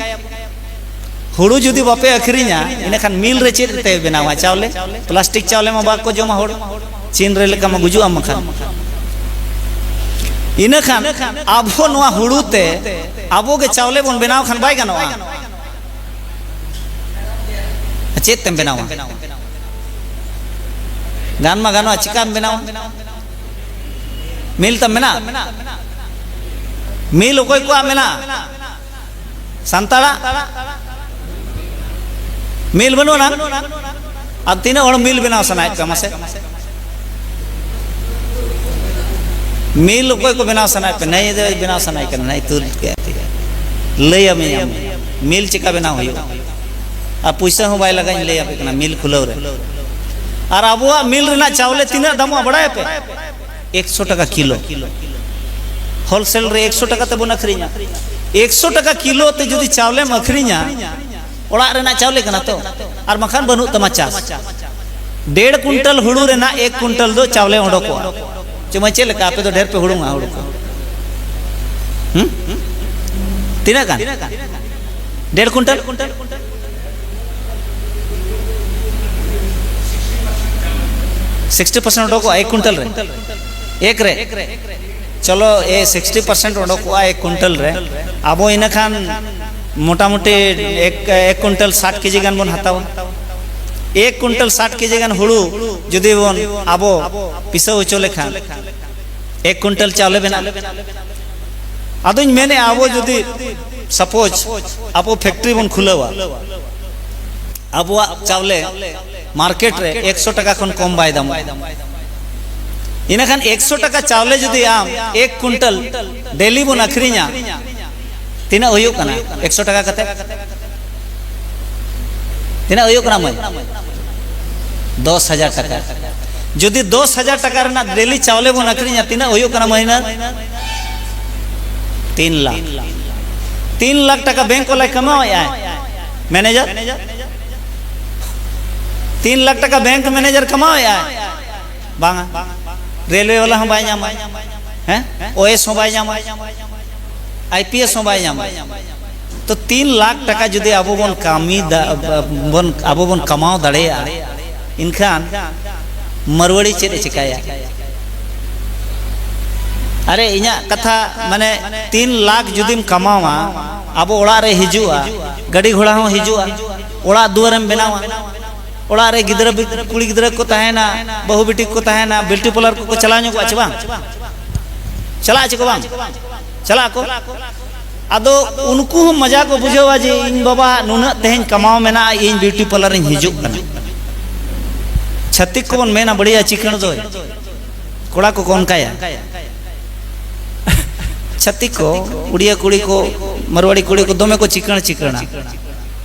ᱦᱩᱲᱩ ᱡᱩᱫᱤ ᱵᱟᱯᱮ ᱟᱹᱠᱷᱨᱤᱧᱟ, ᱤᱱᱟᱹᱠᱷᱟᱱ ᱢᱤᱞ ᱨᱮ ᱪᱮᱫ ᱛᱮ ᱵᱮᱱᱟᱣᱟ ᱪᱟᱣᱞᱮ? ᱯᱞᱟᱥᱴᱤᱠ ᱪᱟᱣᱞᱮ ᱢᱟ ᱵᱟᱠᱚ ᱡᱚᱢᱟ ᱦᱚᱲ, ᱪᱤᱱ ᱨᱮ ᱞᱮᱠᱟ ᱢᱟ ᱜᱩᱡᱩᱜ ᱟᱢ ᱵᱟᱠᱷᱟᱱ᱾ ᱤᱱᱟᱹᱠᱷᱟᱱ ᱟᱵᱚ ᱱᱚᱣᱟ ᱦᱩᱲᱩ ᱛᱮ ᱟᱵᱚ ᱜᱮ ᱪᱟᱣᱞᱮ ᱵᱚᱱ ᱵᱮᱱᱟᱣ ᱠᱷᱟᱱ ᱵᱟᱭ ᱜᱟᱱᱚᱜᱼᱟ? ᱪᱮᱫ ᱛᱮᱢ ᱵᱮᱱᱟᱣᱟ? ᱜᱟᱱ ᱢᱟ ᱜᱟᱱᱚᱜᱼᱟ, ᱪᱤᱠᱟᱢ ᱵᱮᱱᱟᱣᱟ? ᱢᱤᱞ ᱛᱟᱢ ᱢᱮᱱᱟᱜ? ᱢᱤᱞ ᱚᱠᱚᱭ ᱠᱚᱣᱟᱜ ᱢᱮᱱᱟᱜ? ᱥᱟᱱᱛᱟᱲᱟᱜ ᱢᱤᱞ ᱵᱟᱹᱱᱩᱜ ᱟᱱᱟ? ᱟᱨ ᱛᱤᱱᱟᱹᱜ ᱦᱚᱲ ᱢᱤᱞ ᱵᱮᱱᱟᱣ ᱥᱟᱱᱟᱭᱮᱫ ᱠᱚᱣᱟ ᱢᱟᱥᱮ? ᱢᱤᱞ ᱚᱠᱚᱭ ᱠᱚ ᱵᱮᱱᱟᱣ ᱥᱟᱱᱟᱭᱮᱫ ᱯᱮ? ᱱᱟᱹᱭ ᱫᱚ ᱵᱮᱱᱟᱣ ᱥᱟᱱᱟᱭᱮᱫ ᱠᱟᱱᱟ, ᱱᱟᱹᱭ ᱛᱩᱞ ᱠᱮᱫ ᱛᱮ᱾ ᱞᱟᱹᱭᱟᱢᱟᱹᱧ ᱟᱢ, ᱢᱤᱞ ᱪᱮᱠᱟ ᱵᱮᱱᱟᱣ ᱦᱩᱭᱩᱜᱼᱟ᱾ ᱟᱨ ᱯᱩᱭᱥᱟᱹ ᱦᱚᱸ ᱵᱟᱭ ᱞᱟᱜᱟᱧ ᱞᱟᱹᱭ ᱟᱯᱮ ᱠᱟᱱᱟ ᱢᱤᱞ ᱠᱷᱩᱞᱟᱹᱣ ᱨᱮ᱾ ᱟᱨ ᱟᱵᱚᱣᱟᱜ ᱢᱤᱞ ᱨᱮᱱᱟᱜ ᱪᱟᱣᱞᱮ ᱛᱤᱱᱟᱹᱜ ᱫᱟᱢᱚᱜᱼᱟ ᱵᱟᱲᱟᱭᱟᱯᱮ? ᱮᱠᱥᱚ ᱴᱟᱠᱟ ᱠᱤᱞᱳ᱾ ᱦᱳᱞᱥᱮᱞ ᱨᱮ ᱮᱠᱥᱚ ᱴᱟᱠᱟ ᱛᱮᱵᱚᱱ ᱟᱹᱠᱷᱨᱤᱧᱟ᱾ ᱮᱠᱥᱚ ᱴᱟᱠᱟ ᱠᱤᱞᱳ ᱛᱮ ᱡᱩᱫᱤ ᱪᱟᱣᱞᱮᱢ ᱟᱹᱠᱷᱨᱤᱧᱟ, ᱚᱲᱟᱜ ᱨᱮᱱᱟᱜ ᱪᱟᱣᱞᱮ ᱠᱟᱱᱟ ᱛᱚ, ᱟᱨ ᱵᱟᱝᱠᱷᱟᱱ ᱵᱟᱹᱱᱩᱜ ᱛᱟᱢᱟ ᱪᱟᱥ᱾ ᱰᱮᱲ ᱠᱩᱭᱱᱴᱟᱞ ᱦᱩᱲᱩ ᱨᱮᱱᱟᱜ ᱮᱠ ᱠᱩᱭᱱᱴᱟᱞ ᱫᱚ ᱪᱟᱣᱞᱮ ᱚᱰᱚᱠᱚᱜᱼᱟ᱾ ᱪᱮ ᱢᱟ ᱪᱮᱫ ᱞᱮᱠᱟ ᱟᱯᱮ ᱫᱚ ᱰᱷᱮᱨ ᱯᱮ ᱦᱩᱲᱩᱝᱟ ᱦᱩᱲᱩ ᱠᱚ? ᱦᱩᱸ? ᱛᱤᱱᱟᱹᱜ ᱜᱟᱱ? ᱰᱮᱲ ᱠᱩᱭᱱᱴᱟᱞ? ᱥᱤᱠᱥᱴᱤ ᱯᱟᱨᱥᱮᱱᱴ ᱚᱰᱚᱠᱚᱜᱼᱟ ᱮᱠ ᱠᱩᱭᱱᱴᱟᱞ ᱨᱮ? ᱮᱠ ᱨᱮ? ᱪᱚᱞᱚ, ᱮ, ᱥᱤᱠᱥᱴᱤ ᱯᱟᱨᱥᱮᱱᱴ ᱚᱰᱚᱠᱚᱜᱼᱟ ᱮᱠ ᱠᱩᱭᱱᱴᱟᱞ ᱨᱮ᱾ ᱟᱵᱚ ᱤᱱᱟᱹ ᱠᱷᱟᱱ ᱢᱚᱴᱟᱢᱩᱴᱤ ᱮᱠ, ᱮᱠ ᱠᱩᱭᱱᱴᱟᱞ ᱥᱟᱴ ᱠᱮᱡᱤ ᱜᱟᱱ ᱵᱚᱱ ᱦᱟᱛᱟᱣᱟ᱾ ᱮᱠ ᱠᱩᱭᱱᱴᱟᱞ ᱥᱟᱴ ᱠᱮᱡᱤ ᱜᱟᱱ ᱦᱩᱲᱩ ᱡᱩᱫᱤ ᱵᱚᱱ ᱟᱵᱚ ᱯᱤᱥᱟᱹᱣ ᱦᱚᱪᱚ ᱞᱮᱠᱷᱟᱱ, ᱮᱠ ᱠᱩᱭᱱᱴᱟᱞ ᱪᱟᱣᱞᱮ ᱵᱮᱱᱟᱜᱼᱟ᱾ ᱟᱫᱚᱧ ᱢᱮᱱᱮᱫᱼᱟ, ᱟᱵᱚ ᱡᱩᱫᱤ ᱥᱟᱯᱳᱡᱽ ᱟᱵᱚ ᱯᱷᱮᱠᱴᱨᱤ ᱵᱚᱱ ᱠᱷᱩᱞᱟᱹᱣᱟ, ᱟᱵᱚᱣᱟᱜ ᱪᱟᱣᱞᱮ ᱢᱟᱨᱠᱮᱴ ᱨᱮ ᱮᱠᱥᱚ ᱴᱟᱠᱟ ᱠᱷᱚᱱ ᱠᱚᱢ ᱵᱟᱭ ᱫᱟᱢᱚᱜᱼᱟ᱾ ᱤᱱᱟᱹᱠᱷᱟᱱ ᱮᱠᱥᱚ ᱴᱟᱠᱟ ᱪᱟᱣᱞᱮ ᱡᱩᱫᱤ ᱟᱢ ᱮᱠ ᱠᱩᱭᱱᱴᱟᱞ ᱰᱮᱞᱤ ᱵᱚᱱ ᱟᱹᱠᱷᱨᱤᱧᱟ, ᱛᱤᱱᱟᱹᱜ ᱦᱩᱭᱩᱜ ᱠᱟᱱᱟ ᱮᱠᱥᱚ ᱴᱟᱠᱟ ᱠᱟᱛᱮ? ᱛᱤᱱᱟᱹᱜ ᱦᱩᱭᱩᱜ ᱠᱟᱱᱟ ᱢᱟᱹᱭ? ᱫᱚᱥ ᱦᱟᱡᱟᱨ ᱴᱟᱠᱟ᱾ ᱡᱩᱫᱤ ᱫᱚᱥ ᱦᱟᱡᱟᱨ ᱴᱟᱠᱟ ᱨᱮᱱᱟᱜ ᱰᱮᱞᱤ ᱪᱟᱣᱞᱮ ᱵᱚᱱ ᱟᱹᱠᱷᱨᱤᱧᱟ, ᱛᱤᱱᱟᱹᱜ ᱦᱩᱭᱩᱜ ᱠᱟᱱᱟ ᱢᱟᱹᱦᱱᱟᱹ? ᱛᱤᱱ ᱞᱟᱠᱷ᱾ ᱛᱤᱱ ᱞᱟᱠᱷ ᱴᱟᱠᱟ ᱵᱮᱝᱠ ᱵᱟᱞᱟᱭ ᱠᱟᱢᱟᱣᱮᱫᱼᱟᱭ, ᱢᱮᱱᱮᱡᱟᱨ᱾ ᱛᱤᱱ ᱞᱟᱠᱷ ᱴᱟᱠᱟ ᱵᱮᱝᱠ ᱢᱮᱱᱮᱡᱟᱨ ᱠᱟᱢᱟᱣᱮᱫᱼᱟᱭ, ᱵᱟᱝᱟ᱾ ᱨᱮᱞᱣᱮ ᱵᱟᱞᱟ ᱦᱚᱸ ᱵᱟᱭ ᱧᱟᱢᱟ, ᱦᱮᱸ, ᱳ ᱮᱥ ᱦᱚᱸ ᱵᱟᱭ ᱧᱟᱢᱟ, ᱟᱭ ᱯᱤ ᱮᱥ ᱦᱚᱸ ᱵᱟᱭ ᱧᱟᱢᱟ᱾ ᱛᱚ ᱛᱤᱱ ᱞᱟᱠᱷ ᱴᱟᱠᱟ ᱡᱩᱫᱤ ᱟᱵᱚ ᱵᱚᱱ ᱠᱟᱹᱢᱤ ᱫᱟ-, ᱵᱚᱱ, ᱟᱵᱚ ᱵᱚᱱ ᱠᱟᱢᱟᱣ ᱫᱟᱲᱮᱭᱟᱜᱼᱟ, ᱮᱱᱠᱷᱟᱱ ᱢᱟᱨᱣᱟᱲᱤ ᱪᱮᱫ ᱮ ᱪᱤᱠᱟᱹᱭᱟ? ᱟᱨᱮ, ᱤᱧᱟᱹᱜ ᱠᱟᱛᱷᱟ ᱢᱟᱱᱮ, ᱛᱤᱱ ᱞᱟᱠᱷ ᱡᱩᱫᱤᱢ ᱠᱟᱢᱟᱣᱟ, ᱟᱵᱚ ᱚᱲᱟᱜ ᱨᱮ ᱦᱤᱡᱩᱜᱼᱟ, ᱜᱟᱹᱰᱤ ᱜᱷᱚᱲᱟ ᱦᱚᱸ ᱦᱤᱡᱩᱜᱼᱟ, ᱚᱲᱟᱜ ᱫᱩᱣᱟᱹᱨᱮᱢ ᱵᱮᱱᱟᱣᱟ, ᱚᱲᱟᱜ ᱨᱮ ᱜᱤᱫᱽᱨᱟᱹ ᱵᱤ-, ᱠᱩᱲᱤ ᱜᱤᱫᱽᱨᱟᱹ ᱠᱚ ᱛᱟᱦᱮᱱᱟ, ᱵᱟᱹᱦᱩ ᱵᱤᱴᱤ ᱠᱚ ᱛᱟᱦᱮᱱᱟ, ᱵᱤᱭᱩᱴᱤ ᱯᱟᱨᱞᱟᱨ ᱠᱚᱠᱚ ᱪᱟᱞᱟᱣ ᱧᱚᱜᱚᱜᱼᱟ ᱪᱮ ᱵᱟᱝ? ᱪᱟᱞᱟᱜᱼᱟ ᱪᱮ ᱠᱚ ᱵᱟᱝ? ᱪᱟᱞᱟᱜ ᱟᱠᱚ᱾ ᱟᱫᱚ ᱩᱱᱠᱩ ᱦᱚᱸ ᱢᱚᱡᱟ ᱠᱚ ᱵᱩᱡᱷᱟᱹᱣᱟ ᱡᱮ ᱤᱧ ᱵᱟᱵᱟ ᱱᱩᱱᱟᱹᱜ ᱛᱮᱦᱮᱧ ᱠᱟᱢᱟᱣ ᱢᱮᱱᱟᱜᱼᱟ, ᱤᱧ ᱵᱤᱭᱩᱴᱤ ᱯᱟᱨᱞᱟᱨ ᱤᱧ ᱦᱤᱡᱩᱜ ᱠᱟᱱᱟ᱾ ᱪᱷᱟᱹᱛᱤᱠ ᱠᱚᱵᱚᱱ ᱢᱮᱱᱟ ᱵᱟᱹᱲᱤᱡᱟ ᱪᱤᱠᱟᱹᱬ ᱫᱚᱭ, ᱠᱚᱲᱟ ᱠᱚᱠᱚ ᱚᱱᱠᱟᱭᱟ᱾ ᱪᱷᱟᱹᱛᱤᱠ ᱠᱚ, ᱩᱲᱤᱭᱟ ᱠᱩᱲᱤ ᱠᱚ, ᱢᱟᱨᱣᱟᱲᱤ ᱠᱩᱲᱤ ᱠᱚ ᱫᱚᱢᱮ ᱠᱚ ᱪᱤᱠᱟᱹᱬ ᱪᱤᱠᱟᱹᱬᱟ᱾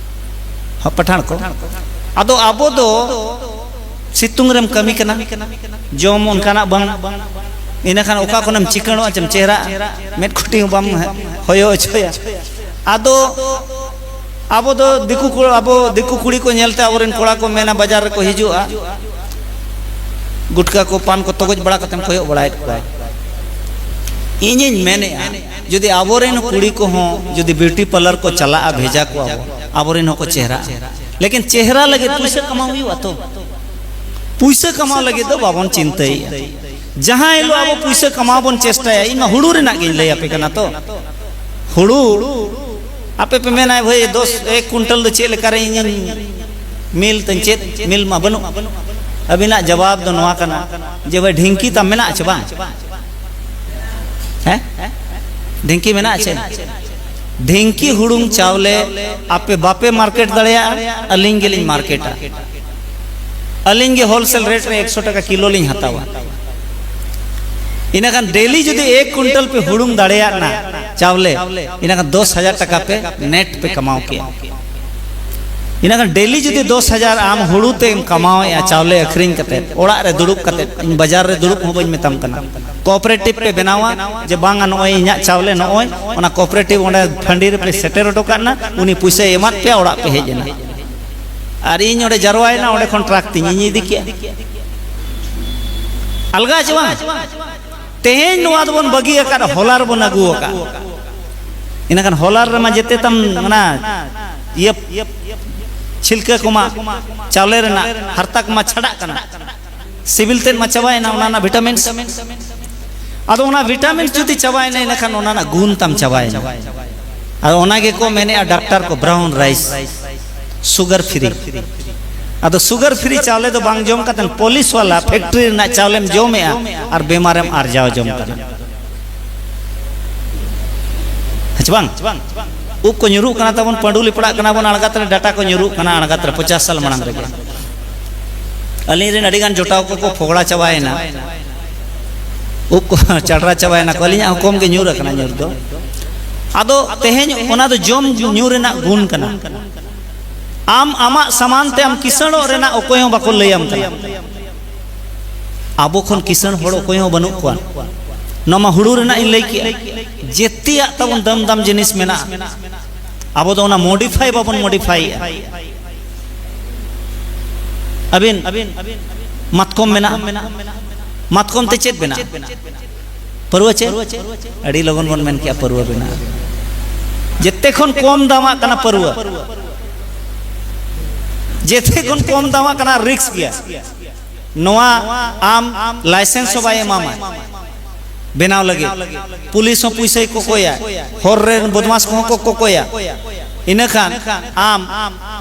ᱦᱚᱸ, ᱯᱟᱴᱷᱟᱬ ᱠᱚ᱾ ᱟᱫᱚ ᱟᱵᱚ ᱫᱚ ᱥᱤᱛᱩᱝ ᱨᱮᱢ ᱠᱟᱹᱢᱤ ᱠᱟᱱᱟ, ᱡᱚᱢ ᱚᱱᱠᱟᱱᱟᱜ ᱵᱟᱝ, ᱤᱱᱟᱹᱠᱷᱟᱱ ᱚᱠᱟ ᱠᱷᱚᱱᱮᱢ ᱪᱤᱠᱟᱹᱬᱚᱜᱼᱟ ᱪᱮᱢ ᱪᱮᱦᱨᱟᱜᱼᱟ? ᱢᱮᱫ ᱠᱩᱴᱤ ᱦᱚᱸ ᱵᱟᱢ ᱦᱚᱭᱚ ᱦᱚᱪᱚᱭᱟ᱾ ᱟᱫᱚ ᱟᱵᱚ ᱫᱚ ᱫᱤᱠᱩ ᱠᱚ-, ᱟᱵᱚ ᱫᱤᱠᱩ ᱠᱩᱲᱤ ᱠᱚ ᱧᱮᱞᱛᱮ ᱟᱵᱚᱨᱮᱱ ᱠᱚᱲᱟ ᱠᱚ ᱢᱮᱱᱟ, ᱵᱟᱡᱟᱨ ᱨᱮᱠᱚ ᱦᱤᱡᱩᱜᱼᱟ, ᱜᱩᱴᱠᱟ ᱠᱚ, ᱯᱟᱱ ᱠᱚ ᱛᱚᱜᱚᱡ ᱵᱟᱲᱟ ᱠᱟᱛᱮᱢ ᱠᱚᱭᱚᱜ ᱵᱟᱲᱟᱭᱮᱫ ᱠᱚᱣᱟ᱾ ᱤᱧᱤᱧ ᱢᱮᱱᱮᱫᱼᱟ, ᱡᱩᱫᱤ ᱟᱵᱚᱨᱮᱱ ᱠᱩᱲᱤ ᱠᱚᱦᱚᱸ ᱡᱩᱫᱤ ᱵᱤᱭᱩᱴᱤ ᱯᱟᱨᱞᱟᱨ ᱠᱚ ᱪᱟᱞᱟᱜᱼᱟ, ᱵᱷᱮᱡᱟ ᱠᱚᱣᱟ ᱵᱚ, ᱟᱵᱚᱨᱮᱱ ᱦᱚᱸᱠᱚ ᱪᱮᱦᱨᱟᱜᱼᱟ᱾ ᱞᱮᱠᱤᱱ ᱪᱮᱦᱨᱟ ᱞᱟᱹᱜᱤᱫ ᱯᱩᱭᱥᱟᱹ ᱠᱟᱢᱟᱣ ᱦᱩᱭᱩᱜᱼᱟ ᱛᱚ᱾ ᱯᱩᱭᱥᱟᱹ ᱠᱟᱢᱟᱣ ᱞᱟᱹᱜᱤᱫ ᱫᱚ ᱵᱟᱵᱚᱱ ᱪᱤᱱᱛᱟᱹᱭᱮᱫᱼᱟ᱾ ᱡᱟᱦᱟᱸ ᱦᱤᱞᱳᱜ ᱟᱵᱚ ᱯᱩᱭᱥᱟᱹ ᱠᱟᱢᱟᱣ ᱵᱚᱱ ᱪᱮᱥᱴᱟᱭᱟ, ᱤᱧ ᱢᱟ ᱦᱩᱲᱩ ᱨᱮᱱᱟᱜ ᱜᱤᱧ ᱞᱟᱹᱭ ᱟᱯᱮ ᱠᱟᱱᱟ ᱛᱚ᱾ ᱦᱩᱲᱩ, ᱟᱯᱮ ᱯᱮ ᱢᱮᱱᱟ, "ᱵᱷᱟᱹᱭ, ᱫᱚᱥ, ᱮᱠ ᱠᱩᱭᱱᱴᱟᱞ ᱫᱚ ᱪᱮᱫ ᱞᱮᱠᱟᱨᱮ ᱤᱧᱤᱧ ᱢᱤᱞ ᱛᱤᱧ, ᱪᱮᱫ ᱢᱤᱞ ᱢᱟ ᱵᱟᱹᱱᱩᱜ?" ᱟᱹᱵᱤᱱᱟᱜ ᱡᱟᱣᱟᱵ ᱫᱚ ᱱᱚᱣᱟ ᱠᱟᱱᱟ ᱡᱮ, "ᱵᱷᱟᱹᱭ, ᱰᱷᱤᱝᱠᱤ ᱛᱟᱢ ᱢᱮᱱᱟᱜᱼᱟ ᱪᱮ ᱵᱟᱝ? ᱦᱮᱸ? ᱰᱷᱤᱝᱠᱤ ᱢᱮᱱᱟᱜᱼᱟ ᱪᱮ?" ᱰᱷᱤᱝᱠᱤ ᱦᱩᱲᱩᱝ ᱪᱟᱣᱞᱮ ᱟᱯᱮ ᱵᱟᱯᱮ ᱢᱟᱨᱠᱮᱴ ᱫᱟᱲᱮᱭᱟᱜᱼᱟ, ᱟᱹᱞᱤᱧ ᱜᱮᱞᱤᱧ ᱢᱟᱨᱠᱮᱴᱟ᱾ ᱟᱹᱞᱤᱧ ᱜᱮ ᱦᱳᱞᱥᱮᱞ ᱨᱮᱴ ᱨᱮ ᱮᱠᱥᱚ ᱴᱟᱠᱟ ᱠᱤᱞᱳ ᱞᱤᱧ ᱦᱟᱛᱟᱣᱟ᱾ ᱤᱱᱟᱹᱠᱷᱟᱱ ᱰᱮᱞᱤ ᱡᱩᱫᱤ ᱮᱠ ᱠᱩᱭᱱᱴᱟᱞ ᱯᱮ ᱦᱩᱲᱩᱝ ᱫᱟᱲᱮᱭᱟᱜ ᱱᱟ ᱪᱟᱣᱞᱮ, ᱤᱱᱟᱹᱠᱷᱟᱱ ᱫᱚᱥ ᱦᱟᱡᱟᱨ ᱴᱟᱠᱟ ᱯᱮ ᱱᱮᱴ ᱯᱮ ᱠᱟᱢᱟᱣ ᱠᱮᱭᱟ᱾ ᱤᱱᱟᱹᱠᱷᱟᱱ ᱰᱮᱞᱤ ᱡᱩᱫᱤ ᱫᱚᱥ ᱦᱟᱡᱟᱨ ᱟᱢ ᱦᱩᱲᱩ ᱛᱮᱢ ᱠᱟᱢᱟᱣᱮᱫᱼᱟ, ᱪᱟᱣᱞᱮ ᱟᱹᱠᱷᱨᱤᱧ ᱠᱟᱛᱮ, ᱚᱲᱟᱜ ᱨᱮ ᱫᱩᱲᱩᱵ ᱠᱟᱛᱮ, ᱤᱧ ᱵᱟᱡᱟᱨ ᱨᱮ ᱫᱩᱲᱩᱵ ᱦᱚᱸ ᱵᱟᱹᱧ ᱢᱮᱛᱟᱢ ᱠᱟᱱᱟ, ᱠᱳᱚᱯᱟᱨᱮᱴᱤᱵᱷ ᱯᱮ ᱵᱮᱱᱟᱣᱟ, ᱡᱮ ᱵᱟᱝᱟ, ᱱᱚᱜᱼᱚᱭ ᱤᱧᱟᱹᱜ ᱪᱟᱣᱞᱮ ᱱᱚᱜᱼᱚᱭ, ᱚᱱᱟ ᱠᱳᱚᱯᱟᱨᱮᱴᱤᱵᱷ ᱚᱸᱰᱮ ᱯᱷᱟᱺᱰᱤ ᱨᱮᱯᱮ ᱥᱮᱴᱮᱨ ᱦᱚᱴᱚ ᱠᱟᱜ ᱱᱟ, ᱩᱱᱤ ᱯᱩᱭᱥᱟᱹᱭ ᱮᱢᱟᱫ ᱯᱮᱭᱟ, ᱚᱲᱟᱜ ᱯᱮ ᱦᱮᱡ ᱮᱱᱟ᱾ ᱟᱨ ᱤᱧ ᱚᱸᱰᱮ ᱡᱟᱨᱣᱟᱭᱮᱱᱟ, ᱚᱸᱰᱮ ᱠᱷᱚᱱ ᱴᱨᱟᱠ ᱛᱤᱧ ᱤᱧ ᱤᱫᱤ ᱠᱮᱜᱼᱟ᱾ ᱟᱞᱜᱟ ᱪᱮ ᱵᱟᱝ? ᱛᱮᱦᱮᱧ ᱱᱚᱣᱟ ᱫᱚᱵᱚᱱ ᱵᱟᱹᱜᱤ ᱟᱠᱟᱫ, ᱦᱚᱞᱟ ᱨᱮᱵᱚᱱ ᱟᱹᱜᱩ ᱟᱠᱟᱫ᱾ ᱤᱱᱟᱹᱠᱷᱟᱱ ᱦᱚᱞᱟ ᱨᱮᱢᱟ ᱡᱮᱛᱮ ᱛᱟᱢ ᱚᱱᱟ ᱤᱭᱟᱹ ᱪᱷᱤᱞᱠᱟᱹ ᱠᱚᱢᱟ, ᱪᱟᱣᱞᱮ ᱨᱮᱱᱟᱜ ᱦᱟᱨᱛᱟ ᱠᱚᱢᱟ ᱪᱷᱟᱰᱟᱜ ᱠᱟᱱᱟ, ᱥᱤᱵᱤᱞ ᱛᱮᱫ ᱢᱟ ᱪᱟᱵᱟᱭᱮᱱᱟ ᱚᱱᱟ ᱨᱮᱱᱟᱜ ᱵᱷᱤᱴᱟᱢᱤᱱᱥ᱾ ᱟᱫᱚ ᱚᱱᱟ ᱵᱷᱤᱴᱟᱢᱤᱱᱥ ᱡᱩᱫᱤ ᱪᱟᱵᱟᱭᱮᱱᱟ, ᱤᱱᱟᱹᱠᱷᱟᱱ ᱚᱱᱟ ᱨᱮᱱᱟᱜ ᱜᱩᱱ ᱛᱟᱢ ᱪᱟᱵᱟᱭᱮᱱᱟ᱾ ᱟᱫᱚ ᱚᱱᱟ ᱜᱮᱠᱚ ᱢᱮᱱᱮᱜᱼᱟ ᱰᱟᱠᱛᱟᱨ ᱠᱚ, ᱵᱨᱟᱣᱩᱱ ᱨᱟᱭᱤᱥ, ᱥᱩᱜᱟᱨ ᱯᱷᱨᱤ᱾ ᱟᱫᱚ ᱥᱩᱜᱟᱨ ᱯᱷᱨᱤ ᱪᱟᱣᱞᱮ ᱫᱚ ᱵᱟᱝ ᱡᱚᱢ ᱠᱟᱛᱮ, ᱯᱚᱞᱤᱥ ᱣᱟᱞᱟ ᱯᱷᱮᱠᱴᱨᱤ ᱨᱮᱱᱟᱜ ᱪᱟᱣᱞᱮᱢ ᱡᱚᱢᱮᱜᱼᱟ ᱟᱨ ᱵᱮᱢᱟᱨᱮᱢ ᱟᱨᱡᱟᱣ ᱡᱚᱝ ᱠᱟᱱᱟ᱾ ᱦᱮᱸ ᱪᱮ ᱵᱟᱝ? ᱩᱵ ᱠᱚ ᱧᱩᱨᱩᱜ ᱠᱟᱱᱟ ᱛᱟᱵᱚᱱ, ᱯᱟᱹᱰᱩ ᱞᱤᱯᱲᱟᱜ ᱠᱟᱱᱟ ᱵᱚᱱ, ᱟᱬᱜᱟᱛ ᱨᱮ ᱰᱟᱴᱟ ᱠᱚ ᱧᱩᱨᱩᱜ ᱠᱟᱱᱟ ᱟᱬᱜᱟᱛ ᱨᱮ, ᱯᱚᱪᱟᱥ ᱥᱟᱞ ᱢᱟᱲᱟᱝ ᱨᱮᱜᱮ᱾ ᱟᱹᱞᱤᱧ ᱨᱮᱱ ᱟᱹᱰᱤ ᱜᱟᱱ ᱡᱚᱴᱟᱣ ᱠᱚᱠᱚ ᱯᱷᱚᱜᱲᱟ ᱪᱟᱵᱟᱭᱮᱱᱟ, ᱩᱵ ᱠᱚ ᱪᱟᱰᱨᱟ ᱪᱟᱵᱟᱭᱮᱱᱟ ᱠᱚ᱾ ᱟᱹᱞᱤᱧᱟᱜ ᱦᱚᱸ ᱠᱚᱢ ᱜᱮ ᱧᱩᱨ ᱟᱠᱟᱱᱟ ᱧᱩᱨ ᱫᱚ᱾ ᱟᱫᱚ ᱛᱮᱦᱮᱧ ᱚᱱᱟ ᱫᱚ ᱡᱚᱢ ᱧᱩ ᱨᱮᱱᱟᱜ ᱜᱩᱱ ᱠᱟᱱᱟ᱾ ᱟᱢ ᱟᱢᱟᱜ ᱥᱟᱢᱟᱱ ᱛᱮ ᱟᱢ ᱠᱤᱥᱟᱹᱬᱚᱜ ᱨᱮᱱᱟᱜ ᱚᱠᱚᱭ ᱦᱚᱸ ᱵᱟᱠᱚ ᱞᱟᱹᱭᱟᱢ ᱠᱟᱱᱟ᱾ ᱟᱵᱚ ᱠᱷᱚᱱ ᱠᱤᱥᱟᱹᱬ ᱦᱚᱲ ᱚᱠᱚᱭ ᱦᱚᱸ ᱵᱟᱹᱱᱩᱜ ᱠᱚᱣᱟ᱾ ᱱᱚᱣᱟ ᱢᱟ ᱦᱩᱲᱩ ᱨᱮᱱᱟᱜ ᱤᱧ ᱞᱟᱹᱭ ᱠᱮᱜᱼᱟ, ᱡᱮᱛᱮᱭᱟᱜ ᱛᱟᱵᱚᱱ ᱫᱟᱢ ᱫᱟᱢ ᱡᱤᱱᱤᱥ ᱢᱮᱱᱟᱜᱼᱟ᱾ ᱟᱵᱚ ᱫᱚ ᱚᱱᱟ ᱢᱚᱰᱤᱯᱷᱟᱭ ᱵᱟᱵᱚᱱ ᱢᱚᱰᱤᱯᱷᱟᱭᱮᱜᱼᱟ᱾ ᱟᱹᱵᱤᱱ, ᱢᱟᱛᱠᱚᱢ ᱢᱮᱱᱟᱜᱼᱟ, ᱢᱟᱛᱠᱚᱢ ᱛᱮ ᱪᱮᱫ ᱵᱮᱱᱟᱜᱼᱟ? ᱯᱟᱹᱨᱣᱟᱹ ᱪᱮ? ᱟᱹᱰᱤ ᱞᱚᱜᱚᱱ ᱵᱚᱱ ᱢᱮᱱ ᱠᱮᱜᱼᱟ, ᱯᱟᱹᱨᱣᱟᱹ ᱵᱮᱱᱟᱜᱼᱟ᱾ ᱡᱮᱛᱮ ᱠᱷᱚᱱ ᱠᱚᱢ ᱫᱟᱢᱟᱜ ᱠᱟᱱᱟ ᱯᱟᱹᱨᱣᱟᱹ, ᱡᱮᱛᱮ ᱠᱷᱚᱱ ᱠᱚᱢ ᱫᱟᱢᱟᱜ ᱠᱟᱱᱟ, ᱨᱤᱠᱥ ᱜᱮᱭᱟ᱾ ᱱᱚᱣᱟ ᱟᱢ ᱞᱟᱭᱥᱮᱱᱥ ᱦᱚᱸ ᱵᱟᱭ ᱮᱢᱟᱢᱟ ᱵᱮᱱᱟᱣ ᱞᱟᱹᱜᱤᱫ, ᱯᱩᱞᱤᱥ ᱦᱚᱸ ᱯᱩᱭᱥᱟᱹᱭ ᱠᱚᱠᱚᱭᱟ, ᱦᱚᱨ ᱨᱮᱱ ᱵᱚᱫᱢᱟᱥ ᱠᱚᱦᱚᱸ ᱠᱚ ᱠᱚᱠᱚᱭᱟ᱾ ᱤᱱᱟᱹᱠᱷᱟᱱ ᱟᱢ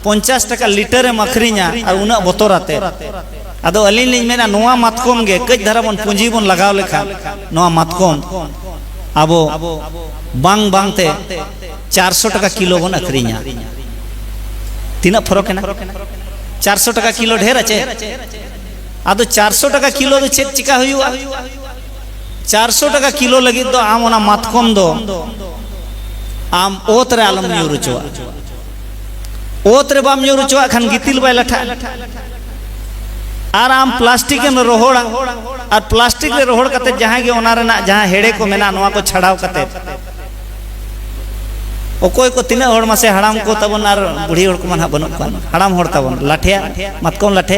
ᱯᱚᱧᱪᱟᱥ ᱴᱟᱠᱟ ᱞᱤᱴᱟᱨ ᱮᱢ ᱟᱹᱠᱷᱨᱤᱧᱟ, ᱟᱨ ᱩᱱᱟᱹᱜ ᱵᱚᱛᱚᱨ ᱟᱛᱮ᱾ ᱟᱫᱚ ᱟᱹᱞᱤᱧ ᱞᱤᱧ ᱢᱮᱱᱟ, ᱱᱚᱣᱟ ᱢᱟᱛᱠᱚᱢ ᱜᱮ ᱠᱟᱹᱡ ᱫᱷᱟᱨᱟ ᱵᱚᱱ ᱯᱩᱸᱡᱤ ᱵᱚᱱ ᱞᱟᱜᱟᱣ ᱞᱮᱠᱷᱟᱱ, ᱱᱚᱣᱟ ᱢᱟᱛᱠᱚᱢ ᱟᱵᱚ ᱵᱟᱝ ᱵᱟᱝ ᱛᱮ ᱪᱟᱨᱥᱚ ᱴᱟᱠᱟ ᱠᱤᱞᱳ ᱵᱚᱱ ᱟᱹᱠᱷᱨᱤᱧᱟ᱾ ᱛᱤᱱᱟᱹᱜ ᱯᱷᱚᱨᱚᱠ ᱮᱱᱟ? ᱪᱟᱨᱥᱚ ᱴᱟᱠᱟ ᱠᱤᱞᱳ ᱰᱷᱮᱨ ᱟᱪᱮ? ᱟᱫᱚ ᱪᱟᱨᱥᱚ ᱴᱟᱠᱟ ᱠᱤᱞᱳ ᱫᱚ ᱪᱮᱫ ᱪᱤᱠᱟ ᱦᱩᱭᱩᱜᱼᱟ? ᱪᱟᱨᱥᱚ ᱴᱟᱠᱟ ᱠᱤᱞᱳ ᱞᱟᱹᱜᱤᱫ ᱫᱚ ᱟᱢ ᱚᱱᱟ ᱢᱟᱛᱠᱚᱢ ᱫᱚ ᱟᱢ ᱚᱛ ᱨᱮ ᱟᱞᱚᱢ ᱧᱩᱨ ᱦᱚᱪᱚᱣᱟᱜᱼᱟ᱾ ᱚᱛ ᱨᱮ ᱵᱟᱢ ᱧᱩᱨ ᱦᱚᱪᱚᱣᱟᱜ ᱠᱷᱟᱱ ᱜᱤᱛᱤᱞ ᱵᱟᱭ ᱞᱟᱴᱷᱟᱜᱼᱟ᱾ ᱟᱨ ᱟᱢ ᱯᱞᱟᱥᱴᱤᱠ ᱮᱢ ᱨᱚᱦᱚᱲᱟ, ᱟᱨ ᱯᱞᱟᱥᱴᱤᱠ ᱨᱮ ᱨᱚᱦᱚᱲ ᱠᱟᱛᱮ ᱡᱟᱦᱟᱸ ᱜᱮ ᱚᱱᱟ ᱨᱮᱱᱟᱜ ᱡᱟᱦᱟᱸ ᱦᱮᱲᱮ ᱠᱚ ᱢᱮᱱᱟᱜᱼᱟ, ᱱᱚᱣᱟ ᱠᱚ ᱪᱷᱟᱰᱟᱣ ᱠᱟᱛᱮ, ᱚᱠᱚᱭ ᱠᱚ ᱛᱤᱱᱟᱹᱜ ᱦᱚᱲ ᱢᱟᱥᱮ ᱦᱟᱲᱟᱢ ᱠᱚ ᱛᱟᱵᱚᱱ ᱟᱨ ᱵᱩᱲᱦᱤ ᱦᱚᱲ ᱠᱚᱢᱟ ᱱᱟᱦᱟᱜ ᱵᱟᱹᱱᱩᱜ ᱠᱚᱣᱟ, ᱦᱟᱲᱟᱢ ᱦᱚᱲ ᱛᱟᱵᱚᱱ, ᱞᱟᱴᱷᱮᱭᱟ, ᱢᱟᱛᱠᱚᱢ ᱞᱟᱴᱷᱮ,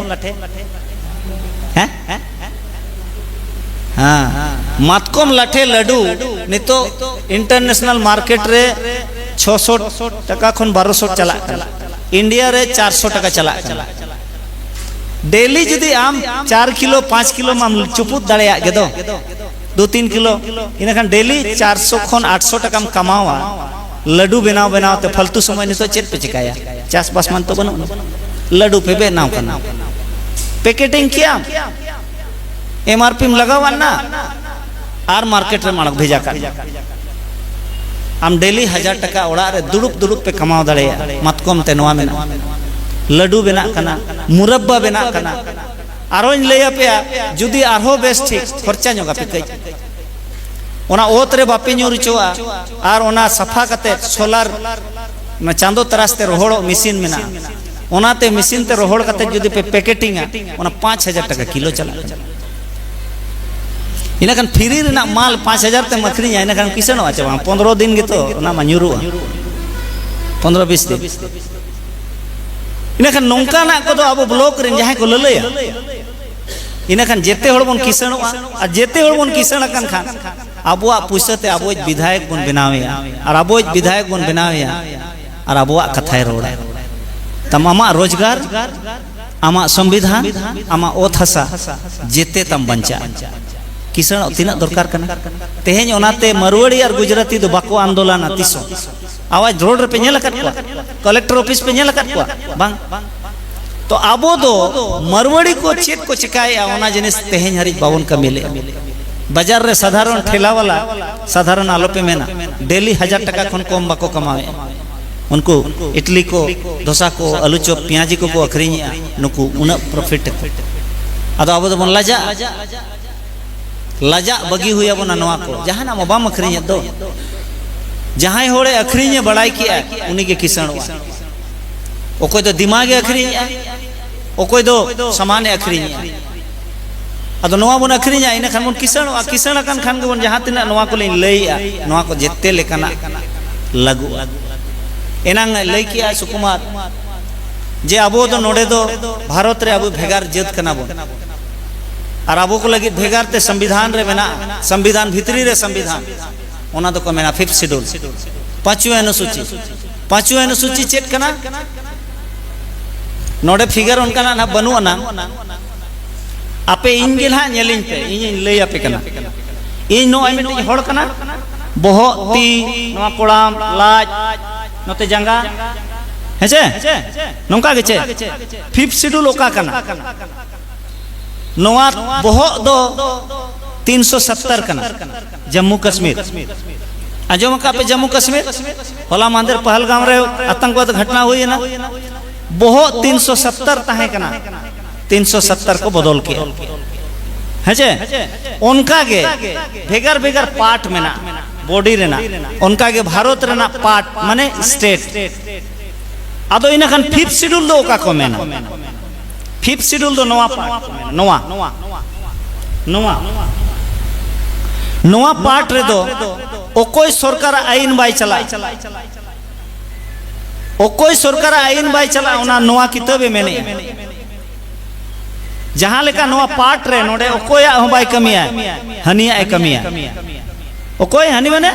ᱦᱮᱸ? ᱦᱮᱸ, ᱢᱟᱛᱠᱚᱢ ᱞᱟᱴᱷᱮ ᱞᱟᱹᱰᱩ ᱱᱤᱛᱚᱜ ᱤᱱᱴᱟᱨᱱᱮᱥᱱᱟᱞ ᱢᱟᱨᱠᱮᱴ ᱨᱮ ᱪᱷᱚᱥᱚ ᱴᱟᱠᱟ ᱠᱷᱚᱱ ᱵᱟᱨᱚᱥᱚ ᱪᱟᱞᱟᱜ ᱠᱟᱱᱟ, ᱤᱱᱰᱤᱭᱟ ᱨᱮ ᱪᱟᱨᱥᱚ ᱴᱟᱠᱟ ᱪᱟᱞᱟᱜ ᱠᱟᱱᱟ᱾ ᱰᱮᱞᱤ ᱡᱩᱫᱤ ᱟᱢ ᱪᱟᱨ ᱠᱤᱞᱳ, ᱯᱟᱸᱪ ᱠᱤᱞᱳ ᱢᱟᱢ ᱪᱩᱯᱩᱫ ᱫᱟᱲᱮᱭᱟᱜ ᱜᱮ ᱫᱚ, ᱫᱩ ᱛᱤᱱ ᱠᱤᱞᱳ, ᱤᱱᱟᱹᱠᱷᱟᱱ ᱰᱮᱞᱤ ᱪᱟᱨᱥᱚ ᱠᱷᱚᱱ ᱟᱴᱥᱚ ᱴᱟᱠᱟᱢ ᱠᱟᱢᱟᱣᱟ᱾ ᱞᱟᱹᱰᱩ ᱵᱮᱱᱟᱣ ᱵᱮᱱᱟᱣ ᱛᱮ ᱯᱷᱟᱞᱛᱩ ᱥᱚᱢᱚᱭ ᱱᱤᱛᱚᱜ ᱪᱮᱫ ᱯᱮ ᱪᱤᱠᱟᱹᱭᱟ? ᱪᱟᱥᱵᱟᱥ ᱢᱟ ᱱᱤᱛᱚᱜ ᱵᱟᱹᱱᱩᱜ ᱟᱹᱱᱤᱡ᱾ ᱞᱟᱹᱰᱩ ᱯᱮ ᱵᱮᱱᱟᱣ ᱠᱟᱱᱟ, ᱯᱮᱠᱮᱴᱤᱝ ᱠᱮᱜᱼᱟᱢ, ᱮᱢ ᱟᱨ ᱯᱤᱢ ᱞᱟᱜᱟᱣ ᱟᱱᱟ, ᱟᱨ ᱢᱟᱨᱠᱮᱴ ᱨᱮᱢ ᱟᱲᱟᱜ ᱵᱷᱮᱡᱟ ᱠᱟᱜ ᱠᱟᱱᱟ᱾ ᱟᱢ ᱰᱮᱞᱤ ᱦᱟᱡᱟᱨ ᱴᱟᱠᱟ ᱚᱲᱟᱜ ᱨᱮ ᱫᱩᱲᱩᱵ ᱫᱩᱲᱩᱵ ᱯᱮ ᱠᱟᱢᱟᱣ ᱫᱟᱲᱮᱭᱟᱜᱼᱟ᱾ ᱢᱟᱛᱠᱚᱢ ᱛᱮ ᱱᱚᱣᱟ ᱢᱮᱱᱟᱜᱼᱟ, ᱞᱟᱹᱰᱩ ᱵᱮᱱᱟᱜ ᱠᱟᱱᱟ, ᱢᱩᱨᱟᱵᱵᱟ ᱵᱮᱱᱟᱜ ᱠᱟᱱᱟ᱾ ᱟᱨᱚᱧ ᱞᱟᱹᱭ ᱟᱯᱮᱭᱟ, ᱡᱩᱫᱤ ᱟᱨᱦᱚᱸ ᱵᱮᱥ ᱴᱷᱤᱠ ᱠᱷᱚᱨᱪᱟ ᱧᱚᱜ ᱟᱯᱮ ᱠᱟᱹᱡ, ᱚᱱᱟ ᱚᱛ ᱨᱮ ᱵᱟᱯᱮ ᱧᱩᱨ ᱦᱚᱪᱚᱣᱟᱜᱼᱟ, ᱟᱨ ᱚᱱᱟ ᱥᱟᱯᱷᱟ ᱠᱟᱛᱮ ᱥᱳᱞᱟᱨ, ᱚᱱᱟ ᱪᱟᱸᱫᱚ ᱛᱟᱨᱟᱥ ᱛᱮ ᱨᱚᱦᱚᱲᱚᱜ ᱢᱮᱥᱤᱱ ᱢᱮᱱᱟᱜᱼᱟ, ᱚᱱᱟᱛᱮ ᱢᱮᱥᱤᱱ ᱛᱮ ᱨᱚᱦᱚᱲ ᱠᱟᱛᱮ ᱡᱩᱫᱤ ᱯᱮ ᱯᱮᱠᱮᱴᱤᱝᱟ, ᱚᱱᱟ ᱯᱟᱸᱪ ᱦᱟᱡᱟᱨ ᱴᱟᱠᱟ ᱠᱤᱞᱳ ᱪᱟᱞᱟᱜ ᱠᱟᱱᱟ᱾ ᱤᱱᱟᱹᱠᱷᱟᱱ ᱯᱷᱤᱨᱤ ᱨᱮᱱᱟᱜ ᱢᱟᱞ ᱯᱟᱸᱪ ᱦᱟᱡᱟᱨ ᱛᱮᱢ ᱟᱹᱠᱷᱨᱤᱧᱟ, ᱤᱱᱟᱹᱠᱷᱟᱱ ᱠᱤᱥᱟᱹᱬᱚᱜᱼᱟ ᱪᱮ ᱵᱟᱝ? ᱯᱚᱱᱫᱽᱨᱚ ᱫᱤᱱ ᱜᱮᱛᱚ ᱚᱱᱟ ᱢᱟ ᱧᱩᱨᱩᱜᱼᱟ, ᱯᱚᱱᱫᱽᱨᱚ ᱵᱤᱥ ᱫᱤᱱ᱾ ᱤᱱᱟᱹᱠᱷᱟᱱ ᱱᱚᱝᱠᱟᱱᱟᱜ ᱠᱚᱫᱚ ᱟᱵᱚ ᱵᱞᱚᱠ ᱨᱮᱱ ᱡᱟᱦᱟᱸᱭ ᱠᱚ ᱞᱟᱹᱞᱟᱹᱭᱟ, ᱤᱱᱟᱹᱠᱷᱟᱱ ᱡᱮᱛᱮ ᱦᱚᱲ ᱵᱚᱱ ᱠᱤᱥᱟᱹᱬᱚᱜᱼᱟ᱾ ᱟᱨ ᱡᱮᱛᱮ ᱦᱚᱲ ᱵᱚᱱ ᱠᱤᱥᱟᱹᱬ ᱟᱠᱟᱱ ᱠᱷᱟᱱ ᱟᱵᱚᱣᱟᱜ ᱯᱩᱭᱥᱟᱹ ᱛᱮ ᱟᱵᱚᱭᱤᱡ ᱵᱤᱫᱷᱟᱭᱚᱠ ᱵᱚᱱ ᱵᱮᱱᱟᱣᱮᱭᱟ, ᱟᱨ ᱟᱵᱚᱭᱤᱡ ᱵᱤᱫᱷᱟᱭᱚᱠ ᱵᱚᱱ ᱵᱮᱱᱟᱣᱮᱭᱟ, ᱟᱨ ᱟᱵᱚᱣᱟᱜ ᱠᱟᱛᱷᱟᱭ ᱨᱚᱲᱟ᱾ ᱛᱟᱢ ᱟᱢᱟᱜ ᱨᱳᱡᱽᱜᱟᱨ, ᱟᱢᱟᱜ ᱥᱚᱝᱵᱤᱫᱷᱟᱱ, ᱟᱢᱟᱜ ᱚᱛ ᱦᱟᱥᱟ, ᱡᱮᱛᱮ ᱛᱟᱢ ᱵᱟᱧᱪᱟᱜᱼᱟ᱾ ᱠᱤᱥᱟᱹᱬᱚᱜ ᱛᱤᱱᱟᱹᱜ ᱫᱚᱨᱠᱟᱨ ᱠᱟᱱᱟ? ᱛᱮᱦᱮᱧ ᱚᱱᱟᱛᱮ ᱢᱟᱨᱣᱟᱲᱤ ᱟᱨ ᱜᱩᱡᱽᱨᱟᱛᱤ ᱫᱚ ᱵᱟᱠᱚ ᱟᱱᱫᱳᱞᱚᱱᱟ ᱛᱤᱥ ᱦᱚᱸ᱾ ᱟᱣᱟᱡᱽ ᱨᱳᱰ ᱨᱮᱯᱮ ᱧᱮᱞ ᱟᱠᱟᱫ ᱠᱚᱣᱟ? ᱠᱟᱞᱮᱠᱴᱚᱨ ᱚᱯᱷᱤᱥ ᱯᱮ ᱧᱮᱞ ᱟᱠᱟᱫ ᱠᱚᱣᱟ? ᱵᱟᱝ᱾ ᱛᱚ ᱟᱵᱚ ᱫᱚ ᱢᱟᱨᱣᱟᱲᱤ ᱠᱚ ᱪᱮᱫ ᱠᱚ ᱪᱮᱠᱟᱭᱮᱫᱼᱟ, ᱚᱱᱟ ᱡᱤᱱᱤᱥ ᱛᱮᱦᱮᱧ ᱦᱟᱹᱨᱤᱡ ᱵᱟᱵᱚᱱ ᱠᱟᱹᱢᱤ ᱞᱮᱫᱼᱟ᱾ ᱵᱟᱡᱟᱨ ᱨᱮ ᱥᱟᱫᱷᱟᱨᱚᱱ ᱴᱷᱮᱞᱟ ᱣᱟᱞᱟ, ᱥᱟᱫᱷᱟᱨᱚᱱ ᱟᱞᱚᱯᱮ ᱢᱮᱱᱟ, ᱰᱮᱞᱤ ᱦᱟᱡᱟᱨ ᱴᱟᱠᱟ ᱠᱷᱚᱱ ᱠᱚᱢ ᱵᱟᱠᱚ ᱠᱟᱢᱟᱣᱮᱫᱼᱟ᱾ ᱩᱱᱠᱩ ᱤᱰᱞᱤ ᱠᱚ, ᱫᱷᱚᱥᱟ ᱠᱚ, ᱟᱹᱞᱩ ᱪᱚᱯ, ᱯᱮᱸᱭᱟᱡᱤ ᱠᱚᱠᱚ ᱟᱹᱠᱷᱨᱤᱧᱮᱫᱼᱟ, ᱱᱩᱠᱩ ᱩᱱᱟᱹᱜ ᱯᱨᱚᱯᱷᱤᱴ ᱛᱮᱠᱚ᱾ ᱟᱫᱚ ᱟᱵᱚ ᱫᱚᱵᱚᱱ ᱞᱟᱡᱟᱜᱼᱟ᱾ ᱞᱟᱡᱟᱜ ᱵᱟᱹᱜᱤ ᱦᱩᱭ ᱟᱵᱚᱱᱟ ᱱᱚᱣᱟ ᱠᱚ᱾ ᱡᱟᱦᱟᱱᱟᱜ ᱢᱟ ᱵᱟᱢ ᱟᱹᱠᱷᱨᱤᱧᱮᱫ ᱫᱚ᱾ ᱡᱟᱦᱟᱸᱭ ᱦᱚᱲᱮ ᱟᱹᱠᱷᱨᱤᱧᱮ ᱵᱟᱲᱟᱭ ᱠᱮᱜᱼᱟ, ᱩᱱᱤᱜᱮ ᱠᱤᱥᱟᱹᱬᱚᱜᱼᱟ᱾ ᱚᱠᱚᱭ ᱫᱚ ᱫᱤᱢᱟᱜᱮ ᱟᱹᱠᱷᱨᱤᱧᱮᱜᱼᱟ, ᱚᱠᱚᱭ ᱫᱚ ᱥᱟᱢᱟᱱᱮ ᱟᱹᱠᱷᱨᱤᱧᱮᱜᱼᱟ᱾ ᱟᱫᱚ ᱱᱚᱣᱟ ᱵᱚᱱ ᱟᱹᱠᱷᱨᱤᱧᱟ, ᱤᱱᱟᱹ ᱠᱷᱟᱱ ᱵᱚᱱ ᱠᱤᱥᱟᱹᱬᱚᱜᱼᱟ᱾ ᱠᱤᱥᱟᱹᱬ ᱟᱠᱟᱱ ᱠᱷᱟᱱ ᱜᱮᱵᱚᱱ ᱡᱟᱦᱟᱸ ᱛᱤᱱᱟᱹᱜ ᱱᱚᱣᱟ ᱠᱚᱞᱤᱧ ᱞᱟᱹᱭᱮᱜᱼᱟ, ᱱᱚᱣᱟ ᱠᱚ ᱡᱮᱛᱮ ᱞᱮᱠᱟᱱᱟᱜ ᱞᱟᱹᱜᱩᱜᱼᱟ᱾ ᱮᱱᱟᱝ ᱞᱟᱹᱭ ᱠᱮᱜᱼᱟ ᱥᱩᱠᱩᱢᱟᱨ ᱡᱮ ᱟᱵᱚ ᱫᱚ ᱱᱚᱰᱮ ᱫᱚ ᱵᱷᱟᱨᱚᱛ ᱨᱮ ᱟᱵᱚ ᱵᱷᱮᱜᱟᱨ ᱡᱟᱹᱛ ᱠᱟᱱᱟ ᱵᱚᱱ, ᱟᱨ ᱟᱵᱚ ᱠᱚ ᱞᱟᱹᱜᱤᱫ ᱵᱷᱮᱜᱟᱨ ᱛᱮ ᱥᱚᱝᱵᱤᱫᱷᱟᱱ ᱨᱮ ᱢᱮᱱᱟᱜᱼᱟ, ᱥᱚᱝᱵᱤᱫᱷᱟᱱ ᱵᱷᱤᱛᱨᱤ ᱨᱮ ᱥᱚᱝᱵᱤᱫᱷᱟᱱ, ᱚᱱᱟ ᱫᱚᱠᱚ ᱢᱮᱱᱟ ᱯᱷᱤᱯᱛᱷ ᱥᱤᱰᱩᱞ, ᱯᱟᱸᱪᱣᱟ ᱚᱱᱩᱥᱩᱪᱤ᱾ ᱯᱟᱸᱪᱣᱟ ᱚᱱᱩᱥᱩᱪᱤ ᱪᱮᱫ ᱠᱟᱱᱟ? ᱱᱚᱰᱮ ᱯᱷᱤᱜᱟᱨ ᱚᱱᱠᱟᱱᱟᱜ ᱱᱟᱦᱟᱜ ᱵᱟᱹᱱᱩᱜ ᱟᱱᱟ᱾ ᱟᱯᱮ ᱤᱧ ᱜᱮ ᱱᱟᱦᱟᱜ ᱧᱮᱞᱤᱧ ᱯᱮ, ᱤᱧᱤᱧ ᱞᱟᱹᱭ ᱟᱯᱮ ᱠᱟᱱᱟ᱾ ᱤᱧ ᱱᱚᱜᱼᱚᱭ ᱢᱤᱫᱴᱤᱡ ᱦᱚᱲ ᱠᱟᱱᱟ, ᱵᱚᱦᱚᱜ, ᱛᱤ, ᱱᱚᱣᱟ ᱠᱚᱲᱟᱢ, ᱞᱟᱡ, ᱱᱚᱛᱮ ᱡᱟᱸᱜᱟ, ᱦᱮᱸ ᱥᱮ? ᱱᱚᱝᱠᱟ ᱜᱮ ᱪᱮ? ᱯᱷᱤᱯᱛᱷ ᱥᱤᱰᱩᱞ ᱚᱠᱟ ᱠᱟᱱᱟ? ᱱᱚᱣᱟ ᱵᱚᱦᱚᱜ ᱫᱚ ᱛᱤᱱᱥᱚ ᱥᱟᱛᱛᱟᱨ ᱠᱟᱱᱟ, ᱡᱟᱢᱢᱩ ᱠᱟᱥᱢᱤᱨ᱾ ᱟᱸᱡᱚᱢ ᱟᱠᱟᱫ ᱯᱮ ᱡᱟᱢᱢᱩ ᱠᱟᱥᱢᱤᱨ? ᱦᱚᱞᱟ ᱢᱟᱦᱫᱮᱨ ᱯᱟᱦᱞᱜᱟᱢ ᱨᱮ ᱟᱛᱚᱝᱠᱚᱵᱟᱫ ᱜᱷᱚᱴᱱᱟ ᱦᱩᱭᱮᱱᱟ᱾ ᱵᱚᱦᱚᱜ ᱛᱤᱱᱥᱚ ᱥᱟᱛᱛᱟᱨ ᱛᱟᱦᱮᱸ ᱠᱟᱱᱟ, ᱛᱤᱱᱥᱚ ᱥᱟᱛᱛᱟᱨ ᱠᱚ ᱵᱚᱫᱚᱞ ᱠᱮᱜᱼᱟ᱾ ᱦᱮᱸ ᱪᱮ? ᱚᱱᱠᱟ ᱜᱮ ᱵᱷᱮᱜᱟᱨ ᱵᱷᱮᱜᱟᱨ ᱯᱟᱨᱴ ᱢᱮᱱᱟᱜᱼᱟ ᱵᱚᱰᱤ ᱨᱮᱱᱟᱜ, ᱚᱱᱠᱟ ᱜᱮ ᱵᱷᱟᱨᱚᱛ ᱨᱮᱱᱟᱜ ᱯᱟᱨᱴ ᱢᱟᱱᱮ ᱥᱴᱮᱴ᱾ ᱟᱫᱚ ᱤᱱᱟᱹ ᱠᱷᱟᱱ ᱯᱷᱤᱯᱛᱷ ᱥᱤᱰᱩᱞ ᱫᱚ ᱚᱠᱟ ᱠᱚ ᱢᱮᱱᱟ? ᱯᱷᱤᱯᱛᱷ ᱥᱤᱰᱩᱞ ᱫᱚ ᱱᱚᱣᱟ ᱯᱟᱨᱴ ᱠᱚ ᱢᱮᱱᱟ, ᱱᱚᱣᱟ, ᱱᱚᱣᱟ, ᱱᱚᱣᱟ ᱯᱟᱨᱴ ᱨᱮᱫᱚ ᱚᱠᱚᱭ ᱥᱚᱨᱠᱟᱨᱟᱜ ᱟᱹᱭᱤᱱ ᱵᱟᱭ ᱪᱟᱞᱟᱜᱼᱟ, ᱚᱠᱚᱭ ᱥᱚᱨᱠᱟᱨᱟᱜ ᱟᱹᱭᱤᱱ ᱵᱟᱭ ᱪᱟᱞᱟᱜᱼᱟ, ᱚᱱᱟ ᱱᱚᱣᱟ ᱠᱤᱛᱟᱹᱵᱮ ᱢᱮᱱᱮᱜᱼᱟ᱾ ᱡᱟᱦᱟᱸ ᱞᱮᱠᱟ ᱱᱚᱣᱟ ᱯᱟᱨᱴ ᱨᱮ ᱱᱚᱰᱮ ᱚᱠᱚᱭᱟᱜ ᱦᱚᱸ ᱵᱟᱭ ᱠᱟᱹᱢᱤᱭᱟ, ᱦᱟᱹᱱᱤᱭᱟᱜ ᱮ ᱠᱟᱹᱢᱤᱭᱟ᱾ ᱚᱠᱚᱭ ᱦᱟᱹᱱᱤ ᱢᱟᱱᱮ?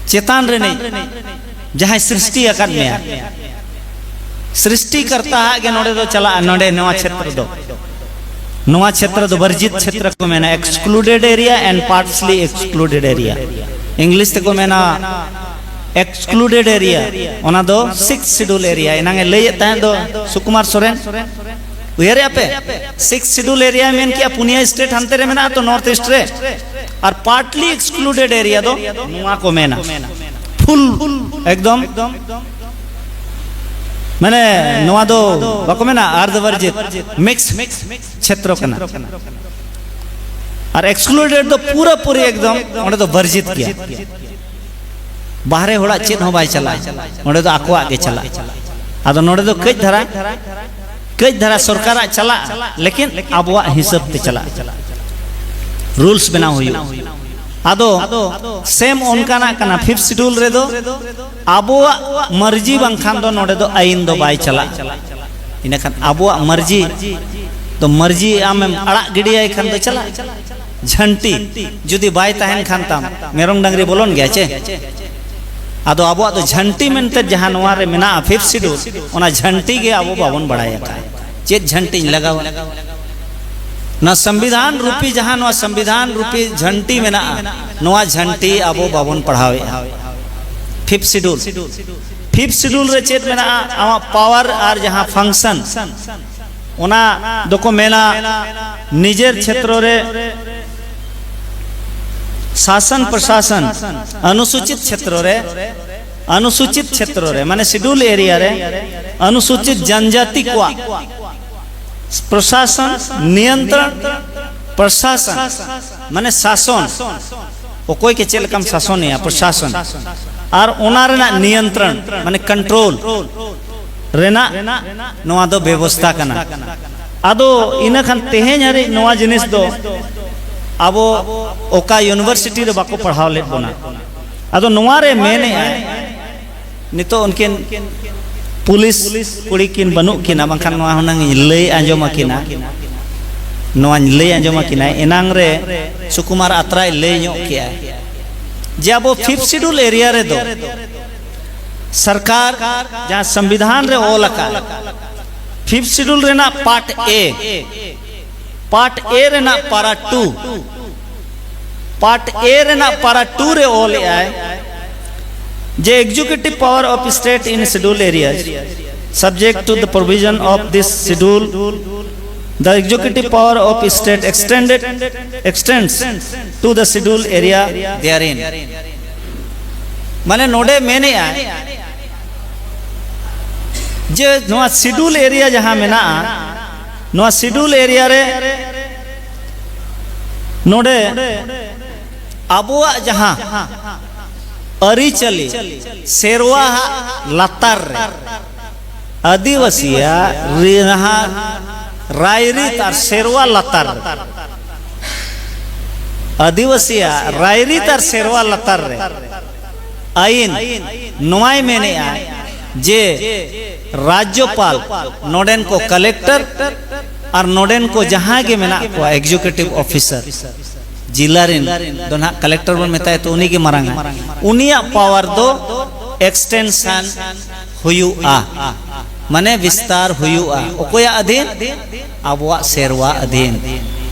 ᱪᱮᱛᱟᱱ ᱨᱤᱱᱤᱡ ᱡᱟᱦᱟᱸᱭ ᱥᱨᱤᱥᱴᱤ ᱟᱠᱟᱫ ᱢᱮᱭᱟ, ᱥᱨᱤᱥᱴᱤ ᱠᱟᱨᱛᱟ ᱟᱜ ᱜᱮ ᱱᱚᱰᱮ ᱫᱚ ᱪᱟᱞᱟᱜᱼᱟ, ᱱᱚᱰᱮ ᱱᱚᱣᱟ ᱪᱷᱮᱛᱨᱚ ᱫᱚ᱾ ᱱᱚᱣᱟ ᱪᱷᱮᱛᱨᱚ ᱫᱚ ᱵᱚᱨᱡᱤᱛ ᱪᱷᱮᱛᱨᱚ ᱠᱚ ᱢᱮᱱᱟ, excluded area and partially excluded area, English ᱛᱮᱠᱚ ᱢᱮᱱᱟ excluded area, ᱚᱱᱟ ᱫᱚ ᱥᱤᱠᱥ ᱥᱤᱰᱩᱞ ᱮᱨᱤᱭᱟ᱾ ᱮᱱᱟᱝ ᱮ ᱞᱟᱹᱭᱮᱫ ᱛᱟᱦᱮᱸᱫ ᱫᱚ ᱥᱩᱠᱩᱢᱟᱨ ᱥᱚᱨᱮᱱ, ᱩᱭᱦᱟᱹᱨᱮᱜᱼᱟ ᱯᱮ? ᱥᱤᱠᱥ ᱥᱤᱰᱩᱞ ᱮᱨᱤᱭᱟ ᱢᱮᱱ ᱠᱮᱜᱼᱟ, ᱯᱩᱱᱭᱟᱹ ᱥᱴᱮᱴ ᱦᱟᱱᱛᱮ ᱨᱮ ᱢᱮᱱᱟᱜᱼᱟ ᱛᱚ, ᱱᱚᱨᱛᱷ ᱤᱥᱴ ᱨᱮ, ᱟᱨ ᱯᱟᱨᱴᱞᱤ ᱮᱠᱥᱠᱞᱩᱰᱮᱰ ᱮᱨᱤᱭᱟ ᱫᱚ ᱱᱚᱣᱟ ᱠᱚ ᱢᱮᱱᱟ᱾ ᱯᱷᱩᱞ ᱮᱠᱫᱚᱢ, ᱢᱟᱱᱮ ᱱᱚᱣᱟ ᱫᱚ ᱵᱟᱠᱚ ᱢᱮᱱᱟ ᱟᱨᱫᱷᱚ ᱵᱚᱨᱡᱤᱛ, ᱢᱤᱠᱥ ᱪᱷᱮᱛᱨᱚ ᱠᱟᱱᱟ᱾ ᱟᱨ ᱮᱠᱥᱠᱞᱩᱰᱮᱰ ᱫᱚ ᱯᱩᱨᱟᱹ ᱯᱩᱨᱤ ᱮᱠᱫᱚᱢ ᱚᱸᱰᱮ ᱫᱚ ᱵᱚᱨᱡᱤᱛ ᱜᱮᱭᱟ᱾ ᱵᱟᱦᱨᱮ ᱦᱚᱲᱟᱜ ᱪᱮᱫ ᱦᱚᱸ ᱵᱟᱭ ᱪᱟᱞᱟᱜᱼᱟ, ᱚᱸᱰᱮ ᱫᱚ ᱟᱠᱚᱣᱟᱜ ᱜᱮ ᱪᱟᱞᱟᱜᱼᱟ᱾ ᱟᱫᱚ ᱱᱚᱰᱮ ᱫᱚ ᱠᱟᱹᱡ ᱫᱷᱟᱨᱟ, ᱠᱟᱹᱡ ᱫᱷᱟᱨᱟ ᱥᱚᱨᱠᱟᱨᱟᱜ ᱪᱟᱞᱟᱜᱼᱟ, ᱞᱮᱠᱤᱱ ᱟᱵᱚᱣᱟᱜ ᱦᱤᱥᱟᱹᱵ ᱛᱮ ᱪᱟᱞᱟᱜᱼᱟ, ᱨᱩᱞᱥ ᱵᱮᱱᱟᱣ ᱦᱩᱭᱩᱜᱼᱟ᱾ ᱟᱫᱚ ᱥᱮᱢ ᱚᱱᱠᱟᱱᱟᱜ ᱠᱟᱱᱟ, ᱯᱷᱤᱯᱛᱷ ᱥᱤᱰᱩᱞ ᱨᱮᱫᱚ ᱟᱵᱚᱣᱟᱜ ᱢᱟᱹᱨᱡᱤ ᱵᱟᱝᱠᱷᱟᱱ ᱫᱚ ᱱᱚᱰᱮ ᱫᱚ ᱟᱹᱭᱤᱱ ᱫᱚ ᱵᱟᱭ ᱪᱟᱞᱟᱜᱼᱟ᱾ ᱤᱱᱟᱹᱠᱷᱟᱱ ᱟᱵᱚᱣᱟᱜ ᱢᱟᱹᱨᱡᱤ ᱫᱚ, ᱢᱟᱹᱨᱡᱤ ᱟᱢᱮᱢ ᱟᱲᱟᱜ ᱜᱤᱰᱤᱭᱟᱭ ᱠᱷᱟᱱ ᱫᱚ ᱪᱟᱞᱟᱜᱼᱟ᱾ ᱡᱷᱟᱹᱱᱴᱤ ᱡᱩᱫᱤ ᱵᱟᱭ ᱛᱟᱦᱮᱱ ᱠᱷᱟᱱ ᱛᱟᱢ, ᱢᱮᱨᱚᱢ ᱰᱟᱝᱨᱤ ᱵᱚᱞᱚᱱ ᱜᱮᱭᱟ ᱪᱮ? ᱟᱫᱚ ᱟᱵᱚᱣᱟᱜ ᱫᱚ ᱡᱷᱟᱹᱱᱴᱤ ᱢᱮᱱᱛᱮ ᱡᱟᱦᱟᱸ ᱱᱚᱣᱟ ᱨᱮ ᱢᱮᱱᱟᱜᱼᱟ, ᱯᱷᱤᱯᱛᱷ ᱥᱤᱰᱩᱞ, ᱚᱱᱟ ᱡᱷᱟᱹᱱᱴᱤ ᱜᱮ ᱟᱵᱚ ᱵᱟᱵᱚᱱ ᱵᱟᱲᱟᱭ ᱟᱠᱟᱫᱼᱟ᱾ ᱪᱮᱫ ᱡᱷᱟᱹᱱᱴᱤᱧ ᱞᱟᱜᱟᱣᱟ? ᱱᱚᱣᱟ ᱥᱚᱝᱵᱤᱫᱷᱟᱱ ᱨᱩᱯᱤ, ᱡᱟᱦᱟᱸ ᱱᱚᱣᱟ ᱥᱚᱝᱵᱤᱫᱷᱟᱱ ᱨᱩᱯᱤ ᱡᱷᱟᱹᱱᱴᱤ ᱢᱮᱱᱟᱜᱼᱟ, ᱱᱚᱣᱟ ᱡᱷᱟᱹᱱᱴᱤ ᱟᱵᱚ ᱵᱟᱵᱚᱱ ᱯᱟᱲᱦᱟᱣᱮᱫᱼᱟ᱾ ᱯᱷᱤᱯᱛᱷ ᱥᱤᱰᱩᱞ, ᱯᱷᱤᱯᱛᱷ ᱥᱤᱰᱩᱞ ᱨᱮ ᱪᱮᱫ ᱢᱮᱱᱟᱜᱼᱟ? ᱟᱢᱟᱜ ᱯᱟᱣᱟᱨ ᱟᱨ ᱡᱟᱦᱟᱸ ᱯᱷᱟᱝᱥᱚᱱ, ᱚᱱᱟ ᱫᱚᱠᱚ ᱢᱮᱱᱟ ᱱᱤᱡᱮᱨ ᱪᱷᱮᱛᱨᱚ ᱨᱮ ᱥᱟᱥᱚᱱ ᱯᱨᱚᱥᱟᱥᱚᱱ, ᱚᱱᱩᱥᱩᱪᱤᱛ ᱪᱷᱮᱛᱨᱚ ᱨᱮ, ᱚᱱᱩᱥᱩᱪᱤᱛ ᱪᱷᱮᱛᱨᱚ ᱨᱮ, ᱢᱟᱱᱮ ᱥᱤᱰᱩᱞ ᱮᱨᱤᱭᱟ ᱨᱮ ᱚᱱᱩᱥᱩᱪᱤᱛ ᱡᱚᱱᱡᱟᱛᱤ ᱠᱚᱣᱟᱜ ᱯᱨᱚᱥᱟᱥᱚᱱ, ᱱᱤᱭᱚᱱᱛᱨᱚᱱ, ᱯᱨᱚᱥᱟᱥᱚᱱ, ᱢᱟᱱᱮ ᱥᱟᱥᱚᱱ, ᱚᱠᱚᱭ ᱠᱮ ᱪᱮᱫ ᱞᱮᱠᱟᱢ ᱥᱟᱥᱚᱱᱮᱭᱟ, ᱯᱨᱚᱥᱟᱥᱚᱱ, ᱟᱨ ᱚᱱᱟ ᱨᱮᱱᱟᱜ ᱱᱤᱭᱚᱱᱛᱨᱚᱱ, ᱢᱟᱱᱮ ᱠᱚᱱᱴᱨᱳᱞ ᱨᱮᱱᱟᱜ ᱱᱚᱣᱟ ᱫᱚ ᱵᱮᱵᱚᱥᱛᱟ ᱠᱟᱱᱟ᱾ ᱟᱫᱚ ᱤᱱᱟᱹ ᱠᱷᱟᱱ ᱛᱮᱦᱮᱧ ᱦᱟᱹᱨᱤᱡ ᱱᱚᱣᱟ ᱡᱤᱱᱤᱥ ᱫᱚ ᱟᱵᱚ ᱚᱠᱟ ᱤᱭᱩᱱᱤᱵᱷᱟᱨᱥᱤᱴᱤ ᱨᱮ ᱵᱟᱠᱚ ᱯᱟᱲᱦᱟᱣ ᱞᱮᱫ ᱵᱚᱱᱟ᱾ ᱟᱫᱚ ᱱᱚᱣᱟ ᱨᱮ ᱢᱮᱱᱮᱫᱼᱟᱭ, ᱱᱤᱛᱚᱜ ᱩᱱᱠᱤᱱ ᱯᱩᱞᱤᱥ ᱠᱩᱲᱤ ᱠᱤᱱ ᱵᱟᱹᱱᱩᱜ ᱠᱤᱱᱟ, ᱵᱟᱝᱠᱷᱟᱱ ᱱᱚᱣᱟ ᱦᱩᱱᱟᱹᱝ ᱤᱧ ᱞᱟᱹᱭ ᱟᱸᱡᱚᱢ ᱟᱹᱠᱤᱱᱟ, ᱱᱚᱣᱟᱧ ᱞᱟᱹᱭ ᱟᱸᱡᱚᱢ ᱟᱹᱠᱤᱱᱟ᱾ ᱮᱱᱟᱝ ᱨᱮ ᱥᱩᱠᱩᱢᱟᱨ ᱟᱛᱨᱟᱭ ᱞᱟᱹᱭ ᱧᱚᱜ ᱠᱮᱜᱼᱟ ᱡᱮ ᱟᱵᱚ ᱯᱷᱤᱯᱛᱷ ᱥᱤᱰᱩᱞ ᱮᱨᱤᱭᱟ ᱨᱮᱫᱚ ᱥᱚᱨᱠᱟᱨ ᱡᱟᱦᱟᱸ ᱥᱚᱝᱵᱤᱫᱷᱟᱱ ᱨᱮ ᱚᱞ ᱟᱠᱟᱫ, ᱯᱷᱤᱯᱛᱷ ᱥᱤᱰᱩᱞ ᱨᱮᱱᱟᱜ ᱯᱟᱨᱴ ᱮ, ᱯᱟᱨᱴ ᱮ ᱨᱮᱱᱟᱜ ᱯᱟᱨᱟ ᱴᱩ, ᱯᱟᱨᱴ ᱮ ᱨᱮᱱᱟᱜ ᱯᱟᱨᱟ ᱴᱩ ᱨᱮ ᱚᱞ ᱮᱫᱟᱭ ᱡᱮ executive power of state in scheduled areas, subject to the provision of this schedule, the executive power of state extended, extends to the scheduled area therein. ᱢᱟᱱᱮ ᱱᱚᱰᱮ ᱢᱮᱱᱮᱜᱼᱟ ᱡᱮ ᱱᱚᱣᱟ ᱥᱤᱰᱩᱞ ᱮᱨᱤᱭᱟ ᱡᱟᱦᱟᱸ ᱢᱮᱱᱟᱜᱼᱟ, ᱱᱚᱣᱟ ᱥᱤᱰᱩᱞ ᱮᱨᱤᱭᱟ ᱨᱮ ᱱᱚᱰᱮ ᱟᱵᱚᱣᱟᱜ ᱡᱟᱦᱟᱸ ᱟᱹᱨᱤᱪᱟᱹᱞᱤ ᱥᱮᱨᱣᱟ ᱦᱟᱜ ᱞᱟᱛᱟᱨ ᱨᱮ, ᱟᱹᱫᱤᱵᱟᱹᱥᱤᱭᱟᱜ ᱨᱤᱱᱟᱦᱟᱜ ᱨᱟᱭᱨᱤᱛ ᱟᱨ ᱥᱮᱨᱣᱟ ᱞᱟᱛᱟᱨ ᱨᱮ, ᱟᱹᱫᱤᱵᱟᱹᱥᱤᱭᱟᱜ ᱨᱟᱭᱨᱤᱛ ᱟᱨ ᱥᱮᱨᱣᱟ ᱞᱟᱛᱟᱨ ᱨᱮ ᱟᱹᱭᱤᱱ ᱱᱚᱣᱟᱭ ᱢᱮᱱᱮᱜᱼᱟ ᱡᱮ ᱨᱟᱡᱽᱡᱚᱯᱟᱞ, ᱱᱚᱰᱮᱱ ᱠᱚ ᱠᱟᱞᱮᱠᱴᱚᱨ ᱟᱨ ᱱᱚᱰᱮᱱ ᱠᱚ ᱡᱟᱦᱟᱸ ᱜᱮ ᱢᱮᱱᱟᱜ ᱠᱚᱣᱟ ᱮᱠᱡᱤᱠᱩᱴᱤᱵᱷ ᱚᱯᱷᱤᱥᱟᱨ, ᱡᱤᱞᱟ ᱨᱮᱱ ᱫᱚ ᱱᱟᱦᱟᱜ ᱠᱟᱞᱮᱠᱴᱚᱨ ᱵᱚᱱ ᱢᱮᱛᱟᱭᱟ, ᱛᱚ ᱩᱱᱤ ᱜᱮ ᱢᱟᱨᱟᱝ ᱟᱭ, ᱩᱱᱤᱭᱟᱜ ᱯᱟᱣᱟᱨ ᱫᱚ ᱮᱠᱥᱴᱮᱱᱥᱚᱱ ᱦᱩᱭᱩᱜᱼᱟ, ᱢᱟᱱᱮ ᱵᱤᱥᱛᱟᱨ ᱦᱩᱭᱩᱜᱼᱟ᱾ ᱚᱠᱚᱭᱟᱜ ᱟᱹᱫᱷᱤᱱ? ᱟᱵᱚᱣᱟᱜ ᱥᱮᱨᱣᱟ ᱟᱹᱫᱷᱤᱱ᱾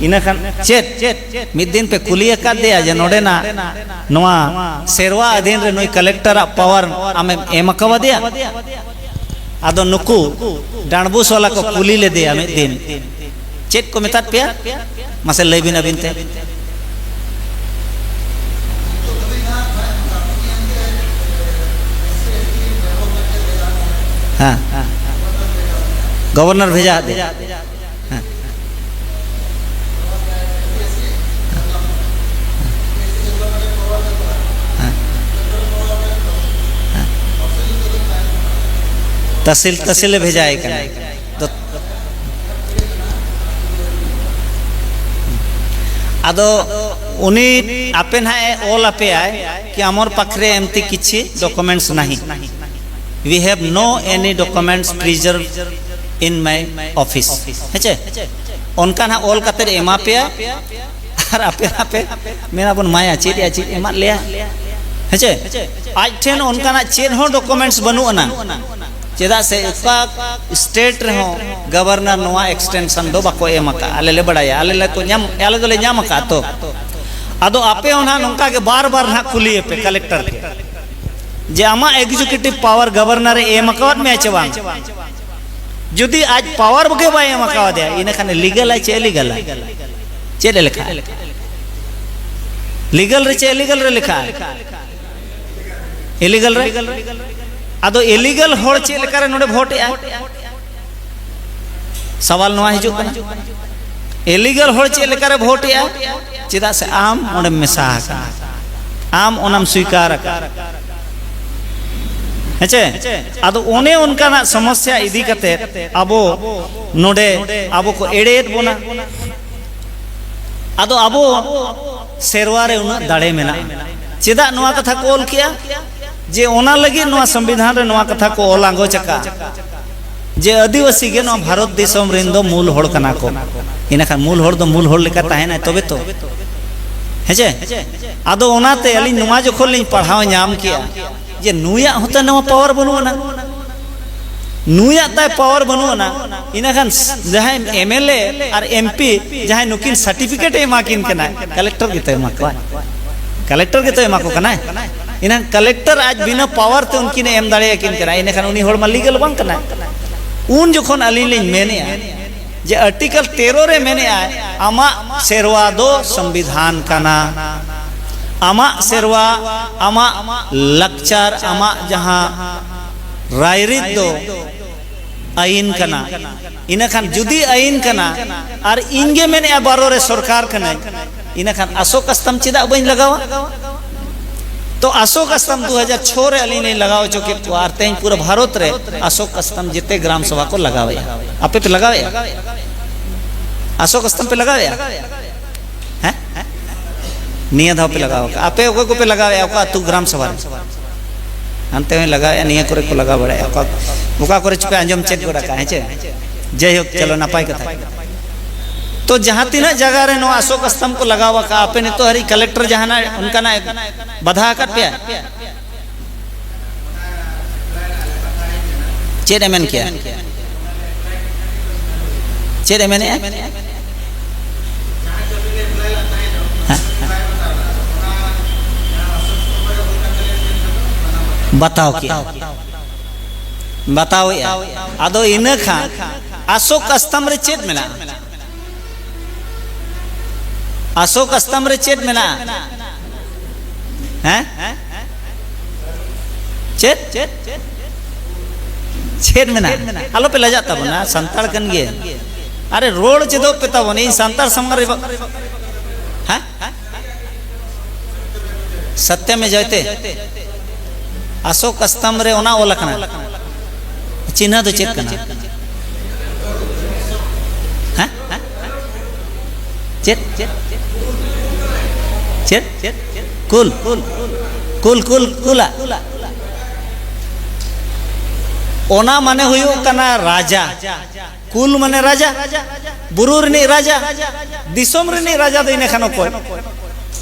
ᱤᱱᱟᱹ ᱠᱷᱟᱱ ᱪᱮᱫ ᱢᱤᱫ ᱫᱤᱱ ᱯᱮ ᱠᱩᱞᱤ ᱟᱠᱟᱫᱮᱭᱟ ᱡᱮ ᱱᱚᱰᱮᱱᱟᱜ ᱱᱚᱣᱟ ᱥᱮᱨᱣᱟ ᱟᱹᱫᱷᱤᱱ ᱨᱮ ᱱᱩᱭ ᱠᱟᱞᱮᱠᱴᱚᱨᱟᱜ ᱯᱟᱣᱟᱨ ᱟᱢᱮᱢ ᱮᱢ ᱟᱠᱟᱣᱟᱫᱮᱭᱟ? ᱟᱫᱚ ᱱᱩᱠᱩ ᱰᱟᱸᱰᱵᱩᱥ ᱣᱟᱞᱟ ᱠᱚ ᱠᱩᱞᱤ ᱞᱮᱫᱮᱭᱟ ᱢᱤᱫ ᱫᱤᱱ, "ᱪᱮᱫ ᱠᱚ ᱢᱮᱛᱟᱫ ᱯᱮᱭᱟ? ᱢᱟᱥᱮ ᱞᱟᱹᱭ ᱵᱤᱱ ᱟᱹᱵᱤᱱ ᱛᱮ᱾" ᱦᱮᱸ, ᱜᱚᱵᱷᱚᱨᱱᱚᱨ ᱵᱷᱮᱡᱟ ᱟᱫ ᱫᱮᱭᱟ᱾ ᱦᱮᱸ᱾ ᱦᱮᱸ᱾ ᱦᱮᱸ᱾ ᱛᱟᱥᱤᱞ, ᱛᱟᱥᱤᱞᱮ ᱵᱷᱮᱡᱟᱭᱮ ᱠᱟᱱᱟ᱾ ᱫᱚ-, ᱟᱫᱚ ᱩᱱᱤ ᱟᱯᱮ ᱱᱟᱦᱟᱜ ᱮ ᱚᱞ ᱟᱯᱮᱭᱟᱭ ᱠᱤ ᱟᱢᱚᱨ ᱯᱟᱠᱷᱨᱮ ᱮᱢᱛᱤ ᱠᱤᱪᱷᱤ documents ᱱᱟᱦᱤ, we have no any documents preserved in my office, ᱦᱮᱸᱪᱮ? ᱚᱱᱠᱟ ᱱᱟᱦᱟᱜ ᱚᱞ ᱠᱟᱛᱮ ᱮᱢᱟ ᱯᱮᱭᱟ᱾ ᱟᱨ ᱟᱯᱮ, ᱟᱯᱮ ᱢᱮᱱᱟ ᱵᱚᱱ ᱢᱟᱭᱟ ᱪᱮᱫ ᱭᱟ, ᱪᱮᱫ ᱮᱢᱟᱫ ᱞᱮᱭᱟ, ᱦᱮᱸᱪᱮ? ᱟᱡ ᱴᱷᱮᱱ ᱚᱱᱠᱟᱱᱟᱜ ᱪᱮᱫ ᱦᱚᱸ documents ᱵᱟᱹᱱᱩᱜ ᱟᱱᱟ᱾ ᱪᱮᱫᱟᱜ ᱥᱮ ᱚᱠᱟ state ᱨᱮᱦᱚᱸ ᱜᱚᱵᱷᱚᱨᱱᱚᱨ ᱱᱚᱣᱟ extension ᱫᱚ ᱵᱟᱠᱚ ᱮᱢ ᱟᱠᱟᱫᱼᱟ, ᱟᱞᱮ ᱞᱮ ᱵᱟᱲᱟᱭᱟ, ᱟᱞᱮ ᱞᱮ ᱠᱚ ᱧᱟᱢ, ᱟᱞᱮ ᱫᱚᱞᱮ ᱧᱟᱢ ᱟᱠᱟᱫᱼᱟ᱾ ᱛᱚ ᱟᱫᱚ ᱟᱯᱮ ᱦᱚᱸ ᱱᱟᱦᱟᱜ ᱱᱚᱝᱠᱟ ᱜᱮ ᱵᱟᱨ ᱵᱟᱨ ᱱᱟᱦᱟᱜ ᱠᱩᱞᱤᱭᱮᱯᱮ ᱠᱟᱞᱮᱠᱴᱚᱨ ᱜᱮ ᱡᱮ ᱟᱢᱟᱜ executive power ᱜᱚᱵᱷᱚᱨᱱᱚᱨ ᱮ ᱮᱢ ᱟᱠᱟᱣᱟᱫ ᱢᱮᱭᱟ ᱪᱮ ᱵᱟᱝ? ᱡᱩᱫᱤ ᱟᱡ ᱯᱟᱣᱟᱨ ᱜᱮ ᱵᱟᱭ ᱮᱢ ᱟᱠᱟᱣᱟᱫᱮᱭᱟ, ᱤᱱᱟᱹᱠᱷᱟᱱ ᱞᱤᱜᱟᱞᱟᱭ ᱪᱮ ᱤᱞᱤᱜᱟᱞᱟᱭ? ᱪᱮᱫ ᱮ ᱞᱮᱠᱷᱟᱜᱼᱟ? ᱞᱤᱜᱟᱞ ᱨᱮ ᱪᱮ ᱤᱞᱤᱜᱟᱞ ᱨᱮ ᱞᱮᱠᱷᱟᱜᱼᱟ? ᱤᱞᱤᱜᱟᱞ ᱨᱮ᱾ ᱟᱫᱚ ᱤᱞᱤᱜᱟᱞ ᱦᱚᱲ ᱪᱮᱫ ᱞᱮᱠᱟᱨᱮ ᱱᱚᱰᱮ ᱵᱷᱳᱴ ᱮᱜᱼᱟ? ᱥᱟᱣᱟᱞ ᱱᱚᱣᱟ ᱦᱤᱡᱩᱜ ᱠᱟᱱᱟ, ᱤᱞᱤᱜᱟᱞ ᱦᱚᱲ ᱪᱮᱫ ᱞᱮᱠᱟᱨᱮ ᱵᱷᱳᱴ ᱮᱜᱼᱟ? ᱪᱮᱫᱟᱜ ᱥᱮ ᱟᱢ ᱚᱸᱰᱮᱢ ᱢᱮᱥᱟ ᱟᱠᱟᱱᱟ᱾ ᱟᱢ ᱚᱱᱟᱢ ᱥᱣᱤᱠᱟᱨ ᱟᱠᱟᱫ᱾ ᱦᱮᱸᱪᱮ? ᱟᱫᱚ ᱚᱱᱮ ᱚᱱᱠᱟᱱᱟᱜ ᱥᱚᱢᱚᱥᱭᱟ ᱤᱫᱤ ᱠᱟᱛᱮ ᱟᱵᱚ ᱱᱚᱰᱮ ᱟᱵᱚ ᱠᱚ ᱮᱲᱮᱭᱮᱫ ᱵᱚᱱᱟ᱾ ᱟᱫᱚ ᱟᱵᱚ ᱥᱮᱨᱣᱟ ᱨᱮ ᱩᱱᱟᱹᱜ ᱫᱟᱲᱮ ᱢᱮᱱᱟᱜᱼᱟ, ᱪᱮᱫᱟᱜ ᱱᱚᱣᱟ ᱠᱟᱛᱷᱟ ᱠᱚ ᱚᱞ ᱠᱮᱜᱼᱟ? ᱡᱮ ᱚᱱᱟ ᱞᱟᱹᱜᱤᱫ ᱱᱚᱣᱟ ᱥᱚᱝᱵᱤᱫᱷᱟᱱ ᱨᱮ ᱱᱚᱣᱟ ᱠᱟᱛᱷᱟ ᱠᱚ ᱚᱞ ᱟᱸᱜᱚᱪ ᱟᱠᱟᱫᱼᱟ ᱡᱮ ᱟᱹᱫᱤᱵᱟᱹᱥᱤ ᱜᱮ ᱱᱚᱣᱟ ᱵᱷᱟᱨᱚᱛ ᱫᱤᱥᱚᱢ ᱨᱮᱱ ᱫᱚ ᱢᱩᱞ ᱦᱚᱲ ᱠᱟᱱᱟ ᱠᱚ᱾ ᱤᱱᱟᱹᱠᱷᱟᱱ ᱢᱩᱞ ᱦᱚᱲ ᱫᱚ ᱢᱩᱞ ᱦᱚᱲ ᱞᱮᱠᱟ ᱛᱟᱦᱮᱱᱟᱭ ᱛᱚᱵᱮ ᱛᱚ, ᱦᱮᱸᱪᱮ? ᱟᱫᱚ ᱚᱱᱟᱛᱮ ᱟᱹᱞᱤᱧ ᱱᱚᱣᱟ ᱡᱚᱠᱷᱚᱱ ᱞᱤᱧ ᱯᱟᱲᱦᱟᱣ ᱧᱟᱢ ᱠᱮᱜᱼᱟ ᱡᱮ ᱱᱩᱭᱟᱜ ᱦᱚᱸᱛᱚ ᱱᱚᱣᱟ ᱯᱟᱣᱟᱨ ᱵᱟᱹᱱᱩᱜ ᱟᱱᱟ, ᱱᱩᱭᱟᱜ ᱛᱟᱭ ᱯᱟᱣᱟᱨ ᱵᱟᱹᱱᱩᱜ ᱟᱱᱟ, ᱤᱱᱟᱹᱠᱷᱟᱱ ᱡᱟᱦᱟᱸᱭ M L A R M P ᱡᱟᱦᱟᱸᱭ ᱱᱩᱠᱤᱱ ᱥᱟᱨᱴᱤᱯᱷᱤᱠᱮᱴ ᱮ ᱮᱢᱟ ᱠᱤᱱ ᱠᱟᱱᱟ, ᱠᱟᱞᱮᱠᱴᱚᱨ ᱜᱮᱛᱚ ᱮᱢᱟ ᱠᱚᱣᱟ, ᱠᱟᱞᱮᱠᱴᱚᱨ ᱜᱮᱛᱚ ᱮᱢᱟ ᱠᱚ ᱠᱟᱱᱟᱭ᱾ ᱤᱱᱟᱹᱠᱷᱟᱱ ᱠᱟᱞᱮᱠᱴᱚᱨ ᱟᱡ ᱵᱤᱱᱟᱹ ᱯᱟᱣᱟᱨ ᱛᱮ ᱩᱱᱠᱤᱱ ᱮ ᱮᱢ ᱫᱟᱲᱮᱭᱟᱠᱤᱱ ᱠᱟᱱᱟ, ᱤᱱᱟᱹᱠᱷᱟᱱ ᱩᱱᱤ ᱦᱚᱲ ᱢᱟ ᱞᱤᱜᱟᱞ ᱵᱟᱝ ᱠᱟᱱᱟᱭ᱾ ᱩᱱ ᱡᱚᱠᱷᱚᱱ ᱟᱹᱞᱤᱧ ᱞᱤᱧ ᱢᱮᱱᱮᱜᱼᱟ ᱡᱮ ᱟᱨᱴᱤᱠᱟᱞ ᱛᱮᱨᱚ ᱨᱮ ᱢᱮᱱᱮᱜᱼᱟᱭ, ᱟᱢᱟᱜ ᱥᱮᱨᱣᱟ ᱫᱚ ᱥᱚᱝᱵᱤᱫᱷᱟᱱ ᱠᱟᱱᱟ, ᱟᱢᱟᱜ ᱥᱮᱨᱣᱟ, ᱟᱢᱟᱜ ᱞᱟᱠᱪᱟᱨ, ᱟᱢᱟᱜ ᱡᱟᱦᱟᱸ ᱨᱟᱭᱨᱤᱛ ᱫᱚ ᱟᱹᱭᱤᱱ ᱠᱟᱱᱟ᱾ ᱤᱱᱟᱹᱠᱷᱟᱱ ᱡᱩᱫᱤ ᱟᱹᱭᱤᱱ ᱠᱟᱱᱟ ᱟᱨ ᱤᱧ ᱜᱮ ᱢᱮᱱᱮᱜᱼᱟ ᱵᱟᱨᱚ ᱨᱮ ᱥᱚᱨᱠᱟᱨ ᱠᱟᱹᱱᱟᱹᱧ, ᱤᱱᱟᱹᱠᱷᱟᱱ ᱟᱥᱚᱠ ᱟᱥᱛᱟᱢ ᱪᱮᱫᱟᱜ ᱵᱟᱹᱧ ᱞᱟᱜᱟᱣᱟ? ᱛᱚ ᱟᱥᱚᱠ ᱟᱥᱛᱟᱢ ᱫᱩ ᱦᱟᱡᱟᱨ ᱪᱷᱚ ᱨᱮ ᱟᱹᱞᱤᱧ ᱞᱤᱧ ᱞᱟᱜᱟᱣ ᱦᱚᱪᱚ ᱠᱮᱫ ᱠᱚᱣᱟ ᱟᱨ ᱛᱮᱦᱮᱧ ᱯᱩᱨᱟᱹ ᱵᱷᱟᱨᱚᱛ ᱨᱮ ᱟᱥᱚᱠ ᱟᱥᱛᱟᱢ ᱡᱮᱛᱮ ᱜᱨᱟᱢ ᱥᱚᱵᱷᱟ ᱠᱚ ᱞᱟᱜᱟᱣᱮᱜᱼᱟ᱾ ᱟᱯᱮ ᱯᱮ ᱞᱟᱜᱟᱣᱮᱜᱼᱟ? ᱟᱥᱚᱠ ᱟᱥᱛᱟᱢ ᱯᱮ ᱞᱟᱜᱟᱣᱮᱜᱼᱟ? ᱦᱮᱸ? ᱱᱤᱭᱟᱹ ᱫᱷᱟᱣ ᱯᱮ ᱞᱟᱜᱟᱣ ᱠᱟᱜᱼᱟ? ᱟᱯᱮ ᱚᱠᱚᱭ ᱠᱚᱯᱮ ᱞᱟᱜᱟᱣᱮᱜᱼᱟ? ᱚᱠᱟ ᱟᱹᱛᱩ ᱜᱨᱟᱢ ᱥᱚᱵᱷᱟ ᱨᱮ? ᱦᱟᱱᱛᱮ ᱦᱚᱸᱭ ᱞᱟᱜᱟᱣᱮᱜᱼᱟ, ᱱᱤᱭᱟᱹ ᱠᱚᱨᱮ ᱠᱚ ᱞᱟᱜᱟᱣ ᱵᱟᱲᱟᱭᱟ, ᱚᱠᱟ, ᱚᱠᱟ ᱠᱚᱨᱮ ᱪᱚᱯᱮ ᱟᱸᱡᱚᱢ ᱪᱮᱫ ᱜᱚᱫ ᱟᱠᱟᱜᱼᱟ, ᱦᱮᱸ ᱪᱮ? ᱡᱟᱭᱦᱳᱠ, ᱪᱚᱞᱚ, ᱱᱟᱯᱟᱭ ᱠᱟᱛᱷᱟ᱾ ᱛᱚ ᱡᱟᱦᱟᱸ ᱛᱤᱱᱟᱹᱜ ᱡᱟᱭᱜᱟ ᱨᱮ ᱱᱚᱣᱟ ᱟᱥᱚᱠ ᱟᱥᱛᱟᱢ ᱠᱚ ᱞᱟᱜᱟᱣ ᱟᱠᱟᱜᱼᱟ, ᱟᱯᱮ ᱱᱤᱛᱚᱜ ᱦᱟᱹᱨᱤᱡ ᱠᱟᱞᱮᱠᱴᱚᱨ ᱡᱟᱦᱟᱱᱟᱜ ᱚᱱᱠᱟᱱᱟᱜ ᱵᱟᱫᱷᱟ ᱟᱠᱟᱫ ᱯᱮᱭᱟ? ᱪᱮᱫ ᱮ ᱢᱮᱱ ᱠᱮᱭᱟ? ᱪᱮᱫ ᱮ ᱢᱮᱱᱮᱜᱼᱟ? ᱦᱮᱸ? ᱵᱟᱛᱟᱣ ᱠᱮᱜᱼᱟ᱾ ᱵᱟᱛᱟᱣᱮᱜᱼᱟ᱾ ᱟᱫᱚ ᱤᱱᱟᱹ ᱠᱷᱟᱱ ᱟᱥᱚᱠ ᱟᱥᱛᱟᱢ ᱨᱮ ᱪᱮᱫ ᱢᱮᱱᱟᱜᱼᱟ? ᱟᱥᱚᱠ ᱟᱥᱛᱟᱢ ᱨᱮ ᱪᱮᱫ ᱢᱮᱱᱟᱜᱼᱟ? ᱦᱮᱸ? ᱪᱮᱫ? ᱪᱮᱫ ᱢᱮᱱᱟᱜᱼᱟ? ᱟᱞᱚᱯᱮ ᱞᱟᱡᱟᱜ ᱛᱟᱵᱚᱱᱟ, ᱥᱟᱱᱛᱟᱲ ᱠᱟᱱ ᱜᱮᱭᱟ᱾ ᱟᱨᱮ, ᱨᱚᱲ ᱪᱮᱫᱚᱜ ᱯᱮ ᱛᱟᱵᱚᱱ, ᱤᱧ ᱥᱟᱱᱛᱟᱲ ᱥᱟᱢᱟᱝ ᱨᱮ ᱵᱟ-, ᱦᱮᱸ? ᱥᱚᱛᱭᱚ ᱢᱮ ᱡᱚᱭᱛᱮ, ᱚᱥᱳᱠ ᱥᱛᱚᱢᱵᱷ ᱨᱮ ᱚᱱᱟ ᱚᱞ ᱟᱠᱟᱱᱟ᱾ ᱪᱤᱱᱦᱟᱹ ᱫᱚ ᱪᱮᱫ ᱠᱟᱱᱟ? ᱦᱮᱸ? ᱪᱮᱫ? ᱪᱮᱫ? ᱠᱩᱞ? ᱠᱩᱞ, ᱠᱩᱞ, ᱠᱩᱞᱟ᱾ ᱚᱱᱟ ᱢᱟᱱᱮ ᱦᱩᱭᱩᱜ ᱠᱟᱱᱟ ᱨᱟᱡᱟ᱾ ᱠᱩᱞ ᱢᱟᱱᱮ ᱨᱟᱡᱟ, ᱵᱩᱨᱩ ᱨᱤᱱᱤᱡ ᱨᱟᱡᱟ, ᱫᱤᱥᱚᱢ ᱨᱤᱱᱤᱡ ᱨᱟᱡᱟ ᱫᱚ ᱤᱱᱟᱹ ᱠᱷᱟᱱ ᱚᱠᱚᱭ?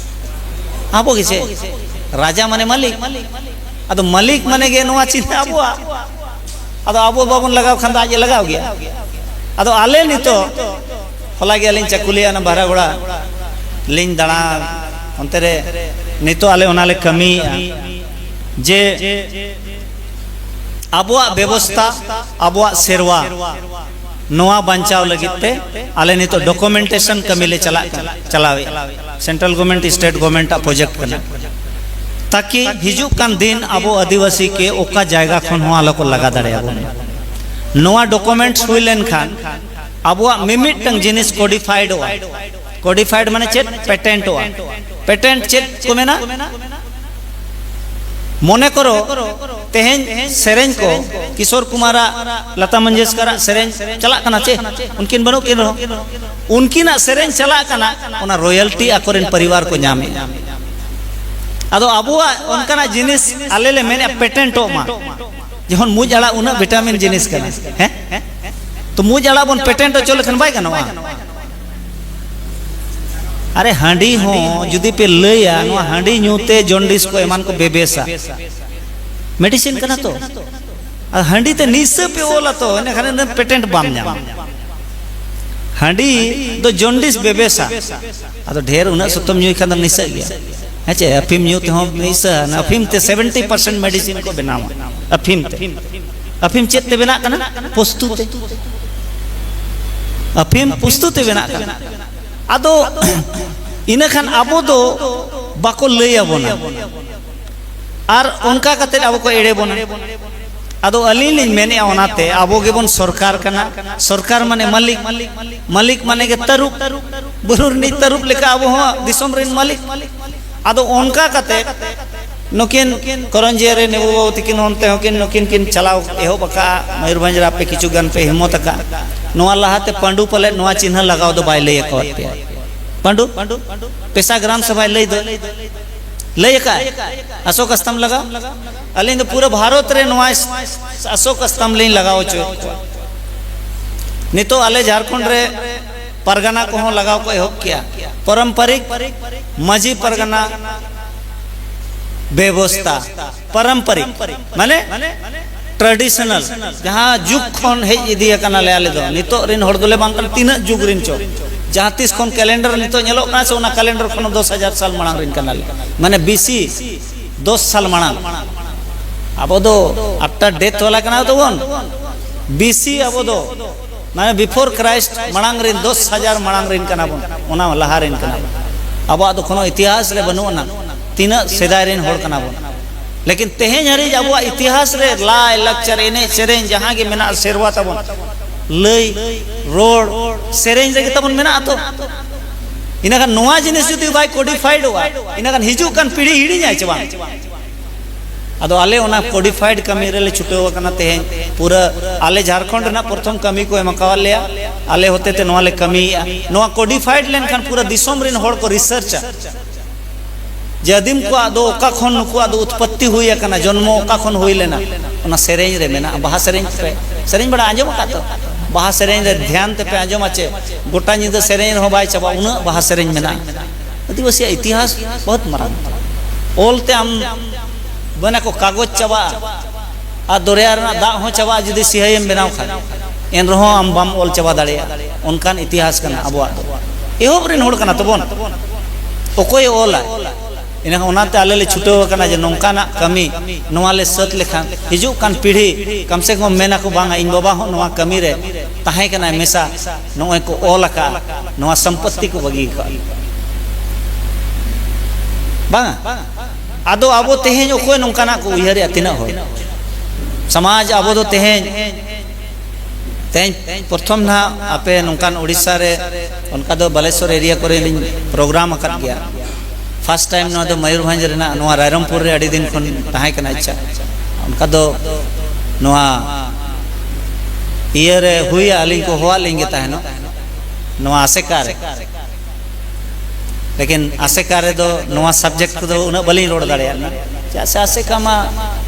ᱟᱵᱚ ᱜᱮᱥᱮ᱾ ᱨᱟᱡᱟ ᱢᱟᱱᱮ ᱢᱟᱹᱞᱤᱠ᱾ ᱟᱫᱚ ᱢᱟᱹᱞᱤᱠ ᱢᱟᱱᱮ ᱜᱮ ᱱᱚᱣᱟ ᱪᱤᱱᱦᱟᱹ ᱟᱵᱚᱣᱟᱜ᱾ ᱟᱫᱚ ᱟᱵᱚ ᱵᱟᱵᱚᱱ ᱞᱟᱜᱟᱣ ᱠᱷᱟᱱ ᱫᱚ ᱟᱡ ᱮ ᱞᱟᱜᱟᱣ ᱜᱮᱭᱟ᱾ ᱟᱫᱚ ᱟᱞᱮ ᱱᱤᱛᱚᱜ, ᱦᱚᱞᱟ ᱜᱮ ᱟᱹᱞᱤᱧ ᱪᱟᱠᱩᱞᱤᱭᱟᱹ ᱚᱱᱟ ᱵᱟᱦᱨᱟᱜᱚᱲᱟ ᱞᱤᱧ ᱫᱟᱬᱟ, ᱚᱱᱛᱮ ᱨᱮ ᱱᱤᱛᱚᱜ ᱟᱞᱮ ᱚᱱᱟ ᱞᱮ ᱠᱟᱹᱢᱤᱭᱮᱫᱼᱟ ᱡᱮ ᱟᱵᱚᱣᱟᱜ ᱵᱮᱵᱚᱥᱛᱟ, ᱟᱵᱚᱣᱟᱜ ᱥᱮᱨᱣᱟ, ᱱᱚᱣᱟ ᱵᱟᱧᱪᱟᱣ ᱞᱟᱹᱜᱤᱫ ᱛᱮ ᱟᱞᱮ ᱱᱤᱛᱚᱜ ᱰᱚᱠᱩᱢᱮᱱᱴᱮᱥᱚᱱ ᱠᱟᱹᱢᱤ ᱞᱮ ᱪᱟᱞᱟᱜ ᱠᱟᱱᱟ, ᱪᱟᱞᱟᱣᱮᱫᱼᱟ᱾ ᱥᱮᱱᱴᱨᱟᱞ ᱜᱚᱵᱷᱚᱨᱱᱢᱮᱱᱴ, ᱥᱴᱮᱴ ᱜᱚᱵᱷᱚᱨᱱᱢᱮᱱᱴ ᱟᱜ ᱯᱨᱚᱡᱮᱠᱴ ᱠᱟᱱᱟ, ᱛᱟᱠᱤ ᱦᱤᱡᱩᱜ ᱠᱟᱱ ᱫᱤᱱ ᱟᱵᱚ ᱟᱹᱫᱤᱵᱟᱹᱥᱤ ᱠᱮ ᱚᱠᱟ ᱡᱟᱭᱜᱟ ᱠᱷᱚᱱ ᱦᱚᱸ ᱟᱞᱚ ᱠᱚ ᱞᱟᱜᱟ ᱫᱟᱲᱮᱭᱟᱵᱚᱱ᱾ ᱱᱚᱣᱟ ᱰᱚᱠᱩᱢᱮᱱᱴᱥ ᱦᱩᱭ ᱞᱮᱱᱠᱷᱟᱱ ᱟᱵᱚᱣᱟᱜ ᱢᱤᱢᱤᱫᱴᱟᱝ ᱡᱤᱱᱤᱥ ᱠᱳᱰᱤᱯᱷᱟᱭᱤᱰᱚᱜᱼᱟ᱾ ᱠᱳᱰᱤᱯᱷᱟᱭᱤᱰ ᱢᱟᱱᱮ ᱪᱮᱫ? ᱯᱮᱴᱮᱱᱴᱚᱜᱼᱟ᱾ ᱯᱮᱴᱮᱱᱴ ᱪᱮᱫ ᱠᱚ ᱢᱮᱱᱟ? ᱢᱚᱱᱮ ᱠᱚᱨᱚ, ᱛᱮᱦᱮᱧ ᱥᱮᱨᱮᱧ ᱠᱚ ᱠᱤᱥᱳᱨ ᱠᱩᱢᱟᱨᱟᱜ, ᱞᱚᱛᱟ ᱢᱚᱝᱜᱮᱥᱠᱚᱨᱟᱜ ᱥᱮᱨᱮᱧ ᱪᱟᱞᱟᱜ ᱠᱟᱱᱟ ᱪᱮ? ᱩᱱᱠᱤᱱ ᱵᱟᱹᱱᱩᱜ ᱠᱤᱱ ᱨᱮᱦᱚᱸ, ᱩᱱᱠᱤᱱᱟᱜ ᱥᱮᱨᱮᱧ ᱪᱟᱞᱟᱜ ᱠᱟᱱᱟ, ᱚᱱᱟ ᱨᱚᱭᱟᱞᱴᱤ ᱟᱠᱚᱨᱮᱱ ᱯᱚᱨᱤᱵᱟᱨ ᱠᱚ ᱧᱟᱢᱮᱫᱼᱟ᱾ ᱟᱫᱚ ᱟᱵᱚᱣᱟᱜ ᱚᱱᱠᱟᱱᱟᱜ ᱡᱤᱱᱤᱥ ᱟᱞᱮ ᱞᱮ ᱢᱮᱱᱮᱫᱼᱟ ᱯᱮᱴᱮᱱᱴᱚᱜ ᱢᱟ᱾ ᱡᱮᱢᱚᱱ ᱢᱩᱡ ᱟᱲᱟᱜ ᱩᱱᱟᱹᱜ ᱵᱷᱤᱴᱟᱢᱤᱱ ᱡᱤᱱᱤᱥ ᱠᱟᱱᱟ, ᱦᱮᱸ? ᱛᱚ ᱢᱩᱡ ᱟᱲᱟᱜ ᱵᱚᱱ ᱯᱮᱴᱮᱱᱴ ᱦᱚᱪᱚ ᱞᱮᱠᱷᱟᱱ ᱵᱟᱭ ᱜᱟᱱᱚᱜᱼᱟ? ᱟᱨᱮ, ᱦᱟᱺᱰᱤ ᱦᱚᱸ ᱡᱩᱫᱤ ᱯᱮ ᱞᱟᱹᱭᱟ, ᱱᱚᱣᱟ ᱦᱟᱺᱰᱤ ᱧᱩ ᱛᱮ ᱡᱚᱱᱰᱤᱥ ᱠᱚ ᱮᱢᱟᱱ ᱠᱚ ᱵᱮᱵᱮᱥᱟ, ᱢᱮᱰᱤᱥᱤᱱ ᱠᱟᱱᱟ ᱛᱚ᱾ ᱟᱨ ᱦᱟᱺᱰᱤ ᱛᱮ ᱱᱤᱥᱟᱹ ᱯᱮ ᱚᱞᱟ ᱛᱚ, ᱮᱸᱰᱮᱠᱷᱟᱱ ᱤᱱᱟᱹ ᱯᱮᱴᱮᱱᱴ ᱵᱟᱢ ᱧᱟᱢᱟ᱾ ᱦᱟᱺᱰᱤ ᱫᱚ ᱡᱚᱱᱰᱤᱥ ᱵᱮᱵᱮᱥᱟ᱾ ᱟᱫᱚ ᱰᱷᱮᱨ ᱩᱱᱟᱹᱜ ᱥᱩᱛᱟᱹᱢ ᱧᱩᱭ ᱠᱷᱟᱱ ᱫᱚ ᱱᱤᱥᱟᱹᱜ ᱜᱮᱭᱟ᱾ ᱦᱮᱸ ᱪᱮ? ᱟᱹᱯᱷᱤᱢ ᱧᱩ ᱛᱮᱦᱚᱸ ᱱᱤᱥᱟᱹ, ᱟᱹᱯᱷᱤᱢ ᱛᱮ ᱥᱮᱵᱷᱮᱱᱴᱤ ᱯᱟᱨᱥᱮᱱᱴ ᱢᱮᱰᱤᱥᱤᱱ ᱠᱚ ᱵᱮᱱᱟᱣᱟ᱾ ᱟᱹᱯᱷᱤᱢ ᱛᱮ᱾ ᱟᱹᱯᱷᱤᱢ ᱪᱮᱫ ᱛᱮ ᱵᱮᱱᱟᱜ ᱠᱟᱱᱟ? ᱯᱩᱥᱛᱩ ᱛᱮ᱾ ᱟᱹᱯᱷᱤᱢ ᱯᱩᱥᱛᱩ ᱛᱮ ᱵᱮᱱᱟᱜ ᱠᱟᱱᱟ᱾ ᱟᱫᱚ ᱤᱱᱟᱹ ᱠᱷᱟᱱ ᱟᱵᱚ ᱫᱚ ᱵᱟᱠᱚ ᱞᱟᱹᱭ ᱟᱵᱚᱱᱟ᱾ ᱟᱨ ᱚᱱᱠᱟ ᱠᱟᱛᱮ ᱟᱵᱚ ᱠᱚ ᱮᱲᱮ ᱵᱚᱱᱟ᱾ ᱟᱫᱚ ᱟᱹᱞᱤᱧ ᱞᱤᱧ ᱢᱮᱱᱮᱫᱼᱟ, ᱚᱱᱟᱛᱮ ᱟᱵᱚ ᱜᱮᱵᱚᱱ ᱥᱚᱨᱠᱟᱨ ᱠᱟᱱᱟ᱾ ᱥᱚᱨᱠᱟᱨ ᱢᱟᱱᱮ ᱢᱟᱹᱞᱤᱠ, ᱢᱟᱹᱞᱤᱠ ᱢᱟᱱᱮ ᱜᱮ ᱛᱟᱹᱨᱩᱵ, ᱵᱩᱨᱩ ᱨᱤᱱᱤᱡ ᱛᱟᱹᱨᱩᱵ ᱞᱮᱠᱟ ᱟᱵᱚ ᱦᱚᱸ ᱫᱤᱥᱚᱢ ᱨᱮᱱ ᱢᱟᱹᱞᱤᱠ᱾ ᱟᱫᱚ ᱚᱱᱠᱟ ᱠᱟᱛᱮ ᱱᱩᱠᱤᱱ ᱠᱚᱨᱚᱧᱡᱤᱭᱟᱹ ᱨᱮ ᱱᱤᱵᱩ ᱵᱟᱹᱵᱩ ᱛᱤᱠᱤᱱ ᱚᱱᱛᱮ ᱦᱚᱸᱠᱤᱱ, ᱱᱩᱠᱤᱱ ᱠᱤᱱ ᱪᱟᱞᱟᱣ ᱮᱦᱚᱵ ᱟᱠᱟᱫᱼᱟ᱾ ᱢᱚᱭᱩᱨᱵᱷᱚᱸᱡᱽ ᱨᱮ ᱟᱯᱮ ᱠᱤᱪᱷᱩ ᱜᱟᱱ ᱯᱮ ᱦᱤᱢᱢᱚᱛ ᱟᱠᱟᱫᱼᱟ᱾ ᱱᱚᱣᱟ ᱞᱟᱦᱟᱛᱮ ᱯᱟᱹᱰᱩ ᱯᱟᱞᱮᱫ ᱱᱚᱣᱟ ᱪᱤᱱᱦᱟᱹ ᱞᱟᱜᱟᱣ ᱫᱚ ᱵᱟᱭ ᱞᱟᱹᱭ ᱟᱠᱟᱫ ᱯᱮᱭᱟ᱾ ᱯᱟᱹᱰᱩ, ᱯᱮᱥᱟ ᱜᱨᱟᱢ ᱥᱚᱵᱷᱟᱭ ᱞᱟᱹᱭ ᱫᱚ, ᱞᱟᱹᱭ ᱟᱠᱟᱫ ᱟᱭ, ᱚᱥᱳᱠ ᱥᱛᱚᱢ ᱞᱟᱜᱟᱣ᱾ ᱟᱹᱞᱤᱧ ᱫᱚ ᱯᱩᱨᱟᱹ ᱵᱷᱟᱨᱚᱛ ᱨᱮ ᱱᱚᱣᱟ ᱚᱥᱳᱠ ᱥᱛᱚᱢ ᱞᱤᱧ ᱞᱟᱜᱟᱣ ᱦᱚᱪᱚᱭᱮᱫ ᱠᱚᱣᱟ᱾ ᱱᱤᱛᱚᱜ ᱟᱞᱮ ᱡᱷᱟᱲᱠᱷᱚᱸᱰ ᱨᱮ ᱯᱟᱨᱜᱟᱱᱟ ᱠᱚᱦᱚᱸ ᱞᱟᱜᱟᱣ ᱠᱚ ᱮᱦᱚᱵ ᱠᱮᱜᱼᱟ᱾ ᱯᱟᱨᱚᱢᱯᱟᱨᱤᱠ ᱢᱟᱹᱡᱷᱤ ᱯᱟᱨᱜᱟᱱᱟ ᱵᱮᱵᱚᱥᱛᱟ, ᱯᱟᱨᱚᱢᱯᱟᱨᱤᱠ ᱢᱟᱱᱮ ᱴᱨᱟᱰᱤᱥᱚᱱᱟᱞ, ᱡᱟᱦᱟᱸ ᱡᱩᱜᱽ ᱠᱷᱚᱱ ᱦᱮᱡ ᱤᱫᱤ ᱟᱠᱟᱱᱟᱞᱮ ᱟᱞᱮ ᱫᱚ᱾ ᱱᱤᱛᱚᱜ ᱨᱤᱱ ᱦᱚᱲ ᱫᱚᱞᱮ ᱵᱟᱝ ᱠᱟᱱᱟ, ᱛᱤᱱᱟᱹᱜ ᱡᱩᱜᱽ ᱨᱤᱱ ᱪᱚ᱾ ᱡᱟᱦᱟᱸ ᱛᱤᱥ ᱠᱷᱚᱱ ᱠᱮᱞᱮᱱᱰᱟᱨ ᱱᱤᱛᱚᱜ ᱧᱮᱞᱚᱜ ᱠᱟᱱᱟ ᱥᱮ, ᱚᱱᱟ ᱠᱮᱞᱮᱱᱰᱟᱨ ᱠᱷᱚᱱ ᱫᱚᱥ ᱦᱟᱡᱟᱨ ᱥᱟᱞ ᱢᱟᱲᱟᱝ ᱨᱤᱱ ᱠᱟᱱᱟᱞᱮ, ᱢᱟᱱᱮ ᱵᱤᱥᱤ ᱫᱚᱥ ᱥᱟᱞ ᱢᱟᱲᱟᱝ᱾ ᱟᱵᱚ ᱫᱚ after death ᱵᱟᱞᱟ ᱠᱟᱱᱟ ᱛᱟᱵᱚᱱ, ᱵᱤᱥᱤ ᱟᱵᱚ ᱫᱚ ᱢᱟᱱᱮ before Christ ᱢᱟᱲᱟᱝ ᱨᱤᱱ, ᱫᱚᱥ ᱦᱟᱡᱟᱨ ᱢᱟᱲᱟᱝ ᱨᱤᱱ ᱠᱟᱱᱟ ᱵᱚᱱ, ᱚᱱᱟ ᱞᱟᱦᱟ ᱨᱤᱱ ᱠᱟᱱᱟ ᱵᱚᱱ᱾ ᱟᱵᱚᱣᱟᱜ ᱫᱚ ᱠᱳᱱᱳ ᱤᱛᱤᱦᱟᱥ ᱨᱮ ᱵᱟᱹᱱᱩᱜ ᱟᱱᱟ ᱛᱤᱱᱟᱹᱜ ᱥᱮᱫᱟᱭ ᱨᱤᱱ ᱦᱚᱲ ᱠᱟᱱᱟ ᱵᱚᱱ᱾ ᱞᱮᱠᱤᱱ ᱛᱮᱦᱮᱧ ᱦᱟᱹᱨᱤᱡ ᱟᱵᱚᱣᱟᱜ ᱤᱛᱤᱦᱟᱥ ᱨᱮ ᱞᱟᱭ ᱞᱟᱠᱪᱟᱨ, ᱮᱱᱮᱡ ᱥᱮᱨᱮᱧ, ᱡᱟᱦᱟᱸ ᱜᱮ ᱢᱮᱱᱟᱜᱼᱟ, ᱥᱮᱨᱣᱟ ᱛᱟᱵᱚᱱ, ᱞᱟᱹᱭ ᱨᱚᱲ ᱥᱮᱨᱮᱧ ᱨᱮᱜᱮ ᱛᱟᱵᱚᱱ ᱢᱮᱱᱟᱜᱼᱟ ᱛᱚ᱾ ᱤᱱᱟᱹᱠᱷᱟᱱ ᱱᱚᱣᱟ ᱡᱤᱱᱤᱥ ᱡᱩᱫᱤ ᱵᱟᱭ codified ᱚᱜᱼᱟ, ᱤᱱᱟᱹᱠᱷᱟᱱ ᱦᱤᱡᱩᱜ ᱠᱟᱱ ᱯᱤᱲᱦᱤ ᱦᱤᱲᱤᱧᱟᱭ ᱪᱮ ᱵᱟᱝ? ᱟᱫᱚ ᱟᱞᱮ ᱚᱱᱟ codified ᱠᱟᱹᱢᱤ ᱨᱮᱞᱮ ᱪᱷᱩᱴᱟᱹᱣ ᱟᱠᱟᱱᱟ ᱛᱮᱦᱮᱧ᱾ ᱯᱩᱨᱟᱹ ᱟᱞᱮ ᱡᱷᱟᱲᱠᱷᱚᱸᱰ ᱨᱮᱱᱟᱜ ᱯᱨᱚᱛᱷᱚᱢ ᱠᱟᱹᱢᱤ ᱠᱚ ᱮᱢ ᱟᱠᱟᱣᱟᱫ ᱞᱮᱭᱟ, ᱟᱞᱮ ᱦᱚᱛᱮ ᱛᱮ ᱱᱚᱣᱟ ᱞᱮ ᱠᱟᱹᱢᱤᱭᱮᱫᱼᱟ᱾ ᱱᱚᱣᱟ codified ᱞᱮᱱᱠᱷᱟᱱ ᱯᱩᱨᱟᱹ ᱫᱤᱥᱚᱢ ᱨᱤᱱ ᱦᱚᱲ ᱠᱚ ᱨᱤᱥᱟᱨᱪᱟ ᱡᱮ ᱟᱹᱫᱤᱢ ᱠᱚᱣᱟᱜ ᱫᱚ ᱚᱠᱟ ᱠᱷᱚᱱ ᱱᱩᱠᱩᱣᱟᱜ ᱫᱚ ᱩᱛᱯᱚᱛᱛᱤ ᱦᱩᱭ ᱟᱠᱟᱱᱟ, ᱡᱚᱱᱢᱚ ᱚᱠᱟ ᱠᱷᱚᱱ ᱦᱩᱭ ᱞᱮᱱᱟ᱾ ᱚᱱᱟ ᱥᱮᱨᱮᱧ ᱨᱮ ᱢᱮᱱᱟᱜᱼᱟ᱾ ᱵᱟᱦᱟ ᱥᱮᱨᱮᱧ ᱯᱮ, ᱥᱮᱨᱮᱧ ᱵᱟᱲᱟ ᱟᱸᱡᱚᱢ ᱟᱠᱟᱫ ᱛᱚ? ᱵᱟᱦᱟ ᱥᱮᱨᱮᱧ ᱨᱮ ᱫᱷᱮᱭᱟᱱ ᱛᱮᱯᱮ ᱟᱸᱡᱚᱢᱟ ᱪᱮ, ᱜᱚᱴᱟ ᱧᱤᱫᱟᱹ ᱥᱮᱨᱮᱧ ᱨᱮᱦᱚᱸ ᱵᱟᱭ ᱪᱟᱵᱟᱜᱼᱟ, ᱩᱱᱟᱹᱜ ᱵᱟᱦᱟ ᱥᱮᱨᱮᱧ ᱢᱮᱱᱟᱜᱼᱟ᱾ ᱟᱹᱫᱤᱵᱟᱹᱥᱤᱭᱟᱜ ᱤᱛᱤᱦᱟᱥ ᱵᱚᱦᱩᱛ ᱢᱟᱨᱟᱝ᱾ ᱚᱞ ᱛᱮ ᱟᱢ, ᱢᱮᱱᱟ ᱠᱚ ᱠᱟᱜᱚᱡᱽ ᱪᱟᱵᱟᱜᱼᱟ ᱟᱨ ᱫᱚᱨᱭᱟ ᱨᱮᱱᱟᱜ ᱫᱟᱜ ᱦᱚᱸ ᱪᱟᱵᱟᱜᱼᱟ ᱡᱩᱫᱤ ᱥᱤᱦᱟᱹᱭᱮᱢ ᱵᱮᱱᱟᱣ ᱠᱷᱟᱱ, ᱮᱱ ᱨᱮᱦᱚᱸ ᱟᱢ ᱵᱟᱢ ᱚᱞ ᱪᱟᱵᱟ ᱫᱟᱲᱮᱭᱟᱜᱼᱟ᱾ ᱚᱱᱠᱟᱱ ᱤᱛᱤᱦᱟᱥ ᱠᱟᱱᱟ ᱟᱵᱚᱣᱟᱜ ᱫᱚ᱾ ᱮᱦᱚᱵ ᱨᱮᱱ ᱦᱚᱲ ᱠᱟᱱᱟ ᱛᱟᱵᱚᱱ, ᱚᱠᱚᱭᱮ ᱚᱞᱟ? ᱤᱱᱟᱹ ᱚᱱᱟᱛᱮ ᱟᱞᱮ ᱞᱮ ᱪᱷᱩᱴᱟᱹᱣ ᱟᱠᱟᱱᱟ ᱡᱮ ᱱᱚᱝᱠᱟᱱᱟᱜ ᱠᱟᱹᱢᱤ ᱱᱚᱣᱟ ᱞᱮ ᱥᱟᱹᱛ ᱞᱮᱠᱷᱟᱱ ᱦᱤᱡᱩᱜ ᱠᱟᱱ ᱯᱤᱲᱦᱤ ᱠᱚᱢ ᱥᱮ ᱠᱚᱢ ᱢᱮᱱᱟᱠᱚ, "ᱵᱟᱝᱟ, ᱤᱧ ᱵᱟᱵᱟ ᱦᱚᱸ ᱱᱚᱣᱟ ᱠᱟᱹᱢᱤ ᱨᱮ ᱛᱟᱦᱮᱸ ᱠᱟᱱᱟᱭ ᱢᱮᱥᱟ, ᱱᱚᱜᱼᱚᱭ ᱠᱚ ᱚᱞ ᱟᱠᱟᱫᱼᱟ, ᱱᱚᱣᱟ ᱥᱚᱢᱯᱚᱛᱛᱤ ᱠᱚ ᱵᱟᱹᱜᱤ ᱟᱠᱟᱫᱼᱟ᱾" ᱵᱟᱝᱟ? ᱟᱫᱚ ᱟᱵᱚ ᱛᱮᱦᱮᱧ ᱚᱠᱚᱭ ᱱᱚᱝᱠᱟᱱᱟᱜ ᱠᱚ ᱩᱭᱦᱟᱹᱨᱮᱜᱼᱟ? ᱛᱤᱱᱟᱹᱜ ᱦᱚᱲ ᱥᱚᱢᱟᱡᱽ ᱟᱵᱚ ᱫᱚ ᱛᱮᱦᱮᱧ, ᱛᱮᱦᱮᱧ ᱯᱨᱚᱛᱷᱚᱢ ᱱᱟᱦᱟᱜ ᱟᱯᱮ ᱱᱚᱝᱠᱟᱱ ᱳᱰᱤᱥᱟ ᱨᱮ, ᱚᱱᱠᱟ ᱫᱚ ᱵᱟᱞᱮᱥᱚᱨ ᱮᱨᱤᱭᱟ ᱠᱚᱨᱮ ᱞᱤᱧ ᱯᱨᱳᱜᱨᱟᱢ ᱟᱠᱟᱫ ᱜᱮᱭᱟ᱾ ᱯᱷᱟᱥᱴ ᱴᱟᱭᱤᱢ ᱱᱚᱣᱟ ᱫᱚ ᱢᱚᱭᱩᱨᱵᱷᱚᱸᱡᱽ ᱨᱮᱱᱟᱜ, ᱱᱚᱣᱟ ᱨᱟᱭᱨᱚᱝᱯᱩᱨ ᱨᱮ ᱟᱹᱰᱤ ᱫᱤᱱ ᱠᱷᱚᱱ ᱛᱟᱦᱮᱸ ᱠᱟᱱᱟ ᱤᱪᱪᱷᱟ᱾ ᱚᱱᱠᱟ ᱫᱚ ᱱᱚᱣᱟ ᱤᱭᱟᱹ ᱨᱮ ᱦᱩᱭᱟ, ᱟᱹᱞᱤᱧ ᱠᱚ ᱦᱚᱦᱚᱣᱟᱫ ᱞᱤᱧ ᱜᱮ ᱛᱟᱦᱮᱱᱚᱜ ᱱᱚᱣᱟ ᱟᱥᱮᱠᱟ ᱨᱮ᱾ ᱞᱮᱠᱤᱱ ᱟᱥᱮᱠᱟ ᱨᱮᱫᱚ ᱱᱚᱣᱟ ᱥᱟᱵᱡᱮᱠᱴ ᱠᱚᱫᱚ ᱩᱱᱟᱹᱜ ᱵᱟᱹᱞᱤᱧ ᱨᱚᱲ ᱫᱟᱲᱮᱭᱟᱜ ᱠᱟᱱᱟ, ᱪᱮᱫᱟᱜ ᱥᱮ ᱟᱥᱮᱠᱟ ᱢᱟ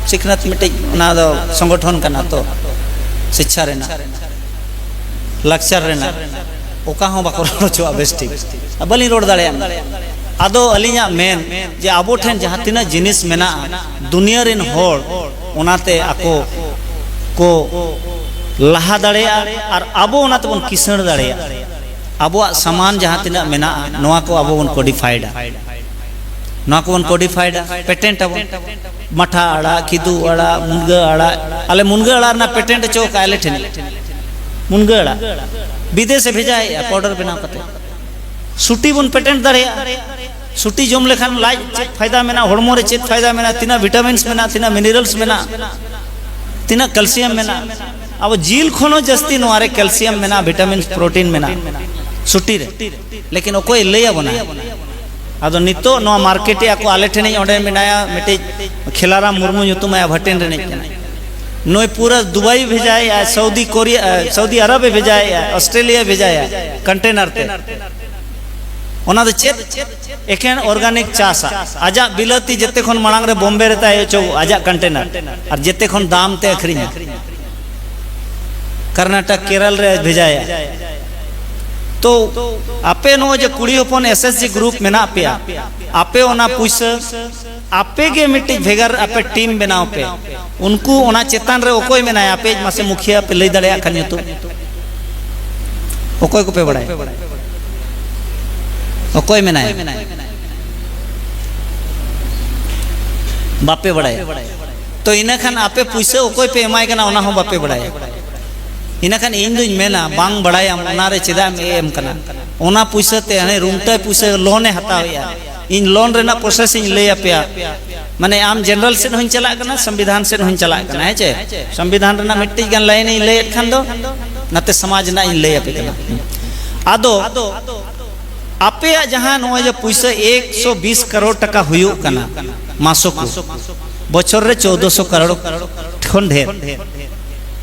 ᱥᱤᱠᱷᱱᱟᱹᱛ ᱢᱤᱫᱴᱤᱡ ᱚᱱᱟ ᱫᱚ ᱥᱚᱝᱜᱚᱴᱷᱚᱱ ᱠᱟᱱᱟ ᱛᱚ, ᱥᱤᱪᱪᱷᱟ ᱨᱮᱱᱟᱜ, ᱞᱟᱠᱪᱟᱨ ᱨᱮᱱᱟᱜ, ᱚᱠᱟ ᱦᱚᱸ ᱵᱟᱠᱚ ᱨᱚᱲ ᱦᱚᱪᱚᱣᱟᱜ ᱵᱮᱥ ᱴᱷᱤᱠ᱾ ᱵᱟᱹᱞᱤᱧ ᱨᱚᱲ ᱫᱟᱲᱮᱭᱟᱜ ᱠᱟᱱᱟ᱾ ᱟᱫᱚ ᱟᱹᱞᱤᱧᱟᱜ ᱢᱮᱱ ᱡᱮ ᱟᱵᱚ ᱴᱷᱮᱱ ᱡᱟᱦᱟᱸ ᱛᱤᱱᱟᱹᱜ ᱡᱤᱱᱤᱥ ᱢᱮᱱᱟᱜᱼᱟ, ᱫᱩᱱᱤᱭᱟᱹ ᱨᱮᱱ ᱦᱚᱲ ᱚᱱᱟᱛᱮ ᱟᱠᱚ ᱠᱚ ᱞᱟᱦᱟ ᱫᱟᱲᱮᱭᱟᱜᱼᱟ ᱟᱨ ᱟᱵᱚ ᱚᱱᱟ ᱛᱮᱵᱚᱱ ᱠᱤᱥᱟᱹᱬ ᱫᱟᱲᱮᱭᱟᱜᱼᱟ᱾ ᱟᱵᱚᱣᱟᱜ ᱥᱟᱢᱟᱱ ᱡᱟᱦᱟᱸ ᱛᱤᱱᱟᱹᱜ ᱢᱮᱱᱟᱜᱼᱟ, ᱱᱚᱣᱟ ᱠᱚ ᱟᱵᱚ ᱵᱚᱱ ᱠᱚᱰᱤᱯᱷᱟᱭᱰᱟ, ᱱᱚᱣᱟ ᱠᱚᱵᱚᱱ ᱠᱚᱰᱤᱯᱷᱟᱭᱰᱟ, ᱯᱮᱴᱮᱱᱴ ᱟᱵᱚᱱ᱾ ᱢᱟᱴᱷᱟ ᱟᱲᱟᱜ, ᱠᱤᱫᱩ ᱟᱲᱟᱜ, ᱢᱩᱱᱜᱟᱹ ᱟᱲᱟᱜ, ᱟᱞᱮ ᱢᱩᱱᱜᱟᱹ ᱟᱲᱟᱜ ᱨᱮᱱᱟᱜ ᱯᱮᱴᱮᱱᱴ ᱦᱚᱪᱚ ᱠᱟᱜᱼᱟ ᱟᱞᱮ ᱴᱷᱮᱱ᱾ ᱢᱩᱱᱜᱟᱹ ᱟᱲᱟᱜ ᱵᱤᱫᱮᱥ ᱮ ᱵᱷᱮᱡᱟᱭᱮᱫᱼᱟ ᱯᱟᱣᱰᱟᱨ ᱵᱮᱱᱟᱣ ᱠᱟᱛᱮ᱾ ᱥᱩᱴᱤ ᱵᱚᱱ ᱯᱮᱴᱮᱱᱴ ᱫᱟᱲᱮᱭᱟᱜᱼᱟ᱾ ᱥᱩᱴᱤ ᱡᱚᱢ ᱞᱮᱠᱷᱟᱱ ᱞᱟᱡ ᱪᱮᱫ ᱯᱷᱟᱭᱫᱟ ᱢᱮᱱᱟᱜᱼᱟ, ᱦᱚᱲᱢᱚ ᱨᱮ ᱪᱮᱫ ᱯᱷᱟᱭᱫᱟ ᱢᱮᱱᱟᱜᱼᱟ, ᱛᱤᱱᱟᱹᱜ ᱵᱷᱤᱴᱟᱢᱤᱱᱥ ᱢᱮᱱᱟᱜᱼᱟ, ᱛᱤᱱᱟᱹᱜ ᱢᱤᱱᱟᱨᱟᱞᱥ ᱢᱮᱱᱟᱜᱼᱟ, ᱛᱤᱱᱟᱹᱜ ᱠᱮᱞᱥᱤᱭᱟᱢ ᱢᱮᱱᱟᱜᱼᱟ᱾ ᱟᱵᱚ ᱡᱤᱞ ᱠᱷᱚᱱ ᱦᱚᱸ ᱡᱟᱹᱥᱛᱤ ᱱᱚᱣᱟ ᱨᱮ ᱠᱮᱞᱥᱤᱭᱟᱢ ᱢᱮᱱᱟᱜᱼᱟ, ᱵᱷᱤᱴᱟᱢᱤᱱᱥ, ᱯᱨᱳᱴᱤᱱ ᱢᱮᱱᱟᱜᱼᱟ ᱥᱩᱴᱤ ᱨᱮ᱾ ᱞᱮᱠᱤᱱ ᱚᱠᱚᱭ ᱞᱟᱹᱭ ᱟᱵᱚᱱᱟ? ᱟᱫᱚ ᱱᱤᱛᱚᱜ ᱱᱚᱣᱟ ᱢᱟᱨᱠᱮᱴ ᱮ ᱟᱠᱚ ᱟᱞᱮ ᱴᱷᱮᱱᱤᱧ, ᱚᱸᱰᱮ ᱢᱮᱱᱟᱭᱟ ᱢᱤᱫᱴᱤᱡ ᱠᱷᱮᱞᱟᱨᱟᱢ ᱢᱩᱨᱢᱩ ᱧᱩᱛᱩᱢ, ᱟᱭᱟᱜ ᱵᱷᱟᱴᱮᱱ ᱨᱤᱱᱤᱡ ᱠᱟᱱᱟᱭ᱾ ᱱᱩᱭ ᱯᱩᱨᱟᱹ ᱫᱩᱵᱟᱭ ᱵᱷᱮᱡᱟᱭᱮᱜᱼᱟ, ᱥᱟᱩᱫᱤ ᱠᱳᱨᱤᱭᱟ, ᱥᱟᱩᱫᱤ ᱟᱨᱚᱵ ᱮ ᱵᱷᱮᱡᱟᱭᱮᱜᱼᱟ, ᱚᱥᱴᱨᱮᱞᱤᱭᱟ ᱵᱷᱮᱡᱟᱭᱟ ᱠᱚᱱᱴᱮᱱᱟᱨ ᱛᱮ᱾ ᱚᱱᱟ ᱫᱚ ᱪᱮᱫ? ᱮᱠᱮᱱ ᱚᱨᱜᱟᱱᱤᱠ ᱪᱟᱥᱟ᱾ ᱟᱡᱟᱜ ᱵᱤᱞᱟᱹᱛᱤ ᱡᱮᱛᱮ ᱠᱷᱚᱱ ᱢᱟᱲᱟᱝ ᱨᱮ ᱵᱚᱢᱵᱮ ᱨᱮ ᱛᱟᱭ ᱚᱪᱚᱜᱚᱜᱼᱟ, ᱟᱡᱟᱜ ᱠᱚᱱᱴᱮᱱᱟᱨ, ᱟᱨ ᱡᱮᱛᱮ ᱠᱷᱚᱱ ᱫᱟᱢ ᱛᱮ ᱟᱹᱠᱷᱨᱤᱧᱟ᱾ ᱠᱚᱨᱱᱟᱴᱚᱠ, ᱠᱮᱨᱟᱞ ᱨᱮ ᱵᱷᱮᱡᱟᱭᱟ᱾ ᱛᱚ ᱟᱯᱮ ᱱᱚᱜᱼᱚᱭ ᱡᱮ ᱠᱩᱲᱤ ᱦᱚᱯᱚᱱ ᱮᱥ ᱮᱥ ᱡᱤ ᱜᱨᱩᱯ ᱢᱮᱱᱟᱜ ᱯᱮᱭᱟ, ᱟᱯᱮ ᱚᱱᱟ ᱯᱩᱭᱥᱟᱹ, ᱟᱯᱮ ᱜᱮ ᱢᱤᱫᱴᱤᱡ ᱵᱷᱮᱜᱟᱨ ᱟᱯᱮ ᱴᱤᱢ ᱵᱮᱱᱟᱣ ᱯᱮ᱾ ᱩᱱᱠᱩ ᱚᱱᱟ ᱪᱮᱛᱟᱱ ᱨᱮ ᱚᱠᱚᱭ ᱢᱮᱱᱟᱭᱟ? ᱟᱯᱮ ᱢᱟᱥᱮ ᱢᱩᱠᱷᱤᱭᱟᱹ ᱯᱮ ᱞᱟᱹᱭ ᱫᱟᱲᱮᱭᱟᱜ ᱠᱷᱟᱱ ᱧᱩᱛᱩᱢ᱾ ᱚᱠᱚᱭ ᱠᱚᱯᱮ ᱵᱟᱲᱟᱭᱟ? ᱚᱠᱚᱭ ᱢᱮᱱᱟᱭᱟ? ᱵᱟᱯᱮ ᱵᱟᱲᱟᱭᱟ᱾ ᱛᱚ ᱤᱱᱟᱹ ᱠᱷᱟᱱ ᱟᱯᱮ ᱯᱩᱭᱥᱟᱹ ᱚᱠᱚᱭ ᱯᱮ ᱮᱢᱟᱭ ᱠᱟᱱᱟ, ᱚᱱᱟ ᱦᱚᱸ ᱵᱟᱯᱮ ᱵᱟᱲᱟᱭᱟ᱾ ᱤᱱᱟᱹ ᱠᱷᱟᱱ ᱤᱧ ᱫᱩᱧ ᱢᱮᱱᱟ, ᱵᱟᱝ ᱵᱟᱲᱟᱭᱟᱢ ᱚᱱᱟ ᱨᱮ ᱪᱮᱫᱟᱜ ᱮᱢ ᱮᱢ ᱠᱟᱱᱟ? ᱚᱱᱟ ᱯᱩᱭᱥᱟᱹ ᱛᱮ ᱦᱟᱱᱮ ᱨᱩᱢᱴᱟᱭ ᱯᱩᱭᱥᱟᱹ ᱞᱳᱱ ᱮ ᱦᱟᱛᱟᱣᱮᱜᱼᱟ᱾ ᱤᱧ ᱞᱳᱱ ᱨᱮᱱᱟᱜ ᱯᱨᱚᱥᱮᱥ ᱤᱧ ᱞᱟᱹᱭ ᱟᱯᱮᱭᱟ᱾ ᱢᱟᱱᱮ ᱟᱢ ᱡᱮᱱᱟᱨᱮᱞ ᱥᱮᱫ ᱦᱚᱸᱧ ᱪᱟᱞᱟᱜ ᱠᱟᱱᱟ, ᱥᱚᱝᱵᱤᱫᱷᱟᱱ ᱥᱮᱫ ᱦᱚᱸᱧ ᱪᱟᱞᱟᱜ ᱠᱟᱱᱟ, ᱦᱮᱸ ᱪᱮ? ᱥᱚᱝᱵᱤᱫᱷᱟᱱ ᱨᱮᱱᱟᱜ ᱢᱤᱫᱴᱤᱡ ᱜᱟᱱ ᱞᱟᱭᱤᱱ ᱤᱧ ᱞᱟᱹᱭᱮᱫ ᱠᱷᱟᱱ ᱫᱚ ᱱᱟᱛᱮ ᱥᱚᱢᱟᱡᱽ ᱨᱮᱱᱟᱜ ᱤᱧ ᱞᱟᱹᱭ ᱟᱯᱮ ᱠᱟᱱᱟ᱾ ᱟᱫᱚ ᱟᱯᱮᱭᱟᱜ ᱡᱟᱦᱟᱸ ᱱᱚᱜᱼᱚᱭ ᱡᱮ ᱯᱩᱭᱥᱟᱹ ᱮᱠᱥᱚ ᱵᱤᱥ ᱠᱟᱨᱳᱲ ᱴᱟᱠᱟ ᱦᱩᱭᱩᱜ ᱠᱟᱱᱟ ᱢᱟᱥᱚᱠ, ᱵᱚᱪᱷᱚᱨ ᱨᱮ ᱪᱳᱫᱽᱫᱚᱥᱚ ᱠᱟᱨᱳᱲ ᱠᱷᱚᱱ ᱰᱷᱮᱨ,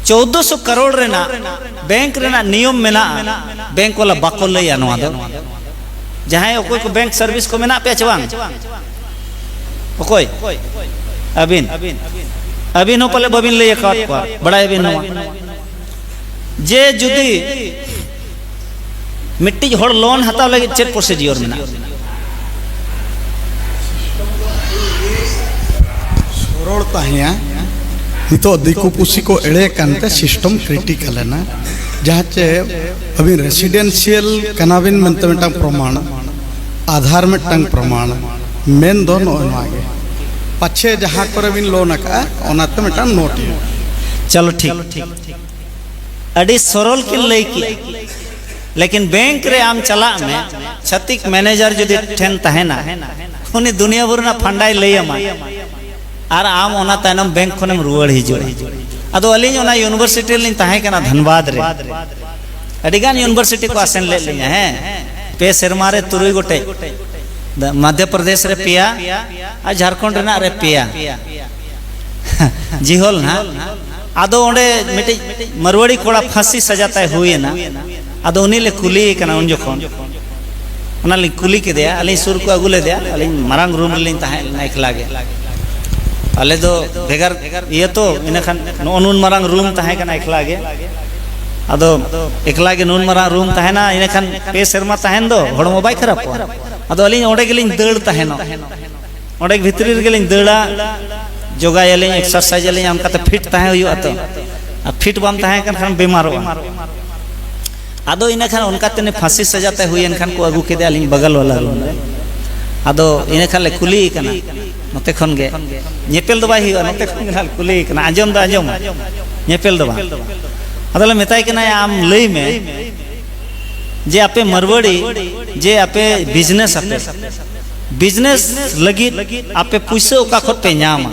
ᱪᱳᱫᱽᱫᱚᱥᱚ ᱠᱟᱨᱳᱲ ᱨᱮᱱᱟᱜ ᱵᱮᱝᱠ ᱨᱮᱱᱟᱜ ᱱᱤᱭᱚᱢ ᱢᱮᱱᱟᱜᱼᱟ, ᱵᱮᱝᱠ ᱵᱟᱞᱟ ᱵᱟᱠᱚ ᱞᱟᱹᱭᱟ ᱱᱚᱣᱟ ᱫᱚ᱾ ᱡᱟᱦᱟᱸᱭ ᱚᱠᱚᱭ ᱠᱚ ᱵᱮᱝᱠ ᱥᱟᱨᱵᱷᱤᱥ ᱠᱚ ᱢᱮᱱᱟᱜ ᱯᱮᱭᱟ ᱪᱮ ᱵᱟᱝ? ᱚᱠᱚᱭ? ᱟᱹᱵᱤᱱ᱾ ᱟᱹᱵᱤᱱ ᱦᱚᱸ ᱯᱟᱞᱮ ᱵᱟᱹᱵᱤᱱ ᱞᱟᱹᱭ ᱟᱠᱟᱫ ᱠᱚᱣᱟ, ᱵᱟᱲᱟᱭᱟᱵᱤᱱ ᱱᱚᱣᱟ᱾ ᱡᱮ ᱡᱩᱫᱤ ᱢᱤᱫᱴᱤᱡ ᱦᱚᱲ ᱞᱳᱱ ᱦᱟᱛᱟᱣ ᱞᱟᱹᱜᱤᱫ ᱪᱮᱫ ᱯᱨᱚᱥᱤᱰᱤᱭᱳᱨ ᱢᱮᱱᱟᱜᱼᱟ? ᱥᱚᱨᱚᱲ ᱛᱟᱦᱮᱸᱭᱟ᱾ ᱱᱤᱛᱚᱜ ᱫᱤᱠᱩ ᱯᱩᱥᱤ ᱠᱚ ᱮᱲᱮ ᱠᱟᱱᱛᱮ ᱥᱤᱥᱴᱚᱢ ᱠᱨᱤᱴᱤᱠᱟᱞ ᱮᱱᱟ᱾ ᱡᱟᱦᱟᱸ ᱪᱮ ᱟᱹᱵᱤᱱ ᱨᱮᱥᱤᱰᱮᱱᱥᱤᱭᱟᱞ ᱠᱟᱱᱟᱵᱤᱱ ᱢᱮᱱᱛᱮ ᱢᱤᱫᱴᱟᱝ ᱯᱨᱚᱢᱟᱬ, ᱟᱫᱷᱟᱨ ᱢᱤᱫᱴᱟᱝ ᱯᱨᱚᱢᱟᱬ, ᱢᱮᱱ ᱫᱚ ᱱᱚᱜᱼᱚᱭ ᱱᱚᱣᱟ ᱜᱮ᱾ ᱯᱟᱪᱷᱮ ᱡᱟᱦᱟᱸ ᱠᱚᱨᱮ ᱵᱤᱱ ᱞᱳᱱ ᱟᱠᱟᱫᱼᱟ, ᱚᱱᱟᱛᱮ ᱢᱤᱫᱴᱟᱝ ᱱᱳᱴ ᱦᱩᱭᱩᱜᱼᱟ᱾ ᱪᱚᱞᱚ ᱴᱷᱤᱠ, ᱟᱹᱰᱤ ᱥᱚᱨᱚᱞ ᱠᱤᱱ ᱞᱟᱹᱭ ᱠᱮᱜᱼᱟ᱾ ᱞᱮᱠᱤᱱ ᱵᱮᱝᱠ ᱨᱮ ᱟᱢ ᱪᱟᱞᱟᱜ ᱢᱮ, ᱪᱷᱟᱹᱛᱤᱠ ᱢᱮᱱᱮᱡᱟᱨ ᱡᱩᱫᱤ ᱴᱷᱮᱱ ᱛᱟᱦᱮᱱᱟ, ᱩᱱᱤ ᱫᱩᱱᱤᱭᱟᱹ ᱵᱷᱳᱨ ᱨᱮᱱᱟᱜ ᱯᱷᱟᱱᱰᱟᱭ ᱞᱟᱹᱭ ᱟᱢᱟ, ᱟᱨ ᱟᱢ ᱚᱱᱟ ᱛᱟᱭᱱᱚᱢ ᱵᱮᱝᱠ ᱠᱷᱚᱱᱮᱢ ᱨᱩᱣᱟᱹᱲ ᱦᱤᱡᱩᱜᱼᱟ᱾ ᱟᱫᱚ ᱟᱹᱞᱤᱧ ᱚᱱᱟ ᱤᱭᱩᱱᱤᱵᱷᱟᱨᱥᱤᱴᱤ ᱨᱮᱞᱤᱧ ᱛᱟᱦᱮᱸ ᱠᱟᱱᱟ ᱫᱷᱟᱱᱵᱟᱫᱽ ᱨᱮ, ᱟᱹᱰᱤ ᱜᱟᱱ ᱤᱭᱩᱱᱤᱵᱷᱟᱨᱥᱤᱴᱤ ᱠᱚ ᱟᱥᱮᱱ ᱞᱮᱫ ᱞᱤᱧᱟ᱾ ᱦᱮᱸ, ᱯᱮ ᱥᱮᱨᱢᱟ ᱨᱮ ᱛᱩᱨᱩᱭ ᱜᱚᱴᱮᱡ, ᱢᱚᱫᱽᱫᱷᱚ ᱯᱨᱚᱫᱮᱥ ᱨᱮ ᱯᱮᱭᱟ ᱟᱨ ᱡᱷᱟᱲᱠᱷᱚᱸᱰ ᱨᱮᱱᱟᱜ ᱨᱮ ᱯᱮᱭᱟ᱾ ᱡᱤᱦᱚᱞ ᱱᱟᱦᱟᱜ᱾ ᱟᱫᱚ ᱚᱸᱰᱮ ᱢᱤᱫᱴᱤᱡ ᱢᱟᱨᱣᱟᱲᱤ ᱠᱚᱲᱟ ᱯᱷᱟᱸᱥᱤ ᱥᱟᱡᱟ ᱛᱟᱭ ᱦᱩᱭᱮᱱᱟ᱾ ᱟᱫᱚ ᱩᱱᱤ ᱞᱮ ᱠᱩᱞᱤᱭᱮ ᱠᱟᱱᱟ ᱩᱱ ᱡᱚᱠᱷᱚᱱ, ᱚᱱᱟ ᱞᱤᱧ ᱠᱩᱞᱤ ᱠᱮᱫᱮᱭᱟ, ᱟᱹᱞᱤᱧ ᱥᱩᱨ ᱠᱚ ᱟᱹᱜᱩ ᱞᱮᱫᱮᱭᱟ, ᱟᱹᱞᱤᱧ ᱢᱟᱨᱟᱝ ᱨᱩᱢ ᱨᱮᱞᱤᱧ ᱛᱟᱦᱮᱸ ᱞᱮᱱᱟ ᱮᱠᱞᱟ ᱜᱮ᱾ ᱟᱞᱮ ᱫᱚ ᱵᱷᱮᱜᱟᱨ ᱤᱭᱟᱹ ᱛᱚ, ᱤᱱᱟᱹ ᱠᱷᱟᱱ ᱱᱚᱜᱼᱚ ᱱᱩᱱ ᱢᱟᱨᱟᱝ ᱨᱩᱢ ᱛᱟᱦᱮᱸ ᱠᱟᱱᱟ ᱮᱠᱞᱟ ᱜᱮ᱾ ᱟᱫᱚ ᱮᱠᱞᱟ ᱜᱮ ᱱᱩᱱ ᱢᱟᱨᱟᱝ ᱨᱩᱢ ᱛᱟᱦᱮᱱᱟ, ᱤᱱᱟᱹ ᱠᱷᱟᱱ ᱯᱮ ᱥᱮᱨᱢᱟ ᱛᱟᱦᱮᱱ ᱫᱚ ᱦᱚᱲᱢᱚ ᱵᱟᱭ ᱠᱷᱟᱨᱟᱯᱚᱜᱼᱟ? ᱟᱫᱚ ᱟᱹᱞᱤᱧ ᱚᱸᱰᱮ ᱜᱮᱞᱤᱧ ᱫᱟᱹᱲ ᱛᱟᱦᱮᱱᱚᱜ᱾ ᱚᱸᱰᱮ ᱵᱷᱤᱛᱨᱤ ᱨᱮᱜᱮᱞᱤᱧ ᱫᱟᱹᱲᱟ, ᱡᱳᱜᱟᱭᱟᱞᱤᱧ, ᱮᱠᱥᱟᱨᱥᱟᱭᱤᱡᱽ ᱟᱞᱤᱧ, ᱚᱱᱠᱟᱛᱮ ᱯᱷᱤᱴ ᱛᱟᱦᱮᱸ ᱦᱩᱭᱩᱜᱼᱟ ᱛᱚ᱾ ᱟᱨ ᱯᱷᱤᱴ ᱵᱟᱢ ᱛᱟᱦᱮᱸ ᱠᱟᱱ ᱠᱷᱟᱱ ᱵᱮᱢᱟᱨᱚᱜᱼᱟ᱾ ᱟᱫᱚ ᱤᱱᱟᱹ ᱠᱷᱟᱱ ᱚᱱᱠᱟ ᱛᱮ ᱩᱱᱤ ᱯᱷᱟᱸᱥᱤ ᱥᱟᱡᱟ ᱛᱮ ᱦᱩᱭᱮᱱ ᱠᱷᱟᱱ ᱠᱚ ᱟᱹᱜᱩ ᱠᱮᱫᱮᱭᱟ ᱟᱹᱞᱤᱧ ᱵᱟᱜᱟᱞ ᱵᱟᱞᱟ ᱨᱩᱢ ᱨᱮ᱾ ᱟᱫᱚ ᱤᱱᱟᱹ ᱠᱷᱟᱱ ᱞᱮ ᱠᱩᱞᱤᱭᱮ ᱠᱟᱱᱟ, ᱱᱚᱛᱮ ᱠᱷᱚᱱ ᱜᱮ, ᱧᱮᱯᱮᱞ ᱫᱚ ᱵᱟᱭ ᱦᱩᱭᱩᱜᱼᱟ, ᱱᱚᱛᱮ ᱠᱷᱚᱱ ᱜᱮ ᱱᱟᱦᱟᱜ ᱞᱮ ᱠᱩᱞᱤᱭᱮ ᱠᱟᱱᱟ, ᱟᱸᱡᱚᱢ ᱫᱚ ᱟᱸᱡᱚᱢᱟ, ᱧᱮᱯᱮᱞ ᱫᱚ ᱵᱟᱝ᱾ ᱟᱫᱚᱞᱮ ᱢᱮᱛᱟᱭ ᱠᱟᱱᱟ, ᱟᱢ ᱞᱟᱹᱭ ᱢᱮ, ᱡᱮ ᱟᱯᱮ ᱢᱟᱨᱣᱟᱲᱤ, ᱡᱮ ᱟᱯᱮ ᱵᱤᱡᱽᱱᱮᱥ ᱟᱯᱮ, ᱵᱤᱡᱽᱱᱮᱥ ᱞᱟᱹᱜᱤᱫ ᱟᱯᱮ ᱯᱩᱭᱥᱟᱹ ᱚᱠᱟ ᱠᱷᱚᱱ ᱯᱮ ᱧᱟᱢᱟ?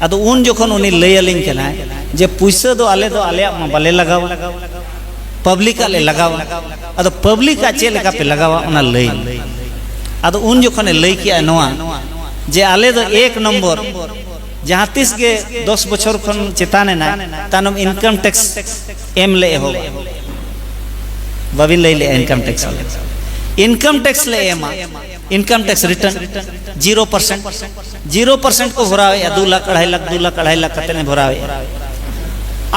ᱟᱫᱚ ᱩᱱ ᱡᱚᱠᱷᱚᱱ ᱩᱱᱤ ᱞᱟᱹᱭ ᱟᱹᱞᱤᱧ ᱠᱟᱱᱟᱭ ᱡᱮ ᱯᱩᱭᱥᱟᱹ ᱫᱚ ᱟᱞᱮ ᱫᱚ ᱟᱞᱮᱭᱟᱜ ᱢᱟ ᱵᱟᱞᱮ ᱞᱟᱜᱟᱣᱟ, ᱯᱟᱵᱽᱞᱤᱠ ᱟᱜ ᱞᱮ ᱞᱟᱜᱟᱣᱟ᱾ ᱟᱫᱚ ᱯᱟᱵᱽᱞᱤᱠ ᱟᱜ ᱪᱮᱫ ᱞᱮᱠᱟ ᱯᱮ ᱞᱟᱜᱟᱣᱟ, ᱚᱱᱟ ᱞᱟᱹᱭ ᱢᱮ᱾ ᱟᱫᱚ ᱩᱱ ᱡᱚᱠᱷᱚᱱᱮ ᱞᱟᱹᱭ ᱠᱮᱜᱼᱟ ᱱᱚᱣᱟ, ᱡᱮ ᱟᱞᱮ ᱫᱚ ᱮᱠ ᱱᱚᱢᱵᱚᱨ, ᱡᱟᱦᱟᱸ ᱛᱤᱥ ᱜᱮ ᱫᱚᱥ ᱵᱚᱪᱷᱚᱨ ᱠᱷᱚᱱ ᱪᱮᱛᱟᱱ ᱮᱱᱟ, ᱛᱟᱭᱱᱚᱢ ᱤᱱᱠᱟᱢ ᱴᱮᱠᱥ ᱮᱢ ᱞᱮ ᱮᱦᱚᱵᱟ᱾ ᱵᱟᱵᱤᱱ ᱞᱟᱹᱭ ᱞᱮᱜᱼᱟ ᱤᱱᱠᱟᱢ ᱴᱮᱠᱥ᱾ ᱤᱱᱠᱟᱢ ᱴᱮᱠᱥ ᱞᱮ ᱮᱢᱟ, income tax return zero percent. Zero percent ᱠᱚ ᱵᱷᱚᱨᱟᱣᱮᱫᱼᱟ, ᱫᱩ ᱞᱟᱠᱷ, ᱟᱲᱟᱭ ᱞᱟᱠᱷ, ᱫᱩ ᱞᱟᱠᱷ, ᱟᱲᱟᱭ ᱞᱟᱠᱷ ᱠᱟᱛᱮ ᱮ ᱵᱷᱚᱨᱟᱣᱮᱫᱼᱟ᱾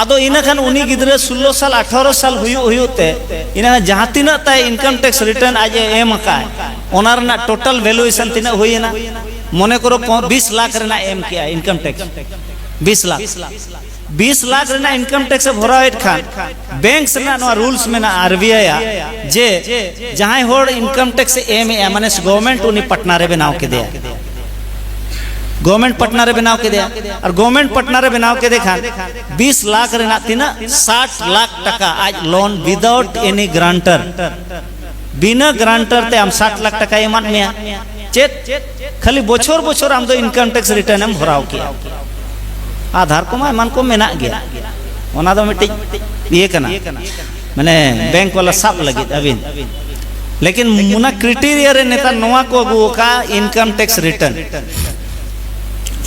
ᱟᱫᱚ ᱤᱱᱟᱹ ᱠᱷᱟᱱ ᱩᱱᱤ ᱜᱤᱫᱽᱨᱟᱹ ᱥᱳᱞᱞᱳ ᱥᱟᱞ, ᱟᱴᱷᱟᱨᱚ ᱥᱟᱞ ᱦᱩᱭᱩᱜ ᱦᱩᱭᱩᱜ ᱛᱮ, ᱤᱱᱟᱹ ᱡᱟᱦᱟᱸ ᱛᱤᱱᱟᱹᱜ ᱛᱟᱭ ᱤᱱᱠᱟᱢ ᱴᱮᱠᱥ ᱨᱤᱴᱟᱨᱱ ᱟᱡ ᱮ ᱮᱢ ᱟᱠᱟᱫ, ᱚᱱᱟ ᱨᱮᱱᱟᱜ ᱴᱳᱴᱟᱞ ᱵᱷᱮᱞᱩᱭᱮᱥᱚᱱ ᱛᱤᱱᱟᱹᱜ ᱦᱩᱭᱮᱱᱟ? ᱢᱚᱱᱮ ᱠᱚᱨᱚ ᱯᱚ-, ᱵᱤᱥ ᱞᱟᱠᱷ ᱨᱮᱱᱟᱜ ᱮᱢ ᱠᱮᱜᱼᱟ ᱤᱱᱠᱟᱢ ᱴᱮᱠᱥ, ᱵᱤᱥ ᱞᱟᱠᱷ᱾ ᱵᱤᱥ ᱞᱟᱠᱷ ᱨᱮᱱᱟᱜ ᱤᱱᱠᱟᱢ ᱴᱮᱠᱥ ᱮ ᱵᱷᱚᱨᱟᱣᱮᱫ ᱠᱷᱟᱱ, ᱵᱮᱝᱠ ᱨᱮᱱᱟᱜ ᱱᱚᱣᱟ ᱨᱩᱞᱥ ᱢᱮᱱᱟᱜᱼᱟ, ᱟᱨ ᱵᱤ ᱟᱭ ᱟᱜ, ᱡᱮ ᱡᱟᱦᱟᱸᱭ ᱦᱚᱲ ᱤᱱᱠᱟᱢ ᱴᱮᱠᱥ ᱮ ᱮᱢᱮᱜᱼᱟ, ᱢᱟᱱᱮ ᱜᱚᱵᱷᱚᱨᱱᱢᱮᱱᱴ ᱩᱱᱤ ᱯᱟᱴᱱᱟᱨ ᱮ ᱵᱮᱱᱟᱣ ᱠᱮᱫᱮᱭᱟ, ᱜᱚᱵᱷᱚᱨᱱᱢᱮᱱᱴ ᱯᱟᱴᱱᱟᱨ ᱮ ᱵᱮᱱᱟᱣ ᱠᱮᱫᱮᱭᱟ, ᱟᱨ ᱜᱚᱵᱷᱚᱨᱱᱢᱮᱱᱴ ᱯᱟᱴᱱᱟᱨ ᱮ ᱵᱮᱱᱟᱣ ᱠᱮᱫᱮ ᱠᱷᱟᱱ, ᱵᱤᱥ ᱞᱟᱠᱷ ᱨᱮᱱᱟᱜ ᱛᱤᱱᱟᱹᱜ? ᱥᱟᱴ ᱞᱟᱠᱷ ᱴᱟᱠᱟ ᱟᱡ ᱞᱳᱱ, without any guarantor, ᱵᱤᱱᱟᱹ ᱜᱟᱨᱟᱱᱴᱟᱨ ᱛᱮ ᱟᱢ ᱥᱟᱴ ᱞᱟᱠᱷ ᱴᱟᱠᱟᱭ ᱮᱢᱟᱫ ᱢᱮᱭᱟ᱾ ᱪᱮᱫ? ᱠᱷᱟᱹᱞᱤ ᱵᱚᱪᱷᱚᱨ ᱵᱚᱪᱷᱚᱨ ᱟᱢ ᱫᱚ ᱤᱱᱠᱟᱢ ᱴᱮᱠᱥ ᱨᱤᱴᱟᱨᱱ ᱮᱢ ᱵᱷᱚᱨᱟᱣ ᱠᱮᱜᱼᱟ᱾ ᱟᱫᱷᱟᱨ ᱠᱚᱢᱟ ᱮᱢᱟᱱ ᱠᱚ ᱢᱮᱱᱟᱜ ᱜᱮᱭᱟ, ᱚᱱᱟ ᱫᱚ ᱢᱤᱫᱴᱤᱡ ᱤᱭᱟᱹ ᱠᱟᱱᱟ, ᱢᱟᱱᱮ ᱵᱮᱝᱠ ᱵᱟᱞᱟ ᱥᱟᱵ ᱞᱟᱹᱜᱤᱫ ᱟᱹᱵᱤᱱ᱾ ᱞᱮᱠᱤᱱ ᱚᱱᱟ ᱠᱨᱤᱴᱮᱨᱤᱭᱟ ᱨᱮ ᱱᱮᱛᱟᱨ ᱱᱚᱣᱟ ᱠᱚ ᱟᱹᱜᱩ ᱟᱠᱟᱫᱼᱟ, ᱤᱱᱠᱟᱢ ᱴᱮᱠᱥ ᱨᱤᱴᱟᱨᱱ,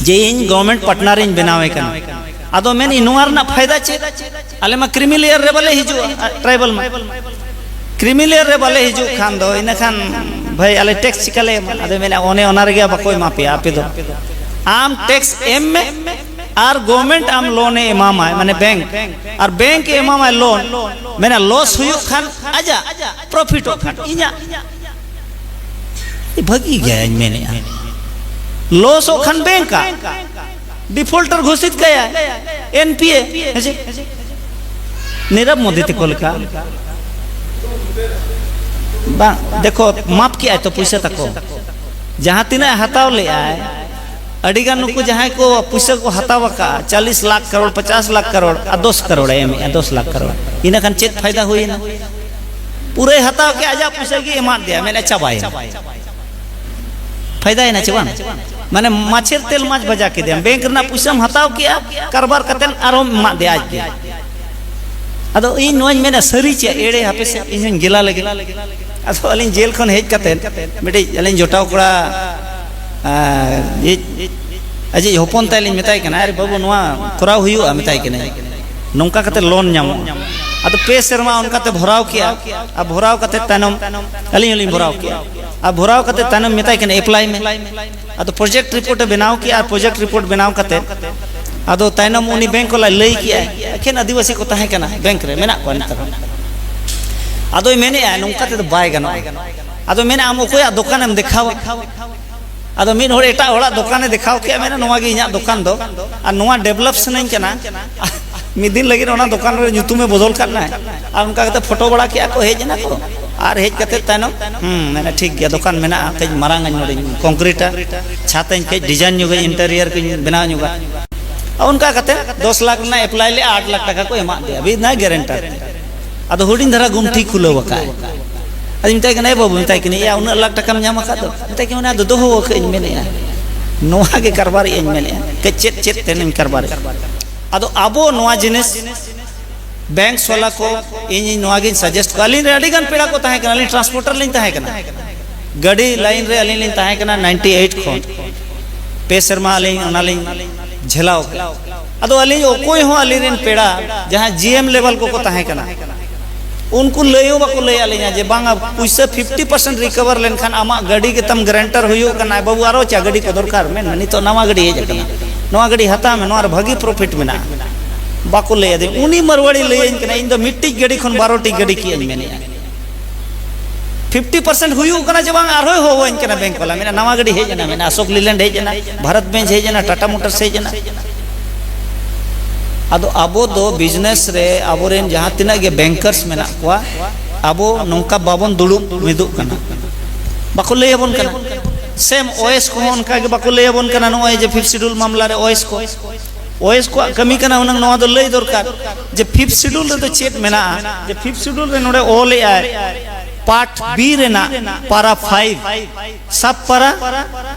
ᱡᱮ ᱤᱧ ᱜᱚᱵᱷᱚᱨᱱᱢᱮᱱᱴ ᱯᱟᱴᱱᱟᱨ ᱤᱧ ᱵᱮᱱᱟᱣᱮ ᱠᱟᱱᱟ᱾ ᱟᱫᱚ ᱢᱮᱱᱮᱫ, ᱱᱚᱣᱟ ᱨᱮᱱᱟᱜ ᱯᱷᱟᱭᱫᱟ ᱪᱮᱫ? ᱟᱞᱮ ᱢᱟ ᱠᱨᱤᱢᱤ ᱞᱮᱭᱟᱨ ᱨᱮ ᱵᱟᱞᱮ ᱦᱤᱡᱩᱜᱼᱟ, ᱴᱨᱟᱭᱵᱟᱞ ᱢᱟ᱾ ᱠᱨᱤᱢᱤ ᱞᱮᱭᱟᱨ ᱨᱮ ᱵᱟᱞᱮ ᱦᱤᱡᱩᱜ ᱠᱷᱟᱱ ᱫᱚ, ᱤᱱᱟᱹᱠᱷᱟᱱ ᱵᱷᱟᱹᱭ, ᱟᱞᱮ ᱴᱮᱠᱥ ᱪᱤᱠᱟ ᱞᱮ ᱮᱢᱟ? ᱟᱫᱚ ᱢᱮᱱᱟ, ᱚᱱᱮ ᱚᱱᱟ ᱨᱮᱜᱮ ᱵᱟᱠᱚ ᱮᱢᱟ ᱯᱮᱭᱟ ᱟᱯᱮ ᱫᱚ᱾ ᱟᱢ ᱴᱮᱠᱥ ᱮᱢ ᱢᱮ ᱟᱨ ᱜᱚᱵᱷᱚᱨᱱᱢᱮᱱᱴ ᱟᱢ ᱞᱳᱱ ᱮ ᱮᱢᱟᱢᱟᱭ, ᱢᱟᱱᱮ ᱵᱮᱝᱠ, ᱟᱨ ᱵᱮᱝᱠ ᱮ ᱮᱢᱟᱢᱟᱭ ᱞᱳᱱ, ᱢᱮᱱᱟ ᱞᱚᱥ ᱦᱩᱭᱩᱜ ᱠᱷᱟᱱ ᱟᱡᱟᱜ, ᱯᱨᱚᱯᱷᱤᱴᱚᱜ ᱠᱷᱟᱱ ᱤᱧᱟᱜ᱾ ᱵᱷᱟᱹᱜᱤ ᱜᱮᱭᱟᱧ ᱢᱮᱱᱮᱫᱼᱟ, ᱞᱚᱥᱚᱜ ᱠᱷᱟᱱ ᱵᱮᱝᱠ ᱟᱜ, ᱰᱤᱯᱷᱚᱞᱴᱟᱨ ᱜᱷᱳᱥᱤᱛ ᱠᱟᱭᱟᱭ ᱮᱱ ᱯᱤ ᱮ, ᱦᱮᱸ ᱥᱮ? ᱱᱤᱨᱚᱵ ᱢᱳᱫᱤ ᱛᱮᱠᱚ ᱞᱮᱠᱟ᱾ ᱵᱟᱝ, ᱫᱮᱠᱷᱚ, ᱢᱟᱯ ᱠᱮᱜᱼᱟᱭ ᱛᱚ ᱯᱩᱭᱥᱟᱹ ᱛᱟᱠᱚ, ᱡᱟᱦᱟᱸ ᱛᱤᱱᱟᱹᱜ ᱦᱟᱛᱟᱣ ᱞᱮᱜᱼᱟᱭ, ᱟᱹᱰᱤᱜᱟᱱ ᱱᱩᱠᱩ ᱡᱟᱦᱟᱸᱭ ᱠᱚ ᱯᱩᱭᱥᱟᱹ ᱠᱚ ᱦᱟᱛᱟᱣ ᱟᱠᱟᱫᱼᱟ, ᱪᱟᱞᱤᱥ ᱞᱟᱠᱷ ᱠᱟᱨᱳᱲ, ᱯᱚᱪᱟᱥ ᱞᱟᱠᱷ ᱠᱟᱨᱳᱲ, ᱟᱨ ᱫᱚᱥ ᱠᱟᱨᱳᱲ ᱮ ᱮᱢᱮᱜᱼᱟ, ᱫᱚᱥ ᱞᱟᱠᱷ ᱠᱟᱨᱳᱲ, ᱤᱱᱟᱹ ᱠᱷᱟᱱ ᱪᱮᱫ ᱯᱷᱟᱭᱫᱟ ᱦᱩᱭᱮᱱᱟ? ᱯᱩᱨᱟᱹᱭ ᱦᱟᱛᱟᱣ ᱠᱮᱜᱼᱟ, ᱟᱡᱟᱜ ᱯᱩᱭᱥᱟᱹ ᱜᱮ ᱮᱢᱟᱫ ᱫᱮᱭᱟ, ᱢᱮᱱᱟ ᱪᱟᱵᱟᱭᱮᱱᱟ᱾ ᱯᱷᱟᱭᱫᱟᱭᱮᱱᱟ ᱪᱮ ᱵᱟᱝ? ᱢᱟᱱᱮ ᱢᱟᱪᱷᱮᱨ ᱛᱮᱞ ᱢᱟᱪᱷ ᱵᱷᱟᱡᱟ ᱠᱮᱫᱮᱭᱟᱢ, ᱵᱮᱝᱠ ᱨᱮᱱᱟᱜ ᱯᱩᱭᱥᱟᱹᱢ ᱦᱟᱛᱟᱣ ᱠᱮᱜᱼᱟ, ᱠᱟᱨᱵᱟᱨ ᱠᱟᱛᱮᱫ ᱟᱨᱦᱚᱸ ᱮᱢᱟᱫ ᱫᱮᱭᱟ ᱟᱡ ᱜᱮ᱾ ᱟᱫᱚ ᱤᱧ ᱱᱚᱣᱟᱧ ᱢᱮᱱᱟ, ᱥᱟᱹᱨᱤ ᱪᱮ ᱮᱲᱮ, ᱦᱟᱯᱮ ᱥᱮ ᱤᱧ ᱦᱚᱧ ᱜᱮᱞᱟ ᱞᱮᱜᱮ᱾ ᱟᱫᱚ ᱟᱹᱞᱤᱧ ᱡᱮᱞ ᱠᱷᱚᱱ ᱦᱮᱡ ᱠᱟᱛᱮ ᱢᱤᱫᱴᱤᱡ ᱟᱹᱞᱤᱧ ᱡᱚᱴᱟᱣ ᱠᱚᱲᱟ, ᱟᱨ, ᱤᱡ, ᱟᱡᱤᱡ ᱦᱚᱯᱚᱱ ᱛᱟᱭ ᱞᱤᱧ ᱢᱮᱛᱟᱭ ᱠᱟᱱᱟ, "ᱟᱨᱮ ᱵᱟᱹᱵᱩ, ᱱᱚᱣᱟ ᱠᱚᱨᱟᱣ ᱦᱩᱭᱩᱜᱼᱟ," ᱢᱮᱛᱟᱭ ᱠᱟᱹᱱᱟᱹᱧ, "ᱱᱚᱝᱠᱟ ᱠᱟᱛᱮ ᱞᱳᱱ ᱧᱟᱢᱚᱜᱼᱟ᱾" ᱟᱫᱚ ᱯᱮ ᱥᱮᱨᱢᱟ ᱚᱱᱠᱟᱛᱮ ᱵᱷᱚᱨᱟᱣ ᱠᱮᱜᱼᱟ, ᱟᱨ ᱵᱷᱚᱨᱟᱣ ᱠᱟᱛᱮ ᱛᱟᱭᱱᱚᱢ ᱟᱹᱞᱤᱧ ᱦᱚᱸᱞᱤᱧ ᱵᱷᱚᱨᱟᱣ ᱠᱮᱜᱼᱟ, ᱟᱨ ᱵᱷᱚᱨᱟᱣ ᱠᱟᱛᱮ ᱛᱟᱭᱱᱚᱢ ᱢᱮᱛᱟᱭ ᱠᱟᱱᱟ, "ᱮᱯᱞᱟᱭ ᱢᱮ᱾" ᱟᱫᱚ ᱯᱨᱚᱡᱮᱠᱴ ᱨᱤᱯᱳᱨᱴ ᱮ ᱵᱮᱱᱟᱣ ᱠᱮᱜᱼᱟ, ᱟᱨ ᱯᱨᱚᱡᱮᱠᱴ ᱨᱤᱯᱳᱨᱴ ᱵᱮᱱᱟᱣ ᱠᱟᱛᱮ ᱟᱫᱚ ᱛᱟᱭᱱᱚᱢ ᱩᱱᱤ ᱵᱮᱝᱠ ᱵᱟᱞᱟᱭ ᱞᱟᱹᱭ ᱠᱮᱜᱼᱟ, ᱮᱠᱷᱮᱱ ᱟᱹᱫᱤᱵᱟᱹᱥᱤ ᱠᱚ ᱛᱟᱦᱮᱸ ᱠᱟᱱᱟ ᱵᱮᱝᱠ ᱨᱮ, ᱢᱮᱱᱟᱜ ᱠᱚᱣᱟ ᱱᱮᱛᱟᱨ ᱦᱚᱸ᱾ ᱟᱫᱚᱭ ᱢᱮᱱᱮᱜᱼᱟ, "ᱱᱚᱝᱠᱟ ᱛᱮᱫᱚ ᱵᱟᱭ ᱜᱟᱱᱚᱜᱼᱟ᱾" ᱟᱫᱚ ᱢᱮᱱᱟ, "ᱟᱢ ᱚᱠᱚᱭᱟᱜ ᱫᱚᱠᱟᱱᱮᱢ ᱫᱮᱠᱷᱟᱣᱟ?" ᱟᱫᱚ ᱢᱤᱫ ᱦᱚᱲ ᱮᱴᱟᱜ ᱦᱚᱲᱟᱜ ᱫᱚᱠᱟᱱᱮ ᱫᱮᱠᱷᱟᱣ ᱠᱮᱜᱼᱟ, ᱢᱮᱱᱟ, "ᱱᱚᱣᱟ ᱜᱮ ᱤᱧᱟᱹᱜ ᱫᱚᱠᱟᱱ ᱫᱚ, ᱟᱨ ᱱᱚᱣᱟ ᱰᱮᱵᱷᱞᱚᱯ ᱥᱟᱱᱟᱧ ᱠᱟᱱᱟ᱾" ᱢᱤᱫ ᱫᱤᱱ ᱞᱟᱹᱜᱤᱫ ᱚᱱᱟ ᱫᱚᱠᱟᱱ ᱨᱮ ᱧᱩᱛᱩᱢᱮ ᱵᱚᱫᱚᱞ ᱠᱟᱫ ᱱᱟᱭ, ᱟᱨ ᱚᱱᱠᱟ ᱠᱟᱛᱮ ᱯᱷᱳᱴᱳ ᱵᱟᱲᱟ ᱠᱮᱜᱼᱟ ᱠᱚ, ᱦᱮᱡ ᱮᱱᱟ ᱠᱚ, ᱟᱨ ᱦᱮᱡ ᱠᱟᱛᱮ ᱛᱟᱭᱱᱚᱢ, "ᱦᱩᱸ, ᱢᱮᱱᱟ, ᱴᱷᱤᱠ ᱜᱮᱭᱟ, ᱫᱚᱠᱟᱱ ᱢᱮᱱᱟᱜᱼᱟ, ᱠᱟᱹᱡ ᱢᱟᱨᱟᱝ ᱟᱹᱧ ᱱᱚᱰᱮᱧ ᱠᱚᱝᱠᱨᱤᱴᱟ, ᱪᱷᱟᱛᱟᱧ ᱠᱟᱹᱡ ᱰᱤᱡᱟᱭᱤᱱ ᱧᱚᱜᱟᱹᱧ, ᱤᱱᱴᱮᱨᱤᱭᱟᱨ ᱠᱚᱧ ᱵᱮᱱᱟᱣ ᱧᱚᱜᱟ᱾" ᱟᱨ ᱚᱱᱠᱟ ᱠᱟᱛᱮ ᱫᱚᱥ ᱞᱟᱠᱷ ᱨᱮᱱᱟᱜ ᱮᱯᱞᱟᱭ ᱞᱮᱜᱼᱟ, ᱟᱴ ᱞᱟᱠᱷ ᱴᱟᱠᱟ ᱠᱚ ᱮᱢᱟᱜ ᱫᱮᱭᱟ, ᱵᱤᱱᱟ ᱜᱮᱨᱮᱱᱴᱟᱨ ᱛᱮ᱾ ᱟᱫᱚ ᱦᱩᱰᱤᱧ ᱫᱷᱟᱨᱟ ᱜᱩᱱᱴᱷᱤ ᱠᱷᱩᱞᱟᱹᱣ ᱟᱠᱟᱫ᱾ ᱟᱫᱚᱧ ᱢᱮᱛᱟᱭ ᱠᱟᱱᱟ, "ᱮ ᱵᱟᱹᱵᱩ," ᱢᱮᱛᱟᱭ ᱠᱟᱹᱱᱟᱹᱧ, "ᱮᱭᱟ, ᱩᱱᱟᱹᱜ ᱞᱟᱠᱷ ᱴᱟᱠᱟᱢ ᱧᱟᱢ ᱟᱠᱟᱫ ᱫᱚ?" ᱢᱮᱛᱟᱭ ᱠᱟᱱᱟ, "ᱚᱱᱟ ᱫᱚ ᱫᱚᱦᱚ ᱟᱠᱟᱫ ᱤᱧ ᱢᱮᱱᱮᱫᱼᱟ, ᱱᱚᱣᱟ ᱜᱮ ᱠᱟᱨᱵᱟᱨᱮᱫ ᱤᱧ ᱢᱮᱱᱮᱫᱼᱟ, ᱠᱟᱹᱡ ᱪᱮᱫ ᱪᱮᱫ ᱛᱮᱱᱮᱢ ᱠᱟᱨᱵᱟᱨᱮᱫ?" ᱟᱫᱚ ᱟᱵᱚ ᱱᱚᱣᱟ ᱡᱤᱱᱤᱥ ᱵᱮᱝᱠ ᱥᱚᱞᱟ ᱠᱚ, ᱤᱧ ᱱᱚᱣᱟ ᱜᱤᱧ ᱥᱟᱡᱮᱥᱴ ᱠᱚᱣᱟ᱾ ᱟᱹᱞᱤᱧ ᱨᱮᱱ ᱟᱹᱰᱤ ᱜᱟᱱ ᱯᱮᱲᱟ ᱠᱚ ᱛᱟᱦᱮᱸ ᱠᱟᱱᱟ, ᱟᱹᱞᱤᱧ ᱴᱨᱟᱱᱥᱯᱳᱨᱴᱟᱨ ᱞᱤᱧ ᱛᱟᱦᱮᱸ ᱠᱟᱱᱟ, ᱜᱟᱹᱰᱤ ᱞᱟᱭᱤᱱ ᱨᱮ ᱟᱹᱞᱤᱧ ᱞᱤᱧ ᱛᱟᱦᱮᱸ ᱠᱟᱱᱟ ᱱᱟᱭᱤᱱᱴᱤ ᱮᱭᱤᱴ ᱠᱷᱚᱱ᱾ ᱯᱮ ᱥᱮᱨᱢᱟ ᱟᱹᱞᱤᱧ ᱚᱱᱟ ᱞᱤᱧ ᱡᱷᱮᱞᱟᱣ ᱠᱮᱫᱟ᱾ ᱟᱫᱚ ᱟᱹᱞᱤᱧ ᱚᱠᱚᱭ ᱦᱚᱸ ᱟᱹᱞᱤᱧ ᱨᱮᱱ ᱯᱮᱲᱟ ᱡᱟᱦᱟᱸᱭ ᱡᱤ ᱮᱢ ᱞᱮᱵᱮᱞ ᱠᱚᱠᱚ ᱛᱟᱦᱮᱸ ᱠᱟᱱᱟ, ᱩᱱᱠᱩ ᱞᱟᱹᱭ ᱦᱚᱸ ᱵᱟᱠᱚ ᱞᱟᱹᱭ ᱟᱹᱞᱤᱧᱟ ᱡᱮ, "ᱵᱟᱝᱟ, ᱯᱩᱭᱥᱟᱹ ᱯᱷᱤᱯᱴᱤ ᱯᱟᱨᱥᱮᱱᱴ ᱨᱤᱠᱚᱵᱷᱟᱨ ᱞᱮᱱᱠᱷᱟᱱ ᱟᱢᱟᱜ ᱜᱟᱹᱰᱤ ᱜᱮᱛᱟᱢ ᱜᱟᱨᱮᱱᱴᱟᱨ ᱦᱩᱭᱩᱜ ᱠᱟᱱᱟ, ᱵᱟᱹᱵᱩ, ᱟᱨᱚ ᱪᱟ ᱜᱟᱹᱰᱤ ᱠᱚ ᱫᱚᱨᱠᱟᱨ ᱢᱮᱱ, ᱱᱤᱛᱚᱜ ᱱᱟᱣᱟ ᱜᱟᱹᱰᱤ ᱦᱮᱡ ᱟᱠᱟᱱᱟ, ᱱᱚᱣᱟ ᱜᱟᱹᱰᱤ ᱦᱟᱛᱟᱣ ᱢᱮ, ᱱᱚᱣᱟ ᱨᱮ ᱵᱷᱟᱹᱜᱤ ᱯᱨᱚᱯᱷᱤᱴ ᱢᱮᱱᱟᱜᱼᱟ᱾" ᱵᱟᱠᱚ ᱞᱟᱹᱭ ᱟᱹᱫᱤᱧ᱾ ᱩᱱᱤ ᱢᱟᱨᱣᱟᱲᱤ ᱞᱟᱹᱭᱟᱹᱧ ᱠᱟᱱᱟ, "ᱤᱧ ᱫᱚ ᱢᱤᱫᱴᱤᱡ ᱜᱟᱹᱰᱤ ᱠᱷᱚᱱ ᱵᱟᱨᱚ ᱴᱤ ᱜᱟᱹᱰᱤ ᱠᱮᱜ ᱟᱹᱧ ᱢᱮᱱᱮᱫᱼᱟ, ᱯᱷᱤᱯᱴᱤ ᱯᱟᱨᱥᱮᱱᱴ ᱦᱩᱭᱩᱜ ᱠᱟᱱᱟ ᱡᱮ ᱵᱟᱝ, ᱟᱨᱦᱚᱸᱭ ᱦᱚᱦᱚᱣᱟᱹᱧ ᱠᱟᱱᱟ ᱵᱮᱝᱠ ᱵᱟᱞᱟ, ᱢᱮᱱᱟ, ᱱᱟᱣᱟ ᱜᱟᱹᱰᱤ ᱦᱮᱡ ᱮᱱᱟ, ᱢᱮᱱᱟ, ᱟᱥᱳᱠ ᱞᱤᱞᱮᱱᱰ ᱦᱮᱡ ᱮᱱᱟ, ᱵᱷᱟᱨᱚᱛ ᱵᱮᱧᱡᱽ ᱦᱮᱡ ᱮᱱᱟ, ᱴᱟᱴᱟ ᱢᱳᱴᱚᱨᱥ ᱦᱮᱡ ᱮᱱᱟ᱾" ᱟᱫᱚ ᱟᱵᱚ ᱫᱚ ᱵᱤᱡᱽᱱᱮᱥ ᱨᱮ ᱟᱵᱚᱨᱮᱱ ᱡᱟᱦᱟᱸ ᱛᱤᱱᱟᱹᱜ ᱜᱮ ᱵᱮᱝᱠᱟᱨᱥ ᱢᱮᱱᱟᱜ ᱠᱚᱣᱟ, ᱟᱵᱚ ᱱᱚᱝᱠᱟ ᱵᱟᱵᱚᱱ ᱫᱩᱲᱩᱵ ᱢᱤᱫᱚᱜ ᱠᱟᱱᱟ, ᱵᱟᱠᱚ ᱞᱟᱹᱭ ᱟᱵᱚᱱ ᱠᱟᱱᱟ᱾ ᱥᱮᱢ ᱳᱭᱮᱥ ᱠᱚᱦᱚᱸ ᱚᱱᱠᱟ ᱜᱮ ᱵᱟᱠᱚ ᱞᱟᱹᱭ ᱟᱵᱚᱱ ᱠᱟᱱᱟ, ᱱᱚᱜᱼᱚᱭ ᱡᱮ ᱯᱷᱤᱯᱛᱷ ᱥᱤᱰᱩᱞ ᱢᱟᱢᱞᱟ ᱨᱮ ᱳᱭᱮᱥ ᱠᱚ, ᱳᱭᱮᱥ ᱠᱚᱣᱟᱜ ᱠᱟᱹᱢᱤ ᱠᱟᱱᱟ ᱦᱩᱱᱟᱹᱝ ᱱᱚᱣᱟ ᱫᱚ ᱞᱟᱹᱭ ᱫᱚᱨᱠᱟᱨ ᱡᱮ ᱯᱷᱤᱯᱛᱷ ᱥᱤᱰᱩᱞ ᱨᱮᱫᱚ ᱪᱮᱫ ᱢᱮᱱᱟᱜᱼᱟ, ᱡᱮ ᱯᱷᱤᱯᱛᱷ ᱥᱤᱰᱩᱞ ᱨᱮ ᱱᱚᱰᱮ ᱚᱞ ᱮᱜᱼᱟᱭ, ᱯᱟᱨᱴ ᱵᱤ ᱨᱮᱱᱟᱜ ᱯᱟᱨᱟ ᱯᱷᱟᱭᱤᱵᱷ, ᱥᱟᱵ ᱯᱟᱨᱟ,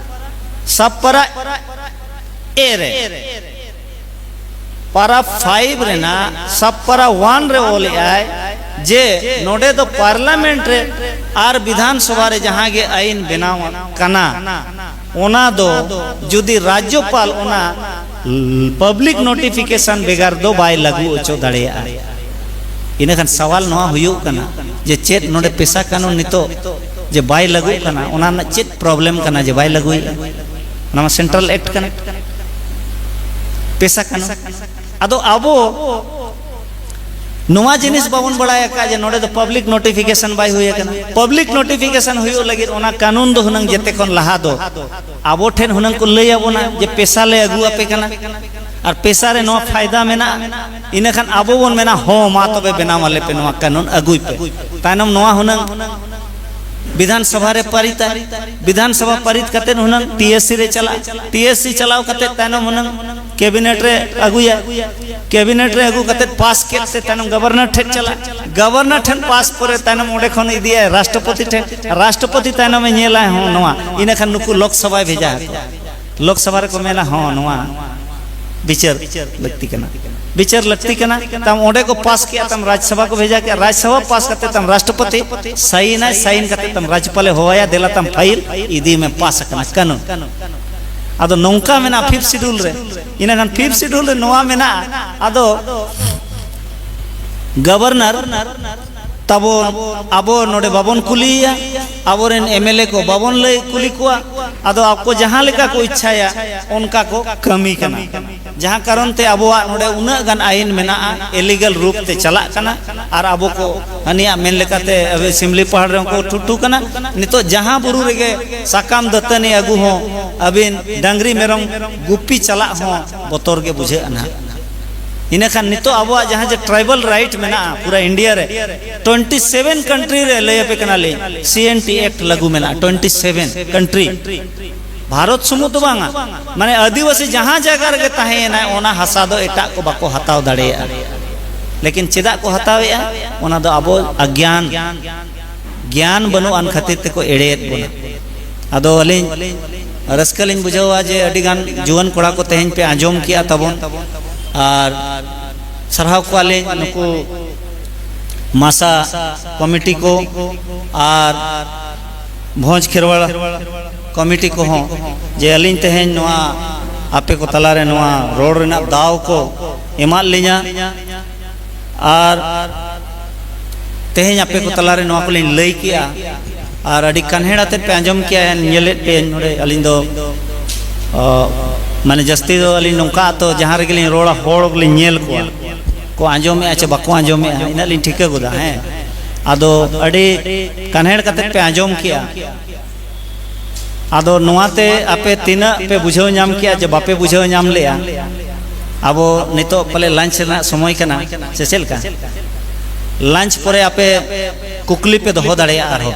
ᱥᱟᱵ ᱯᱟᱨᱟ ᱮ ᱨᱮ ᱯᱟᱨᱟ ᱯᱷᱟᱭᱤᱵᱷ ᱨᱮᱱᱟᱜ ᱥᱟᱵ ᱯᱟᱨᱟ ᱚᱣᱟᱱ ᱨᱮ ᱚᱞᱮᱜᱼᱟᱭ ᱡᱮ ᱱᱚᱰᱮ ᱫᱚ ᱯᱟᱨᱞᱟᱢᱮᱱᱴ ᱨᱮ ᱟᱨ ᱵᱤᱫᱷᱟᱱ ᱥᱚᱵᱷᱟ ᱨᱮ ᱡᱟᱦᱟᱸ ᱜᱮ ᱟᱹᱭᱤᱱ ᱵᱮᱱᱟᱣ ᱠᱟᱱᱟ, ᱚᱱᱟ ᱫᱚ ᱡᱩᱫᱤ ᱨᱟᱡᱽᱡᱚᱯᱟᱞ ᱚᱱᱟ ᱯᱟᱵᱽᱞᱤᱠ ᱱᱳᱴᱤᱯᱷᱤᱠᱮᱥᱚᱱ ᱵᱮᱜᱟᱨ ᱫᱚ ᱵᱟᱭ ᱞᱟᱹᱜᱩ ᱦᱚᱪᱚ ᱫᱟᱲᱮᱭᱟᱜᱼᱟ᱾ ᱤᱱᱟᱹᱠᱷᱟᱱ ᱥᱟᱣᱟᱞ ᱱᱚᱣᱟ ᱦᱩᱭᱩᱜ ᱠᱟᱱᱟ ᱡᱮ ᱪᱮᱫ ᱱᱚᱰᱮ ᱯᱮᱥᱟ ᱠᱟᱹᱱᱩᱱ ᱱᱤᱛᱚᱜ ᱡᱮ ᱵᱟᱭ ᱞᱟᱹᱜᱩᱜ ᱠᱟᱱᱟ, ᱚᱱᱟ ᱨᱮᱱᱟᱜ ᱪᱮᱫ ᱯᱨᱚᱵᱞᱮᱢ ᱠᱟᱱᱟ ᱡᱮ ᱵᱟᱭ ᱞᱟᱹᱜᱩᱭᱮᱫᱼᱟ? ᱚᱱᱟ ᱢᱟ ᱥᱮᱱᱴᱨᱟᱞ ᱮᱠᱴ ᱠᱟᱱᱟ, ᱯᱮᱥᱟ ᱠᱟᱹᱱᱩᱱ᱾ ᱟᱫᱚ ᱟᱵᱚ ᱱᱚᱣᱟ ᱡᱤᱱᱤᱥ ᱵᱟᱵᱚᱱ ᱵᱟᱲᱟᱭ ᱟᱠᱟᱫ ᱡᱮ ᱱᱚᱰᱮ ᱫᱚ ᱯᱟᱵᱽᱞᱤᱠ ᱱᱳᱴᱤᱯᱷᱤᱠᱮᱥᱚᱱ ᱵᱟᱭ ᱦᱩᱭ ᱟᱠᱟᱱᱟ᱾ ᱯᱟᱵᱽᱞᱤᱠ ᱱᱳᱴᱤᱯᱷᱤᱠᱮᱥᱚᱱ ᱦᱩᱭᱩᱜ ᱞᱟᱹᱜᱤᱫ ᱚᱱᱟ ᱠᱟᱹᱱᱩᱱ ᱫᱚ ᱦᱩᱱᱟᱹᱝ ᱡᱮᱛᱮ ᱠᱷᱚᱱ ᱞᱟᱦᱟ ᱫᱚ ᱟᱵᱚ ᱴᱷᱮᱱ ᱦᱩᱱᱟᱹᱝ ᱠᱚ ᱞᱟᱹᱭ ᱟᱵᱚᱱᱟ ᱡᱮ ᱯᱮᱥᱟ ᱞᱮ ᱟᱹᱜᱩ ᱟᱯᱮ ᱠᱟᱱᱟ ᱟᱨ ᱯᱮᱥᱟ ᱨᱮ ᱱᱚᱣᱟ ᱯᱷᱟᱭᱫᱟ ᱢᱮᱱᱟᱜᱼᱟ᱾ ᱤᱱᱟᱹᱠᱷᱟᱱ ᱟᱵᱚ ᱵᱚᱱ ᱢᱮᱱᱟ, "ᱦᱚᱸ, ᱢᱟ ᱛᱚᱵᱮ ᱵᱮᱱᱟᱣ ᱟᱞᱮ ᱯᱮ, ᱱᱚᱣᱟ ᱠᱟᱹᱱᱩᱱ ᱟᱹᱜᱩᱭ ᱯᱮ᱾" ᱛᱟᱭᱱᱚᱢ ᱱᱚᱣᱟ ᱦᱩᱱᱟᱹᱝ ᱵᱤᱫᱷᱟᱱ ᱥᱚᱵᱷᱟ ᱨᱮ ᱯᱟᱨᱤᱛᱟ, ᱵᱤᱫᱷᱟᱱ ᱥᱚᱵᱷᱟ ᱯᱟᱨᱤᱛ ᱠᱟᱛᱮ ᱦᱩᱱᱟᱹᱝ ᱴᱤ ᱮᱥ ᱥᱤ ᱨᱮ ᱪᱟᱞᱟᱜᱼᱟ, ᱴᱤ ᱮᱥ ᱥᱤ ᱪᱟᱞᱟᱣ ᱠᱟᱛᱮ ᱛᱟᱭᱱᱚᱢ ᱦᱩᱱᱟᱹᱝ ᱠᱮᱵᱤᱱᱮᱴ ᱨᱮ ᱟᱹᱜᱩᱭᱟ, ᱠᱮᱵᱤᱱᱮᱴ ᱨᱮ ᱟᱹᱜᱩ ᱠᱟᱛᱮ ᱯᱟᱥ ᱠᱮᱫ ᱛᱮ ᱛᱟᱭᱱᱚᱢ ᱜᱚᱵᱷᱚᱨᱱᱚᱨ ᱴᱷᱮᱱ ᱪᱟᱞᱟᱜᱼᱟ, ᱜᱚᱵᱷᱚᱨᱱᱚᱨ ᱴᱷᱮᱱ ᱯᱟᱥ ᱯᱚᱨᱮ ᱛᱟᱭᱱᱚᱢ ᱚᱸᱰᱮ ᱠᱷᱚᱱ ᱤᱫᱤᱭᱟᱭ ᱨᱟᱥᱴᱨᱚᱯᱚᱛᱤ ᱴᱷᱮᱱ, ᱨᱟᱥᱴᱨᱚᱯᱚᱛᱤ ᱛᱟᱭᱱᱚᱢᱮ ᱧᱮᱞᱟᱭ, ᱦᱚᱸ, ᱱᱚᱣᱟ, ᱤᱱᱟᱹᱠᱷᱟᱱ ᱱᱩᱠᱩ ᱞᱳᱠᱥᱚᱵᱷᱟᱭ ᱵᱷᱮᱡᱟ ᱟᱠᱚᱣᱟ᱾ ᱞᱳᱠᱥᱚᱵᱷᱟ ᱨᱮᱠᱚ ᱢᱮᱱᱟ, ᱦᱚᱸ, ᱱᱚᱣᱟ ᱵᱤᱪᱟᱹᱨ ᱞᱟᱹᱠᱛᱤ ᱠᱟᱱᱟ, ᱵᱤᱪᱟᱹᱨ ᱞᱟᱹᱠᱛᱤ ᱠᱟᱱᱟ᱾ ᱛᱟᱢ ᱚᱸᱰᱮ ᱠᱚ ᱯᱟᱥ ᱠᱮᱜᱼᱟ, ᱛᱟᱢ ᱨᱟᱡᱽᱥᱚᱵᱷᱟ ᱠᱚ ᱵᱷᱮᱡᱟ ᱠᱮᱜᱼᱟ, ᱨᱟᱡᱽᱥᱚᱵᱷᱟ ᱯᱟᱥ ᱠᱟᱛᱮ ᱛᱟᱢ ᱨᱟᱥᱴᱨᱚᱯᱚᱛᱤ ᱥᱟᱭᱤᱱᱟᱭ, ᱥᱟᱭᱤᱱ ᱠᱟᱛᱮ ᱛᱟᱢ ᱨᱟᱡᱽᱯᱟᱞᱮ ᱦᱚᱦᱚᱭᱟ, "ᱫᱮᱞᱟ ᱛᱟᱢ ᱯᱷᱟᱭᱤᱞ ᱤᱫᱤ ᱢᱮ, ᱯᱟᱥ ᱟᱠᱟᱱᱟ ᱠᱟᱹᱱᱩᱱ᱾" ᱟᱫᱚ ᱱᱚᱝᱠᱟ ᱢᱮᱱᱟᱜᱼᱟ ᱯᱷᱤᱯᱛᱷ ᱥᱤᱰᱩᱞ ᱨᱮ᱾ ᱤᱱᱟᱹᱠᱷᱟᱱ ᱯᱷᱤᱯᱛᱷ ᱥᱤᱰᱩᱞ ᱨᱮ ᱱᱚᱣᱟ ᱢᱮᱱᱟᱜᱼᱟ, ᱟᱫᱚ ᱜᱚᱵᱷᱚᱨᱱᱚᱨ ᱛᱟᱵᱚ ᱟᱵᱚ ᱱᱚᱰᱮ ᱵᱟᱵᱚᱱ ᱠᱩᱞᱤᱭᱮᱭᱟ, ᱟᱵᱚᱨᱮᱱ ᱮᱢ ᱮᱞ ᱮ ᱠᱚ ᱵᱟᱵᱚᱱ ᱞᱟᱹᱭ ᱠᱩᱞᱤ ᱠᱚᱣᱟ, ᱟᱫᱚ ᱟᱠᱚ ᱡᱟᱦᱟᱸ ᱞᱮᱠᱟ ᱠᱚ ᱤᱪᱪᱷᱟᱭᱟ ᱚᱱᱠᱟ ᱠᱚ ᱠᱟᱹᱢᱤ ᱠᱟᱱᱟ᱾ ᱡᱟᱦᱟᱸ ᱠᱟᱨᱚᱱ ᱛᱮ ᱟᱵᱚᱣᱟᱜ ᱱᱚᱰᱮ ᱩᱱᱟᱹᱜ ᱜᱟᱱ ᱟᱹᱭᱤᱱ ᱢᱮᱱᱟᱜᱼᱟ, ᱤᱞᱤᱜᱟᱞ ᱨᱩᱯ ᱛᱮ ᱪᱟᱞᱟᱜ ᱠᱟᱱᱟ, ᱟᱨ ᱟᱵᱚ ᱠᱚ ᱦᱟᱹᱱᱤᱭᱟᱜ ᱢᱮᱱ ᱞᱮᱠᱟᱛᱮ ᱟᱵᱚ ᱥᱤᱢᱞᱤ ᱯᱟᱦᱟᱲ ᱨᱮᱦᱚᱸ ᱠᱚ ᱴᱷᱩᱴᱷᱩ ᱠᱟᱱᱟ᱾ ᱱᱤᱛᱚᱜ ᱡᱟᱦᱟᱸ ᱵᱩᱨᱩ ᱨᱮᱜᱮ ᱥᱟᱠᱟᱢ ᱫᱟᱹᱛᱟᱹᱱᱤ ᱟᱹᱜᱩ ᱦᱚᱸ, ᱟᱹᱵᱤᱱ ᱰᱟᱝᱨᱤ ᱢᱮᱨᱚᱢ ᱜᱩᱯᱤ ᱪᱟᱞᱟᱜ ᱦᱚᱸ ᱵᱚᱛᱚᱨ ᱜᱮ ᱵᱩᱡᱷᱟᱹᱜᱼᱟ ᱱᱟᱦᱟᱜ᱾ ᱤᱱᱟᱹᱠᱷᱟᱱ ᱱᱤᱛᱚᱜ ᱟᱵᱚᱣᱟᱜ ᱡᱟᱦᱟᱸ ᱡᱮ ᱴᱨᱟᱭᱵᱟᱞ ᱨᱟᱭᱤᱴ ᱢᱮᱱᱟᱜᱼᱟ ᱯᱩᱨᱟᱹ ᱤᱱᱰᱤᱭᱟ ᱨᱮ, ᱴᱩᱭᱮᱱᱴᱤ ᱥᱮᱵᱷᱮᱱ ᱠᱟᱱᱴᱨᱤ ᱨᱮ ᱞᱟᱹᱭ ᱟᱯᱮ ᱠᱟᱱᱟᱞᱤᱧ, ᱥᱤ ᱮᱱ ᱴᱤ ᱮᱠᱴ ᱞᱟᱹᱜᱩ ᱢᱮᱱᱟᱜᱼᱟ, ᱴᱩᱭᱮᱱᱴᱤ ᱥᱮᱵᱷᱮᱱ ᱠᱟᱱᱴᱨᱤ᱾ ᱵᱷᱟᱨᱚᱛ ᱥᱩᱢᱩᱝ ᱫᱚ ᱵᱟᱝᱟ, ᱢᱟᱱᱮ ᱟᱹᱫᱤᱵᱟᱹᱥᱤ ᱡᱟᱦᱟᱸ ᱡᱟᱭᱜᱟ ᱨᱮᱜᱮ ᱛᱟᱦᱮᱸᱭᱮᱱᱟᱭ, ᱚᱱᱟ ᱦᱟᱥᱟ ᱫᱚ ᱮᱴᱟᱜ ᱠᱚ ᱵᱟᱠᱚ ᱦᱟᱛᱟᱣ ᱫᱟᱲᱮᱭᱟᱜᱼᱟ᱾ ᱞᱮᱠᱤᱱ ᱪᱮᱫᱟᱜ ᱠᱚ ᱦᱟᱛᱟᱣᱮᱫᱼᱟ? ᱚᱱᱟ ᱫᱚ ᱟᱵᱚ ᱚᱜᱽᱜᱭᱟᱱ, ᱜᱮᱭᱟᱱ ᱵᱟᱹᱱᱩᱜ ᱟᱱ ᱠᱷᱟᱹᱛᱤᱨ ᱛᱮᱠᱚ ᱮᱲᱮᱭᱮᱫ ᱵᱚᱱᱟ᱾ ᱟᱫᱚ ᱟᱹᱞᱤᱧ ᱨᱟᱹᱥᱠᱟᱹ ᱞᱤᱧ ᱵᱩᱡᱷᱟᱹᱣᱟ ᱡᱮ ᱟᱹᱰᱤᱜᱟᱱ ᱡᱩᱣᱟᱹᱱ ᱠᱚᱲᱟ ᱠᱚ ᱛᱮᱦᱮᱧ ᱯᱮ ᱟᱸᱡᱚᱢ ᱠᱮᱜᱼᱟ ᱛᱟᱵᱚᱱ, ᱟᱨ ᱥᱟᱨᱦᱟᱣ ᱠᱚᱣᱟᱞᱤᱧ ᱱᱩᱠᱩ ᱢᱟᱥᱟ ᱠᱚᱢᱤᱴᱤ ᱠᱚ ᱟᱨ ᱵᱷᱚᱸᱡᱽ ᱠᱷᱮᱨᱣᱟᱲ ᱠᱚᱢᱤᱴᱤ ᱠᱚᱦᱚᱸ, ᱡᱮ ᱟᱹᱞᱤᱧ ᱛᱮᱦᱮᱧ ᱱᱚᱣᱟ ᱟᱯᱮ ᱠᱚ ᱛᱟᱞᱟᱨᱮ ᱱᱚᱣᱟ ᱨᱚᱲ ᱨᱮᱱᱟᱜ ᱫᱟᱣ ᱠᱚ ᱮᱢᱟᱫ ᱞᱤᱧᱟ᱾ ᱟᱨ ᱛᱮᱦᱮᱧ ᱟᱯᱮ ᱠᱚ ᱛᱟᱞᱟᱨᱮ ᱱᱚᱣᱟ ᱠᱚᱞᱤᱧ ᱞᱟᱹᱭ ᱠᱮᱜᱼᱟ, ᱟᱨ ᱟᱹᱰᱤ ᱠᱟᱱᱦᱮᱲ ᱟᱛᱮᱫ ᱯᱮ ᱟᱸᱡᱚᱢ ᱠᱮᱜᱼᱟ᱾ ᱧᱮᱞᱮᱫ ᱯᱮ ᱱᱚᱰᱮ, ᱟᱹᱞᱤᱧ ᱫᱚ, ᱚ, ᱢᱟᱱᱮ, ᱡᱟᱹᱥᱛᱤ ᱫᱚ ᱟᱹᱞᱤᱧ ᱱᱚᱝᱠᱟ ᱛᱚ, ᱡᱟᱦᱟᱸ ᱨᱮᱜᱮᱞᱤᱧ ᱨᱚᱲᱟ, ᱦᱚᱲ ᱜᱮᱞᱤᱧ ᱧᱮᱞ ᱠᱚᱣᱟ, ᱠᱚ ᱟᱸᱡᱚᱢᱮᱜᱼᱟ ᱪᱮ ᱵᱟᱠᱚ ᱟᱸᱡᱚᱢᱮᱜᱼᱟ, ᱤᱱᱟᱹᱜ ᱞᱤᱧ ᱴᱷᱤᱠᱟᱹ ᱜᱚᱫᱟ᱾ ᱦᱮᱸ, ᱟᱫᱚ ᱟᱹᱰᱤ ᱠᱟᱱᱦᱮᱲ ᱠᱟᱛᱮᱫ ᱯᱮ ᱟᱸᱡᱚᱢ ᱠᱮᱜᱼᱟ᱾ ᱟᱫᱚ ᱱᱚᱣᱟᱛᱮ ᱟᱯᱮ ᱛᱤᱱᱟᱹᱜ ᱯᱮ ᱵᱩᱡᱷᱟᱹᱣ ᱧᱟᱢ ᱠᱮᱜᱼᱟ ᱡᱮ ᱵᱟᱯᱮ ᱵᱩᱡᱷᱟᱹᱣ ᱧᱟᱢ ᱞᱮᱜᱼᱟ? ᱟᱵᱚ ᱱᱤᱛᱚᱜ ᱯᱟᱞᱮ ᱞᱟᱧᱪ ᱨᱮᱱᱟᱜ ᱥᱚᱢᱚᱭ ᱠᱟᱱᱟ, ᱥᱮ ᱪᱮᱫ ᱞᱮᱠᱟ? ᱞᱟᱧᱪ ᱯᱚᱨᱮ ᱟᱯᱮ ᱠᱩᱠᱞᱤ ᱯᱮ ᱫᱚᱦᱚ ᱫᱟᱲᱮᱭᱟᱜᱼᱟ ᱟᱨᱦᱚᱸ,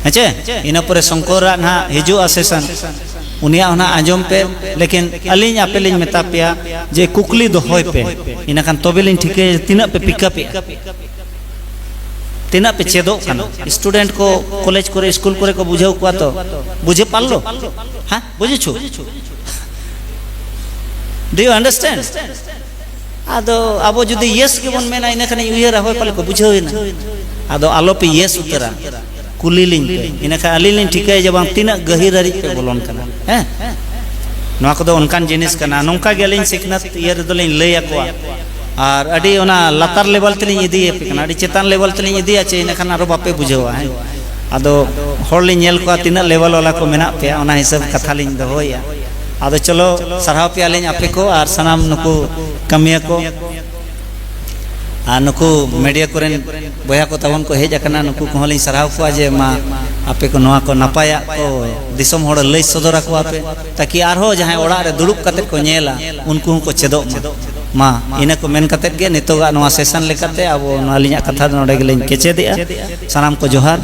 ᱦᱮᱸ ᱪᱮ? ᱤᱱᱟᱹ ᱯᱚᱨᱮ ᱥᱚᱝᱠᱚᱨᱟᱜ ᱱᱟᱦᱟᱜ ᱦᱤᱡᱩᱜᱼᱟ ᱥᱮᱥᱚᱱ, ᱩᱱᱤᱭᱟᱜ ᱦᱚᱸ ᱱᱟᱦᱟᱜ ᱟᱸᱡᱚᱢ ᱯᱮ᱾ ᱞᱮᱠᱤᱱ ᱟᱹᱞᱤᱧ ᱟᱯᱮ ᱞᱤᱧ ᱢᱮᱛᱟ ᱯᱮᱭᱟ ᱡᱮ ᱠᱩᱠᱞᱤ ᱫᱚᱦᱚᱭ ᱯᱮ, ᱤᱱᱟᱹᱠᱷᱟᱱ ᱛᱚᱵᱮ ᱞᱤᱧ ᱴᱷᱤᱠᱟᱹᱭᱟ ᱛᱤᱱᱟᱹᱜ ᱯᱮ ᱯᱤᱠᱟᱯᱮᱜᱼᱟ, ᱛᱤᱱᱟᱹᱜ ᱯᱮ ᱪᱮᱫᱚᱜ ᱠᱟᱱᱟ᱾ ᱥᱴᱩᱰᱮᱱᱴ ᱠᱚ ᱠᱚᱞᱮᱡᱽ ᱠᱚᱨᱮ, ᱥᱠᱩᱞ ᱠᱚᱨᱮ ᱠᱚ ᱵᱩᱡᱷᱟᱹᱣ ᱠᱚᱣᱟ ᱛᱚ, ᱵᱩᱡᱷᱟᱹ ᱯᱟᱨᱞᱚ? ᱦᱮᱸ, ᱵᱩᱡᱷᱟᱹᱪᱷᱩ? Do you understand? ᱟᱫᱚ ᱟᱵᱚ ᱡᱩᱫᱤ ᱭᱮᱥ ᱜᱮᱵᱚᱱ ᱢᱮᱱᱟ, ᱤᱱᱟᱹ ᱠᱷᱟᱱᱤᱧ ᱩᱭᱦᱟᱹᱨᱟ, ᱦᱳᱭ, ᱯᱟᱞᱮ ᱠᱚ ᱵᱩᱡᱷᱟᱹᱣ ᱮᱱᱟ᱾ ᱟᱫᱚ ᱟᱞᱚᱯᱮ ᱭᱮᱥ ᱩᱛᱟᱹᱨᱟ, ᱠᱩᱞᱤ ᱞᱤᱧ ᱯᱮ, ᱤᱱᱟᱹᱠᱷᱟᱱ ᱟᱹᱞᱤᱧ ᱞᱤᱧ ᱴᱷᱤᱠᱟᱹᱭᱟ ᱡᱮ ᱵᱟᱝ ᱛᱤᱱᱟᱹᱜ ᱜᱟᱹᱦᱤᱨ ᱦᱟᱹᱨᱤᱡ ᱯᱮ ᱵᱚᱞᱚᱱ ᱠᱟᱱᱟ᱾ ᱦᱮᱸ, ᱱᱚᱣᱟ ᱠᱚᱫᱚ ᱚᱱᱠᱟᱱ ᱡᱤᱱᱤᱥ ᱠᱟᱱᱟ᱾ ᱱᱚᱝᱠᱟ ᱜᱮ ᱟᱹᱞᱤᱧ ᱥᱤᱠᱷᱱᱟᱹᱛ ᱤᱭᱟᱹ ᱨᱮᱫᱚ ᱞᱤᱧ ᱞᱟᱹᱭ ᱟᱠᱚᱣᱟ, ᱟᱨ ᱟᱹᱰᱤ ᱚᱱᱟ ᱞᱟᱛᱟᱨ ᱞᱮᱵᱮᱞ ᱛᱮᱞᱤᱧ ᱤᱫᱤᱭᱮᱯᱮ ᱠᱟᱱᱟ, ᱟᱹᱰᱤ ᱪᱮᱛᱟᱱ ᱞᱮᱵᱮᱞ ᱛᱮᱞᱤᱧ ᱤᱫᱤᱭᱟ ᱪᱮ, ᱤᱱᱟᱹᱠᱷᱟᱱ ᱟᱨᱚ ᱵᱟᱯᱮ ᱵᱩᱡᱷᱟᱹᱣᱟ᱾ ᱦᱮᱸ, ᱟᱫᱚ ᱦᱚᱲ ᱞᱤᱧ ᱧᱮᱞ ᱠᱚᱣᱟ ᱛᱤᱱᱟᱹᱜ ᱞᱮᱵᱮᱞ ᱣᱟᱞᱟ ᱠᱚ ᱢᱮᱱᱟᱜ ᱯᱮᱭᱟ, ᱚᱱᱟ ᱦᱤᱥᱟᱹᱵ ᱠᱟᱛᱷᱟ ᱞᱤᱧ ᱫᱚᱦᱚᱭᱮᱫᱼᱟ᱾ ᱟᱫᱚ ᱪᱚᱞᱚ, ᱥᱟᱨᱦᱟᱣ ᱯᱮᱭᱟᱞᱤᱧ ᱟᱯᱮ ᱠᱚ ᱟᱨ ᱥᱟᱱᱟᱢ ᱱᱩᱠᱩ ᱠᱟᱹᱢᱤᱭᱟᱹ ᱠᱚ᱾ ᱟᱨ ᱱᱩᱠᱩ ᱢᱤᱰᱤᱭᱟ ᱠᱚᱨᱮᱱ ᱵᱚᱭᱦᱟ ᱠᱚ ᱛᱟᱵᱚᱱ ᱠᱚ ᱦᱮᱡ ᱟᱠᱟᱱᱟ, ᱱᱩᱠᱩ ᱠᱚᱦᱚᱸ ᱞᱤᱧ ᱥᱟᱨᱦᱟᱣ ᱠᱚᱣᱟ ᱡᱮ ᱢᱟ ᱟᱯᱮ ᱠᱚ ᱱᱚᱣᱟ ᱠᱚ ᱱᱟᱯᱟᱭᱟᱜ ᱠᱚ ᱫᱤᱥᱚᱢ ᱦᱚᱲ ᱞᱟᱹᱭ ᱥᱚᱫᱚᱨ ᱟᱠᱚᱣᱟ ᱯᱮ, ᱛᱟᱠᱤ ᱟᱨᱦᱚᱸ ᱡᱟᱦᱟᱸᱭ ᱚᱲᱟᱜ ᱨᱮ ᱫᱩᱲᱩᱵ ᱠᱟᱛᱮ ᱠᱚ ᱧᱮᱞᱟ, ᱩᱱᱠᱩ ᱦᱚᱸᱠᱚ ᱪᱮᱫᱚᱜ ᱢᱟ᱾ ᱢᱟ, ᱤᱱᱟᱹ ᱠᱚ ᱢᱮᱱ ᱠᱟᱛᱮ ᱜᱮ ᱱᱤᱛᱚᱜᱟᱜ ᱱᱚᱣᱟ ᱥᱮᱥᱚᱱ ᱞᱮᱠᱟᱛᱮ ᱟᱵᱚ ᱱᱚᱣᱟ ᱟᱹᱞᱤᱧᱟᱜ ᱠᱟᱛᱷᱟ ᱫᱚ ᱱᱚᱰᱮ ᱜᱮᱞᱤᱧ ᱠᱮᱪᱮᱫᱮᱜᱼᱟ᱾ ᱥᱟᱱᱟᱢ ᱠᱚ ᱡᱚᱦᱟᱨ᱾